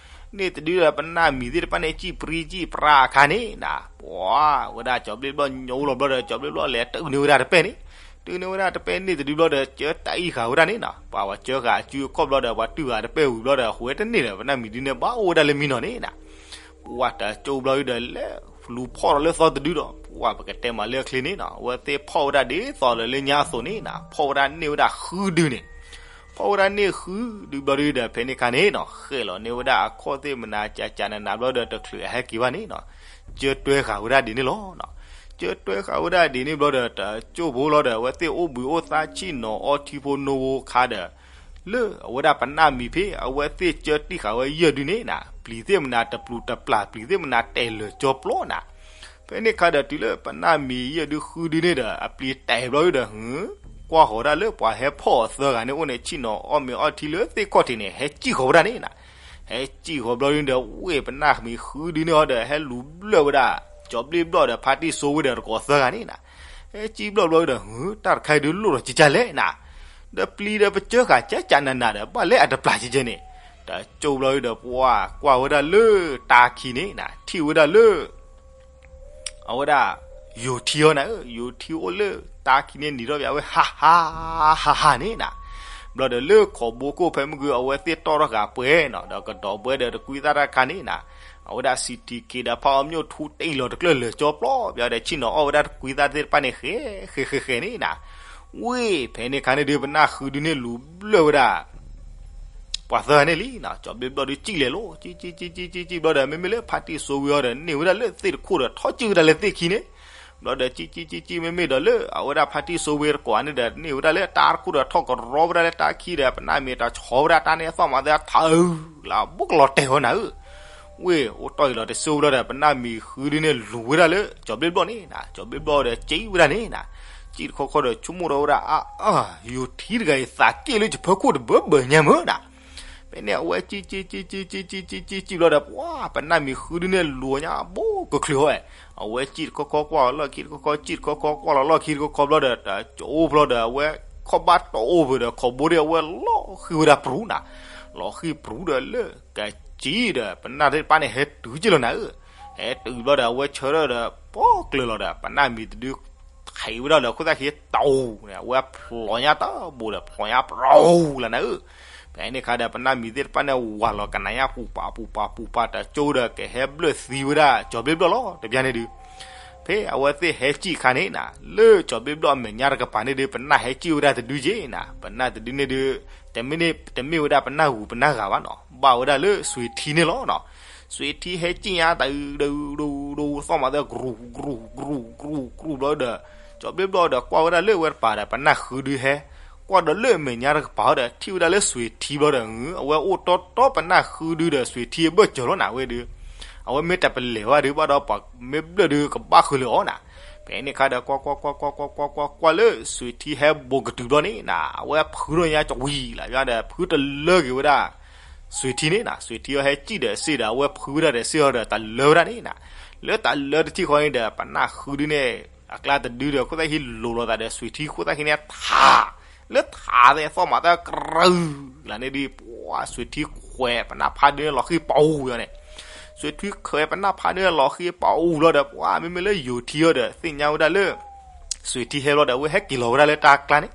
န့ၣ်တဒုဒီး ပနၢ်မံၤသ့ၣ်တဖၣ်န့ၣ် စံၣ်ပြံစံၣ်ပြါအခါန့ၣ်နၤ ပှၤဝဲဒၣ်ကၠီၤဘျ့ဘျီၣ်ညိလီၤဘျီဒီး ကၠီၤဘျ့ဘျီၣ်လဲၤတုၤန့ၢ်ဝဲဒၣ်တပဲၢ်န့ၣ် တုၤန့ၢ်ဝဲဒၣ်တပဲၢ်န့ၣ်တဒုဘျီဒီး ကၢတၢ်အံၤဃာ်ဝဲဒၣ်န့ၣ်နၤ ပှၤဝဲကၢဃာ်အစုအခီၣ်ဘျီဒီး ပှၤတုၤဃာ်တပဲၢ်ဝံၤဘျီဒီး ဃိဝဲတန့ၢ်ဒီး ပနၢ်မံၤဒုန့ၣ် ဘၣ်အိၣ်ဝဲဒၣ်လၢမံနီၤန့ၣ်နၤ ပှၤတကၠိဘျီဒုဒီး လဲၤလူၤဖီၣ်ဒီးလၢသီတဒုဒီး ပှၤပကတဲမးလၢအချ့န့ၣ်နၤ အဝဲသ့ၣ်ဖီၣ်ဝဲဒၣ်ဒ်သိးဒီးလၢညါအသိးန့ၣ်နၤ ဖီၣ်ဝဲဒၣ်န့ၢ်ဝဲဒၣ်ဃုဒုန့ၣ် ဖီၣ်ဝဲဒၣ်န့ၢ်ဃုဒုဘျီဒုဒီး ဖဲန့ၣ်ခါန့ၣ်နၤ ဃဲၣ်လီၤန့ၢ်ဝဲဒၣ်အခီၣ်သ့ၣ်မနၤ ကကနနၤဘျီဒီး တချုးအဟဲက့ၤဘၣ်န့ၣ်နၤ ကၢတွဲဃာ်ဝဲဒၣ်ဒ်န့ၣ်လီၤ. ကၢတွဲဃာ်ဝဲဒၣ်ဒ်န့ၣ်ဘျီဒီး တကၠိၢ်ဖိလီၤဒီး အဝဲသ့ၣ်အိၣ်ဘှံးအိၣ်သါဆ့ၣ်နီၤအီထံဖိနိဖိခါဒီး လၢအဝဲဒၣ်ပနၢ်မံၤဖဲ အဝဲသ့ၣ်ကၢတံၢ်ဃာ်ဝဲယဲၢ်ဒုန့ၣ်နၤ, ပျံၤသ့ၣ်မနၤတပျူၤတပျၢ် ပျံၤသ့ၣ်မနၤတဲာ်လၢာ်ကၠီပျီနၤ. ဖဲန့ၣ်ခါဒီးတုၤလၢပနၢ်မံၤယဲၢ်ဒုဃုဒုန့ၣ်ဒီး အပျံၤတဲာ်ဘျီဒုဒီး ကွၢ်ဃီၤဒၣ်လၢပှၤဟဲဖီၣ်အီၤသၢဂၤန့ၣ်အိၣ်န့ၣ် ဆ့ၣ်နီၤအီၣ်မ့ၤအီထံလၢသ့ၣ်ခီၣ်ထံးန့ၣ် ဟဲစံၣ်ဃီၤဝဲဒၣ်န့ၣ်နၤ. ဟဲစံၣ်ဃီၤဘျီဒုဒီး ဝ့ၢ်ပနၢ်မံၤဃုဒုန့ၣ်ဟီဒီး ဟဲလူၤဘျၢၣ်ဝဲဒၣ် ကၠီၤဘျ့ၣ်ဘျီၣ်ဒီးဖါတံၢ်စိဝ့ဒီးတကိးသၢဂၤန့ၣ်နၤ. ဟဲစံၣ်ဘျီၣ်ဘျီဒုဒီး တၢ်တခါအံၤဒုလိၣ်ထီၣ်ကကလဲၣ်နၤ. ဒီးပျံၤဒီးပစၢဃာ်ကကနးနးဒီး ဘၣ်လဲၣ်အတပျၢ်ကကဲန့ၣ်. တကၠိၢ်ဘျီဒုဒီး ပှၤကွၢ်ဝဲဒၣ်လၢတၢ်ခံန့ၣ်နၤ, ထံၣ်ဝဲဒၣ်လၢ အဝဲဒၣ် ယိၤထံအီၤနၤဧၢ, ယိၤထံအိၣ်လၢတၢ်ခံန့ၣ် နံၤထီၣ်ပဝဲ ဟးဟး ဟးဟးန့ၣ်နၤ. ဘျီဒီးလၢခိးဘိခိၣ်ဖဲမုၢ်ဂီၤ အဝဲသ့ၣ်တီၣ်ထီၣ်ဃာ်ပှဲၤနီၤ ဒီးကဒီးဘှဲဒီးတကွံသၣ်တၢ်ခါန့ၣ်နၤ, အဝဲဒၣ် စံၣ်ထံၣ်က့ၤဒီးဖးအီၣ်မျိၣ်ထူ တ့ၢ်လီၤတကျၢၢ်လၢာ်ကၠီပျီ ပဝဲဒီးဆ့ၣ်နီၤအီၣ်ဝဲဒၣ်တကွံသၣ်သ့ၣ်တဖၣ်န့ၣ် ဃဲဃဲဃဲဃဲန့ၣ်နၤ. ဝ့ၢ်ဖဲန့ၣ်ခါန့ၣ်ဒုး ပနၢ်ဃုဒုန့ၣ်လူၤဘျၢၣ်ဝဲဒၣ် ပှၤသၢဂၤန့ၣ်လံနၤ. ကၠီၤဘျ့ၣ်ဘျီၣ်ဒုးစံၣ်လဲၤလိၤ စံၣ်စံၣ်စံၣ်စံၣ်စံၣ်စံၣ်ဘျီဒီး မ့မ့ၢ်လၢဖါတံၢ်စိဝ့အီၤဒီး န့ၢ်ဝဲဒၣ်လၢသ့ၣ်တခိၣ်ဒီး ထီၣ်စံၣ်ဝဲဒၣ်လၢသ့ၣ်ခံန့ၣ်. ဘျီဒီး စံၣ်စံၣ်စံၣ်စံၣ် မ့မ့ၢ်ဒီးလၢအဝဲဒၣ်ဖါတံၢ်စိဝ့တကိးန့ၣ်ဒီး န့ၢ်ဝဲဒၣ်လၢတၢ်တခိၣ်ဒီး ထီၣ်ကရီဝဲဒၣ်လၢတၢ်ခံဒီး ပနၢ်မံၤတဆီဝဲဒၣ်တၢ်န့ၣ် အသီၣ်မၤသၢထးအုး လၢအဘူးကလီၤတဲာ်ဝဲနၤဧၢ. ဝ့ၢ်အိၣ်တီၢ်အံၤလီၤတစိၢ်ဘျီဒီး ပနၢ်မံၤဃုဒုန့ၣ်လူၤဝဲဒၣ်လၢ ကၠီၤဘျ့ၣ်ဘျီၣ်န့ၣ်နၤ. ကၠီၤဘျ့ၣ်ဘျီၣ်ဒီးစံၣ်ဝဲဒၣ်န့ၣ်နၤ. စံၣ်တခီခီဒီး ဆိကမိၣ်ထီၣ်ဝဲဒၣ် အါအါ ယိၤထံတဂၤအံၤ သးက့ၣ်လၢယဖၢခိၣ်တဘၢဘၢညါမ့ၢ်နၤ. ဖဲန့ၣ် အဝဲစံၣ်စံၣ်စံၣ်စံၣ်စံၣ်စံၣ်စံၣ်စံၣ်ဘျီဒီး ပှၤပနၢ်မံၤဃုဒုန့ၣ်လူၤညါဘူးကချုးအီၤဝဲ. အဝဲစံၣ်တခီခီကွၢ်လီၢ်ခံတခီခီ စံၣ်တခီခီကွၢ်လီၤလီၢ်ခံတခီခီဘျီဒီး တကၠိၢ်ဘျီဒီး အဝဲခီၣ်ဘၣ်တအိၣ်ဘၣ်ဒီး ခိးဘိဒၣ်အဝဲလီၤဃံၤဝဲဒၣ်ပြူၤနၤ. လီၤဃံၤပြူၤဒီးလၢ ကစံၣ်ဒီး ပနၢ်သ့ၣ်တဖၣ်န့ၣ် ဟဲတုၤက့ၤလီၤနၤဧၢ. ဟဲတုၤဘျီဒီး အဝဲဆၢထၢၣ်ဒီး ပီၣ်ကျၢၤလီၤဒီး ပနၢ်မံၤတဒု ထံးဝဲဒၣ်လၢခိၣ်သၣ်ခံတအူၤန့ၣ် အဝဲဖျိညါတဘိဒီး ဖျိညါပြူၤလီၤနၤဧၢ. ဖဲန့ၣ်ခါဒီး ပနၢ်မံၤသ့ၣ်တဖၣ်န့ၣ် ဝၤလီၤကနၤညါပူၤပာ်ပူၤပာ် တကၠိၢ်ဒီး ကဟဲဘျၢၣ်သံဝဲဒၣ် ကၠီၤဘျ့ၣ်ဘျီၣ်လီၤ တပျၢ်န့ၣ်ဒုး ဖဲအဝဲသ့ၣ်ဟဲစံၣ်ခါန့ၣ်နၤ, လၢကၠီၤဘျ့ၣ်ဘျီၣ်အမဲာ်ညါတကပၤန့ၣ်ဒုး ပနၢ်ဟဲစံၣ်ဝဲဒၣ်တဒုက့ၤနၤ. ပနၢ်တဒုန့ၣ်ဒုး တမ့ၢ်ဝဲဒၣ်ပနၢ်ဂုၤပနၢ်ဂၤဘၣ်နီၤ, ဘၣ်ဝဲဒၣ်လၢစွ့ၤထံန့ၣ်လီၤနီၤ. စွ့ၤထံဟဲစံၣ်ညါတဒုဒုဒု သီၣ်မၤသၢ ကြူၤကြူၤကြူၤကြူၤဘျီဒီး ကၠီၤဘျ့ၣ်ဘျီၣ်ဒီး ကွၢ်ဝဲဒၣ်လၢဝဲတပၤဒီး ပနၢ်ဃုဒုဟဲ ကွၢ်ဒီးလၢအမဲာ်ညါတကပၤဒီး ထံၣ်ဝဲဒၣ်လၢစွ့ၤထံဘျီဒီး အဝဲအိၣ်တီတီပနၢ်ဃုဒုဒီးစွ့ၤထံအဘၢၣ်စၢၤလီၤနၤဝဲဒုး. အဝဲမ့ၢ်တပလဲၤဘၣ်ဒုးဘၣ်ဒီး ပှၤမ့ၢ်ဘျၢၣ်ဒုးကဘၣ်ဃုာ်လၢအီၤနၤ. ဖဲန့ၣ်ခါဒီး ကွၢ်ကွၢ်ကွၢ်ကွၢ်ကွၢ်ကွၢ်ကွၢ်ကွၢ်ကွၢ်လၢစွ့ၤထံဟဲဘူးကတုၤဘျီန့ၣ်နၤ, အဝဲဖုထီၣ်ညါကဝံၤလၢ်ယါဒီး ဖုတလၢက့ၤဝဲဒၣ် စွ့ၤထံန့ၣ်နၤ. စွ့ၤထံအီၤဟဲစံၣ်ဒီးစ့ၢ်ဒီး အဝဲဖုဝဲဒၣ်ဒီးစ့ၢ်အီၤဒီး တလၢဝဲဒၣ်န့ၣ်နၤ. လၢတလၢတထံၣ်ဃီန့ၣ်ဒီး ပနၢ်ဃုဒုန့ၣ် အကျါတဒုဒီး ခိၣ်သၣ်ခံလိၤလိာ်သးဒီး စွ့ၤထံခိၣ်သၣ်ခံန့ၣ်ထး လၢထးသ့ၣ် သီၣ်မၤသၢ ကြူၤလၢ်န့ၣ်ဒုး ပှၤစွ့ၤထံခွဲး ပနၢ်ဖးဒုန့ၣ်လီၤဃံၤပူၤန့ၣ်. စွ့ၤထံခွဲးပနၢ်ဖးဒုန့ၣ်လီၤဃံၤပူၤလီၤဒီး ပှၤမ့မ့ၢ်လၢယိၤထံအီၤဒီး သ့ၣ်ညါဝဲဒၣ်လၢ စွ့ၤထံဟဲဘျီဒီး အဝဲဟဲက့ၤလီၤဝဲဒၣ်လၢတၢ်ကျါန့ၣ်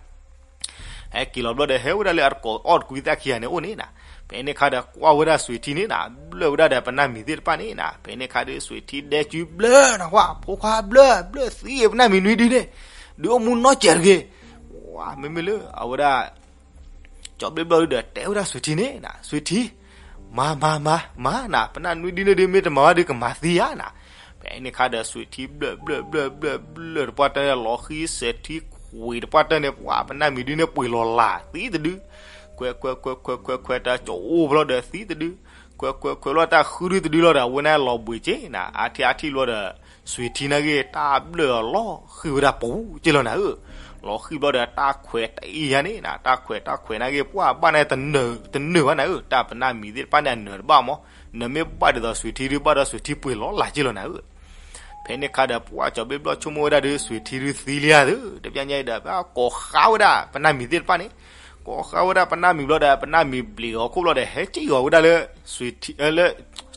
ဟဲက့ၤလီၤဘျီဒီး ဟဲဝဲဒၣ်လၢအတကိးအီၣ်တကွံသၣ်ခံဂၤန့ၣ်အိၣ်န့ၣ်နၤ. ဖဲန့ၣ်ခါဒီး ကွၢ်ဝဲဒၣ်စွ့ၤထံန့ၣ်နၤ, ဘျၢၣ်ဝဲဒၣ်ဒီးပနၢ်မံၤသ့ၣ်တဖၣ်န့ၣ်နၤ. ဖဲန့ၣ်ခါဒီး စွ့ၤထံဒဲကုဘျၢၣ်နၤ, ဝါ ဖိခွါဘျၢၣ်, ဘျၢၣ်သံ ပနၢ်မံၤနွံဒုန့ၣ် ဒုးအိၣ်မူနီတစဲးတဂ့ၤ. ဝါ မ့မ့ၢ်လၢအဝဲဒၣ် ကၠီၤဘျ့ၣ်ဘျီၣ်ဒုဒီး တဲဝဲဒၣ်စွ့ၤထံန့ၣ်နၤ, စွ့ၤထံ မၤ မၤ မၤ မၤနၤ, ပနၢ်နွံဒုန့ၣ်ဒုး မ့ၢ်တမၤဘၣ်ဒုး ကမၤသံယါနၤ. ဖဲန့ၣ်ခါဒီး စွ့ၤထံဘျၢၣ်ဘျၢၣ်ဘျၢၣ်ဘျၢၣ်ဘျၢၣ်တပှၢ်တၢၢ်န့ၣ် လီၤဃံၤစဲးထံခွံတပှၢ်တၢၢ်န့ၣ် ပှၤပနၢ်မံၤဒုန့ၣ် ပှ့ၤလီၤလၢ်သံတဒု, ခွဲးခွဲးခွဲးခွဲးခွဲးခွဲး တၢ်ကၠိအိၣ်ဘျီဒီးသံတဒု, ခွဲးခွဲးခွဲးလီၤတၢ်ဃုဒုတဒုလီၤဒီး အဝဲန့ၣ်လီၤဘှံးက့ၤနၤ, အါထံၣ်အါထံၣ်လီၤဒီး စွ့ၤထံနာ်က့ တၢ်ဘျၢၣ်အီၤလီၤဃံၤဝဲဒၣ်ပူၤက့ၤလီၤနၤဧၢ. လီၤဃံၤဘျီဒီး တၢ်ခွဲးတအံၤယါန့ၣ်နၤ, တၢ်ခွဲးတၢ်ခွဲးနာ်က့ ပှၤဘၣ်န့ၣ် တနၢၤဘၣ်နၤဧၢ, တၢ်ပနၢ်မံၤသ့ၣ်တဖၣ်န့ၣ် အနၢၤတဘၣ်မး, နမ့ၢ်ဘၣ်ဒ်သိးစွ့ၤထံဒုး ဘၣ်ဒီးစွ့ၤထံပှ့ၤလီၤလၢ်က့ၤလီၤနၤဧၢ. ဖဲန့ၣ်ခါဒီး ပှၤကၠီၤဘျ့ၣ်ဘျီၣ်ဆိကမိၣ်ဝဲဒၣ်ဒီး စွ့ၤထံဒုသံလံဧါသု, တပျၢ်ညါအံၤဒီး ကိးဃါဝဲဒၣ်ပနၢ်မံၤသ့ၣ်တဖၣ်န့ၣ်, ကိးဃါဝဲဒၣ်ပနၢ်မံၤဘျီဒီး ပနၢ်မံၤဘျံးအီၤခိၣ်ဘျီဒီး ဟဲစံၣ်အီၤဝဲဒၣ်လၢ စွ့ၤထံ လၢ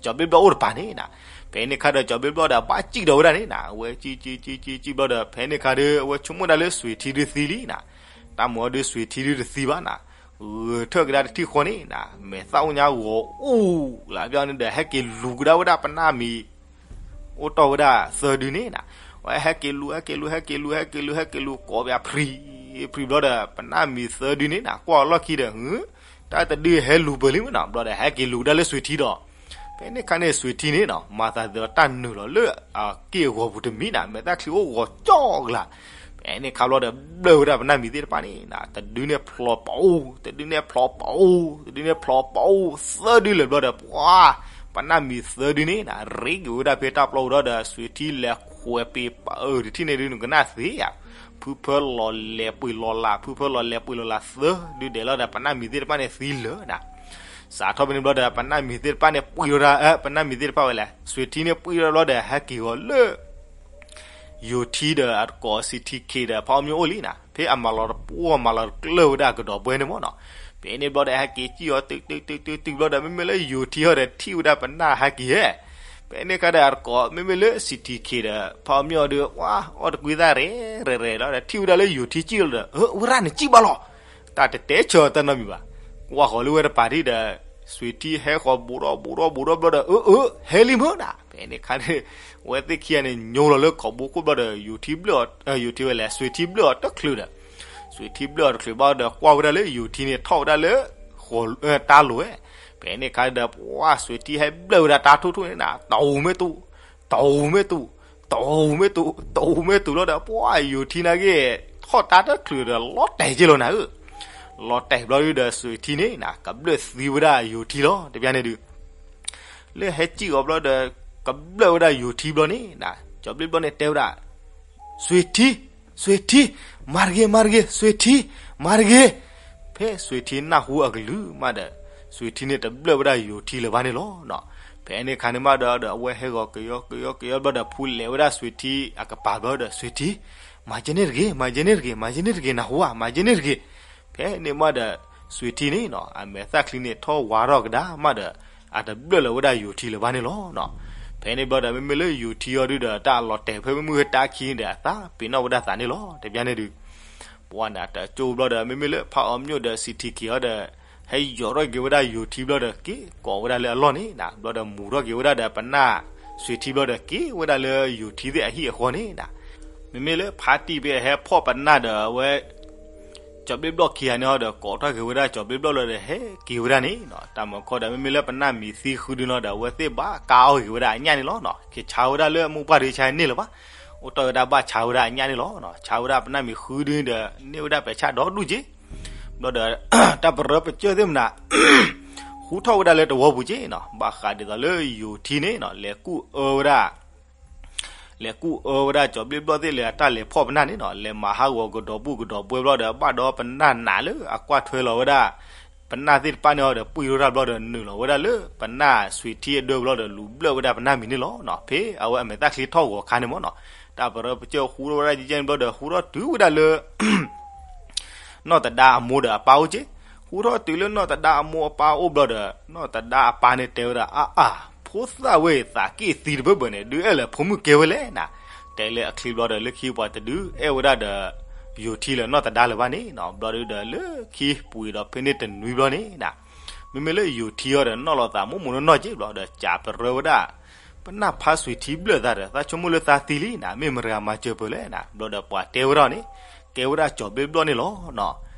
ကၠီၤဘျ့ၣ်ဘျီၣ်အိၣ်တပၤန့ၣ်နၤ. ဖဲန့ၣ်ခါဒီး ကၠီၤဘျ့ၣ်ဘျီၣ်ဒီး ဘၣ်စံၣ်ဒီးဝဲဒၣ်န့ၣ်နၤ, အဝဲစံၣ်စံၣ်စံၣ်စံၣ်စံၣ်ဘျီဒီး ဖဲန့ၣ်ခါဒီး အဝဲဆိကမိၣ်ဒၣ်လၢစွ့ၤထံဒုသံလံနၤ. တၢ်မၤအီၤဒီးစွ့ၤထံဒုတသံဘၣ်နၤ, ဂဲၤထၢၣ်ကဒါတထံၣ်ဃီန့ၣ်နၤ, မဲာ်သၣ်အိၣ်ညါဂီၤအိၣ်လၢ်ဘျီန့ၣ်ဒီး ဟဲက့ၤလူၤကဒါဝဲဒၣ်ပနၢ်မံၤ အိၣ်တီၢ်ဝဲဒၣ်သၢဒုန့ၣ်နၤ. ဝဲဟဲက့ၤလူၤ ဟဲက့ၤလူၤ ဟဲက့ၤလူၤ ဟဲက့ၤလူၤ ဟဲက့ၤလူၤ ကိးပၠးဖံး ဖံးဘျီဒီး ပနၢ်မံၤသၢဒုန့ၣ်နၤ ကွၢ်အလီၢ်ခံဒီး တၢ်တဒုဟဲလူၤပၢၤလံမ့ၢ်နီၤ, ဘျီဒီး ဟဲက့ၤလူၤကဒါလၢစွ့ၤထံဒီး ဖဲန့ၣ်ခါန့ၣ် စွ့ၤထံန့ၣ်နီၤ မၤသးဒ်သိးတၢ်နုာ်လီၤလၢအက့ၢ်အဂီၤပူၤတမံၤနၤ, မဲာ်သၣ်ချံအိၣ်ဂီၤကၠီကလာ်. ဖဲန့ၣ်ခါဘျီဒီး ဘျၢၣ်ဝဲဒၣ်ပနၢ်မံၤသ့ၣ်တဖၣ်န့ၣ်နၤ, တဒုန့ၣ်ဖျိးပအိၣ်, တဒုန့ၣ်ဖျိးပအိၣ်, တဒုန့ၣ်ဖျိးပအိၣ်, သၢဒုလၢာ်ဘျီဒီး ပှၤ ပနၢ်မံၤသၢဒုန့ၣ်နၤ ရ့က့ၤဝဲဒၣ်ဖဲတၢ်ပျီပူၤဒီး စွ့ၤထံလဲၤခွဲးပ့ၤပအၢတထံၣ်န့ၣ်ဒု နကနၣ်သ့ဧါ. ဖုဖၢလီၤလဲၤပှ့ၤလီၤလး, ဖုဖၢလီၤလဲၤပှ့ၤလီၤလး သၢဒုဒဲးလီၤဒီး ပနၢ်မံၤသ့ၣ်တဖၣ်န့ၣ်သံလၢာ်နၤ. စးထီၣ်ဖဲန့ၣ်ဘျီဒီး ပနၢ်မံၤသ့ၣ်တဖၣ်န့ၣ်ပှံၢ်ထီၣ်ဒၣ်, ပနၢ်မံၤသ့ၣ်တဖၣ်ဝဲလဲၣ်, စွ့ၤထံန့ၣ်ပှံၢ်ထီၣ်ဘျီဒီး ဟဲက့ၤဂီၤလၢ ယိၤထံဒီးအကိး စံးထံခံဒီး ဖးအီၣ်မျိၣ်အိၣ်လံနၤ, ဖဲအမၤလီၤတပှီၢ် မၤလီၤတကျၢၢ်ဝဲဒၣ်ကဒီးဘှဲန့ၣ်မ့ၢ်နီၤ. ဖဲန့ၣ်ဘျီဒီး ဟဲက့ၤစံၣ်အီၤတုၤတုၤတုၤတုၤတုၤဘျီဒီး မ့မ့ၢ်လၢယိၤထံဟီဒီး ထံၣ်ဝဲဒၣ်ပနၢ်ဟဲက့ၤဧဲ. ဖဲန့ၣ်ခါဒီး အတကိး မ့မ့ၢ်လၢ စံးထံခံဒီး ဖးအီၣ်မျိၣ်အီၤဒုး ဝါ အီၣ်တကွံသၣ်ရဲၣ်ရဲၣ်ရဲၣ်လီၤဒီး ထံၣ်ဝဲဒၣ်လၢယိၤထံစံၣ်လီၤဒီး အၢ ဝဲဒၣ်န့ၣ်စံၣ်ဘၣ်လီၤ. တၢ်တတဲဆၢအီၤတၢ်နီတမံၤဘၣ်. ကွၢ်ဃီၤလၢဝဲတပၤဒ်ဒီး စွ့ၤထံဟဲဃီၤဘူးထီၣ်ဘူးထီၣ်ဘူးထီၣ်ဘျီဒီး အၢ အၢ ဟဲလံမ့ၢ်နၤ. ဖဲန့ၣ်ခါန့ၣ် ဝဲသ့ၣ်ခံဂၤန့ၣ် ညိလီၤလၢခိးဘိခိၣ်ဘျီဒီး ယိၤထံဘျၢၣ်အီၤ, ယိၤထံဝဲလဲၣ်, စွ့ၤထံဘျၢၣ်အီၤတချုးဒီး စွ့ၤထံဘျၢၣ်အီၤတချုးဘၣ်ဒီး ကွၢ်ဝဲဒၣ်လၢယိၤထံန့ၣ် ထီၣ်ဝဲဒၣ်လၢ တၢ်လိၤဝဲ. ဖဲန့ၣ်ခါဒီး ပှၤ စွ့ၤထံဟဲဘျၢၣ်ဝဲဒၣ်တၢ်ထူၣ်ထူၣ်န့ၣ်နၤ, တဝူၤမ့ၢ်တူ, တဝူၤမ့ၢ်တူ, တဝူၤမ့ၢ်တူ, တဝူၤမ့ၢ်တူလီၤဒီး ပှၤ ယိၤထံနာ်က့ ထီၣ်တၢ်တချုးဒီး လီၤတဲာ်က့လီၤနၤဧၢ. လီၤတဲာ်ဘျီဒုဒီး စွ့ၤထံန့ၣ်နၤ ကဘျၢၣ်သံဝဲဒၣ်ယိၤထံလီၤ တဘျီန့ၣ်ဒုး လၢဟဲစံၣ်အီၤဘျီဒီး ကဘျၢၣ်ဝဲဒၣ်ယိၤထံဘျီန့ၣ်နၤ, ကၠီၤဘျ့ဘျီန့ၣ်တဲဝဲဒၣ် စွ့ၤထံ, စွ့ၤထံ, မၤတဂ့ၤ မၤတဂ့ၤ စွ့ၤထံ, မၤတဂ့ၤ. ဖဲစွ့ၤထံနၢ်ဟူအကလုၢ်မးဒီး စွ့ၤထံန့ၣ်တဘျၢၣ်ဝဲဒၣ်ယိၤထံလၢၤဘၣ်န့ၣ်လီၤ. ဖဲန့ၣ်ခါန့ၣ်မးဒီး ဒီးအဝဲဟဲဂီၤကယီကယီကယီဘျီဒီး ဖူလဲၤဝဲဒၣ်စွ့ၤထံ အကပၤဘျီဒီး စွ့ၤထံ, မၤကဲန့ၣ်တဂ့ၤ မၤကဲန့ၣ်တဂ့ၤ မၤကဲန့ၣ်တဂ့ၤ နၢ်ဟူဧါ မၤကဲန့ၣ်တဂ့ၤ. ဖဲန့ၣ်မးဒီး စွ့ၤထံန့ၣ်နၤ အမဲာ်သၣ်ချံန့ၣ် ထီၣ်ဝါထီၣ်ကဒါမးဒီး အတဘျၢၣ်လၢၤဝဲဒၣ်ယိၤထံလၢၤဘၣ်န့ၣ်လီၤ. ဖဲန့ၣ်ဘျီဒီး မ့မ့ၢ်လၢယိၤထံအီၤဒုဒီး တၢ်အလီၤတဲာ်ဖဲမုၢ်ဟဲတၢ်ခံန့ၣ်ဒီး အသးပ့ၤနီၣ်ဝဲဒၣ်သးန့ၣ်လီၤ တဘျီန့ၣ်ဒုး ပှၤန့ၣ် တကၠိဘျီဒီး မ့မ့ၢ်လၢဖးအီၤမျိၣ်ဒီး စံးထံခံအီၤဒီး ဟဲယိးထီၣ်က့ၤဝဲဒၣ်ယိၤထံဘျီဒီး က့ၤကိးဝဲဒၣ်လၢအလီၢ်န့ၣ်နၤ, ဘျီဒီးမူၤထီၣ်က့ၤဝဲဒၣ်ဒီးပနၢ်စွ့ၤထံဘျီဒီး က့ၤဝဲဒၣ်လၢယိၤထံသ့ၣ်အဟံၣ်အဃီန့ၣ်နၤ. မ့မ့ၢ်လၢဖါတံၢ်ဖဲအဟဲဖီၣ်ပနၢ်ဒီးအဝဲ ကၠီၤဘျ့ဘျီခံဂၤန့ၣ်အီၤဒီး ကိးထီၣ်က့ၤဝဲဒၣ်ကၠီၤဘျ့ဘျီလီၤဒီး ဟဲက့ၤဝဲဒၣ်န့ၣ်နၤ, တၢ်မၤခီဒီး မ့မ့ၢ်လၢပနၢ်မံၤသံဃုဒုန့ၣ်ဒီး အဝဲသ့ၣ်ဘၣ်ကါအီၣ်က့ၤဝဲဒၣ်အညၣ်န့ၣ်လီၤ. က့ၤဆါဝဲဒၣ်လၢမိၢ်ပှၢ်ဒုဆါန့ၣ်လၢၤဘၣ်, အိၣ်တီၢ်ဝဲဒၣ်ဘၣ်ဆါဝဲဒၣ်အညၣ်န့ၣ်လီၤ. ဆါဝဲဒၣ်ပနၢ်မံၤဃုဒုန့ၣ်ဒီး န့ၢ်ဝဲဒၣ်ပဲာ်ဆၣ်ဒီဒူၣ်က့ ဘျီဒီး တၢ်ပရၢပစၢၢ်သ့ၣ်မနၤ ဃူထီၣ်ဝဲဒၣ်လၢတဝီပူၤက့နၤ, ဘၣ်ဃးဒ်သိးလၢယိၤထံန့ၣ်နၤ လဲၤကူၣ်အၢဝဲဒၣ် လဲၤကူၣ်အၢဝဲဒၣ်ကၠီၤဘျ့ဘျီၣ်သ့ၣ်လၢအတၢ်လဲၤဖီၣ်ပနၢ်န့ၣ်နၤ, လဲၤမၤဟးဂီၤကဒီးဘူၣ်ကဒီးဘှဲဘျီဒီး ဘၣ်ဒီးပနၢ်နးလၢအကွၢ်ထွဲလီၤဝဲဒၣ် ပနၢ်သ့ၣ်တဖၣ်န့ၣ်အီၤဒီး ပှံၢ်ထီၣ်တၢ်ဘျီဒီး နုာ်လီၤဝဲဒၣ်လၢပနၢ်စွ့ၤထံအဒၢဘျီဒီး လူၤဘျၢၣ်ဝဲဒၣ်ပနၢ်မံၤန့ၣ်လီၤ. ဖဲအဝဲအမဲာ်သၣ်ချံထီၣ်ဂီၤခါန့ၣ်မ့ၢ်နၤ, တၢ်ပရၢပစၢၢ်ဃူထီၣ်ဝဲဒၣ်ယဲၢ်န့ၣ်ဘျီဒီး ဃူထီၣ်တုၤဝဲဒၣ်လၢ နီၢ်သဒါအမိၢ်ဒီးအပၢ်အိၣ်က့, ဃူထီၣ်တုၤလၢနီၢ်သဒါအမိၢ်အပၢ်အိၣ်ဘျီဒီး နီၢ်သဒါအပၢ်န့ၣ်တဲဝဲဒၣ် အါအါ ဖိသၣ်ဝဲ သးက့ၢ်သံတဘၢဘၢန့ၣ် ဒုးအဲၣ်လၢဖိမုၣ်ကဲဝဲလဲၣ်နၤ, တဲလၢအချံဘျီဒီး လၢခံပှၤတဒုးအဲၣ်ဝဲဒၣ်ဒီး ယိၤထံလၢနီၢ်သဒါလၢၤဘၣ်န့ၣ်နၤ, ဘျီဒုဒီး လၢခံပှ့ၤဒီးဖဲန့ၣ်တနွံဘျီန့ၣ်နၤ, မ့မ့ၢ်လၢယိၤထံအီၤဒီးနီၣ်လီၤသးမိၢ်မိၢ်နီၢ်နီၢ်က့ဘျီဒီး စံးပရၢဝဲဒၣ် ပနၢ်ဖါစွ့ၤထံဘျၢၣ်သးဒီး သးဆိကမိၣ်လၢသးသံလံနၤ, မ့ၢ်မတၤဂၤမၤစၢၤပၢၤလဲၣ်နၤ, ဘျီဒီးပှၤတဲဝဲဒၣ်န့ၣ် ကဲဝဲဒၣ်ကၠီၤဘျ့ဘျီၣ်န့ၣ်လီၤ.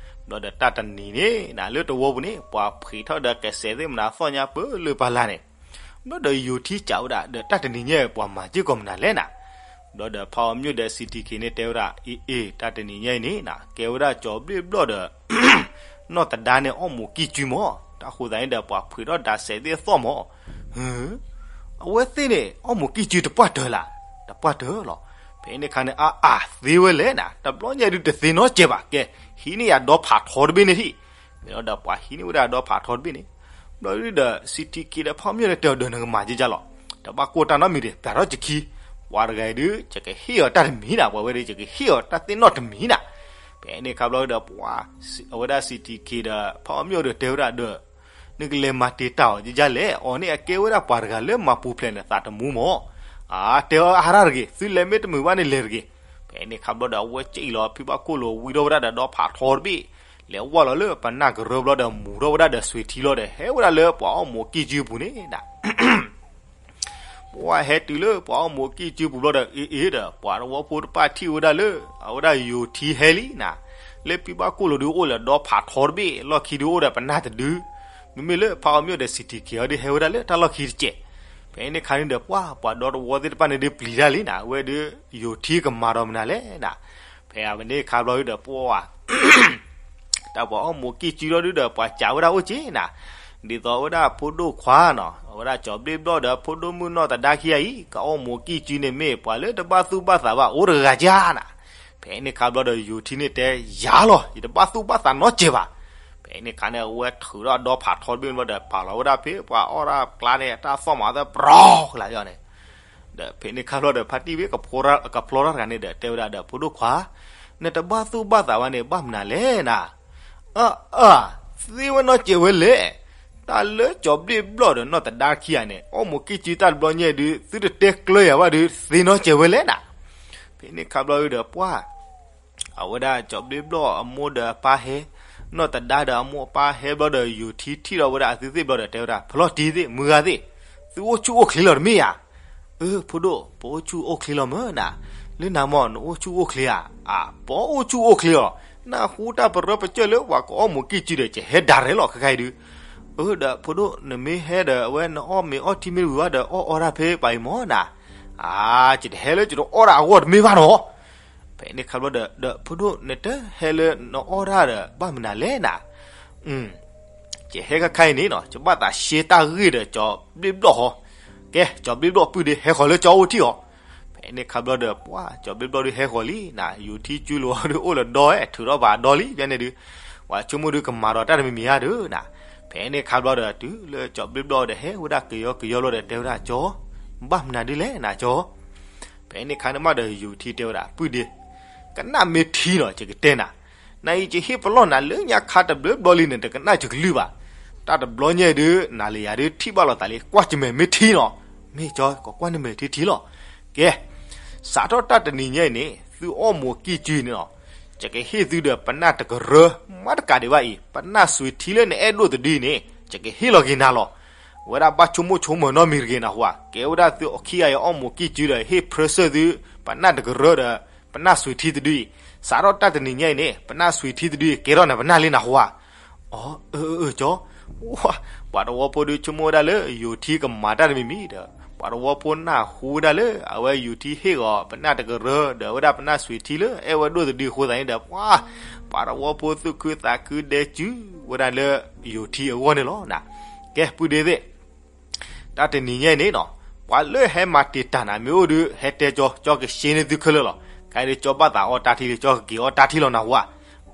ဘျီဒီးတၢ်တနံၤန့ၣ်နၤ လၢတဝီပူၤန့ၣ် ပှၤဖှ့းထီၣ်ဒီးကစဲးသ့ၣ်မနၤသီၣ်ညါပၢလၢပှၤလၢ်န့ၣ်, ဘျီဒီးယိၤထံစံးဝဲဒၣ်ဒီး တၢ်တနံၤညါပှၤမၤစ့ၢ်ကီးမနုၤလဲၣ်နၤ, ဘျီဒီးဖးအီၤမျိၣ်ဒီး စံးထံခံန့ၣ်တဲဝဲဒၣ် အ့ အ့ တၢ်တနံၤညါအံၤန့ၣ်နၤ ကဲဝဲဒၣ်ကၠီၤဘျ့ဘျီၣ်ဒီး နီၢ်သဒါန့ၣ်အီၣ်မိၢ်ကံၢ်စုမး, တၢ်ဃိသတးန့ၣ်ဒီး ပှၤဖှ့းထီၣ်ဒၣ်စဲးသ့ၣ်သီၣ်မး, အဝဲသ့ၣ်န့ၣ် အီၣ်မိၢ်ကံၢ်စုတပှၢ်တၢၢ်လၢ်, တပှၢ်တၢၢ်လီၤ. ဖဲန့ၣ်ခါန့ၣ် အါအါ သ့ဝဲလဲၣ်နၤ, တဘျီညါဒုးတသ့နီတစဲးဘၣ်, ကဲ ဟံးန့ၢ်ယၤဒီဖးထီတဘ့ၣ်န့ၣ်ထံၣ်, ဖဲလီၤဒီးပှၤဟံးန့ၢ်ဝဲဒၣ်ဒီဖးထီတဘ့ၣ်န့ၣ်, ဘျီဒုဒီး စံးထံခံဒီးဖးအီၤမျိၣ်ဒီးတဲအီၤဒီး နကမၤက့ဒ်လဲၣ်, တဘၣ်ကိၢ်တၢ်နီတမံၤဒီး ပျးထီၣ်ယခံ, ပှၤတဂၤအံၤဒုး ယကဟ့ၣ်အီၤတၢ်တမံၤနၤ, ပှၤဝဲဒီး ယကဟ့ၣ်အီၤတၢ်သ့ၣ်နီၣ်တမံၤနၤ. ဖဲန့ၣ်ခါဘျီဒီးပှၤ အဝဲဒၣ် စံးထံခံဒီး ဖးအီၤမျိၣ်ဒီးတဲဝဲဒၣ်ဒီး နကလဲၤမၤတ့ၢ်တၢ်အီၤဒ်လဲၣ်, အီၤန့ၣ်အကဲဝဲဒၣ်ပှၤတဂၤလၢမၤပူၤဖျဲးနသးတမူမး, အတဲအီၤအါရၣ်တဂ့ၤ, သုလဲၤမ့ၢ်တမုာ်ဘၣ်န့ၣ်လဲၤတဂ့ၤ. ဖဲန့ၣ်ခါဘျီဒီး အဝဲစံးလီၤဖံဘၣ်ခိၣ်လိၤ ဝံထီၣ်ဝဲဒၣ်ဒီးဒီဖးထီတဘ့ၣ်, လဲၤဝဲလီၤလၢပနၢ်ကရၢဘျီဒီး မူၤထီၣ်ဝဲဒၣ်ဒီးစွ့ၤထံလီၤဒီး ဟဲဝဲဒၣ်လၢပှၤအီၣ်မိၢ်ကံၢ်စုပူၤန့ၣ်နၤ ပှၤဟဲတုၤလၢပှၤအီၣ်မိၢ်ကံၢ်စုပူၤဘျီဒီး အ့ အ့ဒီး ပှၤတဝီဖိတဖၣ်ထံၣ်ဝဲဒၣ်လၢ အဝဲဒၣ်ယိၤထံဟဲလံနၤ, လၢဖံဘၣ်ခိၣ်လိၤဒုးအိၣ်လၢဒီဖးထီတဘ့ၣ်, လီၢ်ခံဒုးအိၣ်ဒီးပနၢ်တဒု, မ့မ့ၢ်လၢဖးအီၤမျိၣ်ဒီး စံးထံခံအီၤဒုးဟဲဝဲဒၣ်လၢတၢ်လီၢ်ခံတစဲး ဖဲန့ၣ်ခါန့ၣ်ဒီးပှၤ ပှၤဒီသဝီသ့ၣ်တဖၣ်န့ၣ်ဒုးပျံၤတၢ်လံနၤ, အဝဲဒုး ယိၤထံကမၤဒီးမနုၤလဲၣ်နၤ. ဖဲအဝဲန့ၣ်ခါဘျီဒုးဒီးပှၤ တၢ်ပှၤအီၣ်မူးကံၢ်စုဒီဒုးဒီး ပှၤစံးဝဲဒၣ်အိၣ်က့နၤ, ဒ်သိးဝဲဒၣ်ဖိဒိၣ်ခွါနီၤ, အဝဲဒၣ်ကၠီၤဘျ့ဘျီၣ်ဒီးဖိဒိၣ်မုၣ်နီၢ်သဒါခံဂၤအံၤ ကအီၣ်မူးကံၢ်စုန့ၣ် မ့ၢ်ပှၤလၢတဘၣ်သူၣ်ဘၣ်သးဘၣ်အိၣ်တဂၤဧါနၤ. ဖဲန့ၣ်ခါဘျီဒီး ယိၤထံန့ၣ်တဲယၤလီၤ, ယတဘၣ်သူၣ်ဘၣ်သးနီတစဲးဘၣ်. ဖဲန့ၣ်ခါန့ၣ် အဝဲထုးထီၣ်အဒီဖးထီတဘ့ၣ်ဘျီဒီး ပာ်လီၤဝဲဒၣ်ဖဲပှၤအီၣ်တၢ်ကျါန့ၣ် တၢ်သီၣ်မၤသၢပရီကလၤန့ၣ် ဒီးဖဲန့ၣ်ခါဘျီဒီး ဖါတံၢ်ဝ့ၢ်ကဖျီတၢ်တဂၤန့ၣ်ဒီး တဲဝဲဒၣ်ဒီးဖိဒိၣ်ခွါ, နတဘၣ်သူၣ်ဘၣ်သးဘၣ်န့ၣ် ဘၣ်မနုၤလဲၣ်နၤ. အၢ အၢ သ့ဝဲနီတစဲးဝဲလဲၣ်. တၢ်လၢကၠီၤဘျ့ဘျီၣ်ဒီးနီၢ်သဒါခံဂၤန့ၣ် အီၣ်မူးကံၢ်စုတၢ်တဘျီညါဒုး သုတတဲကျၢၤယၤဘၣ်ဒုး သ့နီတစဲးဝဲလဲၣ်နၤ. ဖဲန့ၣ်ခါဘျီဒီးပှၤ အဝဲဒၣ်ကၠီၤဘျ့ဘျီၣ်အမိၢ်ဒီးအပၢ်ဟဲ, နီၢ်သဒါဒီးအမိၢ်အပၢ်ဟဲဘျီဒီး ယိၤထံထံၣ်ဒီးဝဲဒၣ်အသုသ့ၣ်ဘျီဒီး တဲဝဲဒၣ် ဖျီတံၢ်သ့ၣ် မုၢ်ဂၤသ့ၣ်, သုအိၣ်ဆူၣ်အိၣ်ချ့လီၤတမ့ၢ်ဧါ. အၢ ဖိဒိၣ် ပအိၣ်ဆူၣ်အိၣ်ချ့လီၤမၢ်နၤ. လၢနၤမၢ် နအိၣ်ဆူၣ်အိၣ်ချ့ဧါ. အၢ ပအိၣ်ဆူၣ်အိၣ်ချ့လီၤ. နၢ်ဟူတၢ်ပရၢပစၢၢ်လၢပှၤကအီၣ်မူးကံၢ်စုဒီး ယဟဲဒၣ်ရဲၣ်လီၤခဲခါအံၤဒုး. အၢ ဒီးဖိဒိၣ် နမ့ၢ်ဟဲဒီး အဝဲနအီၣ်မ့ၤအီထံမ့ၢ်ဝံၤဘၣ်ဒီး အီၣ်အီတၢ်ဖဲပှၤအံၤမၢ်နၤ. အၢ ယတဟဲလၢယတအီၣ်တၢ်အဂီၢ်တမ့ၢ်ဘၣ်နီၤ. ဖဲန့ၣ်ခါဘျီဒီး ဒီးဖိဒိၣ် နတဟဲလၢနအီၣ်တၢ်ဒီး ဘၣ်မနုၤလဲၣ်နၤ. ယဟဲခဲခါအံၤန့ၣ်နီၤ ယဘၣ်သးရှဲတၢ်ဂ့ၢ်ဒီးကၠီၤဘျ့ဘျီၣ်ဟီ. ကဲ ကၠီၤဘျ့ဘျီၣ်ပုၢ်ဒ့ ဟဲဃီၤလၢကၠီအိၣ်ထံၣ်အီၤ. ဖဲန့ၣ်ခါဘျီဒီး ပှၤကၠီၤဘျ့ဘျီၣ်ဒုးဟဲဃီၤလံနၤ, ယိၤထံကၠူလိာ်အီၤဒုးအိၣ်လၢဒီး ထုးထီၣ်ပာ်အဒီလံ ဖဲန့ၣ်ဒုး ပှၤဆိကမိၣ်ဒုးကမၤဒီးတၢ်တမံၤမံၤဧါဒုးနၤ. ဖဲန့ၣ်ခါဘျီဒီး တုၤလၢကၠီၤဘျ့ဘျီၣ်ဒီးဟဲဝဲဒၣ်ကယီကယီဘျီဒီး တဲဝဲဒၣ်ကၠီၤ, ဘၣ်မနုၤဒုးလဲၣ်နၤကၠီၤ. ဖဲန့ၣ်ခါန့ၣ်မးဒီး ယိၤထံတဲဝဲဒၣ် ပုၢ်ဒ့, ကနၣ်မ့ၢ်ထံနီၤ ယကတဲနၤ. နအံၤယဟ့ၣ်ပလီၢ်နၤလၢညါခါတဘျုးဘျီလံန့ၣ် တကနၣ်ယကလုၢ်ဘၣ်. တၢ်တဘျီညါအံၤဒုး နၤလၢယၤဒုးထံၣ်ဘၣ်လိာ်သးလံ ကွၢ်ယမဲာ်မ့ၢ်ထံနီၤ. မ့ၢ်ကၠီၤ ကကွၢ်နမဲာ်ထံထံလီၤ. ကဲ စးထီၣ်တၢ်တနံၤညါအံၤန့ၣ် သုအီၣ်မူးကံၢ်စုန့ၣ်နီၤ, ယကဟ့ၣ်သုဒီးပနၢ်တကရၢ မၤတကးဒံးဘၣ်အံၤ ပနၢ်စွံးထံလၢနအဲၣ်ဒိၣ်တဒုအံၤန့ၣ် ယကဟ့ၣ်လီၤက့ၤနၤလီၤ. ဝဲဒၣ်ဘၣ်ဆိကမိၣ်ဆိကမးနီတမံၤတဂ့ၤနၢ်ဟူဧါ. ကဲဝဲဒၣ်သုခံဂၤအံၤအီၣ်မူးကံၢ်စုဒီး ဟ့ၣ်ဖြၢၣ်စၢၢ်သု ပနၢ်တကရၢဒီး ပနၢ်စွံးထံတဒုအံၤ, စးထီၣ်တၢ်တနံၤညါအံၤန့ၣ် ပနၢ်စွံးထံတဒုအံၤ ကဲထီၣ်နၤပနၢ်လံနၢ်ဟူဧါ. အၢ အၢ အၢ ကၠီၤ, ပှၤတဝီဖိဒုးဆိကမိၣ်ဝဲဒၣ်လၢ ယိၤထံကမၤတၢ်တမံၤမံၤဒီး ပှၤတဝီဖိနၢ်ဟူဝဲဒၣ်လၢ အဝဲယိၤထံဟ့ၣ်ဂီၤ ပနၢ်တကရၢဒီး အဝဲဒၣ်ပနၢ်စွံးထံလၢအဲၣ်ဝဲဒိၣ်တဒုအဃိသတးန့ၣ်ဒီး ပှၤ ပှၤတဝီဖိသူၣ်ခုသးခုဒဲကၠူဝဲဒၣ်လၢယိၤထံအဂီၢ်န့ၣ်လီၤနၤ. ကဲ ပုၢ်ဒ့သ့ၣ် တၢ်တနံၤညါအံၤန့ၣ်နီၤ, ပှၤလၢဟဲမၤတံာ်တာ်နၤမ့ၢ်အိၣ်ဒီး ဟဲတဲကၠီၤ, ကၠီၤကရှဲန့ၢ်သုခဲလၢာ်လီၤ. ခဲအံၤဒုးကၠီၤဘၣ်သးအီၣ်တၢ်ထံလံ, ကၠီၤကက့ၤအီၣ်တၢ်ထံလီၤနၢ်ဟူဧါ.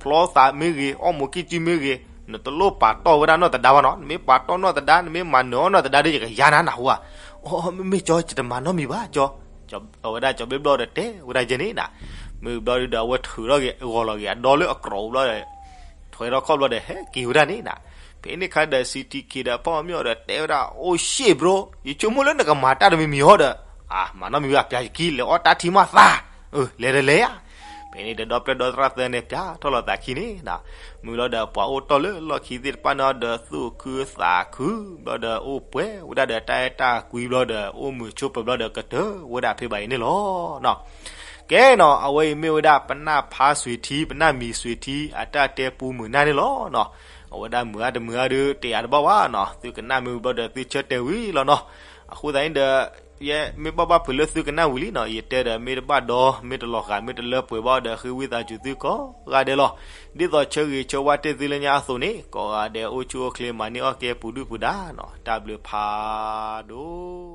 ဖျီသးမ့ၢ်ဂ့ၤ, အီၣ်မူးကံၢ်စုမ့ၢ်ဂ့ၤ, နတလိၣ်ပာ်တီၢ်ဝဲဒၣ်နီၢ်သဒါဘၣ်နီၤ. နမ့ၢ်ပာ်တီၢ်နီၢ်သဒါ, နမ့ၢ်မၤနၢၤအီၣ်နီၢ်သဒါဒီး ယကယၤနၤနၢ်ဟူဧါ. အိ မ့မ့ၢ်ကၠီၤ ယတမၤနီတမံၤဘၣ်ကၠီၤ. အဝဲဒၣ်ကၠီၤဘျ့ဘျီၣ်ဒီးတဲဝဲဒၣ်ယဲန့ၣ်နၤ. မ့ၢ်ဘျီဒုးဒီး အဝဲထုးထီၣ်က့ၤ ဂီၤလီၤက့ၤအဒီလၢအကြိးဘျီဒီး ထွဲထီၣ်ခီၣ်ဘျီဒီး ဟဲက့ၤဝဲဒၣ်န့ၣ်နၤ. ဖဲန့ၣ်ခါဒီး စံးထံခံဒီး ဖီမီၣ်ဒီး တဲဝဲဒၣ် အိၣ်ရှ့ၣ်ဘြိ, ယဆိကမိၣ်လၢနကမၤတၢ်တမံၤမံၤဟီဒီး အါ မၤနီတမံၤဘၣ် ပျၤယခံ လဲၤအီၣ်တၢ်ထံမးသး. အၢ လဲၤဒီးလဲၤဧါ. ဖဲန့ၣ်ဒီး ဒီပျဲၢ်ဒီသရၣ်သၢန့ၣ် ပျၤထီၣ်လီၤသးခံန့ၣ်နၤ. မ့ၢ်လီၤဒီး ပှၤအိၣ်တီၢ်လၢလီၢ်ခံသ့ၣ်တဖၣ်န့ၣ်ဒီး သူၣ်ခုသးခုဘျီဒီး အိၣ်ပှဲၤဝဲဒၣ်ဒီးတၢ်အဲၣ်တၢ်ကွံဘျီဒီး အိၣ်မုာ်ဆိးပၢၤဘျီဒီး ကတၢၢ်ဝဲဒၣ်ဖဲဘၣ်အံၤန့ၣ်လီၤ. ကဲနီၤ, အဝဲအံၤမ့ၢ်ဝဲဒၣ်ပနၢ်ဖါစွံးထံ ပနၢ်မံၤစွံးထံ အတၢ်တဲပူမုာ်နၢ်န့ၣ်လီၤနီၤ. အဝဲဒၣ်မုာ်အါတမုာ်အါဒီး တယာ်တဘၣ်ဘၣ်နီၤ, သုကနၣ်မ့ၢ်ဝံၤဘျီဒီး သုဆၢတဲာ်ဝံၤလီၤနီၤ. အဃိသတးန့ၣ်ဒီး ယဲမ့ၢ်ဘၣ်ဘၣ်ဖုးလၢသုကနၣ်ဝံၤလံနီၤ, ယတဲဒီးမ့ၢ်တဘၣ်ဒီ မ့ၢ်တလီၤဃာ် မ့ၢ်တလၢပှဲၤဘၣ်ဒီး ဃ့ဝံသးစူၤသုကိးဂၤဒဲးလီၤ. ဒ်သိးဆၢဂ့ၤဆၢဝါတ့ၢ်သုလၢညါအသိးန့ၣ် ကိးဂၤဒဲးအိၣ်ဆူၣ်အိၣ်ချ့ မၤန့ၢ်အီၣ်ကဲပူၤဒုၣ်ပူၤဒါနီၤ. တၢ်ဘျုးဖးဒိၣ်